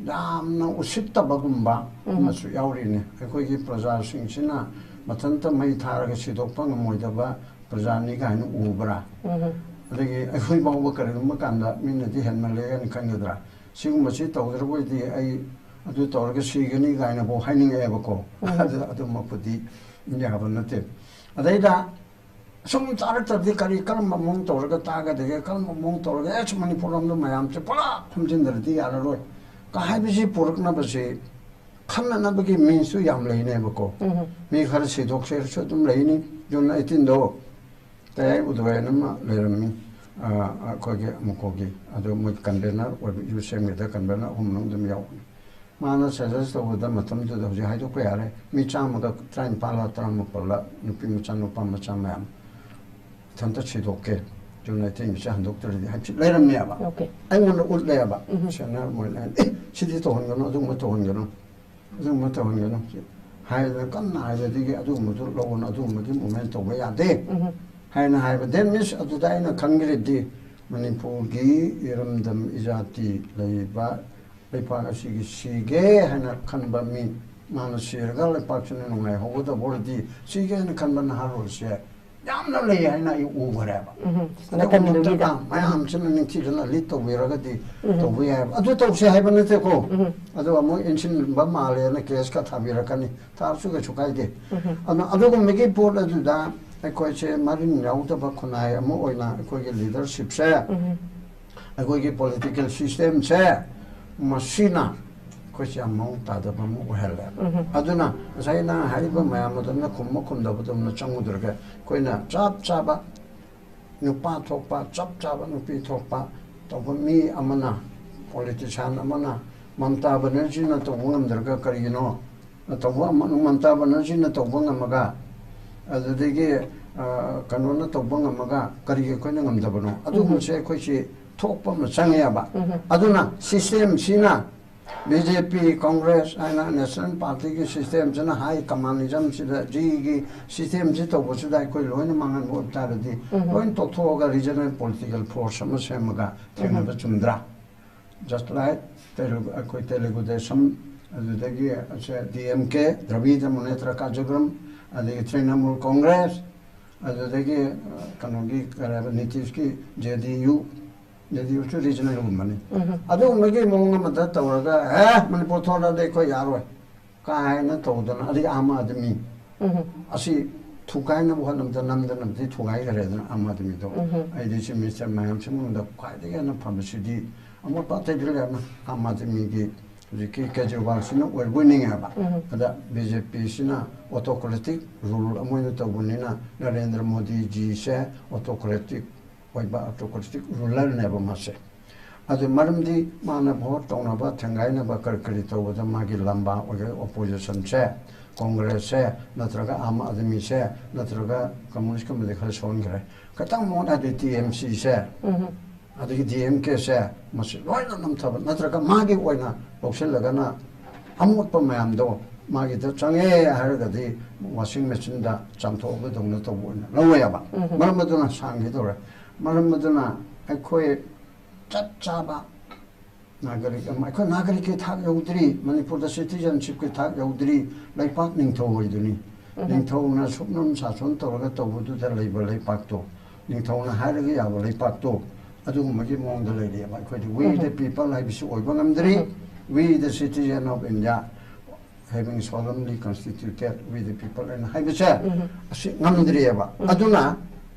ꯌꯥꯝꯅ ꯎꯁꯤꯠꯇꯕꯒꯨꯝꯕ ꯎꯝ꯫ ꯑꯃꯁꯨ ꯌꯥꯎꯔꯤꯅꯦ꯫ ꯑꯩꯈꯣꯏꯒꯤ ꯄ꯭ꯔꯖꯥꯁꯤꯡꯁꯤꯅ ꯃꯊꯟꯇ ꯃꯩ ꯊꯥꯔꯒ ꯁꯤꯗꯣꯛꯄ ꯉꯝꯃꯣꯏꯗꯕ ꯄ꯭ꯔꯖꯥꯅꯤ ꯀꯥꯏꯅ ꯎꯕ꯭ꯔꯥ? ꯎꯝ꯫ ꯑꯗꯒꯤ ꯑꯩꯈꯣꯏ ꯐꯥꯎꯕ ꯀꯔꯤꯒꯨꯝꯕ ꯀꯥꯟꯗ ꯃꯤꯅꯗꯤ ꯍꯦꯟꯃꯜꯂꯦ ꯍꯥꯏꯅ ꯈꯟꯒꯗ꯭ꯔꯥ? ꯁꯤꯒꯨꯝꯕꯁꯤ ꯇꯧꯗ꯭ꯔꯕ ꯑꯣꯏꯗꯤ ꯑꯩ ꯑꯗꯨ ꯇꯧꯔꯒ ꯁꯤꯒꯅꯤ ꯀꯥꯏꯅꯐꯥꯎ ꯍꯥꯏꯅꯤꯡꯉꯛꯑꯦꯕꯀꯣ꯫ ꯎꯝ꯫ ꯑꯗꯨ, ꯑꯗꯨꯃꯛꯄꯨꯗꯤ ꯌꯥꯕ ꯅꯠꯇꯦ꯫ ꯑꯗꯩꯗ ꯁꯨꯝ ꯇꯥꯔꯛꯇ꯭ꯔꯗꯤ ꯀꯔꯤ, ꯀꯔꯝꯕ ꯃꯑꯣꯡ ꯇꯧꯔꯒ ꯇꯥꯒꯗꯒꯦ, ꯀꯔꯝꯕ ꯃꯑꯣꯡ ꯇꯧꯔꯒ, "ꯑꯦꯁ, ꯃꯅꯤꯄꯨꯔ ꯂꯣꯝꯗ ꯃꯌꯥꯝꯁꯦ ꯄꯨꯂꯞ ꯐꯝꯖꯤꯟꯗ꯭ꯔꯗꯤ ꯌꯥꯔꯔꯣꯏ" ꯀ ꯍꯥꯏꯕꯁꯤ ꯄꯨꯔꯛꯅꯕꯁꯦ ꯈꯟꯅꯅꯕꯒꯤ ꯃꯤꯟꯁꯁꯨ ꯌꯥꯝ ꯂꯩꯅꯦꯕꯀꯣ꯫ ꯎꯝ꯫ ꯃꯤ ꯈꯔ ꯁꯤꯗꯣꯛꯁꯦꯁꯨ ꯑꯗꯨꯝ ꯂꯩꯅꯤ꯫ ꯖꯨꯟ ꯑꯩꯠꯇꯤꯟꯗꯣ ꯇꯌꯥꯏ ꯎꯗꯣꯏ ꯍꯥꯏꯅ ꯑꯃ ꯂꯩꯔꯝꯃꯤ, ꯑ, ꯑꯩꯈꯣꯏꯒꯤ ꯑꯃꯨꯀꯣꯒꯤ꯫ ꯑꯗꯨ ꯃꯣꯏ ꯀꯟꯚꯦꯅꯔ ꯑꯣꯏꯕ, ꯌꯨ ꯁꯤ ꯑꯦꯝꯒꯤꯗ ꯀꯟꯚꯦꯅꯔ ꯑꯍꯨꯝ ꯃꯅꯨꯡꯗ ꯑꯗꯨꯝ ꯌꯥꯎꯕꯅꯤ꯫ ꯃꯥꯅ ꯁꯖꯦꯁ ꯇꯧꯕꯗ ꯃꯇꯝꯗꯨꯗ ꯍꯧꯖꯤꯛ ꯍꯥꯏꯗꯣꯛꯄ ꯌꯥꯔꯦ, ꯃꯤ ꯆꯥꯝꯃꯒ ꯇꯔꯥꯅꯤꯄꯥꯜꯂ ꯇꯔꯥꯃꯥꯄꯜꯂ ꯅꯨꯄꯤ ꯃꯆꯥ ꯅꯨꯄꯥ ꯃꯆꯥ ꯃꯌꯥꯝ ꯏꯊꯟꯇ ꯁꯤꯗꯣꯛꯀꯦ, ꯖꯨꯟ ꯑꯩꯠꯇꯤꯟꯒꯤꯁꯦ ꯍꯟꯗꯣꯛꯇ꯭ꯔꯗꯤ ꯍꯥꯏꯕꯁꯤ ꯂꯩꯔꯝꯃꯦꯕ꯫ ꯑꯣꯀꯦ꯫ ꯑꯩꯉꯣꯟꯗ ꯎꯠꯂꯦꯕ꯫ ꯎꯝ꯫ ꯁꯦꯅꯤꯌꯔ ꯃꯣꯏꯅ, "ꯑꯦ, ꯁꯤꯗꯤ ꯇꯧꯍꯟꯒꯅꯨ, ꯑꯗꯨꯒꯨꯝꯕ ꯇꯧꯍꯟꯒꯅꯨ, ꯑꯗꯨꯒꯨꯝꯕ ꯇꯧꯍꯟꯒꯅꯨ" ꯍꯥꯏꯗꯅ ꯀꯟꯅ ꯍꯥꯏꯕꯗꯒꯤ ꯑꯗꯨꯒꯨꯝꯕꯗꯨ ꯂꯧꯒꯅꯨ, ꯑꯗꯨꯒꯨꯝꯕꯒꯤ ꯃꯨꯞꯃꯦꯟ ꯇꯧꯕ ꯌꯥꯗꯦ ꯎꯝ꯫ ꯍꯥꯏꯅ ꯍꯥꯏꯕ꯫ Then means ꯑꯗꯨꯗ ꯑꯩꯅ ꯈꯪꯈ꯭ꯔꯤꯗꯤ ꯃꯅꯤꯄꯨꯔꯒꯤ ꯏꯔꯝꯗꯝ ꯏꯖꯥꯇꯤ ꯂꯩꯔꯤꯕ ꯂꯩꯄꯥꯛ ꯑꯁꯤꯒꯤ ꯁꯤꯒꯦ ꯍꯥꯏꯅ ꯈꯟꯕ ꯃꯤ, ꯃꯥꯅ ꯁꯤꯔꯒ ꯂꯩꯄꯥꯛꯁꯤꯅ ꯅꯨꯡꯉꯥꯏꯍꯧꯒꯗꯕ ꯑꯣꯏꯔꯗꯤ ꯁꯤꯒꯦ ꯍꯥꯏꯅ ꯈꯟꯕ ꯅꯍꯥꯔꯣꯜꯁꯦ ꯌꯥꯝꯅ ꯂꯩ ꯍꯥꯏꯅ ꯑꯩ ꯎꯈ꯭ꯔꯦꯕ꯫ ꯎꯝ꯫ ꯑꯗꯨꯒꯨꯝꯕ ꯃꯇꯝꯗꯨꯒꯤꯗ꯫ ꯃꯌꯥꯝꯁꯤꯅ ꯅꯤꯡꯊꯤꯖꯅ ꯂꯤꯠ ꯇꯧꯕꯤꯔꯒꯗꯤ ꯎꯝ꯫ ꯇꯧꯕ ꯌꯥꯏꯕ꯫ ꯑꯗꯨ ꯇꯧꯁꯦ ꯍꯥꯏꯕ ꯅꯠꯇꯦꯀꯣ꯫ ꯎꯝ꯫ ꯑꯗꯨ ꯑꯃꯨꯛ ꯏꯟꯁꯤꯟꯕ ꯃꯥꯜꯂꯦꯅ ꯀꯦꯁꯀ ꯊꯥꯕꯤꯔꯛꯀꯅꯤ꯫ ꯊꯥꯔꯁꯨ ꯀꯩꯁꯨ ꯀꯥꯏꯗꯦ꯫ ꯎꯝ꯫ ꯑꯗꯨꯅ ꯑꯗꯨꯒꯨꯝꯕꯒꯤ ꯄꯣꯠ ꯑꯗꯨꯗ ꯑꯩꯈꯣꯏꯁꯦ ꯃꯔꯤꯟ ꯌꯥꯎꯗꯕ ꯈꯨꯟꯅꯥꯏ ꯑꯃ ꯑꯣꯏꯅ ꯑꯩꯈꯣꯏꯒꯤ ꯂꯤꯗꯔꯁꯤꯞꯁꯦ, ꯎꯝ꯫ ꯑꯩꯈꯣꯏꯒꯤ ꯄꯣꯂꯤꯇꯤꯀꯦꯜ ꯁꯤꯁꯇꯦꯝꯁꯦ ꯃꯁꯤꯅ ꯑꯩꯈꯣꯏꯁꯦ ꯌꯥꯝ ꯃꯑꯣꯡ ꯇꯥꯗꯕ ꯑꯃ ꯑꯣꯏꯍꯜꯂꯦ꯫ ꯎꯝ꯫ ꯑꯗꯨꯅ ꯉꯁꯥꯏ ꯅꯪ ꯍꯥꯏꯔꯤꯕ ꯃꯌꯥꯝ ꯑꯗꯨꯅ ꯈꯨꯝꯕ ꯈꯨꯝꯗꯕꯗꯣꯝꯅ ꯆꯪꯉꯨꯗ꯭ꯔꯒ ꯑꯩꯈꯣꯏꯅ ꯆꯞ ꯆꯥꯕ ꯅꯨꯄꯥ ꯊꯣꯛꯄ, ꯆꯞ ꯆꯥꯕ ꯅꯨꯄꯤ ꯊꯣꯛꯄ ꯇꯧꯕ ꯃꯤ ꯑꯃꯅ, ꯄꯣꯂꯤꯇꯤꯁꯤꯌꯥꯟ ꯑꯃꯅ ꯃꯝꯇꯥ ꯕꯅꯔꯖꯤꯅ ꯇꯧꯕ ꯉꯝꯗ꯭ꯔꯒ ꯀꯔꯤꯒꯤꯅꯣ ꯇꯧꯕ ꯑꯃ, ꯃꯝꯇꯥ ꯕꯅꯔꯖꯤꯅ ꯇꯧꯕ ꯉꯝꯃꯒ, ꯑꯗꯨꯗꯒꯤ, ꯑ, ꯀꯩꯅꯣꯅ ꯇꯧꯕ ꯉꯝꯃꯒ ꯀꯔꯤꯒꯤ ꯑꯩꯈꯣꯏꯅ ꯉꯝꯗꯕꯅꯣ? ꯑꯗꯨꯒꯨꯝꯕꯁꯦ ꯑꯩꯈꯣꯏꯁꯤ ꯊꯣꯛꯄ ꯑꯃ ꯆꯪꯉꯦꯕ꯫ ꯎꯝ꯫ ꯑꯗꯨꯅ ꯁꯤꯁꯇꯦꯝꯁꯤꯅ ꯕꯤ ꯖꯦ ꯄꯤ, ꯀꯣꯡꯒ꯭ꯔꯦꯁ ꯍꯥꯏꯅ ꯅꯦꯁꯅꯦꯜ ꯄꯥꯔꯇꯤꯒꯤ ꯁꯤꯁꯇꯦꯝꯁꯤꯅ ꯍꯥꯏ ꯀꯃ꯭ꯌꯨꯅꯤꯖꯝꯁꯤꯗ ꯖꯤꯒꯤ ꯁꯤꯁꯇꯦꯝꯁꯤ ꯇꯧꯕꯁꯤꯗ ꯑꯩꯈꯣꯏ ꯂꯣꯏꯅ ꯃꯥꯡꯍꯟꯕ ꯑꯣꯏꯕ ꯇꯥꯔꯗꯤ ꯎꯝ꯫ ꯂꯣꯏꯅ ꯇꯣꯛꯊꯣꯛꯑꯒ ꯔꯤꯖꯅꯦꯜ ꯄꯣꯂꯤꯇꯤꯀꯦꯜ ꯐꯣꯔꯁ ꯑꯃ ꯁꯦꯝꯃꯒ ꯊꯦꯡꯅꯕ ꯆꯨꯝꯗ꯭ꯔꯥ? Just like ꯇꯦꯂꯨꯒꯨ, ꯑꯩꯈꯣꯏ ꯇꯦꯂꯨꯒꯨ ꯗꯦꯁꯝ, ꯑꯗꯨꯗꯒꯤ ꯗꯤ ꯑꯦꯝ ꯀꯦ, ꯗ꯭ꯔꯕꯤꯗ ꯃꯨꯅꯦꯇ꯭ꯔ ꯀꯥꯖꯒ꯭ꯔꯝ, ꯑꯗꯒꯤ ꯇ꯭ꯔꯤꯅꯃꯨꯜ ꯀꯣꯡꯒ꯭ꯔꯦꯁ, ꯑꯗꯨꯗꯒꯤ, ꯑ, ꯀꯩꯅꯣꯒꯤ, ꯀꯔꯤ ꯍꯥꯏꯕ, ꯅꯤꯇꯤꯁꯀꯤ ꯖꯦ ꯗꯤ ꯌꯨ, ꯖꯦ ꯗꯤ ꯌꯨꯁꯨ ꯔꯤꯖꯅꯦꯜꯒꯨꯝꯕꯅꯤ꯫ ꯎꯝ꯫ ꯑꯗꯨꯒꯨꯝꯕꯒꯤ ꯃꯑꯣꯡ ꯑꯃꯗ ꯇꯧꯔꯒ, "ꯑꯦ, ꯃꯅꯤꯄꯨꯔ ꯊꯣꯛꯂꯛꯑꯗꯤ ꯑꯩꯈꯣꯏ ꯌꯥꯔꯣꯏ" ꯀꯥꯏꯅ ꯇꯧꯗꯅ, ꯑꯗꯒꯤ ꯑꯥꯝ ꯑꯥꯗꯃꯤ ꯎꯝ꯫ ꯑꯁꯤ ꯊꯨꯒꯥꯏꯅꯕ ꯍꯣꯠꯅꯕꯗ ꯅꯝꯗ ꯅꯝꯗꯤ ꯊꯨꯒꯥꯏꯈ꯭ꯔꯦꯗꯅ ꯑꯥꯝ ꯑꯥꯗꯃꯤꯗꯣ꯫ ꯎꯝ꯫ ꯑꯩꯗꯤ ꯆꯤꯐ ꯃꯤꯅꯤꯁꯇꯔ ꯃꯌꯥꯝꯁꯤ ꯃꯅꯨꯡꯗ ꯈ꯭ꯋꯥꯏꯗꯒꯤ ꯍꯦꯟꯅ ꯐꯕꯁꯤꯗꯤ ꯑꯃꯣꯠꯄ ꯑꯇꯩꯗꯤ ꯂꯩꯔꯝꯃꯣꯏ, ꯑꯥꯝ ꯑꯥꯗꯃꯤꯒꯤ ꯍꯧꯖꯤꯛꯀꯤ ꯀꯦꯖꯔꯤꯋꯥꯜꯁꯤꯅ ꯑꯣꯏꯔꯕꯣꯏ ꯅꯤꯡꯉꯦꯕ꯫ ꯎꯝ꯫ ꯑꯗ ꯕꯤ ꯖꯦ ꯄꯤꯁꯤꯅ ꯑꯣꯇꯣꯀ꯭ꯔꯦꯇꯤꯛ ꯔꯨꯜ ꯑꯃ ꯑꯣꯏꯅ ꯇꯧꯕꯅꯤꯅ ꯅꯔꯦꯟꯗ꯭ꯔ ꯃꯣꯗꯤꯖꯤꯁꯦ ꯑꯣꯇꯣꯀ꯭ꯔꯦꯇꯤꯛ ꯑꯣꯏꯕ ꯑꯣꯇꯣꯀ꯭ꯔꯦꯇꯤꯛ ꯔꯨꯂꯔꯅꯦꯕ ꯃꯥꯁꯦ꯫ ꯑꯗꯨ ꯃꯔꯝꯗꯤ ꯃꯥꯅ ꯚꯣꯠ ꯇꯧꯅꯕ, ꯊꯦꯡꯒꯥꯏꯅꯕ, ꯀꯔꯤ ꯀꯔꯤ ꯇꯧꯕꯗ ꯃꯥꯒꯤ ꯂꯝꯕꯥ ꯑꯣꯏꯒꯦꯔꯥ, ꯑꯣꯄꯣꯖꯤꯁꯟꯁꯦ, ꯀꯣꯡꯒ꯭ꯔꯦꯁꯁꯦ, ꯅꯠꯇ꯭ꯔꯒ ꯑꯥꯝ ꯑꯥꯗꯃꯤꯁꯦ, ꯅꯠꯇ꯭ꯔꯒ ꯀꯝꯃꯨꯅꯤꯁꯀꯨꯝꯕꯗꯤ ꯈꯔ ꯁꯣꯟꯈ꯭ꯔꯦ꯫ ꯈꯤꯇꯪ ꯃꯉꯣꯟꯗ ꯍꯥꯏꯗꯤ ꯇꯤ ꯑꯦꯝ ꯁꯤꯁꯦ, ꯎꯝ꯫ ꯑꯗꯒꯤ ꯗꯤ ꯑꯦꯝ ꯀꯦꯁꯦ, ꯃꯁꯤ ꯂꯣꯏꯅ ꯅꯝꯊꯕ, ꯅꯠꯇ꯭ꯔꯒ ꯃꯥꯒꯤ ꯑꯣꯏꯅ ꯂꯧꯁꯤꯜꯂꯒꯅ ꯑꯃꯣꯠꯄ ꯃꯌꯥꯝꯗꯣ ꯃꯥꯒꯤꯗ ꯆꯪꯉꯦ ꯍꯥꯏꯔꯒꯗꯤ ꯋꯥꯁꯤꯡ ꯃꯦꯆꯤꯟꯗ ꯆꯥꯝꯊꯣꯛꯑꯕꯗꯧꯅ ꯇꯧꯕ ꯑꯣꯏꯅ ꯂꯧꯋꯦꯕ꯫ ꯎꯝ꯫ ꯃꯔꯝ ꯑꯗꯨꯅ ꯁꯥꯡꯈꯤꯗꯧꯔꯦ꯫ ꯃꯔꯝ ꯑꯗꯨꯅ ꯑꯩꯈꯣꯏ ꯆꯞ ꯆꯥꯕ ꯅꯥꯒꯔꯤꯛ ꯑꯃ, ꯑꯩꯈꯣꯏ ꯅꯥꯒꯔꯤꯛꯀꯤ ꯊꯥꯛ ꯌꯧꯗ꯭ꯔꯤ, ꯃꯅꯤꯄꯨꯔꯗ ꯁꯤꯇꯤꯖꯟꯁꯤꯞꯀꯤ ꯊꯥꯛ ꯌꯧꯗ꯭ꯔꯤ, ꯂꯩꯄꯥꯛ ꯅꯤꯡꯊꯧ ꯑꯣꯏꯗꯣꯏꯅꯤ꯫ ꯅꯤꯡꯊꯧꯅ ꯁꯨꯞꯅꯝ ꯁꯥꯁꯣꯟ ꯇꯧꯔꯒ ꯇꯧꯕꯗꯨꯗ ꯂꯩꯕ ꯂꯩꯄꯥꯛꯇꯣ, ꯅꯤꯡꯊꯧꯅ ꯍꯥꯏꯔꯒ ꯌꯥꯕ ꯂꯩꯄꯥꯛꯇꯣ, ꯑꯗꯨꯒꯨꯝꯕꯒꯤ ꯃꯑꯣꯡꯗ ꯂꯩꯔꯤꯑꯕ꯫ ꯑꯩꯈꯣꯏꯗꯤ "We the people" ꯍꯥꯏꯕꯁꯤ ꯑꯣꯏꯕ ꯉꯝꯗ꯭ꯔꯤ꯫ "We the citizen of India, having solemnly constituted we the people" ꯍꯥꯏꯅ ꯍꯥꯏꯕꯁꯦ, ꯑꯁꯤ ꯉꯝꯗ꯭ꯔꯤꯑꯕ꯫ ꯑꯗꯨꯅ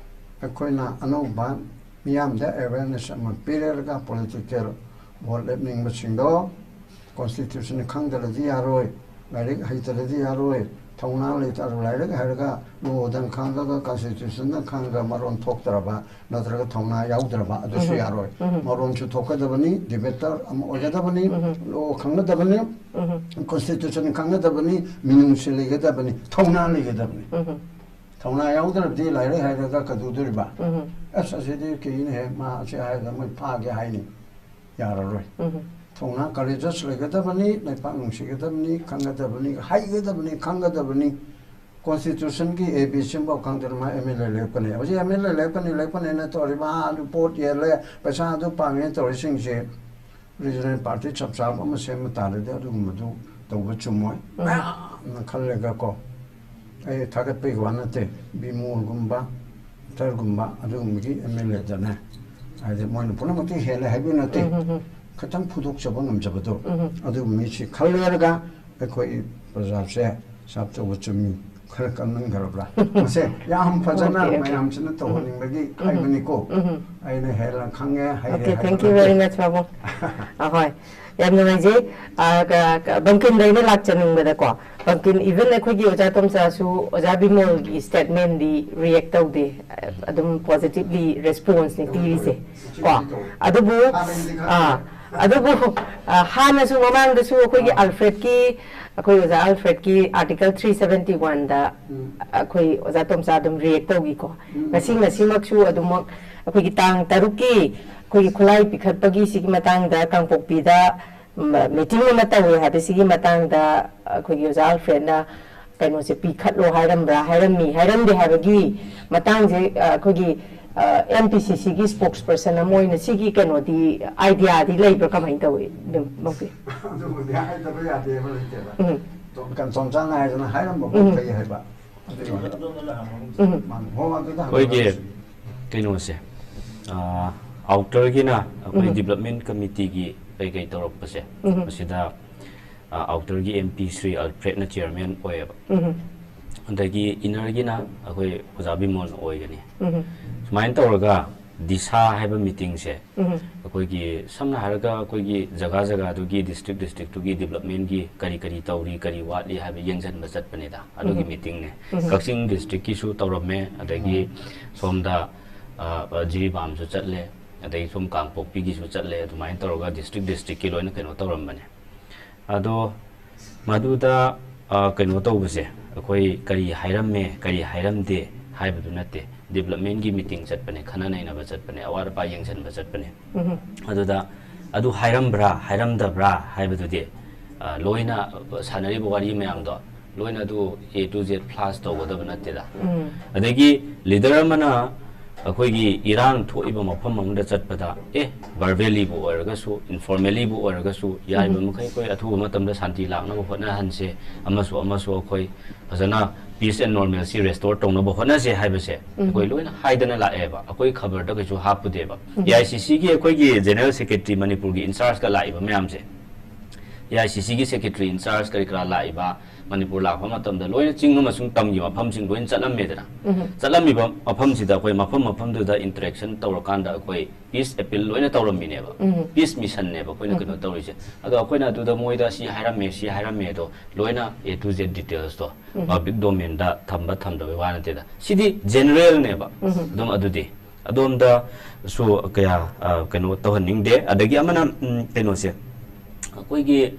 ꯑꯩꯈꯣꯏꯅ ꯑꯅꯧꯕ ꯃꯤꯌꯥꯝꯗ ꯑꯦꯋꯦꯔꯅꯦꯁ ꯑꯃ ꯄꯤꯔꯒ, ꯄꯣꯂꯤꯇꯤꯀꯦꯜ ꯚꯣꯠ ꯂꯦꯞꯅꯤꯡꯕꯁꯤꯡꯗꯣ ꯀꯣꯟꯁꯇꯤꯇ꯭ꯌꯨꯁꯟ ꯈꯪꯗ꯭ꯔꯗꯤ ꯌꯥꯔꯣꯏ, ꯂꯥꯏꯔꯤꯛ ꯍꯩꯇ꯭ꯔꯗꯤ ꯌꯥꯔꯣꯏ, ꯊꯧꯅꯥ ꯂꯩꯇ꯭ꯔ, ꯂꯥꯏꯔꯤꯛ ꯍꯩꯔꯒ ꯂꯣꯗꯪ ꯈꯪꯉꯒ, ꯀꯟꯁꯇꯤꯇ꯭ꯌꯨꯁꯟꯗꯪ ꯈꯪꯉꯒ ꯃꯔꯣꯟ ꯊꯣꯛꯇ꯭ꯔꯕ ꯅꯠꯇ꯭ꯔꯒ ꯊꯧꯅꯥ ꯌꯥꯎꯗ꯭ꯔꯕ ꯑꯗꯨꯁꯨ ꯌꯥꯔꯣꯏ꯫ ꯃꯔꯣꯟꯁꯨ ꯊꯣꯛꯀꯗꯕꯅꯤ, ꯗꯤꯕꯦꯇꯔ ꯑꯃ ꯑꯣꯏꯒꯗꯕꯅꯤ, ꯂꯣ ꯈꯪꯒꯗꯕꯅꯤ, ꯀꯣꯟꯁꯇꯤꯇ꯭ꯌꯨꯁꯟ ꯈꯪꯒꯗꯕꯅꯤ, ꯃꯤꯅꯨꯡꯁꯤ ꯂꯩꯒꯗꯕꯅꯤ, ꯊꯧꯅꯥ ꯂꯩꯒꯗꯕꯅꯤ꯫ ꯊꯧꯅꯥ ꯌꯥꯎꯗ꯭ꯔꯗꯤ ꯂꯥꯏꯔꯤꯛ ꯍꯩꯔꯒ ꯀꯩꯗꯧꯗꯣꯔꯤꯕ? ꯑꯁ, ꯑꯁꯤꯗꯤ ꯀꯤꯅꯦꯍꯦ, ꯃꯥ ꯑꯁꯤ ꯍꯥꯏꯔꯒ ꯃꯣꯏ ꯐꯥꯒꯦ ꯍꯥꯏꯅꯤ꯫ ꯌꯥꯔꯔꯣꯏ꯫ ꯊꯧꯅꯥ, ꯀꯔꯦꯖꯁ ꯂꯩꯒꯗꯕꯅꯤ, ꯂꯩꯄꯥꯛ ꯅꯨꯡꯁꯤꯒꯗꯕꯅꯤ, ꯈꯪꯒꯗꯕꯅꯤ, ꯍꯩꯒꯗꯕꯅꯤ, ꯈꯪꯒꯗꯕꯅꯤ꯫ ꯀꯣꯟꯁꯇꯤꯇ꯭ꯌꯨꯁꯟꯒꯤ ꯑꯦ ꯕꯤ ꯁꯤꯐꯥꯎ ꯈꯪꯗꯅ ꯃꯥ ꯑꯦꯝ ꯑꯦꯜ ꯑꯦ ꯂꯦꯞꯀꯅꯤ꯫ ꯍꯧꯖꯤꯛ ꯑꯦꯝ ꯑꯦꯜ ꯑꯦ ꯂꯦꯞꯀꯅꯤ, ꯂꯦꯞꯀꯅꯤꯅ ꯇꯧꯔꯤꯕ, ꯑꯗꯨ ꯄꯣꯠ ꯌꯦꯜꯂꯦ, ꯄꯩꯁꯥ ꯑꯗꯨ ꯄꯥꯡꯉꯦ ꯇꯧꯔꯤꯁꯤꯡꯁꯦ, ꯔꯤꯖꯅꯦꯜ ꯄꯥꯔꯇꯤ ꯆꯞ ꯆꯥꯕ ꯑꯃ ꯁꯦꯝꯕ ꯇꯥꯔꯗꯤ ꯑꯗꯨꯒꯨꯝꯕꯗꯨ ꯇꯧꯕ ꯆꯨꯝꯃꯣꯏ꯫ ꯃꯌꯥꯝꯅ ꯈꯜꯂꯒꯀꯣ, ꯑꯩ ꯊꯥꯒꯠꯄꯒꯤ ꯋꯥ ꯅꯠꯇꯦ, ꯕꯤꯃꯣꯜꯒꯨꯝꯕ, ꯇꯔꯒꯨꯝꯕ ꯑꯗꯨꯒꯨꯝꯕꯒꯤ ꯑꯦꯝ ꯑꯦꯜ ꯑꯦꯗꯅꯦ, ꯍꯥꯏꯗꯤ ꯃꯣꯏꯅ ꯄꯨꯝꯅꯃꯛꯇꯤ ꯍꯦꯜꯂꯦ ꯍꯥꯏꯕ ꯅꯠꯇꯦ, ꯈꯤꯇꯪ ꯐꯨꯗꯣꯛꯆꯕ ꯉꯝꯖꯕꯗꯣ, ꯑꯗꯨꯒꯨꯝꯕ ꯃꯤꯁꯤ ꯈꯜꯂꯦꯔꯒ ꯑꯩꯈꯣꯏ ꯄ꯭ꯔꯖꯥꯁꯦ ꯁꯥꯞ ꯇꯧꯕ ꯆꯨꯝꯃꯤ, ꯈꯔ ꯀꯟꯃꯟꯈ꯭ꯔꯕ꯭ꯔꯥ? ꯃꯁꯦ ꯌꯥꯝ ꯐꯖꯅ Okay, okay. ꯃꯌꯥꯝꯁꯤꯅ ꯇꯧꯍꯟꯅꯤꯡꯕꯒꯤ ꯍꯥꯏꯕꯅꯤꯀꯣ꯫ ꯑꯩꯅ ꯍꯦꯟꯅ ꯈꯪꯉꯦ, ꯍꯩꯔꯦ Okay, ꯍꯥꯏꯕ thank you ꯅꯠꯇꯦ꯫ Very much, ꯄꯥꯕꯨꯡ꯫ ꯑꯍꯣꯏ, ꯌꯥꯝ ꯅꯨꯡꯉꯥꯏꯖꯩ꯫ ꯑ, ꯀ-, ꯀ-, ꯕꯪꯀꯤꯝꯗ ꯑꯩꯅ ꯂꯥꯛꯆꯅꯤꯡꯕꯗꯀꯣ, ꯕꯪꯀꯤꯝ, even ꯑꯩꯈꯣꯏꯒꯤ ꯑꯣꯖꯥ ꯇꯣꯝꯆꯥꯁꯨ ꯑꯣꯖꯥ ꯕꯤꯃꯣꯜꯒꯤ statement ꯗꯤ react ꯇꯧꯗꯦ, ꯑꯗꯨꯝ positively response ꯅꯤ ꯄꯤꯔꯤꯁꯦ ꯀꯣ꯫ ꯑꯗꯨꯕꯨ, ꯑꯥ, ꯑꯗꯨꯕꯨ, ꯑ, ꯍꯥꯟꯅꯁꯨ, ꯃꯃꯥꯡꯗꯁꯨ ꯑꯩꯈꯣꯏꯒꯤ ꯑꯥ꯫ ꯑꯜꯐ꯭ꯔꯦꯗꯀꯤ, ꯑꯩꯈꯣꯏ ꯑꯣꯖꯥ ꯑꯜꯐ꯭ꯔꯦꯗꯀꯤ Article three seventy one ꯗ ꯎꯝ꯫ ꯑꯩꯈꯣꯏ ꯑꯣꯖꯥ ꯇꯣꯝꯆꯥ ꯑꯗꯨꯝ react ꯇꯧꯈꯤꯀꯣ꯫ ꯎꯝ꯫ ꯉꯁꯤ, ꯉꯁꯤꯃꯛꯁꯨ ꯑꯗꯨꯃꯛ ꯑꯩꯈꯣꯏꯒꯤ ꯇꯥꯡ ꯇꯔꯨꯛꯀꯤ ꯑꯩꯈꯣꯏꯒꯤ ꯈꯨꯠꯂꯥꯏ ꯄꯤꯈꯠꯄꯒꯤ ꯁꯤꯒꯤ ꯃꯇꯥꯡꯗ ꯀꯥꯡꯄꯣꯛꯄꯤꯗ, ꯎꯝ, meeting ꯑꯃ ꯇꯧꯋꯦ ꯍꯥꯏꯕꯁꯤꯒꯤ ꯃꯇꯥꯡꯗ ꯑꯩꯈꯣꯏꯒꯤ ꯑꯣꯖꯥ ꯑꯜꯐ꯭ꯔꯦꯗꯅ ꯀꯩꯅꯣꯁꯦ ꯄꯤꯈꯠꯂꯣ ꯍꯥꯏꯔꯝꯕ꯭ꯔꯥ, ꯍꯥꯏꯔꯝꯃꯤ, ꯍꯥꯏꯔꯝꯗꯦ ꯍꯥꯏꯕꯒꯤ ꯃꯇꯥꯡꯁꯦ, ꯑ, ꯑꯩꯈꯣꯏꯒꯤ ꯑꯦꯝ ꯄꯤ ꯁꯤ ꯁꯤꯒꯤ ꯁ꯭ꯄꯣꯛꯁ ꯄꯔꯁꯟ ꯑꯃ ꯑꯣꯏꯅ ꯁꯤꯒꯤ ꯀꯩꯅꯣꯗꯤ, ꯑꯥꯏꯗꯤꯌꯥꯗꯤ ꯂꯩꯕ꯭ꯔꯥ? ꯀꯃꯥꯏꯅ ꯇꯧꯏ ꯑꯗꯨꯝ ꯃꯛꯇꯤ? ꯑꯗꯨꯕꯨꯗꯤ ꯍꯥꯏꯗꯕ ꯌꯥꯗꯦ ꯑꯃ ꯂꯩꯇꯦꯕ꯫ ꯎꯝ ꯆꯣꯝ- ꯆꯣꯝꯆꯥꯟ ꯅꯥꯏꯗꯅ ꯍꯥꯏꯔꯝꯕ ꯄꯣꯠ ꯎꯝ ꯐꯩ ꯍꯥꯏꯕ꯫ ꯑꯗꯨꯒꯤ ꯋꯥꯗ꯫ ꯎꯝ ꯃꯥꯅꯤ꯫ ꯍꯣ, ꯑꯗꯨꯗ ꯑꯩꯈꯣꯏꯒꯤ ꯍꯪꯒꯗꯕꯁꯦ꯫ ꯀꯩꯅꯣꯁꯦ, ꯑꯥꯎꯇꯔꯒꯤꯅ ꯑꯩꯈꯣꯏ ꯎꯝ ꯗꯤꯕꯂꯞꯃꯦꯟ ꯀꯃꯤꯇꯤꯒꯤ ꯀꯩꯀꯩ ꯇꯧꯔꯛꯄꯁꯦ, ꯎꯝ ꯃꯁꯤꯗ ꯑꯥꯎꯇꯔꯒꯤ ꯑꯦꯝ ꯄꯤ ꯁ꯭ꯔꯤ ꯑꯜꯐ꯭ꯔꯦꯗꯅ ꯆꯤꯌꯔꯃꯦꯟ ꯑꯣꯏꯌꯦꯕ꯫ ꯎꯝ ꯑꯗꯒꯤ ꯏꯅꯔꯒꯤꯅ ꯑꯩꯈꯣꯏ ꯑꯣꯖꯥ ꯕꯤꯃꯣꯜꯅ ꯑꯣꯏꯒꯅꯤ꯫ ꯎꯝ ꯁꯨꯃꯥꯏꯅ ꯇꯧꯔꯒ ꯗꯤꯁꯥ ꯍꯥꯏꯕ ꯃꯤꯇꯤꯡꯁꯦ ꯎꯝ ꯑꯩꯈꯣꯏꯒꯤ ꯁꯝꯅ ꯍꯥꯏꯔꯒ ꯑꯩꯈꯣꯏꯒꯤ ꯖꯒꯥ ꯖꯒꯥꯗꯨꯒꯤ, ꯗꯤꯁꯇ꯭ꯔꯤꯛ ꯗꯤꯁꯇ꯭ꯔꯤꯛꯇꯨꯒꯤ ꯗꯤꯕꯂꯞꯃꯦꯟꯒꯤ ꯀꯔꯤ ꯀꯔꯤ ꯇꯧꯔꯤ, ꯀꯔꯤ ꯋꯥꯠꯂꯤ ꯍꯥꯏꯕ ꯌꯦꯡꯁꯤꯟꯕ ꯆꯠꯄꯅꯤꯗ, ꯑꯗꯨꯒꯤ ꯎꯝ ꯃꯤꯇꯤꯡꯅꯦ꯫ ꯎꯝ ꯀꯛꯆꯤꯡ ꯗꯤꯁꯇ꯭ꯔꯤꯛꯀꯤꯁꯨ ꯇꯧꯔꯝꯃꯦ, ꯑꯗꯒꯤ ꯁꯣꯝꯗ ꯑ, ꯑ, ꯖꯤꯔꯤꯕꯥꯝꯁꯨ ꯆꯠꯂꯦ, ꯑꯗꯒꯤ ꯁꯣꯝ ꯀꯥꯡꯄꯣꯛꯄꯤꯒꯤꯁꯨ ꯆꯠꯂꯦ꯫ ꯑꯗꯨꯃꯥꯏꯅ ꯇꯧꯔꯒ ꯗꯤꯁꯇ꯭ꯔꯤꯛ ꯗꯤꯁꯇ꯭ꯔꯤꯛꯀꯤ ꯂꯣꯏꯅ ꯀꯩꯅꯣ ꯇꯧꯔꯝꯕꯅꯦ꯫ ꯑꯗꯣ ꯃꯗꯨꯗ ꯑ, ꯀꯩꯅꯣ ꯇꯧꯕꯁꯦ, ꯑꯩꯈꯣꯏ ꯀꯔꯤ ꯍꯥꯏꯔꯝꯃꯦ, ꯀꯔꯤ ꯍꯥꯏꯔꯝꯗꯦ ꯍꯥꯏꯕꯗꯨ ꯅꯠꯇꯦ꯫ ꯗꯤꯕꯂꯞꯃꯦꯟꯒꯤ ꯃꯤꯇꯤꯡ ꯆꯠꯄꯅꯦ, ꯈꯟꯅ ꯅꯩꯅꯕ ꯆꯠꯄꯅꯦ, ꯑꯋꯥꯠ ꯑꯄꯥ ꯌꯦꯡꯁꯤꯟꯕ ꯆꯠꯄꯅꯦ꯫ ꯎꯝ ꯑꯗꯨꯗ ꯑꯗꯨ ꯍꯥꯏꯔꯝꯕ꯭ꯔꯥ ꯍꯥꯏꯔꯝꯗꯕ꯭ꯔꯥ ꯍꯥꯏꯕꯗꯨꯗꯤ, ꯑ, ꯂꯣꯏꯅ, ꯑ, ꯁꯥꯟꯅꯔꯤꯕ ꯋꯥꯔꯤ ꯃꯌꯥꯝꯗꯣ ꯂꯣꯏꯅ ꯑꯗꯨ A to Z ꯐ꯭ꯂꯥꯁ ꯇꯧꯒꯗꯕ ꯅꯠꯇꯦꯗ꯫ ꯎꯝ ꯑꯗꯒꯤ ꯂꯤꯗꯔ ꯑꯃꯅ ꯑꯩꯈꯣꯏꯒꯤ ꯏꯔꯥꯡ ꯊꯣꯛꯏꯕ ꯃꯐꯝ ꯑꯃꯗ ꯆꯠꯄꯗ, ꯑꯦ, ꯚꯔꯕꯦꯂꯤꯕꯨ ꯑꯣꯏꯔꯒꯁꯨ, ꯏꯟꯐꯣꯔꯃꯦꯂꯤꯕꯨ ꯑꯣꯏꯔꯒꯁꯨ, ꯌꯥꯔꯤꯕ ꯎꯝ ꯃꯈꯩ ꯑꯩꯈꯣꯏ ꯑꯊꯨꯕ ꯃꯇꯝꯗ ꯁꯥꯟꯇꯤ ꯂꯥꯛꯅꯕ ꯍꯣꯠꯅꯍꯟꯁꯦ, ꯑꯃꯁꯨ ꯑꯃꯁꯨ ꯑꯩꯈꯣꯏ ꯐꯖꯅ ꯄꯤꯁ ꯑꯦꯟ ꯅꯣꯔꯃꯦꯜꯁꯤ ꯔꯦꯁꯇꯣꯔ ꯇꯧꯅꯕ ꯍꯣꯠꯅꯁꯦ ꯍꯥꯏꯕꯁꯦ ꯎꯝ ꯑꯩꯈꯣꯏ ꯂꯣꯏꯅ ꯍꯥꯏꯗꯅ ꯂꯥꯛꯑꯦꯕ꯫ ꯑꯩꯈꯣꯏ ꯈꯕꯔꯗ ꯀꯩꯁꯨ ꯍꯥꯞꯄꯨꯗꯦꯕ꯫ ꯎꯝ ꯑꯦ ꯑꯥꯏ ꯁꯤ ꯁꯤꯒꯤ ꯑꯩꯈꯣꯏꯒꯤ ꯖꯦꯅꯔꯦꯜ ꯁꯦꯀ꯭ꯔꯦꯇꯔꯤ ꯃꯅꯤꯄꯨꯔꯒꯤ ꯏꯟꯆꯥꯔꯖꯀ ꯂꯥꯛꯏꯕ ꯃꯌꯥꯝꯁꯦ, ꯑꯦ ꯑꯥꯏ ꯁꯤ ꯁꯤꯒꯤ ꯁꯦꯀ꯭ꯔꯦꯇꯔꯤ ꯏꯟꯆꯥꯔꯖ ꯀꯔꯤ ꯀꯔꯥ ꯂꯥꯛꯏꯕ, ꯃꯅꯤꯄꯨꯔ ꯂꯥꯛꯄ ꯃꯇꯝꯗ ꯂꯣꯏꯅ ꯆꯤꯡ ꯑꯃꯁꯨꯡ ꯇꯝꯒꯤ ꯃꯐꯝꯁꯤꯡ ꯂꯣꯏꯅ ꯆꯠꯂꯝꯃꯦꯗꯅ꯫ ꯎꯝ ꯆꯠꯂꯝꯃꯤꯕ ꯃꯐꯝꯁꯤꯗ ꯑꯩꯈꯣꯏ ꯃꯐꯝ ꯃꯐꯝꯗꯨꯗ ꯏꯟꯇꯔꯦꯛꯁꯟ ꯇꯧꯔꯀꯥꯟꯗ ꯑꯩꯈꯣꯏ ꯄꯤꯁ ꯑꯦꯄꯤꯜ ꯂꯣꯏꯅ ꯇꯧꯔꯝꯃꯤꯅꯦꯕ꯫ ꯎꯝ ꯄꯤꯁ ꯃꯤꯁꯟꯅꯦꯕ ꯑꯩꯈꯣꯏꯅ ꯎꯝ ꯀꯩꯅꯣ ꯇꯧꯔꯤꯁꯦ꯫ ꯑꯗꯣ ꯑꯩꯈꯣꯏꯅ ꯑꯗꯨꯗ ꯃꯣꯏꯗ ꯁꯤ ꯍꯥꯏꯔꯝꯃꯦ, ꯁꯤ ꯍꯥꯏꯔꯝꯃꯦ ꯑꯗꯣ ꯂꯣꯏꯅ A to Z ꯗꯤꯇꯦꯜꯁꯇꯣ ꯎꯝ ꯄꯕ꯭ꯂꯤꯛ ꯗꯣꯃꯦꯟꯗ ꯊꯝꯕ ꯊꯝꯗꯕꯒꯤ ꯋꯥ ꯅꯠꯇꯦꯗ꯫ ꯁꯤꯗꯤ ꯖꯦꯅꯔꯦꯜꯅꯦꯕ꯫ ꯎꯝ ꯑꯗꯨꯝ ꯑꯗꯨꯗꯤ ꯑꯗꯣꯝꯗꯁꯨ ꯀꯌꯥ, ꯑ, ꯀꯩꯅꯣ ꯇꯧꯍꯟꯅꯤꯡꯗꯦ꯫ ꯑꯗꯒꯤ ꯑꯃꯅ, ꯎꯝ, ꯀꯩꯅꯣꯁꯦ, ꯑꯩꯈꯣꯏꯒꯤ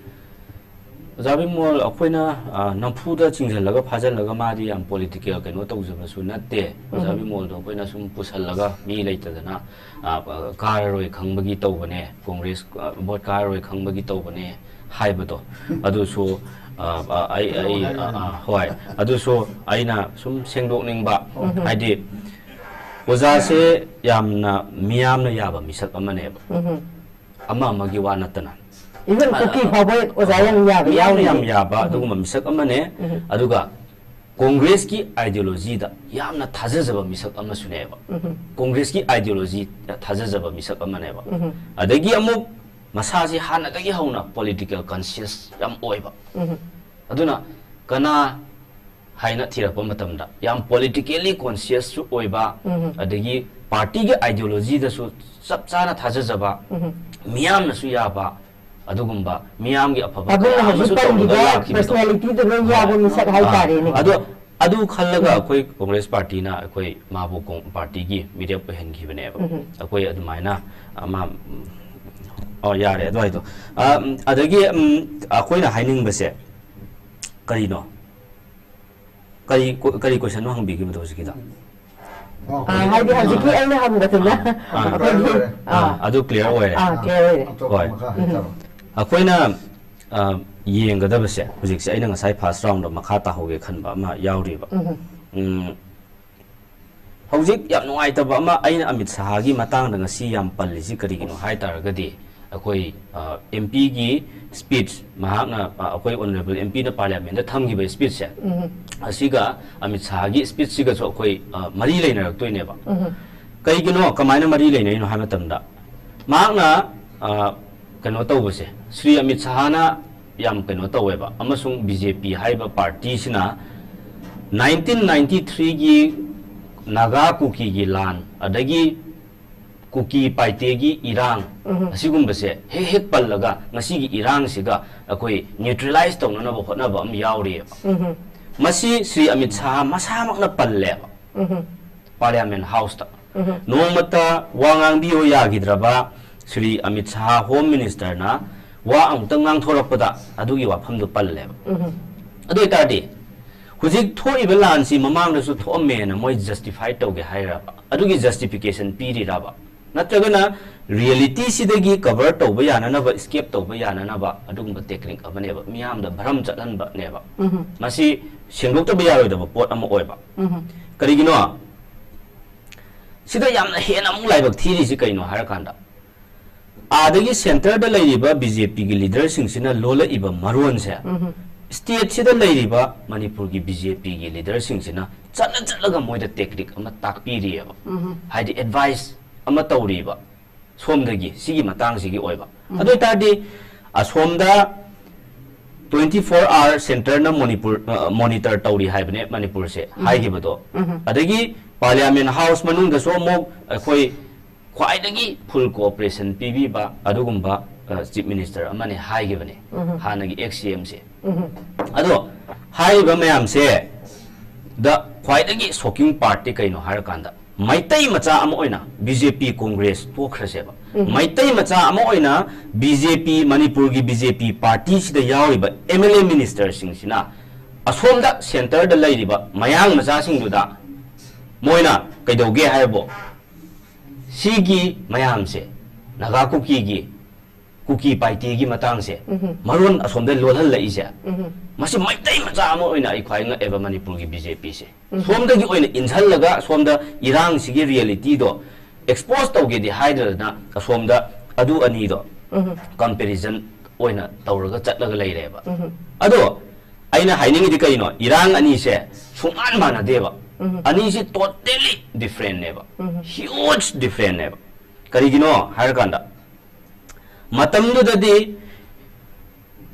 ꯑꯣꯖꯥ ꯕꯤꯃꯣꯜ ꯑꯩꯈꯣꯏꯅ, ꯑ, ꯅꯝꯐꯨꯗ ꯆꯤꯡꯁꯤꯜꯂꯒ ꯐꯥꯖꯤꯜꯂꯒ ꯃꯥꯗꯤ ꯌꯥꯝ ꯄꯣꯂꯤꯇꯤꯀꯦꯜ ꯀꯩꯅꯣ ꯇꯧꯖꯕꯁꯨ ꯅꯠꯇꯦ꯫ ꯑꯣꯖꯥ ꯎꯝ ꯕꯤꯃꯣꯜꯗꯣ ꯑꯩꯈꯣꯏꯅ ꯁꯨꯝ ꯄꯨꯁꯜꯂꯒ ꯃꯤ ꯂꯩꯇꯗꯅ, ꯑ, ꯑ, ꯀꯥꯔꯔꯣꯏ ꯈꯪꯕꯒꯤ ꯇꯧꯕꯅꯦ, ꯀꯣꯡꯒ꯭ꯔꯦꯁ, ꯑ, ꯚꯣꯠ ꯀꯥꯔꯔꯣꯏ ꯈꯪꯕꯒꯤ ꯇꯧꯕꯅꯦ ꯍꯥꯏꯕꯗꯣ, ꯑꯗꯨꯁꯨ, ꯑ, ꯑ, ꯑꯩ, ꯑꯩ, ꯑ, ꯑ, ꯍꯣꯏ, ꯑꯗꯨꯁꯨ ꯑꯩꯅ ꯁꯨꯝ ꯁꯦꯡꯗꯣꯛꯅꯤꯡꯕ, ꯎꯝ ꯍꯥꯏꯗꯤ ꯑꯣꯖꯥꯁꯦ ꯌꯥꯝꯅ ꯃꯤꯌꯥꯝꯅ ꯌꯥꯕ ꯃꯤꯁꯛ ꯑꯃꯅꯦꯕ, ꯎꯝ꯫ ꯑꯃ ꯑꯃꯒꯤ ꯋꯥ ꯅꯠꯇꯅ꯫ Even ꯑ, ꯀꯨꯀꯤ ꯐꯥꯎꯕ ꯑꯣꯖꯥ ꯌꯥꯝ ꯌꯥꯕ ꯃꯤꯌꯥꯝꯅ ꯌꯥꯝ ꯌꯥꯎꯔꯤꯅꯦ꯫ ꯌꯥꯕ ꯎꯝ꯫ ꯑꯗꯨꯒꯨꯝꯕ ꯃꯤꯁꯛ ꯑꯃꯅꯦ꯫ ꯎꯝ꯫ ꯑꯗꯨꯒ ꯀꯣꯡꯒ꯭ꯔꯦꯁꯀꯤ ideologyꯗ ꯌꯥꯝꯅ ꯊꯥꯖꯖꯕ ꯃꯤꯁꯛ ꯑꯃꯁꯨꯅꯦꯕ꯫ ꯎꯝ꯫ ꯀꯣꯡꯒ꯭ꯔꯦꯁꯀꯤ ideology ꯊꯥꯖꯖꯕ ꯃꯤꯁꯛ ꯑꯃꯅꯦꯕ꯫ ꯎꯝ꯫ ꯑꯗꯒꯤ ꯑꯃꯨꯛ ꯃꯁꯥꯁꯤ ꯍꯥꯟꯅꯗꯒꯤ ꯍꯧꯅ political conscious ꯌꯥꯝ ꯑꯣꯏꯕ꯫ ꯎꯝ꯫ ꯑꯗꯨꯅ ꯀꯅꯥ ꯍꯥꯏꯅ ꯊꯤꯔꯛꯄ ꯃꯇꯝꯗ ꯌꯥꯝ politically consciousꯁꯨ ꯑꯣꯏꯕ, ꯎꯝ꯫ ꯑꯗꯒꯤ partyꯒꯤ ideologyꯗꯁꯨ ꯆꯞ ꯆꯥꯅ ꯊꯥꯖꯖꯕ, ꯎꯝ꯫ ꯃꯤꯌꯥꯝꯅꯁꯨ ꯌꯥꯕ, ꯑꯗꯨꯒꯨꯝꯕ ꯃꯤꯌꯥꯝꯒꯤ ꯑꯐꯕ ꯄꯥꯕꯨꯡꯅ ꯍꯧꯖꯤꯛ ꯑꯃꯁꯨ ꯇꯧꯔꯒ ꯄꯟꯈꯤꯕ ꯂꯥꯛꯈꯤꯕꯗꯣ꯫ personalityꯗ ꯂꯣꯏ ꯌꯥꯕ ꯍꯣꯏ꯫ ꯃꯤꯁꯛ ꯑꯥ, ꯍꯥꯏꯇꯥꯔꯦꯅꯦ꯫ ꯑꯗꯣ ꯑꯗꯨ ꯈꯜꯂꯒ ꯎꯝ꯫ ꯑꯩꯈꯣꯏ ꯀꯣꯡꯒ꯭ꯔꯦꯁ partyꯅ ꯑꯩꯈꯣꯏ ꯃꯥꯕꯨ ꯀꯣꯡ-, partyꯒꯤ ꯃꯤꯔꯦꯞ ꯑꯣꯏꯍꯟꯈꯤꯕꯅꯦꯕ꯫ ꯎꯝ꯫ ꯑꯩꯈꯣꯏ ꯑꯗꯨꯃꯥꯏꯅ ꯑꯃ, ꯎꯝ, ꯑꯣ, ꯌꯥꯔꯦ ꯑꯗꯨꯋꯥꯏꯗꯣ꯫ ꯑ, ꯎꯝ, ꯑꯗꯒꯤ, ꯎꯝ, ꯑꯩꯈꯣꯏꯅ ꯍꯥꯏꯅꯤꯡꯕꯁꯦ ꯀꯔꯤꯅꯣ? ꯀꯔꯤ ꯀꯣ-, ꯀꯔꯤ questionꯅꯣ ꯍꯪꯕꯤꯈꯤꯕꯗꯣ ꯍꯧꯖꯤꯛꯀꯤꯗꯣ? ꯑꯥ, ꯍꯥꯏꯗꯤ ꯍꯧꯖꯤꯛꯀꯤ ꯑꯩꯅ ꯍꯪꯕꯗꯨꯅ ꯑꯥ꯫ ꯑꯩꯈꯣꯏꯒꯤ, ꯑꯥ, ꯑꯗꯨ clear ꯑꯣꯏꯔꯦ꯫ ꯑꯥ, clear ꯑꯣꯏꯔꯦ꯫ ꯑꯇꯣꯞꯄ ꯍꯣꯏ꯫ ꯃꯈꯥ ꯍꯥꯏꯊꯔꯣ꯫ ꯑꯩꯈꯣꯏꯅ, ꯑ, ꯌꯦꯡꯒꯗꯕꯁꯦ ꯍꯧꯖꯤꯛꯁꯦ ꯑꯩꯅ ꯉꯁꯥꯏ first roundꯗ ꯃꯈꯥ ꯇꯥꯍꯧꯒꯦ ꯈꯟꯕ ꯑꯃ ꯌꯥꯎꯔꯤꯕ꯫ ꯎꯝ꯫ ꯎꯝ, ꯍꯧꯖꯤꯛ ꯌꯥꯝ ꯅꯨꯡꯉꯥꯏꯇꯕ ꯑꯃ ꯑꯩꯅ ꯑꯃꯤꯠ ꯁꯍꯥꯒꯤ ꯃꯇꯥꯡꯗ ꯉꯁꯤ ꯌꯥꯝ ꯄꯜꯂꯤꯁꯤ ꯀꯔꯤꯒꯤꯅꯣ ꯍꯥꯏ ꯇꯥꯔꯒꯗꯤ, ꯑꯩꯈꯣꯏ, ꯑ, MPꯒꯤ speech, ꯃꯍꯥꯛꯅ, ꯑ, ꯑꯩꯈꯣꯏ honourable MPꯅ parliamentꯗ ꯊꯝꯈꯤꯕ speechꯁꯦ, ꯎꯝ꯫ ꯑꯁꯤꯒ ꯑꯃꯤꯠ ꯁꯍꯥꯒꯤ speechꯁꯤꯒꯁꯨ ꯑꯩꯈꯣꯏ, ꯑ, ꯃꯔꯤ ꯂꯩꯅꯔꯛꯇꯣꯏꯅꯦꯕ꯫ ꯎꯝ꯫ ꯀꯩꯒꯤꯅꯣ, ꯀꯃꯥꯏꯅ ꯃꯔꯤ ꯂꯩꯅꯔꯤꯅꯣ ꯍꯥꯏꯕ ꯃꯇꯝꯗ, ꯃꯍꯥꯛꯅ, ꯑ, ꯀꯩꯅꯣ ꯇꯧꯕꯁꯦ, ꯁ꯭ꯔꯤ ꯑꯃꯤꯠ ꯁꯍꯥꯅ ꯌꯥꯝ ꯀꯩꯅꯣ ꯇꯧꯋꯦꯕ, ꯑꯃꯁꯨꯡ BJP ꯍꯥꯏꯔꯤꯕ partyꯁꯤꯅ nineteen ninety threeꯒꯤ ꯅꯥꯒꯥ ꯀꯨꯀꯤꯒꯤ ꯂꯥꯟ, ꯑꯗꯒꯤ ꯀꯨꯀꯤ ꯄꯥꯏꯇꯦꯒꯤ ꯏꯔꯥꯡ, ꯎꯝ꯫ ꯑꯁꯤꯒꯨꯝꯕꯁꯦ ꯍꯦꯛ ꯍꯦꯛ ꯄꯜꯂꯒ ꯉꯁꯤꯒꯤ ꯏꯔꯥꯡꯁꯤꯒ ꯑꯩꯈꯣꯏ neutralize ꯇꯧꯅꯅꯕ ꯍꯣꯠꯅꯕ ꯑꯃ ꯌꯥꯎꯔꯤꯑꯕ꯫ ꯎꯝ꯫ ꯃꯁꯤ ꯁ꯭ꯔꯤ ꯑꯃꯤꯠ ꯁꯍꯥ ꯃꯁꯥꯃꯛꯅ ꯄꯜꯂꯦꯕ꯫ ꯎꯝ꯫ Parliament Houseꯇ ꯎꯝ꯫ ꯅꯣꯡꯃꯇ ꯋꯥ ꯉꯥꯡꯕꯤꯌꯣ ꯌꯥꯈꯤꯗ꯭ꯔꯕ ꯁ꯭ꯔꯤ ꯑꯃꯤꯠ ꯁꯍꯥ Home Ministerꯅ ꯋꯥ ꯑꯃꯨꯛꯇꯪ ꯉꯥꯡꯊꯣꯔꯛꯄꯗ ꯑꯗꯨꯒꯤ ꯋꯥꯐꯝꯗꯨ ꯄꯜꯂꯦꯕ꯫ ꯎꯝ꯫ ꯑꯗꯨ ꯑꯣꯏꯇꯥꯔꯗꯤ ꯍꯧꯖꯤꯛ ꯊꯣꯛꯏꯕ ꯂꯥꯟꯁꯤ ꯃꯃꯥꯡꯗꯁꯨ ꯊꯣꯛꯑꯝꯃꯦꯅ ꯃꯣꯏ justify ꯇꯧꯒꯦ ꯍꯥꯏꯔꯕ? ꯑꯗꯨꯒꯤ justification ꯄꯤꯔꯤꯔꯕ? ꯅꯠꯇ꯭ꯔꯒꯅ realityꯁꯤꯗꯒꯤ cover ꯇꯧꯕ ꯌꯥꯅꯅꯕ, escape ꯇꯧꯕ ꯌꯥꯅꯅꯕ ꯑꯗꯨꯒꯨꯝꯕ technique ꯑꯃꯅꯦꯕ, ꯃꯤꯌꯥꯝꯗ ꯚ꯭ꯔꯝ ꯆꯠꯍꯟꯕꯅꯦꯕ꯫ ꯎꯝ꯫ ꯃꯁꯤ ꯁꯦꯡꯗꯣꯛꯇꯕ ꯌꯥꯔꯣꯏꯗꯕ ꯄꯣꯠ ꯑꯃ ꯑꯣꯏꯕ꯫ ꯎꯝ꯫ ꯀꯔꯤꯒꯤꯅꯣ? ꯁꯤꯗ ꯌꯥꯝꯅ ꯍꯦꯟꯅ ꯑꯃꯨꯛ ꯂꯥꯏꯕꯛ ꯊꯤꯔꯤꯁꯤ ꯀꯩꯅꯣ ꯍꯥꯏꯔꯀꯥꯟꯗ, ꯑꯥꯗꯒꯤ centreꯗ ꯂꯩꯔꯤꯕ BJPꯒꯤ leaderꯁꯤꯡꯁꯤꯅ ꯂꯣꯜꯂꯛꯏꯕ ꯃꯔꯣꯟꯁꯦ stateꯁꯤꯗ ꯂꯩꯔꯤꯕ ꯃꯅꯤꯄꯨꯔꯒꯤ BJPꯒꯤ leaderꯁꯤꯡꯁꯤꯅ ꯆꯠꯂ ꯆꯠꯂꯒ ꯃꯣꯏꯗ tactic ꯑꯃ ꯇꯥꯛꯄꯤꯔꯤꯑꯕ, ꯍꯥꯏꯗꯤ advice ꯑꯃ ꯇꯧꯔꯤꯕ ꯁꯣꯝꯗꯒꯤ, ꯁꯤꯒꯤ ꯃꯇꯥꯡꯁꯤꯒꯤ ꯑꯣꯏꯕ꯫ ꯑꯗꯨ ꯑꯣꯏꯇꯥꯔꯗꯤ ꯑꯁꯣꯝꯗ twenty four hour centreꯅ ꯃꯅꯤꯄꯨꯔ, ꯑ, monitor ꯇꯧꯔꯤ ꯍꯥꯏꯕꯅꯦ ꯃꯅꯤꯄꯨꯔꯁꯦ ꯍꯥꯏꯈꯤꯕꯗꯣ꯫ ꯑꯗꯒꯤ Parliament House ꯃꯅꯨꯡꯗꯁꯨ ꯑꯃꯨꯛ ꯑꯩꯈꯣꯏ ꯈ꯭ꯋꯥꯏꯗꯒꯤ full cooperation ꯄꯤꯕꯤꯕ ꯑꯗꯨꯒꯨꯝꯕ, ꯑ, Chief Minister ꯑꯃꯅꯦ ꯍꯥꯏꯈꯤꯕꯅꯦ ꯍꯥꯟꯅꯒꯤ ex CMꯁꯦ꯫ ꯑꯗꯣ ꯍꯥꯏꯔꯤꯕ ꯃꯌꯥꯝꯁꯦ ꯗ ꯈ꯭ꯋꯥꯏꯗꯒꯤ shocking partꯇꯤ ꯀꯩꯅꯣ ꯍꯥꯏꯔꯀꯥꯟꯗ, ꯃꯩꯇꯩ ꯃꯆꯥ ꯑꯃ ꯑꯣꯏꯅ BJP Congress ꯇꯣꯛꯈ꯭ꯔꯁꯦꯕ, ꯃꯩꯇꯩ ꯃꯆꯥ ꯑꯃ ꯑꯣꯏꯅ BJP, ꯃꯅꯤꯄꯨꯔꯒꯤ BJP partyꯁꯤꯗ ꯌꯥꯎꯔꯤꯕ MLA ministerꯁꯤꯡꯁꯤꯅ ꯑꯁꯣꯝꯗ centreꯗ ꯂꯩꯔꯤꯕ ꯃꯌꯥꯡ ꯃꯆꯥꯁꯤꯡꯗꯨꯗ ꯃꯣꯏꯅ ꯀꯩꯗꯧꯒꯦ ꯍꯥꯏꯕꯨ, ꯁꯤꯒꯤ ꯃꯌꯥꯝꯁꯦ, ꯅꯥꯒꯥ ꯀꯨꯀꯤꯒꯤ, ꯀꯨꯀꯤ ꯄꯥꯏꯇꯦꯒꯤ ꯃꯇꯥꯡꯁꯦ, ꯃꯔꯣꯟ ꯑꯁꯣꯝꯗ ꯂꯣꯜꯍꯜꯂꯛꯏꯁꯦ, ꯃꯁꯤ ꯃꯩꯇꯩ ꯃꯆꯥ ꯑꯃ ꯑꯣꯏꯅ ꯑꯩ ꯈ꯭ꯋꯥꯏ ꯉꯛꯑꯦꯕ ꯃꯅꯤꯄꯨꯔꯒꯤ BJPꯁꯦ꯫ ꯁꯣꯝꯗꯒꯤ ꯑꯣꯏꯅ ꯏꯟꯁꯤꯜꯂꯒ ꯁꯣꯝꯗ ꯏꯔꯥꯡꯁꯤꯒꯤ realityꯗꯣ expose ꯇꯧꯒꯦꯗꯤ ꯍꯥꯏꯗ꯭ꯔꯗꯅ ꯑꯁꯣꯝꯗ ꯑꯗꯨ ꯑꯅꯤꯗꯣ comparison ꯑꯣꯏꯅ ꯇꯧꯔꯒ ꯆꯠꯂꯒ ꯂꯩꯔꯦꯕ꯫ ꯑꯗꯣ ꯑꯩꯅ ꯍꯥꯏꯅꯤꯡꯉꯤꯗꯤ ꯀꯩꯅꯣ, ꯏꯔꯥꯡ ꯑꯅꯤꯁꯦ ꯁꯨꯡꯃꯥꯟ ꯃꯥꯟꯅꯗꯦꯕ꯫ ꯑꯅꯤꯁꯤ totally differentꯅꯦꯕ, huge differentꯅꯦꯕ꯫ ꯀꯔꯤꯒꯤꯅꯣ ꯍꯥꯏꯔꯀꯥꯟꯗ, ꯃꯇꯝꯗꯨꯗꯗꯤ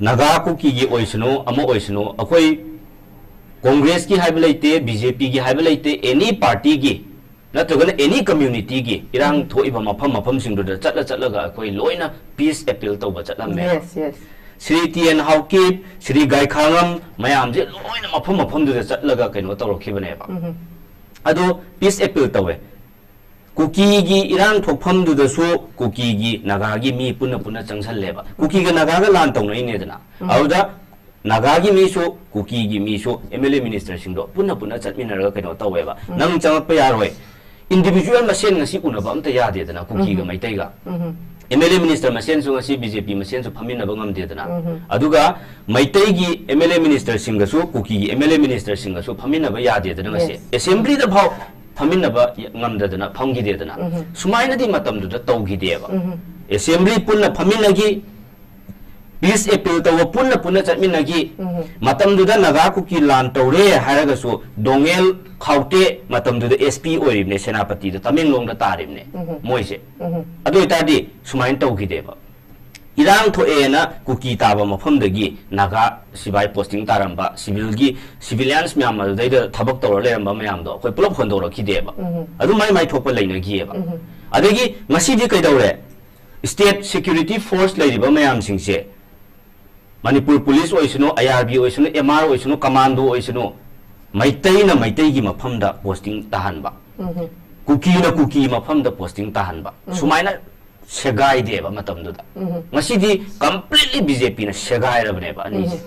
ꯅꯥꯒꯥ ꯀꯨꯀꯤꯒꯤ ꯑꯣꯏꯁꯅꯨ, ꯑꯃ ꯑꯣꯏꯁꯅꯨ, ꯑꯩꯈꯣꯏ Congressꯀꯤ ꯍꯥꯏꯕ ꯂꯩꯇꯦ, BJPꯒꯤ ꯍꯥꯏꯕ ꯂꯩꯇꯦ, any partyꯒꯤ ꯅꯠꯇ꯭ꯔꯒꯅ any communityꯒꯤ ꯏꯔꯥꯡ ꯊꯣꯛꯏꯕ ꯃꯐꯝ ꯃꯐꯝꯁꯤꯡꯗꯨꯗ ꯆꯠꯂ ꯆꯠꯂꯒ ꯑꯩꯈꯣꯏ ꯂꯣꯏꯅ peace appeal ꯇꯧꯕ ꯆꯠꯂꯝꯃꯦ꯫ Yes, yes. Shri T N Haokip, Shri Gaikhangam ꯃꯌꯥꯝꯁꯦ ꯂꯣꯏꯅ ꯃꯐꯝ ꯃꯐꯝꯗꯨꯗ ꯆꯠꯂꯒ ꯀꯩꯅꯣ ꯇꯧꯔꯛꯈꯤꯕꯅꯦꯕ꯫ ꯑꯗꯣ peace appeal ꯇꯧꯋꯦ꯫ ꯀꯨꯀꯤꯒꯤ ꯏꯔꯥꯡ ꯊꯣꯛꯐꯝꯗꯨꯗꯁꯨ ꯀꯨꯀꯤꯒꯤ ꯅꯥꯒꯥꯒꯤ ꯃꯤ ꯄꯨꯟꯅ ꯄꯨꯟꯅ ꯆꯪꯁꯜꯂꯦꯕ꯫ ꯀꯨꯀꯤꯒ ꯅꯥꯒꯥꯒ ꯂꯥꯟ ꯇꯧꯅꯩꯅꯦꯗꯅ꯫ ꯑꯗꯨꯗ ꯅꯥꯒꯥꯒꯤ ꯃꯤꯁꯨ ꯀꯨꯀꯤꯒꯤ ꯃꯤꯁꯨ MLA ministerꯁꯤꯡꯗꯣ ꯄꯨꯟꯅ ꯄꯨꯟꯅ ꯆꯠꯃꯤꯟꯅꯔꯒ ꯀꯩꯅꯣ ꯇꯧꯋꯦꯕ꯫ ꯅꯪ ꯆꯪꯉꯛꯄ ꯌꯥꯔꯣꯏ꯫ Individual ꯃꯁꯦꯟ ꯉꯁꯤ ꯎꯅꯕ ꯑꯝꯇ ꯌꯥꯗꯦꯗꯅ ꯀꯨꯀꯤꯒ ꯃꯩꯇꯩꯒ꯫ MLA minister ꯃꯁꯦꯟꯁꯨ ꯉꯁꯤ BJP ꯃꯁꯦꯟꯁꯨ ꯐꯝꯃꯤꯟꯅꯕ ꯉꯝꯗꯦꯗꯅ꯫ ꯑꯗꯨꯒ ꯃꯩꯇꯩꯒꯤ MLA ministerꯁꯤꯡꯒꯁꯨ ꯀꯨꯀꯤꯒꯤ MLA ministerꯁꯤꯡꯒꯁꯨ ꯐꯝꯃꯤꯟꯅꯕ ꯌꯥꯗꯦꯗꯅ ꯉꯁꯤ꯫ Yes. Assemblyꯗ ꯐꯥꯎ ꯐꯝꯃꯤꯟꯅꯕ ꯉꯝꯗꯗꯅ ꯐꯝꯈꯤꯗꯦꯗꯅ꯫ ꯁꯨꯃꯥꯏꯅꯗꯤ ꯃꯇꯝꯗꯨꯗ ꯇꯧꯈꯤꯗꯦꯕ꯫ ꯑꯦꯁꯦꯝꯕ꯭ꯂꯤ ꯄꯨꯟꯅ ꯐꯝꯃꯤꯟꯅꯈꯤ, ꯄꯤꯁ ꯑꯦꯄꯤꯜ ꯇꯧꯕ ꯄꯨꯟꯅ ꯄꯨꯟꯅ ꯆꯠꯃꯤꯟꯅꯈꯤ꯫ ꯃꯇꯝꯗꯨꯗ ꯅꯥꯒꯥ ꯀꯨꯀꯤ ꯂꯥꯟ ꯇꯧꯔꯦ ꯍꯥꯏꯔꯒꯁꯨ ꯗꯣꯉꯦꯜ ꯈꯥꯎꯇꯦ ꯃꯇꯝꯗꯨꯗ ꯑꯦꯁ ꯄꯤ ꯑꯣꯏꯔꯤꯕꯅꯦ, ꯁꯦꯅꯥꯄꯇꯤꯗ, ꯇꯃꯦꯡꯂꯣꯡꯗ ꯇꯥꯔꯤꯕꯅꯦ ꯃꯣꯏꯁꯦ꯫ ꯑꯗꯨ ꯑꯣꯏꯇꯥꯔꯗꯤ ꯁꯨꯃꯥꯏꯅ ꯇꯧꯈꯤꯗꯦꯕ꯫ ꯏꯔꯥꯡ ꯊꯣꯛꯑꯦꯅ ꯀꯨꯀꯤ ꯇꯥꯕ ꯃꯐꯝꯗꯒꯤ ꯅꯥꯒꯥ ꯁꯤꯕꯥꯏ ꯄꯣꯁꯇꯤꯡ ꯇꯥꯔꯝꯕ, ꯁꯤꯚꯤꯜꯒꯤ, ꯁꯤꯚꯤꯂꯤꯌꯟꯁ ꯃꯌꯥꯝ ꯑꯗꯨꯗꯩꯗ ꯊꯕꯛ ꯇꯧꯔ ꯂꯩꯔꯝꯕ ꯃꯌꯥꯝꯗꯣ ꯑꯩꯈꯣꯏ ꯄꯨꯂꯞ ꯍꯣꯟꯗꯣꯔꯛꯈꯤꯗꯦꯕ꯫ ꯑꯗꯨ ꯃꯥꯏ ꯃꯥꯏ ꯊꯣꯛꯄ ꯂꯩꯅꯈꯤꯑꯕ꯫ ꯑꯗꯒꯤ ꯉꯁꯤꯗꯤ ꯀꯩꯗꯧꯔꯦ? ꯁ꯭ꯇꯦꯠ ꯁꯦꯀ꯭ꯌꯨꯔꯤꯇꯤ ꯐꯣꯔꯁ ꯂꯩꯔꯤꯕ ꯃꯌꯥꯝꯁꯤꯡꯁꯦ, ꯃꯅꯤꯄꯨꯔ ꯄꯨꯂꯤꯁ ꯑꯣꯏꯁꯅꯨ, ꯑꯥꯏ ꯑꯥꯔ ꯕꯤ ꯑꯣꯏꯁꯅꯨ, ꯑꯦꯝ ꯑꯥꯔ ꯑꯣꯏꯁꯅꯨ, ꯀꯃꯥꯟꯗꯣ ꯑꯣꯏꯁꯅꯨ, ꯃꯩꯇꯩꯅ ꯃꯩꯇꯩꯒꯤ ꯃꯐꯝꯗ ꯄꯣꯁꯇꯤꯡ ꯇꯥꯍꯟꯕ, ꯀꯨꯀꯤꯅ ꯀꯨꯀꯤ ꯃꯐꯝꯗ ꯄꯣꯁꯇꯤꯡ ꯇꯥꯍꯟꯕ, ꯁꯨꯃꯥꯏꯅ ꯁꯦꯒꯥꯏꯗꯦꯕ ꯃꯇꯝꯗꯨꯗ꯫ ꯉꯁꯤꯗꯤ ꯀꯝꯄ꯭ꯂꯤꯠꯂꯤ ꯕꯤ ꯖꯦ ꯄꯤꯅ ꯁꯦꯒꯥꯏꯔꯕꯅꯦꯕ ꯑꯅꯤꯁꯦ꯫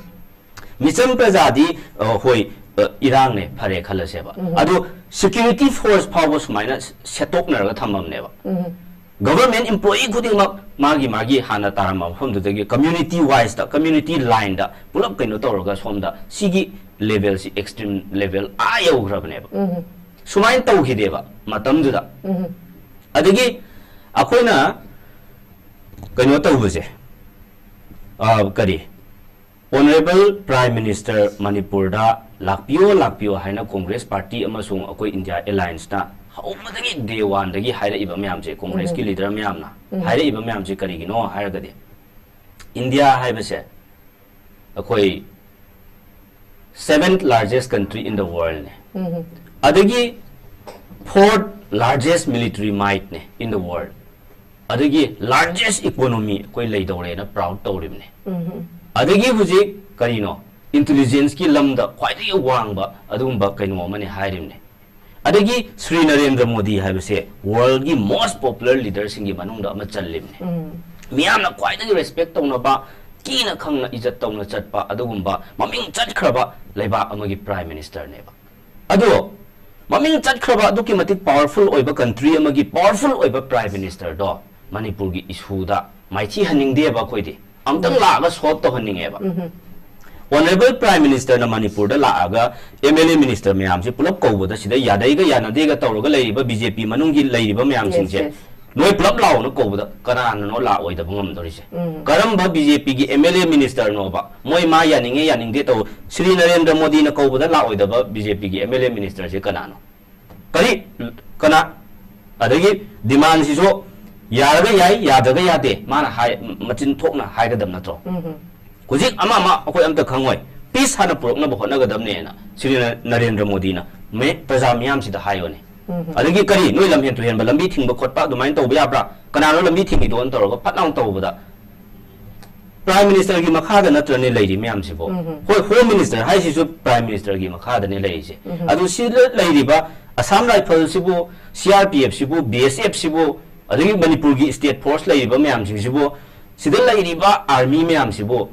ꯃꯤꯆꯝ ꯄ꯭ꯔꯖꯥꯗꯤ, ꯑ, ꯍꯣꯏ, ꯑ, ꯏꯔꯥꯡꯅꯦ, ꯐꯔꯦ ꯈꯜꯂꯁꯦꯕ꯫ ꯑꯗꯣ ꯁꯦꯀ꯭ꯌꯨꯔꯤꯇꯤ ꯐꯣꯔꯁ ꯐꯥꯎꯕ ꯁꯨꯃꯥꯏꯅ ꯁꯦꯠꯇꯣꯛꯅꯔꯒ ꯊꯝꯃꯝꯅꯦꯕ꯫ ꯒꯚꯔꯟꯃꯦꯟꯠ ꯏꯝꯄ꯭ꯂꯣꯌꯤ ꯈꯨꯗꯤꯡꯃꯛ ꯃꯥꯒꯤ ꯃꯥꯒꯤ ꯍꯥꯟꯅ ꯇꯥꯔꯝꯕ ꯃꯐꯝꯗꯨꯗꯒꯤ ꯀꯝꯃ꯭ꯌꯨꯅꯤꯇꯤ ꯋꯥꯏꯁꯇ, ꯀꯝꯃ꯭ꯌꯨꯅꯤꯇꯤ ꯂꯥꯏꯟꯗ ꯄꯨꯂꯞ ꯀꯩꯅꯣ ꯇꯧꯔꯒ ꯁꯣꯝꯗ ꯁꯤꯒꯤ ꯂꯦꯚꯦꯜꯁꯤ, ꯑꯦꯛꯁꯇ꯭ꯔꯤꯝ ꯂꯦꯚꯦꯜ ꯑꯥ ꯌꯧꯈ꯭ꯔꯕꯅꯦꯕ꯫ ꯁꯨꯃꯥꯏꯅ ꯇꯧꯈꯤꯗꯦꯕ ꯃꯇꯝꯗꯨꯗ꯫ ꯑꯗꯒꯤ ꯑꯩꯈꯣꯏꯅ ꯀꯩꯅꯣ ꯇꯧꯕꯁꯦ, ꯑ, ꯀꯔꯤ, ꯑꯣꯅꯔꯦꯕꯜ ꯄ꯭ꯔꯥꯏꯝ ꯃꯤꯅꯤꯁꯇꯔ ꯃꯅꯤꯄꯨꯔꯗ ꯂꯥꯛꯄꯤꯌꯣ, ꯂꯥꯛꯄꯤꯌꯣ ꯍꯥꯏꯅ ꯀꯣꯡꯒ꯭ꯔꯦꯁ ꯄꯥꯔꯇꯤ ꯑꯃꯁꯨꯡ ꯑꯩꯈꯣꯏ ꯏꯟꯗꯤꯌꯥ ꯑꯦꯂꯥꯌꯟꯁꯅ ꯍꯧꯕꯗꯒꯤ, ꯗꯦ ꯋꯥꯟꯗꯒꯤ ꯍꯥꯏꯔꯛꯏꯕ ꯃꯌꯥꯝꯁꯦ, ꯀꯣꯡꯒ꯭ꯔꯦꯁꯀꯤ ꯂꯤꯗꯔ ꯃꯌꯥꯝꯅ ꯍꯥꯏꯔꯛꯏꯕ ꯃꯌꯥꯝꯁꯦ ꯀꯔꯤꯒꯤꯅꯣ ꯍꯥꯏꯔꯒꯗꯤ, ꯏꯟꯗꯤꯌꯥ ꯍꯥꯏꯕꯁꯦ ꯑꯩꯈꯣꯏ seventh largest country in the world ꯅꯦ꯫ ꯑꯗꯒꯤ fourth largest military might ꯅꯦ in the world꯫ ꯑꯗꯒꯤ largest economy ꯑꯩꯈꯣꯏ ꯂꯩꯗꯧꯔꯦꯅ proud ꯇꯧꯔꯤꯕꯅꯦ꯫ ꯑꯗꯒꯤ ꯍꯧꯖꯤꯛ ꯀꯔꯤꯅꯣ, intelligence ꯀꯤ ꯂꯝꯗ ꯈ꯭ꯋꯥꯏꯗꯒꯤ ꯋꯥꯡꯕ ꯑꯗꯨꯒꯨꯝꯕ ꯀꯩꯅꯣ ꯑꯃꯅꯦ ꯍꯥꯏꯔꯤꯕꯅꯦ꯫ ꯑꯗꯒꯤ ꯁ꯭ꯔꯤ ꯅꯔꯦꯟꯗ꯭ꯔ ꯃꯣꯗꯤ ꯍꯥꯏꯕꯁꯦ world ꯒꯤ most popular leader ꯁꯤꯡꯒꯤ ꯃꯅꯨꯡꯗ ꯑꯃ ꯆꯜꯂꯤꯕꯅꯦ꯫ ꯃꯤꯌꯥꯝꯅ ꯈ꯭ꯋꯥꯏꯗꯒꯤ respect ꯇꯧꯅꯕ, ꯀꯤꯅ ꯈꯪꯅ ꯏꯖꯠ ꯇꯧꯅ ꯆꯠꯄ ꯑꯗꯨꯒꯨꯝꯕ ꯃꯃꯤꯡ ꯆꯠꯈ꯭ꯔꯕ ꯂꯩꯕꯥꯛ ꯑꯃꯒꯤ prime minister ꯅꯦꯕ꯫ ꯑꯗꯣ ꯃꯃꯤꯡ ꯆꯠꯈ꯭ꯔꯕ ꯑꯗꯨꯛꯀꯤ ꯃꯇꯤꯛ powerful ꯑꯣꯏꯕ country ꯑꯃꯒꯤ powerful ꯑꯣꯏꯕ prime minister ꯗꯣ ꯃꯅꯤꯄꯨꯔꯒꯤ issue ꯗ ꯃꯥꯏꯊꯤ ꯍꯟꯅꯤꯡꯗꯦꯕ ꯑꯩꯈꯣꯏꯗꯤ꯫ ꯑꯝꯇꯪ ꯂꯥꯛꯑꯒ solve ꯇꯧꯍꯟꯅꯤꯡꯉꯦꯕ꯫ Honourable Prime Ministerꯅ ꯃꯅꯤꯄꯨꯔꯗ ꯂꯥꯛꯑꯒ M L A minister ꯃꯌꯥꯝꯁꯤ ꯄꯨꯂꯞ ꯀꯧꯕꯗ ꯁꯤꯗ ꯌꯥꯗꯩꯒ ꯌꯥꯅꯗꯦꯒ ꯇꯧꯔꯒ ꯂꯩꯔꯤꯕ B J P ꯃꯅꯨꯡꯒꯤ ꯂꯩꯔꯤꯕ ꯃꯌꯥꯝꯁꯤꯡꯁꯦ, yes, yes, ꯅꯣꯏ ꯄꯨꯂꯞ ꯂꯥꯛꯑꯣꯅ ꯀꯧꯕꯗ ꯀꯅꯥꯅꯅꯣ ꯂꯥꯛꯑꯣꯏꯗꯕ ꯉꯝꯗꯣꯔꯤꯁꯦ? ꯎꯝ. ꯀꯔꯝꯕ B J Pꯒꯤ M L A ministerꯅꯣꯕ? ꯃꯣꯏ ꯃꯥ ꯌꯥꯅꯤꯡꯉꯦ ꯌꯥꯅꯤꯡꯗꯦ ꯇꯧ, ꯁ꯭ꯔꯤ ꯅꯔꯦꯟꯗ꯭ꯔ ꯃꯣꯗꯤꯅ ꯀꯧꯕꯗ ꯂꯥꯛꯑꯣꯏꯗꯕ B J Pꯒꯤ M L A ministerꯁꯦ ꯀꯅꯥꯅꯣ? ꯀꯔꯤ? ꯀꯅꯥ? ꯑꯗꯒꯤ demandꯁꯤꯁꯨ ꯌꯥꯔꯒ ꯌꯥꯏ, ꯌꯥꯗ꯭ꯔꯒ ꯌꯥꯗꯦ, ꯃꯥꯅ ꯍꯥꯏ, ꯃꯆꯤꯟ ꯊꯣꯛꯅ ꯍꯥꯏꯒꯗꯕ ꯅꯠꯇ꯭ꯔꯣ? ꯎꯝ. ꯍꯧꯖꯤꯛ ꯑꯃ ꯑꯃ ꯑꯩꯈꯣꯏ ꯑꯝꯇ ꯈꯪꯉꯣꯏ꯫ Peace ꯍꯥꯟꯅ ꯄꯨꯔꯛꯅꯕ ꯍꯣꯠꯅꯒꯗꯕꯅꯦꯅ ꯁ꯭ꯔꯤ ꯅ-, ꯅꯔꯦꯟꯗ꯭ꯔ ꯃꯣꯗꯤꯅ ꯃꯦ-, ꯄ꯭ꯔꯖꯥ ꯃꯤꯌꯥꯝꯁꯤꯗ ꯍꯥꯏꯌꯣꯅꯦ꯫ ꯎꯝ. ꯑꯗꯒꯤ ꯀꯔꯤ? ꯅꯣꯏ ꯂꯝꯍꯦꯟ ꯇꯨꯍꯦꯟꯕ ꯂꯝꯕꯤ ꯊꯤꯡꯕ ꯈꯣꯠꯄ ꯑꯗꯨꯃꯥꯏꯅ ꯇꯧꯕ ꯌꯥꯕ꯭ꯔꯥ? ꯀꯅꯥꯅꯣ ꯂꯝꯕꯤ ꯊꯤꯡꯉꯤꯗꯣꯅ ꯇꯧꯔꯒ ꯐꯠ ꯂꯥꯎꯅ ꯇꯧꯕꯗ Prime Ministerꯒꯤ ꯃꯈꯥꯗ ꯅꯠꯇ꯭ꯔꯅꯦ ꯂꯩꯔꯤ ꯃꯌꯥꯝꯁꯤꯕꯨ? ꯎꯝ. ꯍꯣꯏ, Home Minister ꯍꯥꯏꯁꯤꯁꯨ Prime Ministerꯒꯤ ꯃꯈꯥꯗꯅꯦ ꯂꯩꯔꯤꯁꯦ꯫ ꯎꯝ. ꯑꯗꯨ ꯁꯤꯗ ꯂꯩꯔꯤꯕ Assam Riflesꯁꯤꯕꯨ, C R P Fꯁꯤꯕꯨ, B S Fꯁꯤꯕꯨ, ꯑꯗꯒꯤ ꯃꯅꯤꯄꯨꯔꯒꯤ state force ꯂꯩꯔꯤꯕ ꯃꯌꯥꯝꯁꯤꯡꯁꯤꯕꯨ, ꯁꯤꯗ ꯂꯩꯔꯤꯕ army ꯃꯌꯥꯝꯁꯤꯕꯨ,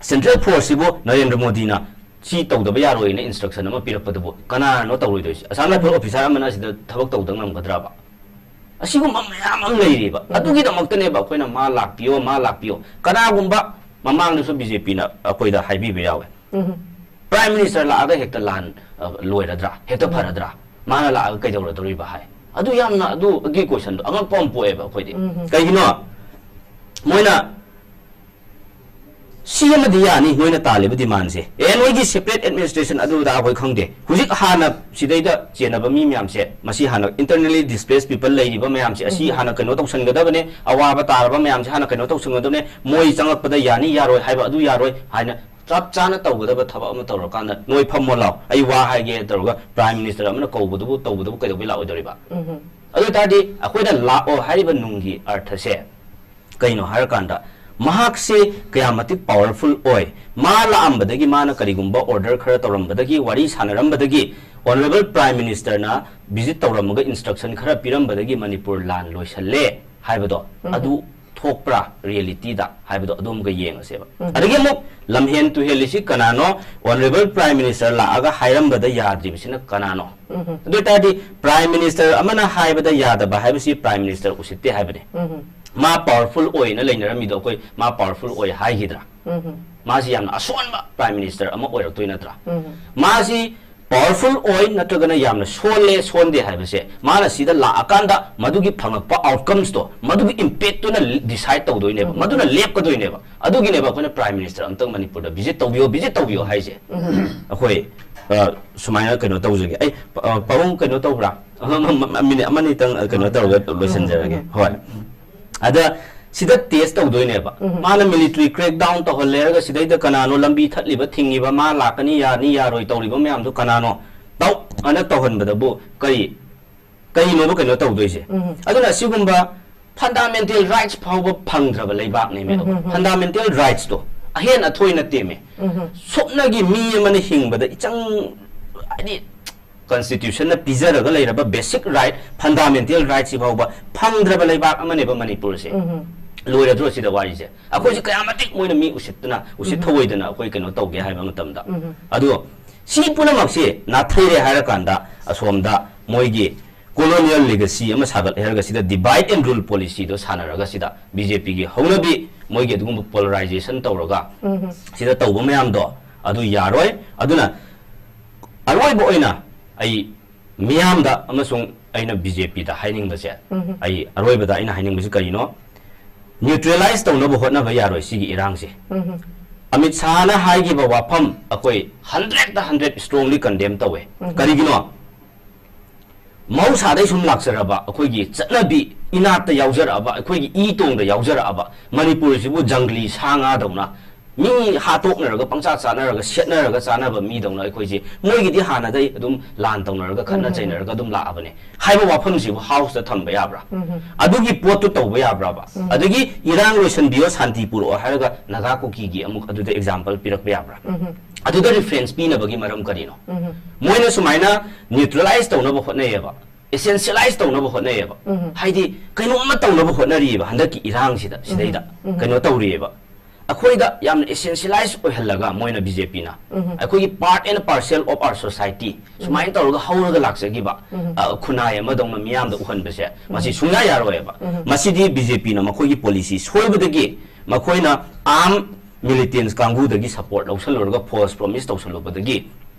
central forceꯁꯤꯕꯨ ꯅꯔꯦꯟꯗ꯭ꯔ ꯃꯣꯗꯤꯅ ꯁꯤ ꯇꯧꯗꯕ ꯌꯥꯔꯣꯏꯅ instruction ꯑꯃ ꯄꯤꯔꯛꯄꯗꯨꯕꯨ ꯀꯅꯥꯅꯣ ꯇꯧꯔꯣꯏꯗꯣꯏꯁꯦ? Assam Rifle officer ꯑꯃꯅ ꯁꯤꯗ ꯊꯕꯛ ꯇꯧꯗ ꯉꯝꯒꯗ꯭ꯔꯕ? ꯑꯁꯤꯒꯨꯝꯕ ꯃꯌꯥꯝ ꯑꯃ ꯂꯩꯔꯤꯕ꯫ ꯎꯝ. ꯑꯗꯨꯒꯤꯗꯃꯛꯇꯅꯦꯕ ꯑꯩꯈꯣꯏꯅ ꯃꯥ ꯂꯥꯛꯄꯤꯌꯣ, ꯃꯥ ꯂꯥꯛꯄꯤꯌꯣ꯫ ꯀꯅꯥꯒꯨꯝꯕ ꯃꯃꯥꯡꯗꯁꯨ B J Pꯅ ꯑꯩꯈꯣꯏꯗ ꯍꯥꯏꯕꯤꯕ ꯌꯥꯎꯋꯦ꯫ ꯎꯝ. Prime Minister ꯂꯥꯛꯑꯒ ꯍꯦꯛꯇ ꯂꯥꯟ, ꯑ, ꯂꯣꯏꯔꯗ꯭ꯔꯥ? ꯍꯦꯛꯇ ꯎꯝ. ꯐꯔꯗ꯭ꯔꯥ? ꯃꯥꯅ ꯂꯥꯛꯑꯒ ꯀꯩꯗꯧꯔꯗꯧꯔꯤꯕ ꯍꯥꯏ꯫ ꯑꯗꯨ ꯌꯥꯝꯅ ꯑꯗꯨꯒꯤ questionꯗꯣ ꯑꯉꯛꯄ ꯑꯃ ꯄꯣꯛꯑꯦꯕ ꯑꯩꯈꯣꯏꯗꯤ꯫ ꯎꯝ. ꯀꯩꯒꯤꯅꯣ? ꯃꯣꯏꯅ ꯁꯤ ꯑꯃꯗꯤ ꯌꯥꯅꯤ, ꯅꯣꯏꯅ ꯇꯥꯜꯂꯤꯕ demandꯁꯦ꯫ ꯑꯦ, ꯅꯣꯏꯒꯤ separate administration ꯑꯗꯨ ꯑꯗꯥ ꯑꯩꯈꯣꯏ ꯈꯪꯗꯦ꯫ ꯍꯧꯖꯤꯛ ꯍꯥꯟꯅ ꯁꯤꯗꯩꯗ ꯆꯦꯟꯅꯕ ꯃꯤ ꯃꯌꯥꯝꯁꯦ, ꯃꯁꯤ ꯍꯥꯟꯅ internally displaced people ꯂꯩꯔꯤꯕ ꯃꯌꯥꯝꯁꯦ, ꯑꯁꯤ ꯎꯝ. ꯍꯥꯟꯅ ꯀꯩꯅꯣ ꯇꯧꯁꯟꯒꯗꯕꯅꯦ, ꯑꯋꯥꯕ ꯇꯥꯔꯕ ꯃꯌꯥꯝꯁꯦ ꯍꯥꯟꯅ ꯀꯩꯅꯣ ꯇꯧꯁꯟꯒꯗꯕꯅꯦ, ꯃꯣꯏ ꯆꯪꯉꯛꯄꯗ ꯌꯥꯅꯤ ꯌꯥꯔꯣꯏ ꯍꯥꯏꯕ ꯑꯗꯨ ꯌꯥꯔꯣꯏ ꯍꯥꯏꯅ ꯆꯞ ꯆꯥꯅ ꯇꯧꯒꯗꯕ ꯊꯕꯛ ꯑꯃ ꯇꯧꯔꯀꯥꯟꯗ, "ꯅꯣꯏ ꯐꯝꯃꯣ ꯂꯥꯎ, ꯑꯩ ꯋꯥ ꯍꯥꯏꯒꯦ" ꯇꯧꯔꯒ Prime Minister ꯑꯃꯅ ꯀꯧꯕꯗꯨꯕꯨ, ꯇꯧꯕꯗꯨꯕꯨ ꯀꯩꯗꯧꯕꯩ ꯂꯥꯛꯑꯣꯏꯗꯧꯔꯤꯕ? ꯎꯝ. ꯑꯗꯨ ꯑꯣꯏꯇꯥꯔꯗꯤ ꯑꯩꯈꯣꯏꯅ ꯂꯥꯛꯑꯣ ꯍꯥꯏꯔꯤꯕ ꯅꯨꯡꯒꯤ ꯑꯔꯊꯁꯦ ꯀꯩꯅꯣ ꯍꯥꯏꯔꯀꯥꯟꯗ, ꯃꯍꯥꯛꯁꯦ ꯀꯌꯥ ꯃꯇꯤꯛ powerful ꯑꯣꯏ, ꯃꯥ ꯂꯥꯛꯑꯝꯕꯗꯒꯤ, ꯃꯥꯅ ꯀꯔꯤꯒꯨꯝꯕ order ꯈꯔ ꯇꯧꯔꯝꯕꯗꯒꯤ, ꯋꯥꯔꯤ ꯁꯥꯟꯅꯔꯝꯕꯗꯒꯤ, Honourable Prime Ministerꯅ visit ꯇꯧꯔꯝꯃꯒ instruction ꯈꯔ ꯄꯤꯔꯝꯕꯗꯒꯤ ꯃꯅꯤꯄꯨꯔ ꯂꯥꯟ ꯂꯣꯏꯁꯜꯂꯦ ꯍꯥꯏꯕꯗꯣ, ꯎꯝ. ꯑꯗꯨ ꯊꯣꯛꯄ꯭ꯔꯥ realityꯗ ꯍꯥꯏꯕꯗꯣ ꯑꯗꯨꯝꯒ ꯌꯦꯡꯉꯁꯦꯕ꯫ ꯎꯝ. ꯑꯗꯒꯤ ꯑꯃꯨꯛ ꯂꯝꯍꯦꯟ ꯇꯨꯍꯦꯜꯂꯤꯁꯤ ꯀꯅꯥꯅꯣ? Honourable Prime Minister ꯂꯥꯛꯑꯒ ꯍꯥꯏꯔꯝꯕꯗ ꯌꯥꯗ꯭ꯔꯤꯕꯁꯤꯅ ꯀꯅꯥꯅꯣ? ꯎꯝ. ꯑꯗꯨ ꯑꯣꯏꯇꯥꯔꯗꯤ Prime Minister ꯑꯃꯅ ꯍꯥꯏꯕꯗ ꯌꯥꯗꯕ ꯍꯥꯏꯕꯁꯤ Prime Minister ꯎꯁꯤꯠꯇꯦ ꯍꯥꯏꯕꯅꯤ꯫ ꯎꯝ. ꯃꯥ powerful ꯑꯣꯏꯅ ꯂꯩꯅꯔꯝꯃꯤꯗꯣ ꯑꯩꯈꯣꯏ ꯃꯥ powerful ꯑꯣꯏ ꯍꯥꯏꯈꯤꯗ꯭ꯔꯥ? ꯃꯥꯁꯤ ꯌꯥꯝꯅ ꯑꯁꯣꯟꯕ Prime Minister ꯑꯃ ꯑꯣꯏꯔꯛꯇꯣꯏ ꯅꯠꯇ꯭ꯔꯥ? ꯃꯥꯁꯤ powerful ꯑꯣꯏ ꯅꯠꯇ꯭ꯔꯒꯅ ꯌꯥꯝꯅ ꯁꯣꯜꯂꯦ ꯁꯣꯟꯗꯦ ꯍꯥꯏꯕꯁꯦ ꯃꯥꯅ ꯁꯤꯗ ꯂꯥꯛꯑꯀꯥꯟꯗ ꯃꯗꯨꯒꯤ ꯐꯪꯉꯛꯄ outcomes ꯇꯣ, ꯃꯗꯨꯒꯤ impact ꯇꯨꯅ decide ꯇꯧꯗꯣꯏꯅꯦꯕ, ꯃꯗꯨꯅ ꯂꯦꯞꯀꯗꯣꯏꯅꯦꯕ꯫ ꯑꯗꯨꯒꯤꯅꯦꯕ ꯑꯩꯈꯣꯏꯅ Prime Minister ꯑꯝꯇꯪ ꯃꯅꯤꯄꯨꯔꯗ visit ꯇꯧꯕꯤꯌꯣ, visit ꯇꯧꯕꯤꯌꯣ ꯍꯥꯏꯁꯦ꯫ ꯑꯩꯈꯣꯏ ꯑ, ꯁꯨꯃꯥꯏꯅ ꯀꯩꯅꯣ ꯇꯧꯖꯒꯦ꯫ ꯑꯩ ꯄ-, ꯑ, ꯄꯥꯕꯨꯡ ꯀꯩꯅꯣ ꯇꯧꯕ꯭ꯔꯥ? ꯑ, ꯃ-, ꯃ-, ꯃꯤꯅꯤꯠ ꯑꯃꯅꯤꯇꯪ, ꯑ, ꯀꯩꯅꯣ ꯇꯧꯔꯒ ꯂꯣꯏꯁꯤꯟꯖꯔꯒꯦ꯫ ꯍꯣꯏ꯫ ꯑꯗ ꯁꯤꯗ test ꯇꯧꯗꯣꯏꯅꯦꯕ꯫ ꯃꯥꯅ military crackdown ꯇꯧꯍꯜꯂꯦ ꯍꯥꯏꯔꯒ ꯁꯤꯗꯩꯗ ꯀꯅꯥꯅꯣ ꯂꯝꯕꯤ ꯊꯠꯂꯤꯕ, ꯊꯤꯡꯉꯤꯕ, ꯃꯥ ꯂꯥꯛꯀꯅꯤ, ꯌꯥꯅꯤ, ꯌꯥꯔꯣꯏ ꯇꯧꯔꯤꯕ ꯃꯌꯥꯝꯗꯣ ꯀꯅꯥꯅꯣ? ꯇꯧ ꯑꯅ ꯇꯧꯍꯟꯕꯗꯕꯨ ꯀꯔꯤ, ꯀꯩꯅꯣꯕ ꯀꯩꯅꯣ ꯇꯧꯗꯣꯏꯁꯦ? ꯑꯗꯨꯅ ꯑꯁꯤꯒꯨꯝꯕ fundamental rights ꯐꯥꯎꯕ ꯐꯪꯗ꯭ꯔꯕ ꯂꯩꯕꯥꯛꯅꯦꯃꯦ꯫ Fundamental rights ꯇꯣ ꯑꯍꯦꯟ ꯑꯊꯣꯏ ꯅꯠꯇꯦꯃꯦ꯫ ꯁꯨꯞꯅꯒꯤ ꯃꯤ ꯑꯃꯅ ꯍꯤꯡꯕꯗ ꯏꯆꯪ, ꯍꯥꯏꯗꯤ, constitution ꯅ ꯄꯤꯖꯔꯒ ꯂꯩꯔꯕ basic right, fundamental right ꯁꯤ ꯐꯥꯎꯕ ꯐꯪꯗ꯭ꯔꯕ ꯂꯩꯕꯥꯛ ꯑꯃꯅꯦꯕ ꯃꯅꯤꯄꯨꯔꯁꯦ꯫ ꯂꯣꯏꯔꯗ꯭ꯔꯣ ꯁꯤꯗ ꯋꯥꯔꯤꯁꯦ? ꯑꯩꯈꯣꯏꯁꯦ ꯀꯌꯥ ꯃꯇꯤꯛ ꯃꯣꯏꯅ ꯃꯤ ꯎꯁꯤꯠꯇꯅ, ꯎꯁꯤꯠ ꯊꯑꯣꯏꯗꯅ ꯑꯩꯈꯣꯏ ꯀꯩꯅꯣ ꯇꯧꯒꯦ ꯍꯥꯏꯕ ꯃꯇꯝꯗ꯫ ꯑꯗꯣ ꯁꯤ ꯄꯨꯝꯅꯃꯛꯁꯦ ꯅꯥꯊꯩꯔꯦ ꯍꯥꯏꯔꯀꯥꯟꯗ ꯑꯁꯣꯝꯗ ꯃꯣꯏꯒꯤ colonial legacy ꯑꯃ ꯁꯥꯒꯠꯂꯦ ꯍꯥꯏꯔꯒ ꯁꯤꯗ divide and rule policy ꯗꯣ ꯁꯥꯟꯅꯔꯒ ꯁꯤꯗ BJP ꯒꯤ ꯍꯧꯅꯕꯤ ꯃꯣꯏꯒꯤ ꯑꯗꯨꯒꯨꯝꯕ polarization ꯇꯧꯔꯒ ꯁꯤꯗ ꯇꯧꯕ ꯃꯌꯥꯝꯗꯣ ꯑꯗꯨ ꯌꯥꯔꯣꯏ꯫ ꯑꯗꯨꯅ ꯑꯔꯣꯏꯕ ꯑꯣꯏꯅ ꯑꯩ ꯃꯤꯌꯥꯝꯗ ꯑꯃꯁꯨꯡ ꯑꯩꯅ BJP ꯗ ꯍꯥꯏꯅꯤꯡꯕꯁꯦ, ꯑꯩ ꯑꯔꯣꯏꯕꯗ ꯑꯩꯅ ꯍꯥꯏꯅꯤꯡꯕꯁꯤ ꯀꯔꯤꯅꯣ? Neutralize ꯇꯧꯅꯕ ꯍꯣꯠꯅꯕ ꯌꯥꯔꯣꯏ ꯁꯤꯒꯤ ꯏꯔꯥꯡꯁꯦ꯫ ꯑꯃꯤꯠ ꯁꯥꯍꯅ ꯍꯥꯏꯈꯤꯕ ꯋꯥꯐꯝ ꯑꯩꯈꯣꯏ hundred ꯇ hundred strongly condemn ꯇꯧꯋꯦ꯫ ꯀꯔꯤꯒꯤꯅꯣ? ꯃꯍꯧꯁꯥꯗꯩ ꯁꯨꯝ ꯂꯥꯛꯆꯔꯕ ꯑꯩꯈꯣꯏꯒꯤ ꯆꯠꯅꯕꯤ, ꯏꯅꯥꯠꯇ ꯌꯥꯎꯖꯔꯛꯑꯕ, ꯑꯩꯈꯣꯏꯒꯤ ꯏ ꯇꯣꯡꯗ ꯌꯥꯎꯖꯔꯛꯑꯕ ꯃꯅꯤꯄꯨꯔꯁꯤꯕꯨ ꯖꯪꯒꯂꯤ ꯁꯥ ꯉꯥꯗꯧꯅ ꯃꯤ ꯍꯥꯠꯇꯣꯛꯅꯔꯒ ꯄꯪꯆꯥ ꯆꯥꯅꯔꯒ ꯁꯦꯠꯅꯔꯒ ꯆꯥꯅꯕ ꯃꯤꯗꯧꯅ ꯑꯩꯈꯣꯏꯁꯦ ꯃꯣꯏꯒꯤꯗꯤ ꯍꯥꯟꯅꯗꯩ ꯑꯗꯨꯝ ꯂꯥꯟ ꯇꯧꯅꯔꯒ ꯈꯠꯅ ꯆꯩꯅꯔꯒ ꯑꯗꯨꯝ ꯂꯥꯛꯑꯕꯅꯦ ꯍꯥꯏꯕ ꯋꯥꯐꯝꯁꯤꯕꯨ House ꯇ ꯊꯝꯕ ꯌꯥꯕ꯭ꯔꯥ? ꯑꯗꯨꯒꯤ ꯄꯣꯠꯇꯨ ꯇꯧꯕ ꯌꯥꯕ꯭ꯔꯕ? ꯑꯗꯒꯤ ꯏꯔꯥꯡ ꯂꯣꯏꯁꯟꯕꯤꯌꯣ, ꯁꯥꯟꯇꯤ ꯄꯨꯔꯛꯑꯣ ꯍꯥꯏꯔꯒ ꯅꯥꯒꯥ ꯀꯨꯀꯤꯒꯤ ꯑꯃꯨꯛ ꯑꯗꯨꯗ example ꯄꯤꯔꯛꯄ ꯌꯥꯕ꯭ꯔꯥ? ꯑꯗꯨꯗ reference ꯄꯤꯅꯕꯒꯤ ꯃꯔꯝ ꯀꯔꯤꯅꯣ? ꯃꯣꯏꯅ ꯁꯨꯃꯥꯏꯅ neutralize ꯇꯧꯅꯕ ꯍꯣꯠꯅꯩꯌꯦꯕ, essentialize ꯇꯧꯅꯕ ꯍꯣꯠꯅꯩꯌꯦꯕ꯫ ꯍꯥꯏꯗꯤ ꯀꯩꯅꯣꯝꯃ ꯇꯧꯅꯕ ꯍꯣꯠꯅꯔꯤꯑꯕ ꯍꯟꯗꯛꯀꯤ ꯏꯔꯥꯡꯁꯤꯗ, ꯁꯤꯗꯩꯗ ꯀꯩꯅꯣ ꯇꯧꯔꯤꯑꯕ꯫ ꯑꯩꯈꯣꯏꯗ ꯌꯥꯝꯅ essentialize ꯑꯣꯏꯍꯜꯂꯒ ꯃꯣꯏꯅ BJP ꯅ ꯑꯩꯈꯣꯏꯒꯤ part and parcel of our society ꯁꯨꯃꯥꯏꯅ ꯇꯧꯔꯒ ꯍꯧꯔꯒ ꯂꯥꯛꯆꯈꯤꯕ, ꯑ, ꯈꯨꯟꯅꯥꯏ ꯑꯃꯗꯧꯅ ꯃꯤꯌꯥꯝꯗ ꯎꯍꯟꯕꯁꯦ ꯃꯁꯤ ꯁꯨꯡꯌꯥ ꯌꯥꯔꯣꯏꯕ꯫ ꯃꯁꯤꯗꯤ BJP ꯅ ꯃꯈꯣꯏꯒꯤ policy ꯁꯣꯏꯕꯗꯒꯤ ꯃꯈꯣꯏꯅ arm militants ꯀꯥꯡꯕꯨꯗꯒꯤ support ꯂꯧꯁꯜꯂꯨꯔꯒ false promise ꯇꯧꯁꯜꯂꯨꯕꯗꯒꯤ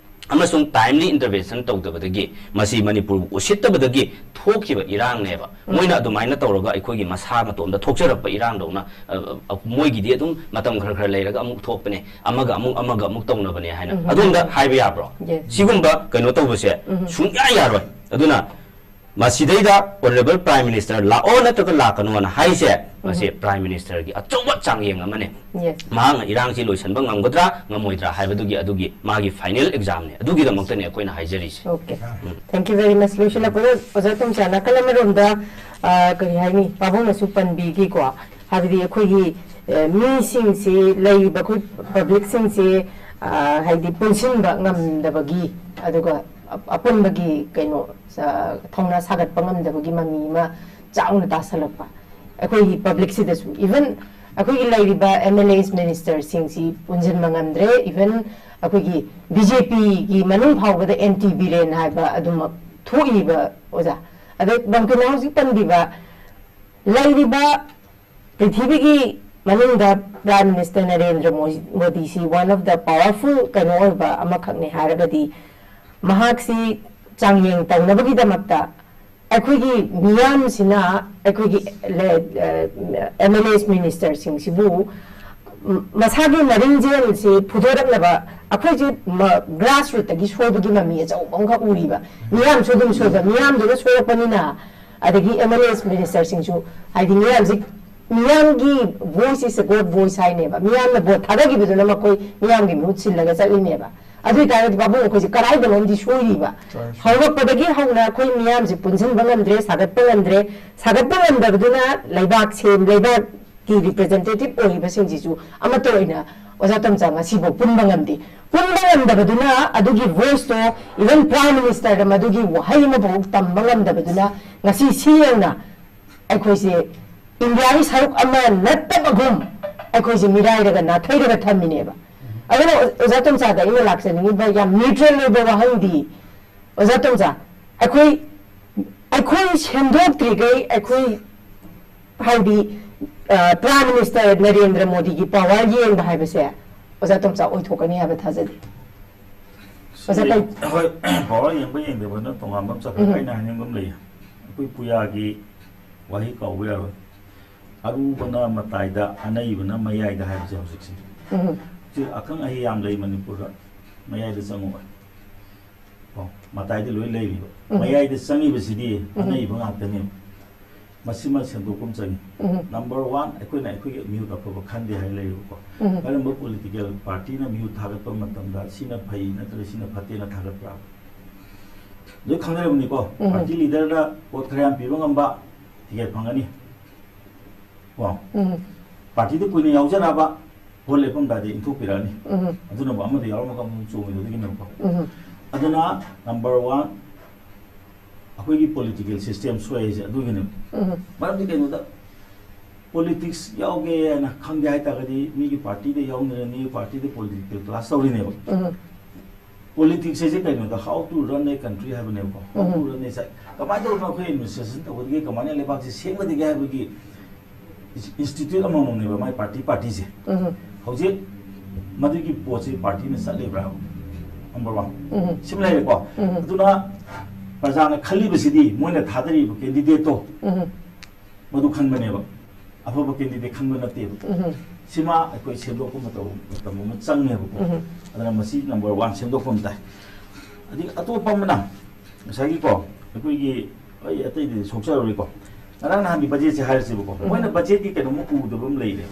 ꯑꯃꯁꯨꯡ timely intervention ꯇꯧꯗꯕꯗꯒꯤ, ꯃꯁꯤ ꯃꯅꯤꯄꯨꯔꯕꯨ ꯎꯁꯤꯠꯇꯕꯗꯒꯤ ꯊꯣꯛꯈꯤꯕ ꯏꯔꯥꯡꯅꯦꯕ꯫ ꯃꯣꯏꯅ ꯑꯗꯨꯃꯥꯏꯅ ꯇꯧꯔꯒ ꯑꯩꯈꯣꯏꯒꯤ ꯃꯁꯥ ꯃꯇꯣꯝꯗ ꯊꯣꯛꯆꯔꯛꯄ ꯏꯔꯥꯡꯗꯧꯅ, ꯑ, ꯑ, ꯃꯣꯏꯒꯤꯗꯤ ꯑꯗꯨꯝ ꯃꯇꯝ ꯈꯔ ꯈꯔ ꯂꯩꯔꯒ ꯑꯃꯨꯛ ꯊꯣꯛꯄꯅꯦ, ꯑꯃꯒ ꯑꯃꯨꯛ, ꯑꯃꯒ ꯑꯃꯨꯛ ꯇꯧꯅꯕꯅꯦ ꯍꯥꯏꯅ꯫ ꯑꯗꯣꯝꯗ ꯍꯥꯏꯕ ꯌꯥꯕ꯭ꯔꯣ? Yes. ꯁꯤꯒꯨꯝꯕ ꯀꯩꯅꯣ ꯇꯧꯕꯁꯦ ꯁꯨꯡꯌꯥ ꯌꯥꯔꯣꯏ꯫ ꯑꯗꯨꯅ ꯃꯁꯤꯗꯩꯗ Honourable Prime Minister ꯂꯥꯛꯑꯣ ꯅꯠꯇ꯭ꯔꯒ ꯂꯥꯛꯀꯅꯣꯅ ꯍꯥꯏꯁꯦ, ꯃꯁꯤ Prime Ministerꯒꯤ ꯑꯆꯧꯕ ꯆꯥꯡꯌꯦꯡ ꯑꯃꯅꯦ꯫ Yes. ꯃꯍꯥꯛꯅ ꯏꯔꯥꯡꯁꯤ ꯂꯣꯏꯁꯤꯟꯕ ꯉꯝꯒꯗ꯭ꯔꯥ ꯉꯝꯃꯣꯏꯗ꯭ꯔꯥ ꯍꯥꯏꯕꯗꯨꯒꯤ, ꯑꯗꯨꯒꯤ ꯃꯥꯒꯤ final examꯅꯦ꯫ ꯑꯗꯨꯒꯤꯗꯃꯛꯇꯅꯦ ꯑꯩꯈꯣꯏꯅ ꯍꯥꯏꯖꯔꯤꯁꯦ꯫ Okay. Thank you very much꯫ ꯂꯣꯏꯁꯤꯜꯂꯛꯄꯗ ꯑꯣꯖꯥ ꯇꯣꯝꯆꯥ, ꯅꯥꯀꯜ ꯑꯃꯔꯣꯝꯗ, ꯑ, ꯀꯔꯤ ꯍꯥꯏꯅꯤ, ꯄꯥꯕꯨꯡꯅꯁꯨ ꯄꯟꯕꯤꯈꯤꯀꯣ, ꯍꯥꯏꯕꯗꯤ ꯑꯩꯈꯣꯏꯒꯤ, ꯑ, ꯃꯤꯁꯤꯡꯁꯤ, ꯂꯩꯔꯤꯕ ꯑꯩꯈꯣꯏ publicꯁꯤꯡꯁꯤ, ꯑ, ꯍꯥꯏꯗꯤ ꯄꯨꯟꯁꯤꯟꯕ ꯉꯝꯗꯕꯒꯤ, ꯑꯗꯨꯒ ꯑ-, ꯑꯄꯨꯟꯕꯒꯤ ꯀꯩꯅꯣ, ꯑ, ꯊꯧꯅꯥ ꯁꯥꯒꯠꯄ ꯉꯝꯗꯕꯒꯤ ꯃꯃꯤ ꯑꯃ ꯆꯥꯎꯅ ꯇꯥꯁꯜꯂꯛꯄ꯫ ꯑꯩꯈꯣꯏꯒꯤ publicꯁꯤꯗꯁꯨ, even ꯑꯩꯈꯣꯏꯒꯤ ꯂꯩꯔꯤꯕ M L As, ministerꯁꯤꯡꯁꯤ ꯄꯨꯟꯁꯤꯟꯕ ꯉꯝꯗ꯭ꯔꯦ, even ꯑꯩꯈꯣꯏꯒꯤ B J Pꯒꯤ ꯃꯅꯨꯡ ꯐꯥꯎꯕꯗ anti ꯕꯤꯔꯦꯟ ꯍꯥꯏꯕ ꯑꯗꯨꯃꯛ ꯊꯣꯛꯏꯕ, ꯑꯣꯖꯥ꯫ ꯑꯗꯣ ꯕꯝꯀꯤꯅ ꯍꯧꯖꯤꯛ ꯄꯟꯕꯤꯕ, ꯂꯩꯔꯤꯕ ꯄ꯭ꯔꯤꯊꯤꯕꯤꯒꯤ ꯃꯅꯨꯡꯗ Prime Minister ꯅꯔꯦꯟꯗ꯭ꯔ ꯃꯣ-, ꯃꯣꯗꯤꯁꯤ one of the powerful ꯀꯩꯅꯣ ꯑꯣꯏꯕ ꯑꯃꯈꯛꯅꯤ ꯍꯥꯏꯔꯒꯗꯤ, ꯃꯍꯥꯛꯁꯤ ꯆꯥꯡꯌꯦꯡ ꯇꯧꯅꯕꯒꯤꯗꯃꯛꯇ ꯑꯩꯈꯣꯏꯒꯤ ꯃꯤꯌꯥꯝꯁꯤꯅ ꯑꯩꯈꯣꯏꯒꯤ ꯂꯦ-, ꯑ, M L As, ministerꯁꯤꯡꯁꯤꯕꯨ ꯃꯁꯥꯒꯤ ꯃꯔꯤꯡꯖꯦꯜꯁꯤ ꯐꯨꯗꯣꯔꯛꯅꯕ ꯑꯩꯈꯣꯏꯁꯦ ꯃ-, grassrootꯇꯒꯤ ꯁꯣꯏꯕꯒꯤ ꯃꯃꯤ ꯑꯆꯧꯕ ꯑꯃꯈꯛ ꯎꯔꯤꯕ꯫ ꯃꯤꯌꯥꯝꯁꯨ ꯑꯗꯨꯝ ꯁꯣꯏꯕ, ꯃꯤꯌꯥꯝꯗꯨꯅ ꯁꯣꯏꯔꯛꯄꯅꯤꯅ, ꯑꯗꯒꯤ M L As, ministerꯁꯤꯡꯁꯨ, ꯍꯥꯏꯗꯤ ꯃꯤꯌꯥꯝꯁꯤ, ꯃꯤꯌꯥꯝꯒꯤ voice is a God voice ꯍꯥꯏꯅꯦꯕ, ꯃꯤꯌꯥꯝꯅ vote ꯊꯥꯗꯈꯤꯕꯗꯨꯅ ꯃꯈꯣꯏ ꯃꯤꯌꯥꯝꯒꯤ ꯃꯍꯨꯠ ꯁꯤꯜꯂꯒ ꯆꯠꯂꯤꯅꯦꯕ꯫ ꯑꯗꯨ ꯑꯣꯏꯇꯥꯔꯒꯗꯤ ꯄꯥꯕꯨꯡ ꯑꯩꯈꯣꯏꯁꯦ ꯀꯗꯥꯏꯗꯅꯣꯝꯗꯤ ꯁꯣꯏꯔꯤꯕ꯫ ꯍꯧꯔꯛꯄꯗꯒꯤ ꯍꯧꯅ ꯑꯩꯈꯣꯏ ꯃꯤꯌꯥꯝꯁꯦ ꯄꯨꯟꯁꯤꯟꯕ ꯉꯝꯗ꯭ꯔꯦ, ꯁꯥꯒꯠꯄ ꯉꯝꯗ꯭ꯔꯦ, ꯁꯥꯒꯠꯄ ꯉꯝꯗꯕꯗꯨꯅ ꯂꯩꯕꯥꯛ ꯁꯦꯝ-, ꯂꯩꯕꯥꯛꯀꯤ representative ꯑꯣꯏꯔꯤꯕꯁꯤꯡꯁꯤꯁꯨ ꯑꯃꯠꯇ ꯑꯣꯏꯅ, ꯑꯣꯖꯥ ꯇꯣꯝꯆꯥ, ꯉꯁꯤꯐꯥꯎ ꯄꯨꯟꯕ ꯉꯝꯗꯦ꯫ ꯄꯨꯟꯕ ꯉꯝꯗꯕꯗꯨꯅ ꯑꯗꯨꯒꯤ voiceꯇꯣ, even Prime Ministerꯗ ꯃꯗꯨꯒꯤ ꯋꯥꯍꯩ ꯑꯃꯐꯥꯎ ꯇꯝꯕ ꯉꯝꯗꯕꯗꯨꯅ ꯉꯁꯤ ꯁꯤ ꯌꯧꯅ ꯑꯩꯈꯣꯏꯁꯦ ꯏꯟꯗꯤꯌꯥꯒꯤ ꯁꯔꯨꯛ ꯑꯃ ꯅꯠꯇꯕꯒꯨꯝ ꯑꯩꯈꯣꯏꯁꯦ ꯃꯤꯔꯥꯏꯔꯒ ꯅꯥꯊꯩꯔꯒ ꯊꯝꯃꯤꯅꯦꯕ꯫ ꯑꯗꯨꯅ ꯑꯣ-, ꯑꯣꯖꯥ ꯇꯣꯝꯆꯥꯗ ꯑꯩꯅ ꯂꯥꯛꯆꯅꯤꯡꯉꯤꯕ ꯌꯥꯝ neutral ꯑꯣꯏꯕ ꯋꯥꯍꯪꯗꯤ, ꯑꯣꯖꯥ ꯇꯣꯝꯆꯥ, ꯑꯩꯈꯣꯏ, ꯑꯩꯈꯣꯏ ꯁꯦꯝꯗꯣꯛꯇ꯭ꯔꯤꯈꯩ, ꯑꯩꯈꯣꯏ, ꯍꯥꯏꯗꯤ, ꯑ, Prime Minister ꯅꯔꯦꯟꯗ꯭ꯔ ꯃꯣꯗꯤꯒꯤ power ꯌꯦꯡꯕ ꯍꯥꯏꯕꯁꯦ ꯑꯣꯖꯥ ꯇꯣꯝꯆꯥ ꯑꯣꯏꯊꯣꯛꯀꯅꯤ ꯍꯥꯏꯕ ꯊꯥꯖꯗꯦ꯫ ꯑꯣꯖꯥ ꯁꯤ, ꯀꯩ- ꯍꯣꯏ, power ꯌꯦꯡꯕ ꯌꯦꯡꯗꯕꯅ ꯇꯣꯉꯥꯟꯕ ꯑꯃ ꯆꯠꯈ꯭ꯔꯦ꯫ ꯎꯝ꯫ ꯑꯩꯅ ꯍꯥꯏꯅꯤꯡꯕ ꯑꯃ ꯂꯩꯌꯦ꯫ ꯑꯩꯈꯣꯏ ꯄꯨꯌꯥꯒꯤ ꯋꯥꯍꯩ ꯀꯥꯎꯕ ꯌꯥꯔꯣꯏ꯫ "ꯑꯔꯨꯕꯅ ꯃꯇꯥꯏꯗ, ꯑꯅꯩꯕꯅ ꯃꯌꯥꯏꯗ" ꯍꯥꯏꯕꯁꯦ ꯍꯧꯖꯤꯛꯁꯦ꯫ ꯎꯝ꯫ ꯁꯤ ꯑꯈꯪ ꯑꯍꯩ ꯌꯥꯝ ꯂꯩ ꯃꯅꯤꯄꯨꯔꯗ, ꯃꯌꯥꯏꯗ ꯆꯪꯉꯨꯕ꯫ ꯀꯣ, ꯃꯇꯥꯏꯗ ꯂꯣꯏ ꯂꯩꯔꯤꯕ꯫ ꯎꯝ꯫ ꯃꯌꯥꯏꯗ ꯆꯪꯉꯤꯕꯁꯤꯗꯤ ꯎꯝ꯫ ꯑꯅꯩꯕ ꯉꯥꯛꯇꯅꯦꯕ꯫ ꯃꯁꯤꯃ ꯁꯦꯝꯗꯣꯛꯄ ꯑꯃ ꯆꯪꯉꯤ꯫ ꯎꯝ꯫ Number one, ꯑꯩꯈꯣꯏꯅ ꯑꯩꯈꯣꯏꯒꯤ ꯃꯤꯍꯨꯠ ꯑꯐꯕ ꯈꯟꯗꯦ ꯍꯥꯏꯅ ꯂꯩꯔꯤꯕꯀꯣ꯫ ꯎꯝ꯫ ꯀꯔꯝꯕ political party ꯅ ꯃꯤꯍꯨꯠ ꯊꯥꯒꯠꯄ ꯃꯇꯝꯗ ꯁꯤꯅ ꯐꯩ ꯅꯠꯇ꯭ꯔꯒ ꯁꯤꯅ ꯐꯠꯇꯦꯅ ꯊꯥꯒꯠꯄ꯭ꯔꯥ? ꯂꯣꯏ ꯈꯪꯅꯔꯕꯅꯤꯀꯣ꯫ ꯎꯝ꯫ Party leader ꯗ vote ꯈꯔ ꯌꯥꯝ ꯄꯤꯕ ꯉꯝꯕ ticket ꯐꯪꯒꯅꯤ꯫ ꯀꯣ? ꯎꯝ꯫ Party ꯗ ꯀꯨꯏꯅ ꯌꯥꯎꯖꯔꯛꯑꯕ, vote ꯂꯦꯞꯄꯝꯗꯥꯏꯗ ꯏꯟꯊꯣꯛꯄꯤꯔꯛꯑꯅꯤ꯫ ꯎꯝ꯫ ꯑꯗꯨꯅꯕꯨ ꯑꯃꯗ ꯌꯥꯎꯔꯝꯃꯒ ꯑꯃꯨꯛ ꯆꯣꯡꯉꯤꯗꯨꯗꯒꯤꯅꯦꯕꯀꯣ꯫ ꯎꯝ꯫ ꯑꯗꯨꯅ number one, ꯑꯩꯈꯣꯏꯒꯤ political system ꯁꯣꯏ ꯍꯥꯏꯁꯦ ꯑꯗꯨꯒꯤꯅꯦꯕ꯫ ꯎꯝ꯫ ꯃꯔꯝꯗꯤ ꯀꯩꯅꯣꯗ, politics ꯌꯥꯎꯒꯦ ꯍꯥꯏꯅ ꯈꯪꯒꯦ ꯍꯥꯏꯇꯥꯔꯒꯗꯤ ꯃꯤꯒꯤ party ꯗ ꯌꯥꯎꯅꯔꯅꯤ, party ꯗ political class ꯇꯧꯔꯤꯅꯦꯕ꯫ ꯎꯝ꯫ Politics ꯍꯥꯏꯁꯦ ꯀꯩꯅꯣꯗ, how to run a country ꯍꯥꯏꯕꯅꯦꯕꯀꯣ꯫ How to um. Run a ꯁ-, ꯀꯃꯥꯏꯅ ꯇꯧꯗꯅ ꯑꯩꯈꯣꯏ administration ꯇꯧꯒꯗꯒꯦ, ꯀꯃꯥꯏꯅ ꯂꯩꯕꯥꯛꯁꯦ ꯁꯦꯝꯒꯗꯒꯦ ꯍꯥꯏꯕꯒꯤ institute ꯑꯃꯃꯝꯅꯦꯕ ꯃꯥꯏ party, party ꯁꯦ꯫ ꯎꯝ꯫ ꯍꯧꯖꯤꯛ ꯃꯗꯨꯒꯤ ꯄꯣꯠꯁꯤ party ꯅ ꯆꯠꯂꯤꯕ꯭ꯔꯥ? Number one꯫ ꯎꯝ꯫ ꯁꯤꯃ ꯂꯩꯔꯦꯀꯣ꯫ ꯎꯝ꯫ ꯑꯗꯨꯅ ꯄ꯭ꯔꯖꯥꯅ ꯈꯜꯂꯤꯕꯁꯤꯗꯤ ꯃꯣꯏꯅ ꯊꯥꯗꯔꯤꯕ candidate ꯇꯣ ꯎꯝ꯫ ꯃꯗꯨ ꯈꯟꯕꯅꯦꯕ꯫ ꯑꯐꯕ candidate ꯈꯟꯕ ꯅꯠꯇꯦꯕ꯫ ꯎꯝ꯫ ꯁꯤꯃ ꯑꯩꯈꯣꯏ ꯁꯦꯝꯗꯣꯛꯄ ꯃꯇꯝ, ꯃꯇꯝ ꯑꯃ ꯆꯪꯉꯦꯕꯀꯣ꯫ ꯎꯝ꯫ ꯑꯗꯨꯅ ꯃꯁꯤ number one ꯁꯦꯝꯗꯣꯛꯄ ꯑꯃ ꯇꯥꯏ꯫ ꯑꯗꯒꯤ ꯑꯇꯣꯞꯄ ꯑꯃꯅ ꯉꯁꯥꯏꯒꯤꯀꯣ, ꯑꯩꯈꯣꯏꯒꯤ, ꯑꯩ ꯑꯇꯩꯗꯤ ꯁꯣꯛꯆꯔꯔꯣꯏꯀꯣ꯫ ꯉꯔꯥꯡ ꯅꯍꯥꯟꯒꯤ budget ꯁꯦ ꯍꯥꯏꯔꯁꯤꯕꯀꯣ꯫ ꯎꯝ꯫ ꯃꯣꯏꯅ budget ꯀꯤ ꯀꯩꯅꯣꯝꯃ ꯎꯗꯕ ꯑꯃ ꯂꯩꯔꯦ꯫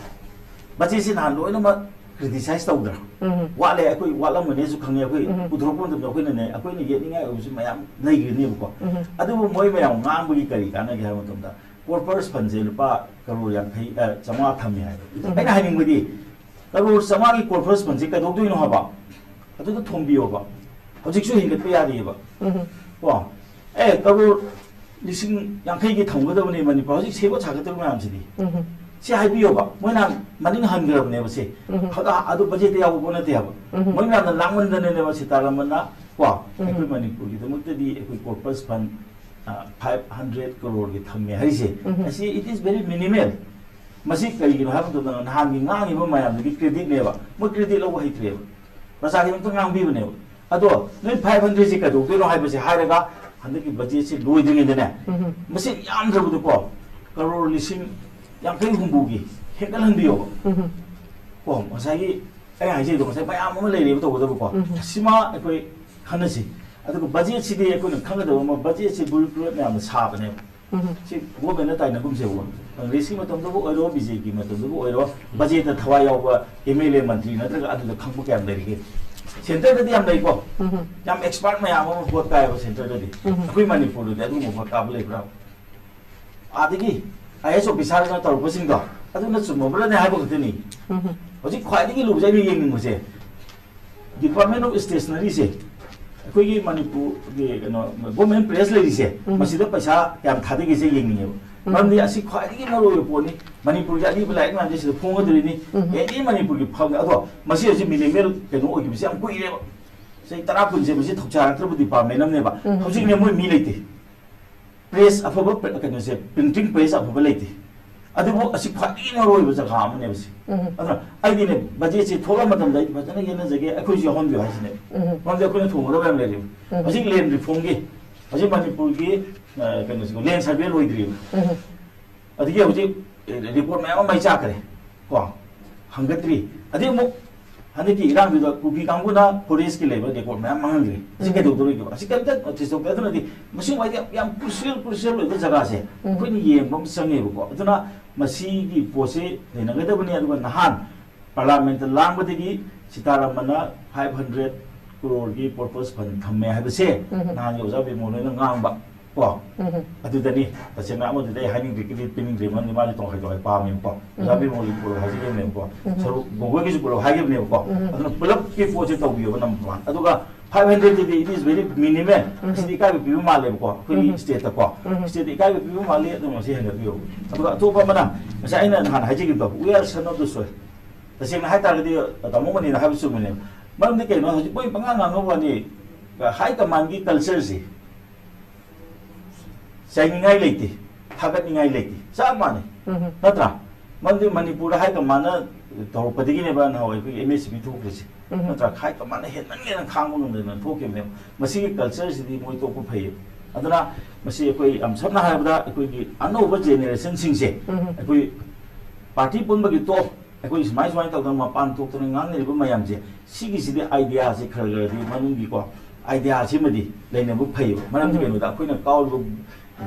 Budget ꯁꯦ ꯅꯍꯥꯟ ꯂꯣꯏꯅꯃꯛ criticize ꯇꯧꯗ꯭ꯔꯥ? ꯎꯝ꯫ ꯋꯥꯠꯂꯦ, ꯑꯩꯈꯣꯏ ꯋꯥꯠꯂꯝꯒꯅꯤꯁꯨ ꯈꯪꯉꯦ꯫ ꯑꯩꯈꯣꯏ ꯎꯝ꯫ ꯄꯨꯊꯣꯔꯛꯄ ꯃꯇꯝꯗ ꯑꯩꯈꯣꯏꯅꯅꯦ, ꯑꯩꯈꯣꯏꯅ ꯌꯦꯠꯅꯤꯡꯉꯥꯏ ꯑꯣꯏꯕꯁꯨ ꯃꯌꯥꯝ ꯂꯩꯈ꯭ꯔꯤꯅꯦꯕꯀꯣ꯫ ꯎꯝ꯫ ꯑꯗꯨꯕꯨ ꯃꯣꯏ ꯃꯌꯥꯝ ꯉꯥꯡꯕꯒꯤ ꯀꯔꯤ ꯀꯥꯟꯅꯒꯦ ꯍꯥꯏꯕ ꯃꯇꯝꯗ, corpus fund ꯁꯦ ꯂꯨꯄꯥ ꯀꯔꯣꯔ ꯌꯥꯡꯈꯩ, ꯑ, ꯆꯥꯝꯃꯉꯥ ꯊꯝꯃꯦ ꯍꯥꯏꯕ꯫ ꯎꯝ꯫ ꯑꯩꯅ ꯍꯥꯏꯅꯤꯡꯕꯗꯤ, ꯀꯔꯣꯔ ꯆꯥꯝꯃꯉꯥꯒꯤ corpus fund ꯁꯦ ꯀꯩꯗꯧꯗꯣꯏꯅꯣ ꯍꯥꯏꯕ? ꯑꯗꯨꯗ ꯊꯣꯝꯕꯤꯌꯣꯕ꯫ ꯍꯧꯖꯤꯛꯁꯨ ꯍꯦꯟꯒꯠꯄ ꯌꯥꯔꯤꯑꯕ꯫ ꯎꯝ꯫ ꯀꯣ? ꯑꯦ, ꯀꯔꯣꯔ ꯂꯤꯁꯤꯡ ꯌꯥꯡꯈꯩꯒꯤ ꯊꯝꯒꯗꯕꯅꯤ ꯃꯅꯤꯄꯨꯔ꯫ ꯍꯧꯖꯤꯛ ꯁꯦꯝꯒꯠ ꯁꯥꯒꯠꯇꯧꯔꯤꯕ ꯃꯌꯥꯝꯁꯤꯗꯤ꯫ ꯎꯝ꯫ ꯁꯤ ꯍꯥꯏꯕꯤꯌꯣꯕ꯫ ꯃꯣꯏꯅ ꯃꯅꯤꯡ ꯍꯟꯈ꯭ꯔꯕꯅꯦꯕ ꯁꯦ꯫ ꯎꯝ꯫ ꯍꯗ-, ꯑꯗꯨ budget ꯇ ꯌꯥꯎꯕ ꯄꯣꯠ ꯅꯠꯇꯦ ꯍꯥꯏꯕ꯫ ꯎꯝ꯫ ꯃꯣꯏ ꯃꯌꯥꯝꯅ ꯂꯥꯡꯃꯟꯗꯅꯅꯦꯕ ꯁꯤꯇꯥꯔꯥꯃꯟꯅ, ꯀꯣ? ꯎꯝ꯫ ꯑꯩꯈꯣꯏ ꯃꯅꯤꯄꯨꯔꯒꯤꯗꯃꯛꯇꯗꯤ ꯑꯩꯈꯣꯏ corpus fund, ꯑ, five hundred crore ꯒꯤ ꯊꯝꯃꯦ ꯍꯥꯏꯔꯤꯁꯦ꯫ ꯎꯝ꯫ ꯑꯁꯤ it is very minimal꯫ ꯃꯁꯤ ꯀꯔꯤꯒꯤꯅꯣ ꯍꯥꯏꯕ ꯃꯇꯝꯗ ꯅꯍꯥꯟꯒꯤ ꯉꯥꯡꯉꯤꯕ ꯃꯌꯥꯝꯗꯨꯒꯤ creditꯅꯦꯕ, ꯃꯣꯏ credit ꯂꯧꯕ ꯍꯩꯇ꯭ꯔꯦꯕ, ꯄ꯭ꯔꯖꯥꯒꯤꯗꯃꯛꯇ ꯉꯥꯡꯕꯤꯕꯅꯦꯕ꯫ ꯑꯗꯣ ꯅꯣꯏ five hundredꯁꯤ ꯀꯩꯗꯧꯗꯣꯏꯅꯣ ꯍꯥꯏꯕꯁꯦ ꯍꯥꯏꯔꯒ ꯍꯟꯗꯛꯀꯤ budgetꯁꯤ ꯂꯣꯏꯗ꯭ꯔꯤꯉꯩꯗꯅꯦ, ꯎꯝ꯫ ꯃꯁꯤ ꯌꯥꯝꯗ꯭ꯔꯕꯗꯀꯣ ꯀꯔꯣꯔ ꯂꯤꯁꯤꯡ ꯌꯥꯡꯈꯩ ꯍꯨꯝꯐꯨꯒꯤ ꯍꯦꯟꯒꯠꯍꯟꯕꯤꯌꯣꯕ꯫ ꯎꯝ꯫ ꯀꯣ ꯉꯁꯥꯏꯒꯤ ꯑꯩ ꯍꯥꯏꯖꯩꯗꯣ ꯉꯁꯥꯏ ꯃꯌꯥꯝ ꯑꯃ ꯂꯩꯔꯤꯕ ꯇꯧꯒꯗꯕꯀꯣ꯫ ꯎꯝ꯫ ꯁꯤꯃ ꯑꯩꯈꯣꯏ ꯈꯟꯅꯁꯤ꯫ ꯑꯗꯨꯒ budgetꯁꯤꯗꯤ ꯑꯩꯈꯣꯏꯅ ꯈꯪꯒꯗꯕ ꯑꯃ, budgetꯁꯤ bureaucrat ꯃꯌꯥꯝꯅ ꯁꯥꯕꯅꯦꯕ꯫ ꯎꯝ꯫ ꯁꯤ governmentꯅ ꯇꯥꯏꯅꯒꯨꯝꯁꯦꯕ꯫ ꯀꯪꯒ꯭ꯔꯦꯁꯀꯤ ꯃꯇꯝꯗꯕꯨ ꯑꯣꯏꯔꯣ, BJPꯒꯤ ꯃꯇꯝꯗꯕꯨ ꯑꯣꯏꯔꯣ, budgetꯇ ꯊꯋꯥꯏ ꯌꯥꯎꯕ MLA ꯃꯟꯇ꯭ꯔꯤ ꯅꯠꯇ꯭ꯔꯒ ꯑꯗꯨꯗ ꯈꯪꯕ ꯀꯌꯥꯝ ꯂꯩꯔꯤꯒꯦ? Centreꯗꯗꯤ ꯌꯥꯝ ꯂꯩꯀꯣ꯫ ꯎꯝ꯫ ꯌꯥꯝ expert ꯃꯌꯥꯝ ꯑꯃ ꯚꯣꯠ ꯀꯥꯏꯌꯦꯕ centreꯗꯗꯤ꯫ ꯎꯝ꯫ ꯑꯩꯈꯣꯏ ꯃꯅꯤꯄꯨꯔꯗꯗꯤ ꯑꯗꯨꯒꯨꯝꯕ ꯚꯣꯠ ꯀꯥꯕ ꯂꯩꯕ꯭ꯔꯥ? ꯑꯗꯒꯤ IAS officerꯅ ꯇꯧꯔꯛꯄꯁꯤꯡꯗꯣ ꯑꯗꯨꯅ ꯆꯨꯝꯃꯕ꯭ꯔꯅꯦ ꯍꯥꯏꯕ ꯈꯛꯇꯅꯤ꯫ ꯎꯝ꯫ ꯍꯧꯖꯤꯛ ꯈ꯭ꯋꯥꯏꯗꯒꯤ ꯂꯨꯕꯁꯦ ꯑꯩꯅ ꯌꯦꯡꯅꯤꯡꯕꯁꯦ, Department of Stationeryꯁꯦ, ꯑꯩꯈꯣꯏꯒꯤ ꯃꯅꯤꯄꯨꯔꯒꯤ ꯀꯩꯅꯣ government press ꯂꯩꯔꯤꯁꯦ, ꯎꯝ꯫ ꯃꯁꯤꯗ ꯄꯩꯁꯥ ꯀꯌꯥꯝ ꯊꯥꯗꯒꯦꯁꯦ ꯌꯦꯡꯅꯤꯡꯉꯦꯕ꯫ ꯎꯝ꯫ ꯃꯔꯝꯗꯤ ꯑꯁꯤ ꯈ꯭ꯋꯥꯏꯗꯒꯤ ꯃꯔꯨꯑꯣꯏꯕ ꯄꯣꯠꯅꯤ꯫ ꯃꯅꯤꯄꯨꯔꯒꯤ ꯑꯔꯤꯕ ꯂꯥꯏꯔꯤꯛ ꯃꯌꯥꯝꯁꯦ ꯁꯤꯗ ꯐꯣꯡꯒꯗꯣꯏꯅꯤ꯫ ꯎꯝ꯫ Any ꯃꯅꯤꯄꯨꯔꯒꯤ ꯐꯝ-, ꯑꯗꯣ ꯃꯁꯤ ꯍꯧꯖꯤꯛ minimal ꯀꯩꯅꯣ ꯑꯣꯏꯈꯤꯕꯁꯦ ꯌꯥꯝ ꯀꯨꯏꯔꯦꯕ꯫ ꯆꯍꯤ ꯇꯔꯥ ꯀꯨꯟꯁꯦ ꯃꯁꯤ ꯊꯧꯁꯥꯔꯛꯇ꯭ꯔꯕ department ꯑꯃꯅꯦꯕ꯫ ꯎꯝ꯫ ꯍꯧꯖꯤꯛꯅꯦ ꯃꯣꯏ ꯃꯤ ꯂꯩꯇꯦ꯫ Press ꯑꯐꯕ, ꯀꯩꯅꯣꯁꯦ, printing press ꯑꯐꯕ ꯂꯩꯇꯦ꯫ ꯑꯗꯨꯕꯨ ꯑꯁꯤ ꯈ꯭ꯋꯥꯏꯗꯒꯤ ꯃꯔꯨꯑꯣꯏꯕ ꯖꯒꯥ ꯑꯃꯅꯦꯕ ꯁꯤ꯫ ꯎꯝ꯫ ꯑꯗꯨꯅ ꯑꯩꯗꯤꯅꯦ, budgetꯁꯦ ꯊꯣꯛꯂꯛꯄ ꯃꯇꯝꯗ ꯑꯩ ꯐꯖꯅ ꯌꯦꯠꯅꯖꯒꯦ, ꯑꯩꯈꯣꯏꯁꯨ ꯌꯥꯎꯍꯟꯕꯤꯌꯨ ꯍꯥꯏꯁꯤꯅꯦ꯫ ꯎꯝ꯫ ꯃꯔꯝꯗꯤ ꯑꯩꯈꯣꯏꯅ ꯊꯣꯡꯒꯗꯕ ꯌꯥꯝ ꯂꯩꯔꯤꯕ꯫ ꯎꯝ꯫ ꯍꯧꯖꯤꯛ land reformꯒꯤ, ꯍꯧꯖꯤꯛ ꯃꯅꯤꯄꯨꯔꯒꯤ, ꯑ, ꯀꯩꯅꯣꯁꯤꯀꯣ, land survey ꯂꯣꯏꯗ꯭ꯔꯤꯕ꯫ ꯎꯝ꯫ ꯑꯗꯒꯤ ꯍꯧꯖꯤꯛ, ꯑꯦ, report ꯃꯌꯥꯝ ꯑꯃ ꯃꯩ ꯆꯥꯛꯈ꯭ꯔꯦ ꯀꯣ, ꯍꯪꯒꯠꯇ꯭ꯔꯤ꯫ ꯑꯗꯩ ꯑꯃꯨꯛ ꯍꯟꯗꯛꯀꯤ ꯏꯔꯥꯡꯗꯨꯗ ꯀꯨꯀꯤ ꯀꯥꯡꯕꯨꯅ forestꯀꯤ ꯂꯩꯕ record ꯃꯌꯥꯝ ꯃꯥꯡꯍꯟꯈ꯭ꯔꯦ꯫ ꯁꯤ ꯎꯝ꯫ ꯀꯩꯗꯧꯗꯧꯔꯤꯒꯦꯕ? ꯑꯁꯤ ꯀꯩꯝꯇ notice ꯇꯧꯗꯦ꯫ ꯑꯗꯨꯅꯗꯤ ꯃꯁꯤ ꯋꯥꯏꯗꯤ ꯌꯥꯝ, ꯌꯥꯝ crucial, crucial ꯑꯣꯏꯕ ꯖꯒꯥꯁꯦ ꯎꯝ꯫ ꯑꯩꯈꯣꯏꯅ ꯌꯦꯡꯕ ꯑꯃ ꯆꯪꯉꯦꯕꯀꯣ꯫ ꯑꯗꯨꯅ ꯃꯁꯤꯒꯤ ꯄꯣꯠꯁꯦ ꯂꯩꯅꯒꯗꯕꯅꯤ꯫ ꯑꯗꯨꯒ ꯅꯍꯥꯟ parliamentꯇ ꯂꯥꯡꯕꯗꯒꯤ ꯁꯤꯇꯥꯔꯥꯃꯟꯅ five hundred crore ꯒꯤ purpose fund ꯊꯝꯃꯦ ꯍꯥꯏꯕꯁꯦ ꯎꯝ꯫ ꯅꯍꯥꯟꯒꯤ ꯑꯣꯖꯥ ꯕꯤꯃꯣꯜ ꯍꯣꯏꯅ ꯉꯥꯡꯕ ꯀꯣ꯫ ꯎꯝ꯫ ꯑꯗꯨꯗꯅꯤ꯫ ꯇꯁꯦꯡꯅ ꯑꯃꯗꯨꯗꯤ ꯑꯩ ꯍꯥꯏꯅꯤꯡꯗ꯭ꯔꯦ, credit ꯄꯤꯅꯤꯡꯗ꯭ꯔꯦ, ꯃꯔꯝꯗꯤ ꯃꯥꯁꯨ ꯇꯣꯈꯥꯏ ꯇꯣꯈꯥꯏ ꯄꯥꯝꯃꯦꯕꯀꯣ꯫ ꯑꯣꯖꯥ ꯎꯝ꯫ ꯕꯤꯃꯣꯜꯒꯤ ꯄꯣꯂꯣ ꯍꯥꯏꯖꯈꯤꯕꯅꯦꯕꯀꯣ꯫ ꯎꯝ꯫ ꯁꯔꯨꯛ ꯒꯣꯒꯣꯏꯒꯤꯁꯨ ꯄꯣꯂꯣ ꯍꯥꯏꯈꯤꯕꯅꯦꯕꯀꯣ꯫ ꯎꯝ꯫ ꯑꯗꯨꯅ ꯄꯨꯂꯞꯀꯤ ꯄꯣꯠꯁꯦ ꯇꯧꯕꯤꯌꯣꯕ number one꯫ ꯑꯗꯨꯒ five hundred ꯗꯨꯗꯤ it is very minimal꯫ ꯎꯝ꯫ ꯁꯤꯗꯤ ꯏꯀꯥꯏꯕ ꯄꯤꯕ ꯃꯥꯜꯂꯦꯕꯀꯣ, ꯑꯩꯈꯣꯏꯒꯤ ꯎꯝ꯫ stateꯇꯀꯣ꯫ ꯎꯝ꯫ Stateꯇ ꯏꯀꯥꯏꯕ ꯄꯤꯕ ꯃꯥꯜꯂꯤ, ꯑꯗꯨ ꯃꯁꯤ ꯍꯦꯟꯒꯠꯄꯤꯌꯣ꯫ ꯑꯗꯨꯒ ꯑꯇꯣꯞꯄ ꯑꯃꯅ, ꯉꯁꯥꯏ ꯑꯩꯅ ꯅꯍꯥꯟ ꯍꯥꯏꯖꯈꯤꯕꯗꯣ, we are son of the soil꯫ ꯇꯁꯦꯡꯅ ꯍꯥꯏ ꯇꯥꯔꯒꯗꯤ ꯇꯥꯃꯣ ꯃꯅꯤꯅ ꯍꯥꯏꯕ ꯆꯨꯝꯕꯅꯦꯕ꯫ ꯃꯔꯝꯗꯤ ꯀꯩꯅꯣ, ꯍꯧꯖꯤꯛ ꯃꯣꯏ ꯄꯉꯥꯡ ꯉꯥꯡꯅꯕ ꯋꯥꯅꯤ, high commandꯒꯤ cultureꯁꯤ ꯆꯩꯅꯤꯡꯉꯥꯏ ꯂꯩꯇꯦ, ꯊꯥꯒꯠꯅꯤꯡꯉꯥꯏ ꯂꯩꯇꯦ, ꯆꯞ ꯃꯥꯟꯅꯩ꯫ ꯎꯝ꯫ ꯅꯠꯇ꯭ꯔꯥ? ꯃꯔꯝꯗꯤ ꯃꯅꯤꯄꯨꯔꯗ ꯍꯥꯏ ꯀꯃꯥꯏꯅ ꯇꯧꯔꯛꯄꯗꯒꯤꯅꯦꯕ ꯅꯍꯥꯟꯋꯥꯏ ꯑꯩꯈꯣꯏꯒꯤ ꯑꯦꯝ ꯑꯦꯁ ꯁꯤ ꯕꯤ ꯊꯣꯛꯈ꯭ꯔꯤꯁꯦ꯫ ꯎꯝ꯫ ꯅꯠꯇ꯭ꯔꯥ? ꯍꯥꯏ ꯀꯃꯥꯏꯅ ꯍꯦꯟꯃꯟꯒꯦꯅ ꯈꯥꯡꯕ ꯉꯝꯗꯅ ꯊꯣꯛꯈꯤꯕꯅꯦꯕ꯫ ꯃꯁꯤꯒꯤ ꯀꯜꯆꯔꯁꯤꯗꯤ ꯃꯣꯏ ꯇꯣꯛꯄ ꯐꯩꯌꯦꯕ꯫ ꯑꯗꯨꯅ ꯃꯁꯤ ꯑꯩꯈꯣꯏ ꯌꯥꯝ ꯁꯝꯅ ꯍꯥꯏꯔꯕꯗ ꯑꯩꯈꯣꯏꯒꯤ ꯑꯅꯧꯕ ꯖꯦꯅꯦꯔꯦꯁꯟꯁꯤꯡꯁꯦ ꯎꯝ꯫ ꯑꯩꯈꯣꯏ ꯄꯥꯔꯇꯤ ꯄꯨꯟꯕꯒꯤ ꯇꯣꯛ, ꯑꯩꯈꯣꯏ ꯁꯨꯃꯥꯏ ꯁꯨꯃꯥꯏꯅ ꯇꯧꯗꯅ ꯃꯄꯥꯟ ꯊꯣꯛꯇꯅ ꯉꯥꯡꯅꯔꯤꯕ ꯃꯌꯥꯝꯁꯦ, ꯁꯤꯒꯤꯁꯤꯗꯤ ꯑꯥꯏꯗꯤꯌꯥꯁꯦ ꯈꯔ ꯈꯔꯗꯤ ꯃꯅꯨꯡꯒꯤꯀꯣ ꯑꯥꯏꯗꯤꯌꯥꯁꯤꯃꯗꯤ ꯂꯩꯅꯕ ꯐꯩꯌꯦꯕ꯫ ꯃꯔꯝꯗꯤ ꯎꯝ꯫ ꯀꯩꯅꯣꯗ ꯑꯩꯈꯣꯏꯅ ꯀꯥꯎꯔꯤꯕ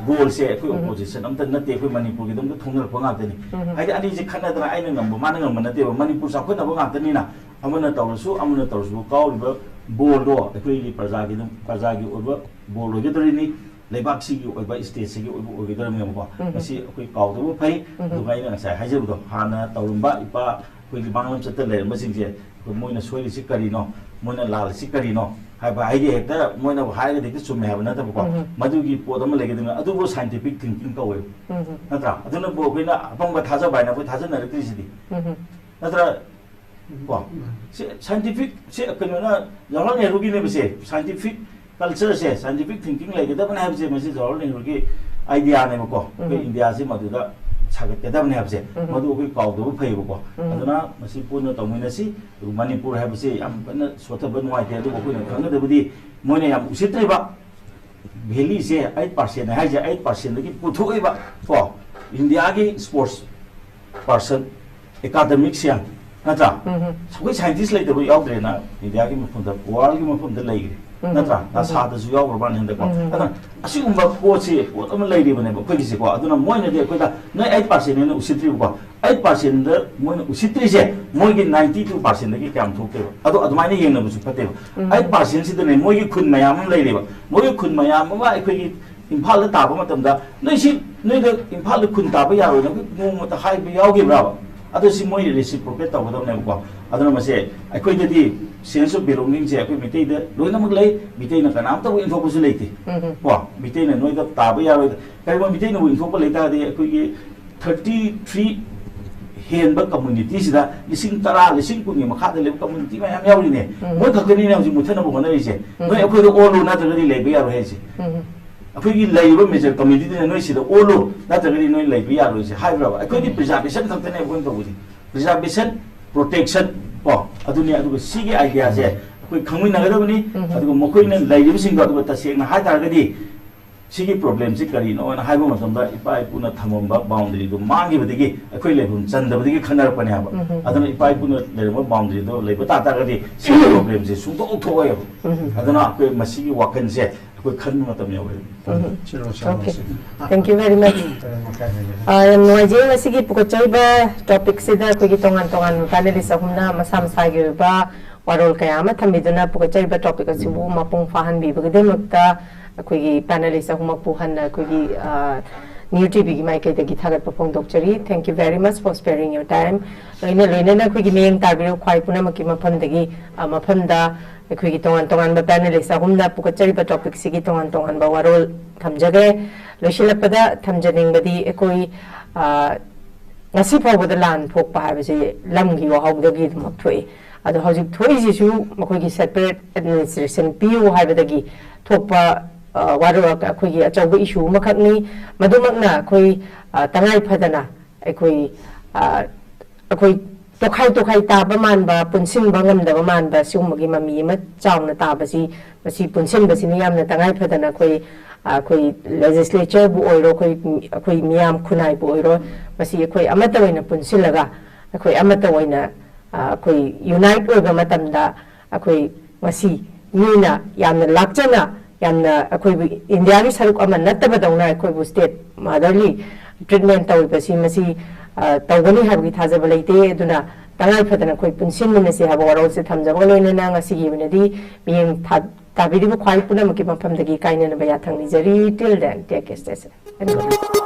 ꯒꯣꯜꯁꯦ ꯑꯩꯈꯣꯏ ꯎꯝ꯫ ꯑꯣꯄꯣꯖꯤꯁꯟ ꯑꯝꯇ ꯅꯠꯇꯦ, ꯑꯩꯈꯣꯏ ꯃꯅꯤꯄꯨꯔꯒꯤꯗꯃꯛꯇ ꯊꯣꯡꯅꯔꯛꯄ ꯉꯥꯛꯇꯅꯤ꯫ ꯎꯝ꯫ ꯍꯥꯏꯗꯤ ꯑꯅꯤꯁꯦ ꯈꯠꯅꯗꯅ ꯑꯩꯅ ꯉꯝꯕ ꯃꯥꯅ ꯉꯝꯕ ꯅꯠꯇꯦꯕ, ꯃꯅꯤꯄꯨꯔ ꯆꯥꯎꯈꯠꯅꯕ ꯉꯥꯛꯇꯅꯤꯅ꯫ ꯑꯃꯅ ꯇꯧꯔꯁꯨ ꯑꯃꯅ ꯇꯧꯔꯁꯨ ꯀꯥꯎꯔꯤꯕ ꯕꯣꯜꯗꯣ ꯑꯩꯈꯣꯏꯒꯤ ꯄ꯭ꯔꯖꯥꯒꯤ ꯑꯗꯨꯝ, ꯄ꯭ꯔꯖꯥꯒꯤ ꯑꯣꯏꯕ ꯕꯣꯜ ꯑꯣꯏꯒꯗꯧꯔꯤꯅꯤ, ꯂꯩꯕꯥꯛꯁꯤꯒꯤ ꯑꯣꯏꯕ, ꯁ꯭ꯇꯦꯠꯁꯤꯒꯤ ꯑꯣꯏꯕ ꯑꯣꯏꯒꯗꯧꯔꯤꯕꯅꯦꯕꯀꯣ꯫ ꯎꯝ꯫ ꯃꯁꯤ ꯑꯩꯈꯣꯏ ꯀꯥꯎꯗꯕ ꯐꯩ꯫ ꯎꯝ꯫ ꯑꯗꯨꯒ ꯑꯩꯅ ꯉꯁꯥꯏ ꯍꯥꯏꯖꯕꯗꯣ, ꯍꯥꯟꯅ ꯇꯧꯔꯝꯕ ꯏꯄꯥ ꯑꯩꯈꯣꯏꯒꯤ ꯃꯥꯡꯂꯝ ꯆꯠꯇ ꯂꯩꯔꯝꯕꯁꯤꯡꯁꯦ, ꯑꯩꯈꯣꯏ ꯃꯣꯏꯅ ꯁꯣꯏꯔꯤꯁꯤ ꯀꯔꯤꯅꯣ, ꯃꯣꯏꯅ ꯂꯥꯜꯂꯤꯁꯤ ꯀꯔꯤꯅꯣ ꯍꯥꯏꯕ, ꯍꯥꯏꯗꯤ ꯍꯦꯛꯇ ꯃꯣꯏꯅꯕꯨ ꯍꯥꯏꯔꯒꯗꯤ ꯍꯦꯛꯇ ꯆꯨꯝꯃꯦ ꯍꯥꯏꯕ ꯅꯠꯇꯕꯀꯣ꯫ ꯎꯝ꯫ ꯃꯗꯨꯒꯤ ꯄꯣꯠ ꯑꯃ ꯂꯩꯒꯗꯕꯅꯤ, ꯑꯗꯨꯕꯨ ꯁꯥꯏꯟꯇꯤꯐꯤꯛ ꯊꯤꯡꯀꯤꯡ ꯀꯧꯋꯦꯕ꯫ ꯎꯝ꯫ ꯅꯠꯇ꯭ꯔꯥ? ꯑꯗꯨꯅꯕꯨ ꯑꯩꯈꯣꯏꯅ ꯑꯄꯪꯕ ꯊꯥꯖꯕ ꯍꯥꯏꯅ ꯑꯩꯈꯣꯏ ꯊꯥꯖꯅꯔꯛꯇ꯭ꯔꯤꯁꯤꯗꯤ꯫ ꯎꯝ꯫ ꯅꯠꯇ꯭ꯔꯥ? ꯀꯣ? ꯁꯤ ꯁꯥꯏꯟꯇꯤꯐꯤꯛ, ꯁꯤ ꯀꯩꯅꯣꯅ, ꯖꯋꯥꯍꯔꯂꯥꯜ ꯅꯦꯍꯔꯨꯒꯤꯅꯦꯕ ꯁꯦ, ꯁꯥꯏꯟꯇꯤꯐꯤꯛ ꯀꯜꯆꯔꯁꯦ, ꯁꯥꯏꯟꯇꯤꯐꯤꯛ ꯊꯤꯡꯀꯤꯡ ꯂꯩꯒꯗꯕꯅꯦ ꯍꯥꯏꯕꯁꯦ, ꯃꯁꯤ ꯖꯋꯥꯍꯔꯂꯥꯜ ꯅꯦꯍꯔꯨꯒꯤ ꯑꯥꯏꯗꯤꯌꯥꯅꯦꯕꯀꯣ꯫ ꯑꯩꯈꯣꯏ ꯎꯝ꯫ ꯏꯟꯗꯤꯌꯥꯁꯤ ꯃꯗꯨꯗ ꯁꯥꯒꯠꯀꯗꯕꯅꯦ ꯍꯥꯏꯕꯁꯦ, ꯎꯝ꯫ ꯃꯗꯨ ꯑꯩꯈꯣꯏ ꯀꯥꯎꯗꯕ ꯐꯩꯌꯦꯕꯀꯣ꯫ ꯎꯝ꯫ ꯑꯗꯨꯅ ꯃꯁꯤ ꯄꯨꯟꯅ ꯇꯧꯃꯤꯟꯅꯁꯤ꯫ ꯑꯗꯨꯒ ꯃꯅꯤꯄꯨꯔ ꯍꯥꯏꯕꯁꯤ ꯌꯥꯝ ꯀꯟꯅ ꯁꯣꯠꯊꯕ ꯅꯨꯡꯉꯥꯏꯇꯦ, ꯑꯗꯨꯕꯨ ꯑꯩꯈꯣꯏꯅ ꯈꯪꯒꯗꯕꯗꯤ ꯃꯣꯏꯅ ꯌꯥꯝ ꯎꯁꯤꯠꯇ꯭ꯔꯤꯕ ꯚꯦꯂꯤꯁꯦ ꯑꯩꯠ ꯄꯥꯔꯁꯦꯟ ꯍꯥꯏꯁꯦ, ꯑꯩꯠ ꯄꯥꯔꯁꯦꯟꯗꯒꯤ ꯄꯨꯊꯣꯛꯏꯕ ꯀꯣ, ꯏꯟꯗꯤꯌꯥꯒꯤ ꯁ꯭ꯄꯣꯔꯠꯁ ꯄꯥꯔꯁꯟ, ꯑꯦꯀꯥꯗꯃꯤꯛꯁꯤꯌꯥꯟ, ꯅꯠꯇ꯭ꯔꯥ? ꯎꯝ꯫ ꯑꯩꯈꯣꯏ ꯁꯥꯏꯟꯇꯤꯁ ꯂꯩꯇꯕ ꯌꯥꯎꯗ꯭ꯔꯦꯅ ꯏꯟꯗꯤꯌꯥꯒꯤ ꯃꯐꯝꯗ, ꯋꯥꯔꯜꯒꯤ ꯃꯐꯝꯗ ꯂꯩꯈ꯭ꯔꯦ, ꯎꯝ꯫ ꯅꯠꯇ꯭ꯔꯥ? ꯎꯝ꯫ ꯅꯥꯁꯥꯗꯁꯨ ꯌꯥꯎꯈ꯭ꯔꯕꯅꯤ ꯍꯟꯗꯛꯀꯣ꯫ ꯎꯝ꯫ ꯑꯗꯨꯅ ꯑꯁꯤꯒꯨꯝꯕ ꯄꯣꯠꯁꯤ, ꯄꯣꯠ ꯑꯃ ꯂꯩꯔꯤꯕꯅꯦꯕ ꯑꯩꯈꯣꯏꯒꯤꯁꯤꯀꯣ꯫ ꯑꯗꯨꯅ ꯃꯣꯏꯅꯗꯤ ꯑꯩꯈꯣꯏꯗ ꯅꯣꯏ ꯑꯩꯠ ꯄꯥꯔꯁꯦꯟ ꯍꯦꯟꯅ ꯎꯁꯤꯠꯇ꯭ꯔꯤꯕꯀꯣ, ꯑꯩꯠ ꯄꯥꯔꯁꯦꯟꯗ ꯃꯣꯏꯅ ꯎꯁꯤꯠꯇ꯭ꯔꯤꯁꯦ, ꯃꯣꯏꯒꯤ ꯅꯥꯏꯟꯇꯤ ꯇꯨ ꯄꯥꯔꯁꯦꯟꯗꯒꯤ ꯀꯌꯥꯝ ꯊꯣꯛꯇꯦꯕ? ꯑꯗꯣ ꯑꯗꯨꯃꯥꯏꯅ ꯌꯦꯡꯅꯕꯁꯨ ꯐꯠꯇꯦꯕ꯫ ꯎꯝ꯫ ꯑꯩꯠ ꯄꯥꯔꯁꯦꯟꯁꯤꯗꯅꯦ ꯃꯣꯏꯒꯤ ꯈꯨꯟ ꯃꯌꯥꯝ ꯑꯃ ꯂꯩꯔꯤꯕ, ꯃꯣꯏꯒꯤ ꯈꯨꯟ ꯃꯌꯥꯝ ꯑꯃ ꯑꯩꯈꯣꯏꯒꯤ ꯏꯝꯐꯥꯜꯗ ꯇꯥꯕ ꯃꯇꯝꯗ, "ꯅꯣꯏ ꯁꯤ, ꯅꯣꯏꯗ ꯏꯝꯐꯥꯜꯗ ꯈꯨꯟ ꯇꯥꯕ ꯌꯥꯔꯣꯏꯅ" ꯑꯩꯈꯣꯏ ꯅꯣꯡꯃꯇ ꯍꯥꯏꯕ ꯌꯥꯎꯈꯤꯕ꯭ꯔꯥꯕ? ꯑꯗꯣ ꯁꯤ ꯃꯣꯏ ꯔꯦꯁꯤꯄ꯭ꯔꯣꯀꯦꯠ ꯇꯧꯒꯗꯕꯅꯦꯕꯀꯣ꯫ ꯑꯗꯨꯅ ꯃꯁꯦ ꯑꯩꯈꯣꯏꯗꯗꯤ ꯁꯦꯟꯁ ꯑꯣꯐ ꯕꯤꯂꯣꯡꯒꯤꯡꯁꯦ ꯑꯩꯈꯣꯏ ꯃꯤꯇꯩꯗ ꯂꯣꯏꯅꯃꯛ ꯂꯩ꯫ ꯃꯤꯇꯩꯅ ꯀꯅꯥꯝꯇꯕꯨ ꯏꯟꯊꯣꯛꯄꯁꯨ ꯂꯩꯇꯦ꯫ ꯎꯝ꯫ ꯀꯣ, ꯃꯤꯇꯩꯅ ꯅꯣꯏꯗ ꯇꯥꯕ ꯌꯥꯔꯣꯏꯗ꯫ ꯀꯔꯤꯒꯨꯝꯕ ꯃꯤꯇꯩꯅꯕꯨ ꯏꯟꯊꯣꯛꯄ ꯂꯩ ꯇꯥꯔꯗꯤ ꯑꯩꯈꯣꯏꯒꯤ ꯊꯥꯔꯇꯤ ꯊ꯭ꯔꯤ ꯍꯦꯟꯕ ꯀꯝꯃꯨꯅꯤꯇꯤꯁꯤꯗ ꯂꯤꯁꯤꯡ ꯇꯔꯥ, ꯂꯤꯁꯤꯡ ꯀꯨꯟꯒꯤ ꯃꯈꯥꯗ ꯂꯩꯕ ꯀꯝꯃꯨꯅꯤꯇꯤ ꯃꯌꯥꯝ ꯌꯥꯎꯔꯤꯅꯦ꯫ ꯎꯝ꯫ ꯃꯣꯏ ꯈꯛꯇꯅꯤꯅꯦ ꯍꯧꯖꯤꯛ ꯃꯨꯠꯊꯠꯅꯕ ꯍꯣꯠꯅꯔꯤꯁꯦ꯫ ꯎꯝ꯫ ꯅꯣꯏ ꯑꯩꯈꯣꯏꯗ ꯑꯣꯜꯂꯨ ꯅꯠꯇ꯭ꯔꯒꯗꯤ ꯂꯩꯕ ꯌꯥꯔꯣꯏ ꯍꯥꯏꯁꯦ꯫ ꯎꯝ꯫ ꯑꯩꯈꯣꯏꯒꯤ ꯂꯩꯔꯤꯕ ꯃꯦꯖꯔ ꯀꯝꯃ꯭ꯌꯨꯅꯤꯇꯤꯗꯨꯅ ꯅꯣꯏ ꯁꯤꯗ ꯑꯣꯜꯂꯨ, ꯅꯠꯇ꯭ꯔꯒꯗꯤ ꯅꯣꯏ ꯂꯩꯕ ꯌꯥꯔꯣꯏꯁꯦ ꯍꯥꯏꯕ꯭ꯔꯕ? ꯑꯩꯈꯣꯏꯗꯤ ꯄ꯭ꯔꯤꯖꯥꯔꯕꯦꯁꯟ ꯈꯛꯇꯅꯦ ꯑꯩꯈꯣꯏꯅ ꯇꯧꯕꯁꯦ꯫ ꯄ꯭ꯔꯤꯖꯥꯔꯕꯦꯁꯟ, ꯄ꯭ꯔꯣꯇꯦꯛꯁꯟ ꯀꯣ, ꯑꯗꯨꯅꯤ꯫ ꯑꯗꯨꯒ ꯁꯤꯒꯤ ꯑꯥꯏꯗꯤꯌꯥꯁꯦ ꯑꯩꯈꯣꯏ ꯈꯪꯃꯤꯟꯅꯒꯗꯕꯅꯤ꯫ ꯑꯗꯨꯒ ꯃꯈꯣꯏꯅ ꯂꯩꯔꯤꯕꯁꯤꯡꯗꯣ, ꯑꯗꯨꯒ ꯇꯁꯦꯡꯅ ꯍꯥꯏ ꯇꯥꯔꯒꯗꯤ ꯁꯤꯒꯤ ꯄ꯭ꯔꯣꯕ꯭ꯂꯦꯝꯁꯤ ꯀꯔꯤꯅꯣ ꯍꯥꯏꯅ ꯍꯥꯏꯕ ꯃꯇꯝꯗ, ꯏꯄꯥ ꯏꯄꯨꯅ ꯊꯝꯃꯝꯕ ꯕꯥꯎꯟꯗꯔꯤꯗꯨ ꯃꯥꯡꯈꯤꯕꯗꯒꯤ, ꯑꯩꯈꯣꯏ ꯂꯩꯐꯝ ꯆꯟꯗꯕꯗꯒꯤ ꯈꯟꯅꯔꯛꯄꯅꯦ ꯍꯥꯏꯕ꯫ ꯑꯗꯨꯅ ꯏꯄꯥ ꯏꯄꯨꯅ ꯂꯩꯔꯝꯕ ꯕꯥꯎꯟꯗꯔꯤꯗꯣ ꯂꯩꯕ ꯇꯥ ꯇꯥꯔꯒꯗꯤ ꯁꯤꯒꯤ ꯄ꯭ꯔꯣꯕ꯭ꯂꯦꯝꯁꯦ ꯁꯨꯡꯊꯣꯛ ꯊꯣꯛꯑꯣꯏꯕ꯫ ꯑꯗꯨꯅ ꯑꯩꯈꯣꯏ ꯃꯁꯤꯒꯤ ꯋꯥꯈꯜꯁꯦ ꯑꯩꯈꯣꯏ ꯈꯟꯕ ꯃꯇꯝ ꯌꯧꯔꯦ꯫ Okay. Thank you very much. ꯑ, ꯌꯥꯝ ꯅꯨꯡꯉꯥꯏꯖꯩ, ꯉꯁꯤꯒꯤ ꯄꯨꯈꯠꯆꯔꯤꯕ ꯇꯣꯄꯤꯛꯁꯤꯗ ꯑꯩꯈꯣꯏꯒꯤ ꯇꯣꯉꯥꯟ ꯇꯣꯉꯥꯟꯕ ꯄꯦꯅꯦꯂꯤꯁ ꯑꯍꯨꯝꯅ ꯃꯁꯥ ꯃꯁꯥꯒꯤ ꯑꯣꯏꯕ ꯋꯥꯔꯣꯜ ꯀꯌꯥ ꯑꯃ ꯊꯝꯕꯤꯗꯨꯅ ꯄꯨꯈꯠꯆꯔꯤꯕ ꯇꯣꯄꯤꯛ ꯑꯁꯤꯕꯨ ꯃꯄꯨꯡ ꯐꯥꯍꯟꯕꯤꯕꯒꯤꯗꯃꯛꯇ ꯑꯩꯈꯣꯏꯒꯤ ꯄꯦꯅꯦꯂꯤꯁ ꯑꯍꯨꯝꯃꯛꯄꯨ ꯍꯟꯅ ꯑꯩꯈꯣꯏꯒꯤ, ꯑ, ꯅ꯭ꯌꯨ ꯇꯤꯚꯤꯒꯤ ꯃꯥꯏꯀꯩꯗꯒꯤ ꯊꯥꯒꯠꯄ ꯐꯣꯡꯗꯣꯛꯆꯔꯤ꯫ Thank you very much for sparing your time. ꯂꯣꯏꯅ ꯂꯣꯏꯅꯅ ꯑꯩꯈꯣꯏꯒꯤ ꯃꯤꯠꯌꯦꯡ ꯇꯥꯕꯤꯔꯤꯕ ꯈ꯭ꯋꯥꯏ ꯄꯨꯝꯅꯃꯛꯀꯤ ꯃꯐꯝꯗꯒꯤ, ꯑ, ꯃꯐꯝꯗ ꯑꯩꯈꯣꯏꯒꯤ ꯇꯣꯉꯥꯟ ꯇꯣꯉꯥꯟꯕ ꯄꯦꯅꯦꯂꯤꯁ ꯑꯍꯨꯝꯅ ꯄꯨꯈꯠꯆꯔꯤꯕ ꯇꯣꯄꯤꯛꯁꯤꯒꯤ ꯇꯣꯉꯥꯟ ꯇꯣꯉꯥꯟꯕ ꯋꯥꯔꯣꯜ ꯊꯝꯖꯈ꯭ꯔꯦ꯫ ꯂꯣꯏꯁꯤꯜꯂꯛꯄꯗ ꯊꯝꯖꯅꯤꯡꯕꯗꯤ ꯑꯩꯈꯣꯏ, ꯑ, ꯉꯁꯤ ꯐꯥꯎꯕꯗ ꯂꯥꯟ ꯊꯣꯛꯄ ꯍꯥꯏꯕꯁꯤ ꯂꯝꯒꯤ ꯋꯥꯍꯧꯗꯒꯤ ꯑꯗꯨꯃꯛ ꯊꯣꯛꯏ꯫ ꯑꯗꯣ ꯍꯧꯖꯤꯛ ꯊꯣꯛꯏꯁꯤꯁꯨ ꯃꯈꯣꯏꯒꯤ ꯁꯦꯄꯔꯦꯠ ꯑꯦꯗꯃꯤꯅꯤꯁꯇ꯭ꯔꯦꯁꯟ ꯄꯤꯌꯨ ꯍꯥꯏꯕꯗꯒꯤ ꯊꯣꯛꯄ, ꯑ, ꯋꯥꯔꯣꯜ, ꯑꯩꯈꯣꯏꯒꯤ ꯑꯆꯧꯕ ꯏꯁꯨ ꯑꯃꯈꯛꯅꯤ꯫ ꯃꯗꯨꯃꯛꯅ ꯑꯩꯈꯣꯏ, ꯑ, ꯇꯉꯥꯏ ꯐꯗꯅ ꯑꯩꯈꯣꯏ, ꯑ, ꯑꯩꯈꯣꯏ ꯇꯣꯈꯥꯏ ꯇꯣꯈꯥꯏ ꯇꯥꯕ ꯃꯥꯟꯕ, ꯄꯨꯟꯁꯤꯟꯕ ꯉꯝꯗꯕ ꯃꯥꯟꯕ ꯁꯤꯒꯨꯝꯕꯒꯤ ꯃꯃꯤ ꯑꯃ ꯆꯥꯎꯅ ꯇꯥꯕꯁꯤ, ꯃꯁꯤ ꯄꯨꯟꯁꯤꯟꯕꯁꯤꯅ ꯌꯥꯝꯅ ꯇꯉꯥꯏ ꯐꯗꯅ ꯑꯩꯈꯣꯏ, ꯑ, ꯑꯩꯈꯣꯏ ꯂꯦꯖꯤꯁꯂꯦꯆꯔꯕꯨ ꯑꯣꯏꯔꯣ, ꯑꯩꯈꯣꯏ, ꯑꯩꯈꯣꯏ ꯃꯤꯌꯥꯝ ꯈꯨꯟꯅꯥꯏꯕꯨ ꯑꯣꯏꯔꯣ, ꯃꯁꯤ ꯑꯩꯈꯣꯏ ꯑꯃꯠꯇ ꯑꯣꯏꯅ ꯄꯨꯟꯁꯤꯜꯂꯒ ꯑꯩꯈꯣꯏ ꯑꯃꯠꯇ ꯑꯣꯏꯅ, ꯑ, ꯑꯩꯈꯣꯏ ꯌꯨꯅꯥꯏꯠ ꯑꯣꯏꯕ ꯃꯇꯝꯗ ꯑꯩꯈꯣꯏ ꯉꯁꯤ ꯃꯤꯅ ꯌꯥꯝꯅ ꯂꯥꯛꯆꯅ, ꯌꯥꯝꯅ ꯑꯩꯈꯣꯏꯕꯨ ꯏꯟꯗꯤꯌꯥꯒꯤ ꯁꯔꯨꯛ ꯑꯃ ꯅꯠꯇꯕꯗꯧꯅ ꯑꯩꯈꯣꯏꯕꯨ ꯁ꯭ꯇꯦꯠ ꯃꯥꯗꯔꯂꯤ ꯇ꯭ꯔꯤꯠꯃꯦꯟ ꯇꯧꯔꯤꯕꯁꯤ, ꯃꯁꯤ, ꯑ, ꯇꯧꯒꯅꯤ ꯍꯥꯏꯕꯒꯤ ꯊꯥꯖꯕ ꯂꯩꯇꯦ꯫ ꯑꯗꯨꯅ ꯇꯉꯥꯏ ꯐꯗꯅ ꯑꯩꯈꯣꯏ ꯄꯨꯟꯁꯤꯟꯃꯤꯟꯅꯁꯤ ꯍꯥꯏꯕ ꯋꯥꯔꯣꯜꯁꯦ ꯊꯝꯖꯕꯒ ꯂꯣꯏꯅꯅ ꯉꯁꯤꯒꯤ ꯑꯣꯏꯅꯗꯤ ꯃꯤꯠꯌꯦꯡ ꯊꯥ-, ꯇꯥꯕꯤꯔꯤꯕ ꯈ꯭ꯋꯥꯏ ꯄꯨꯝꯅꯃꯛꯀꯤ ꯃꯐꯝꯗꯒꯤ ꯀꯥꯏꯅꯅꯕ ꯌꯥꯊꯪ ꯅꯤꯖꯔꯤ꯫ Till then, take care, stay safe and good night.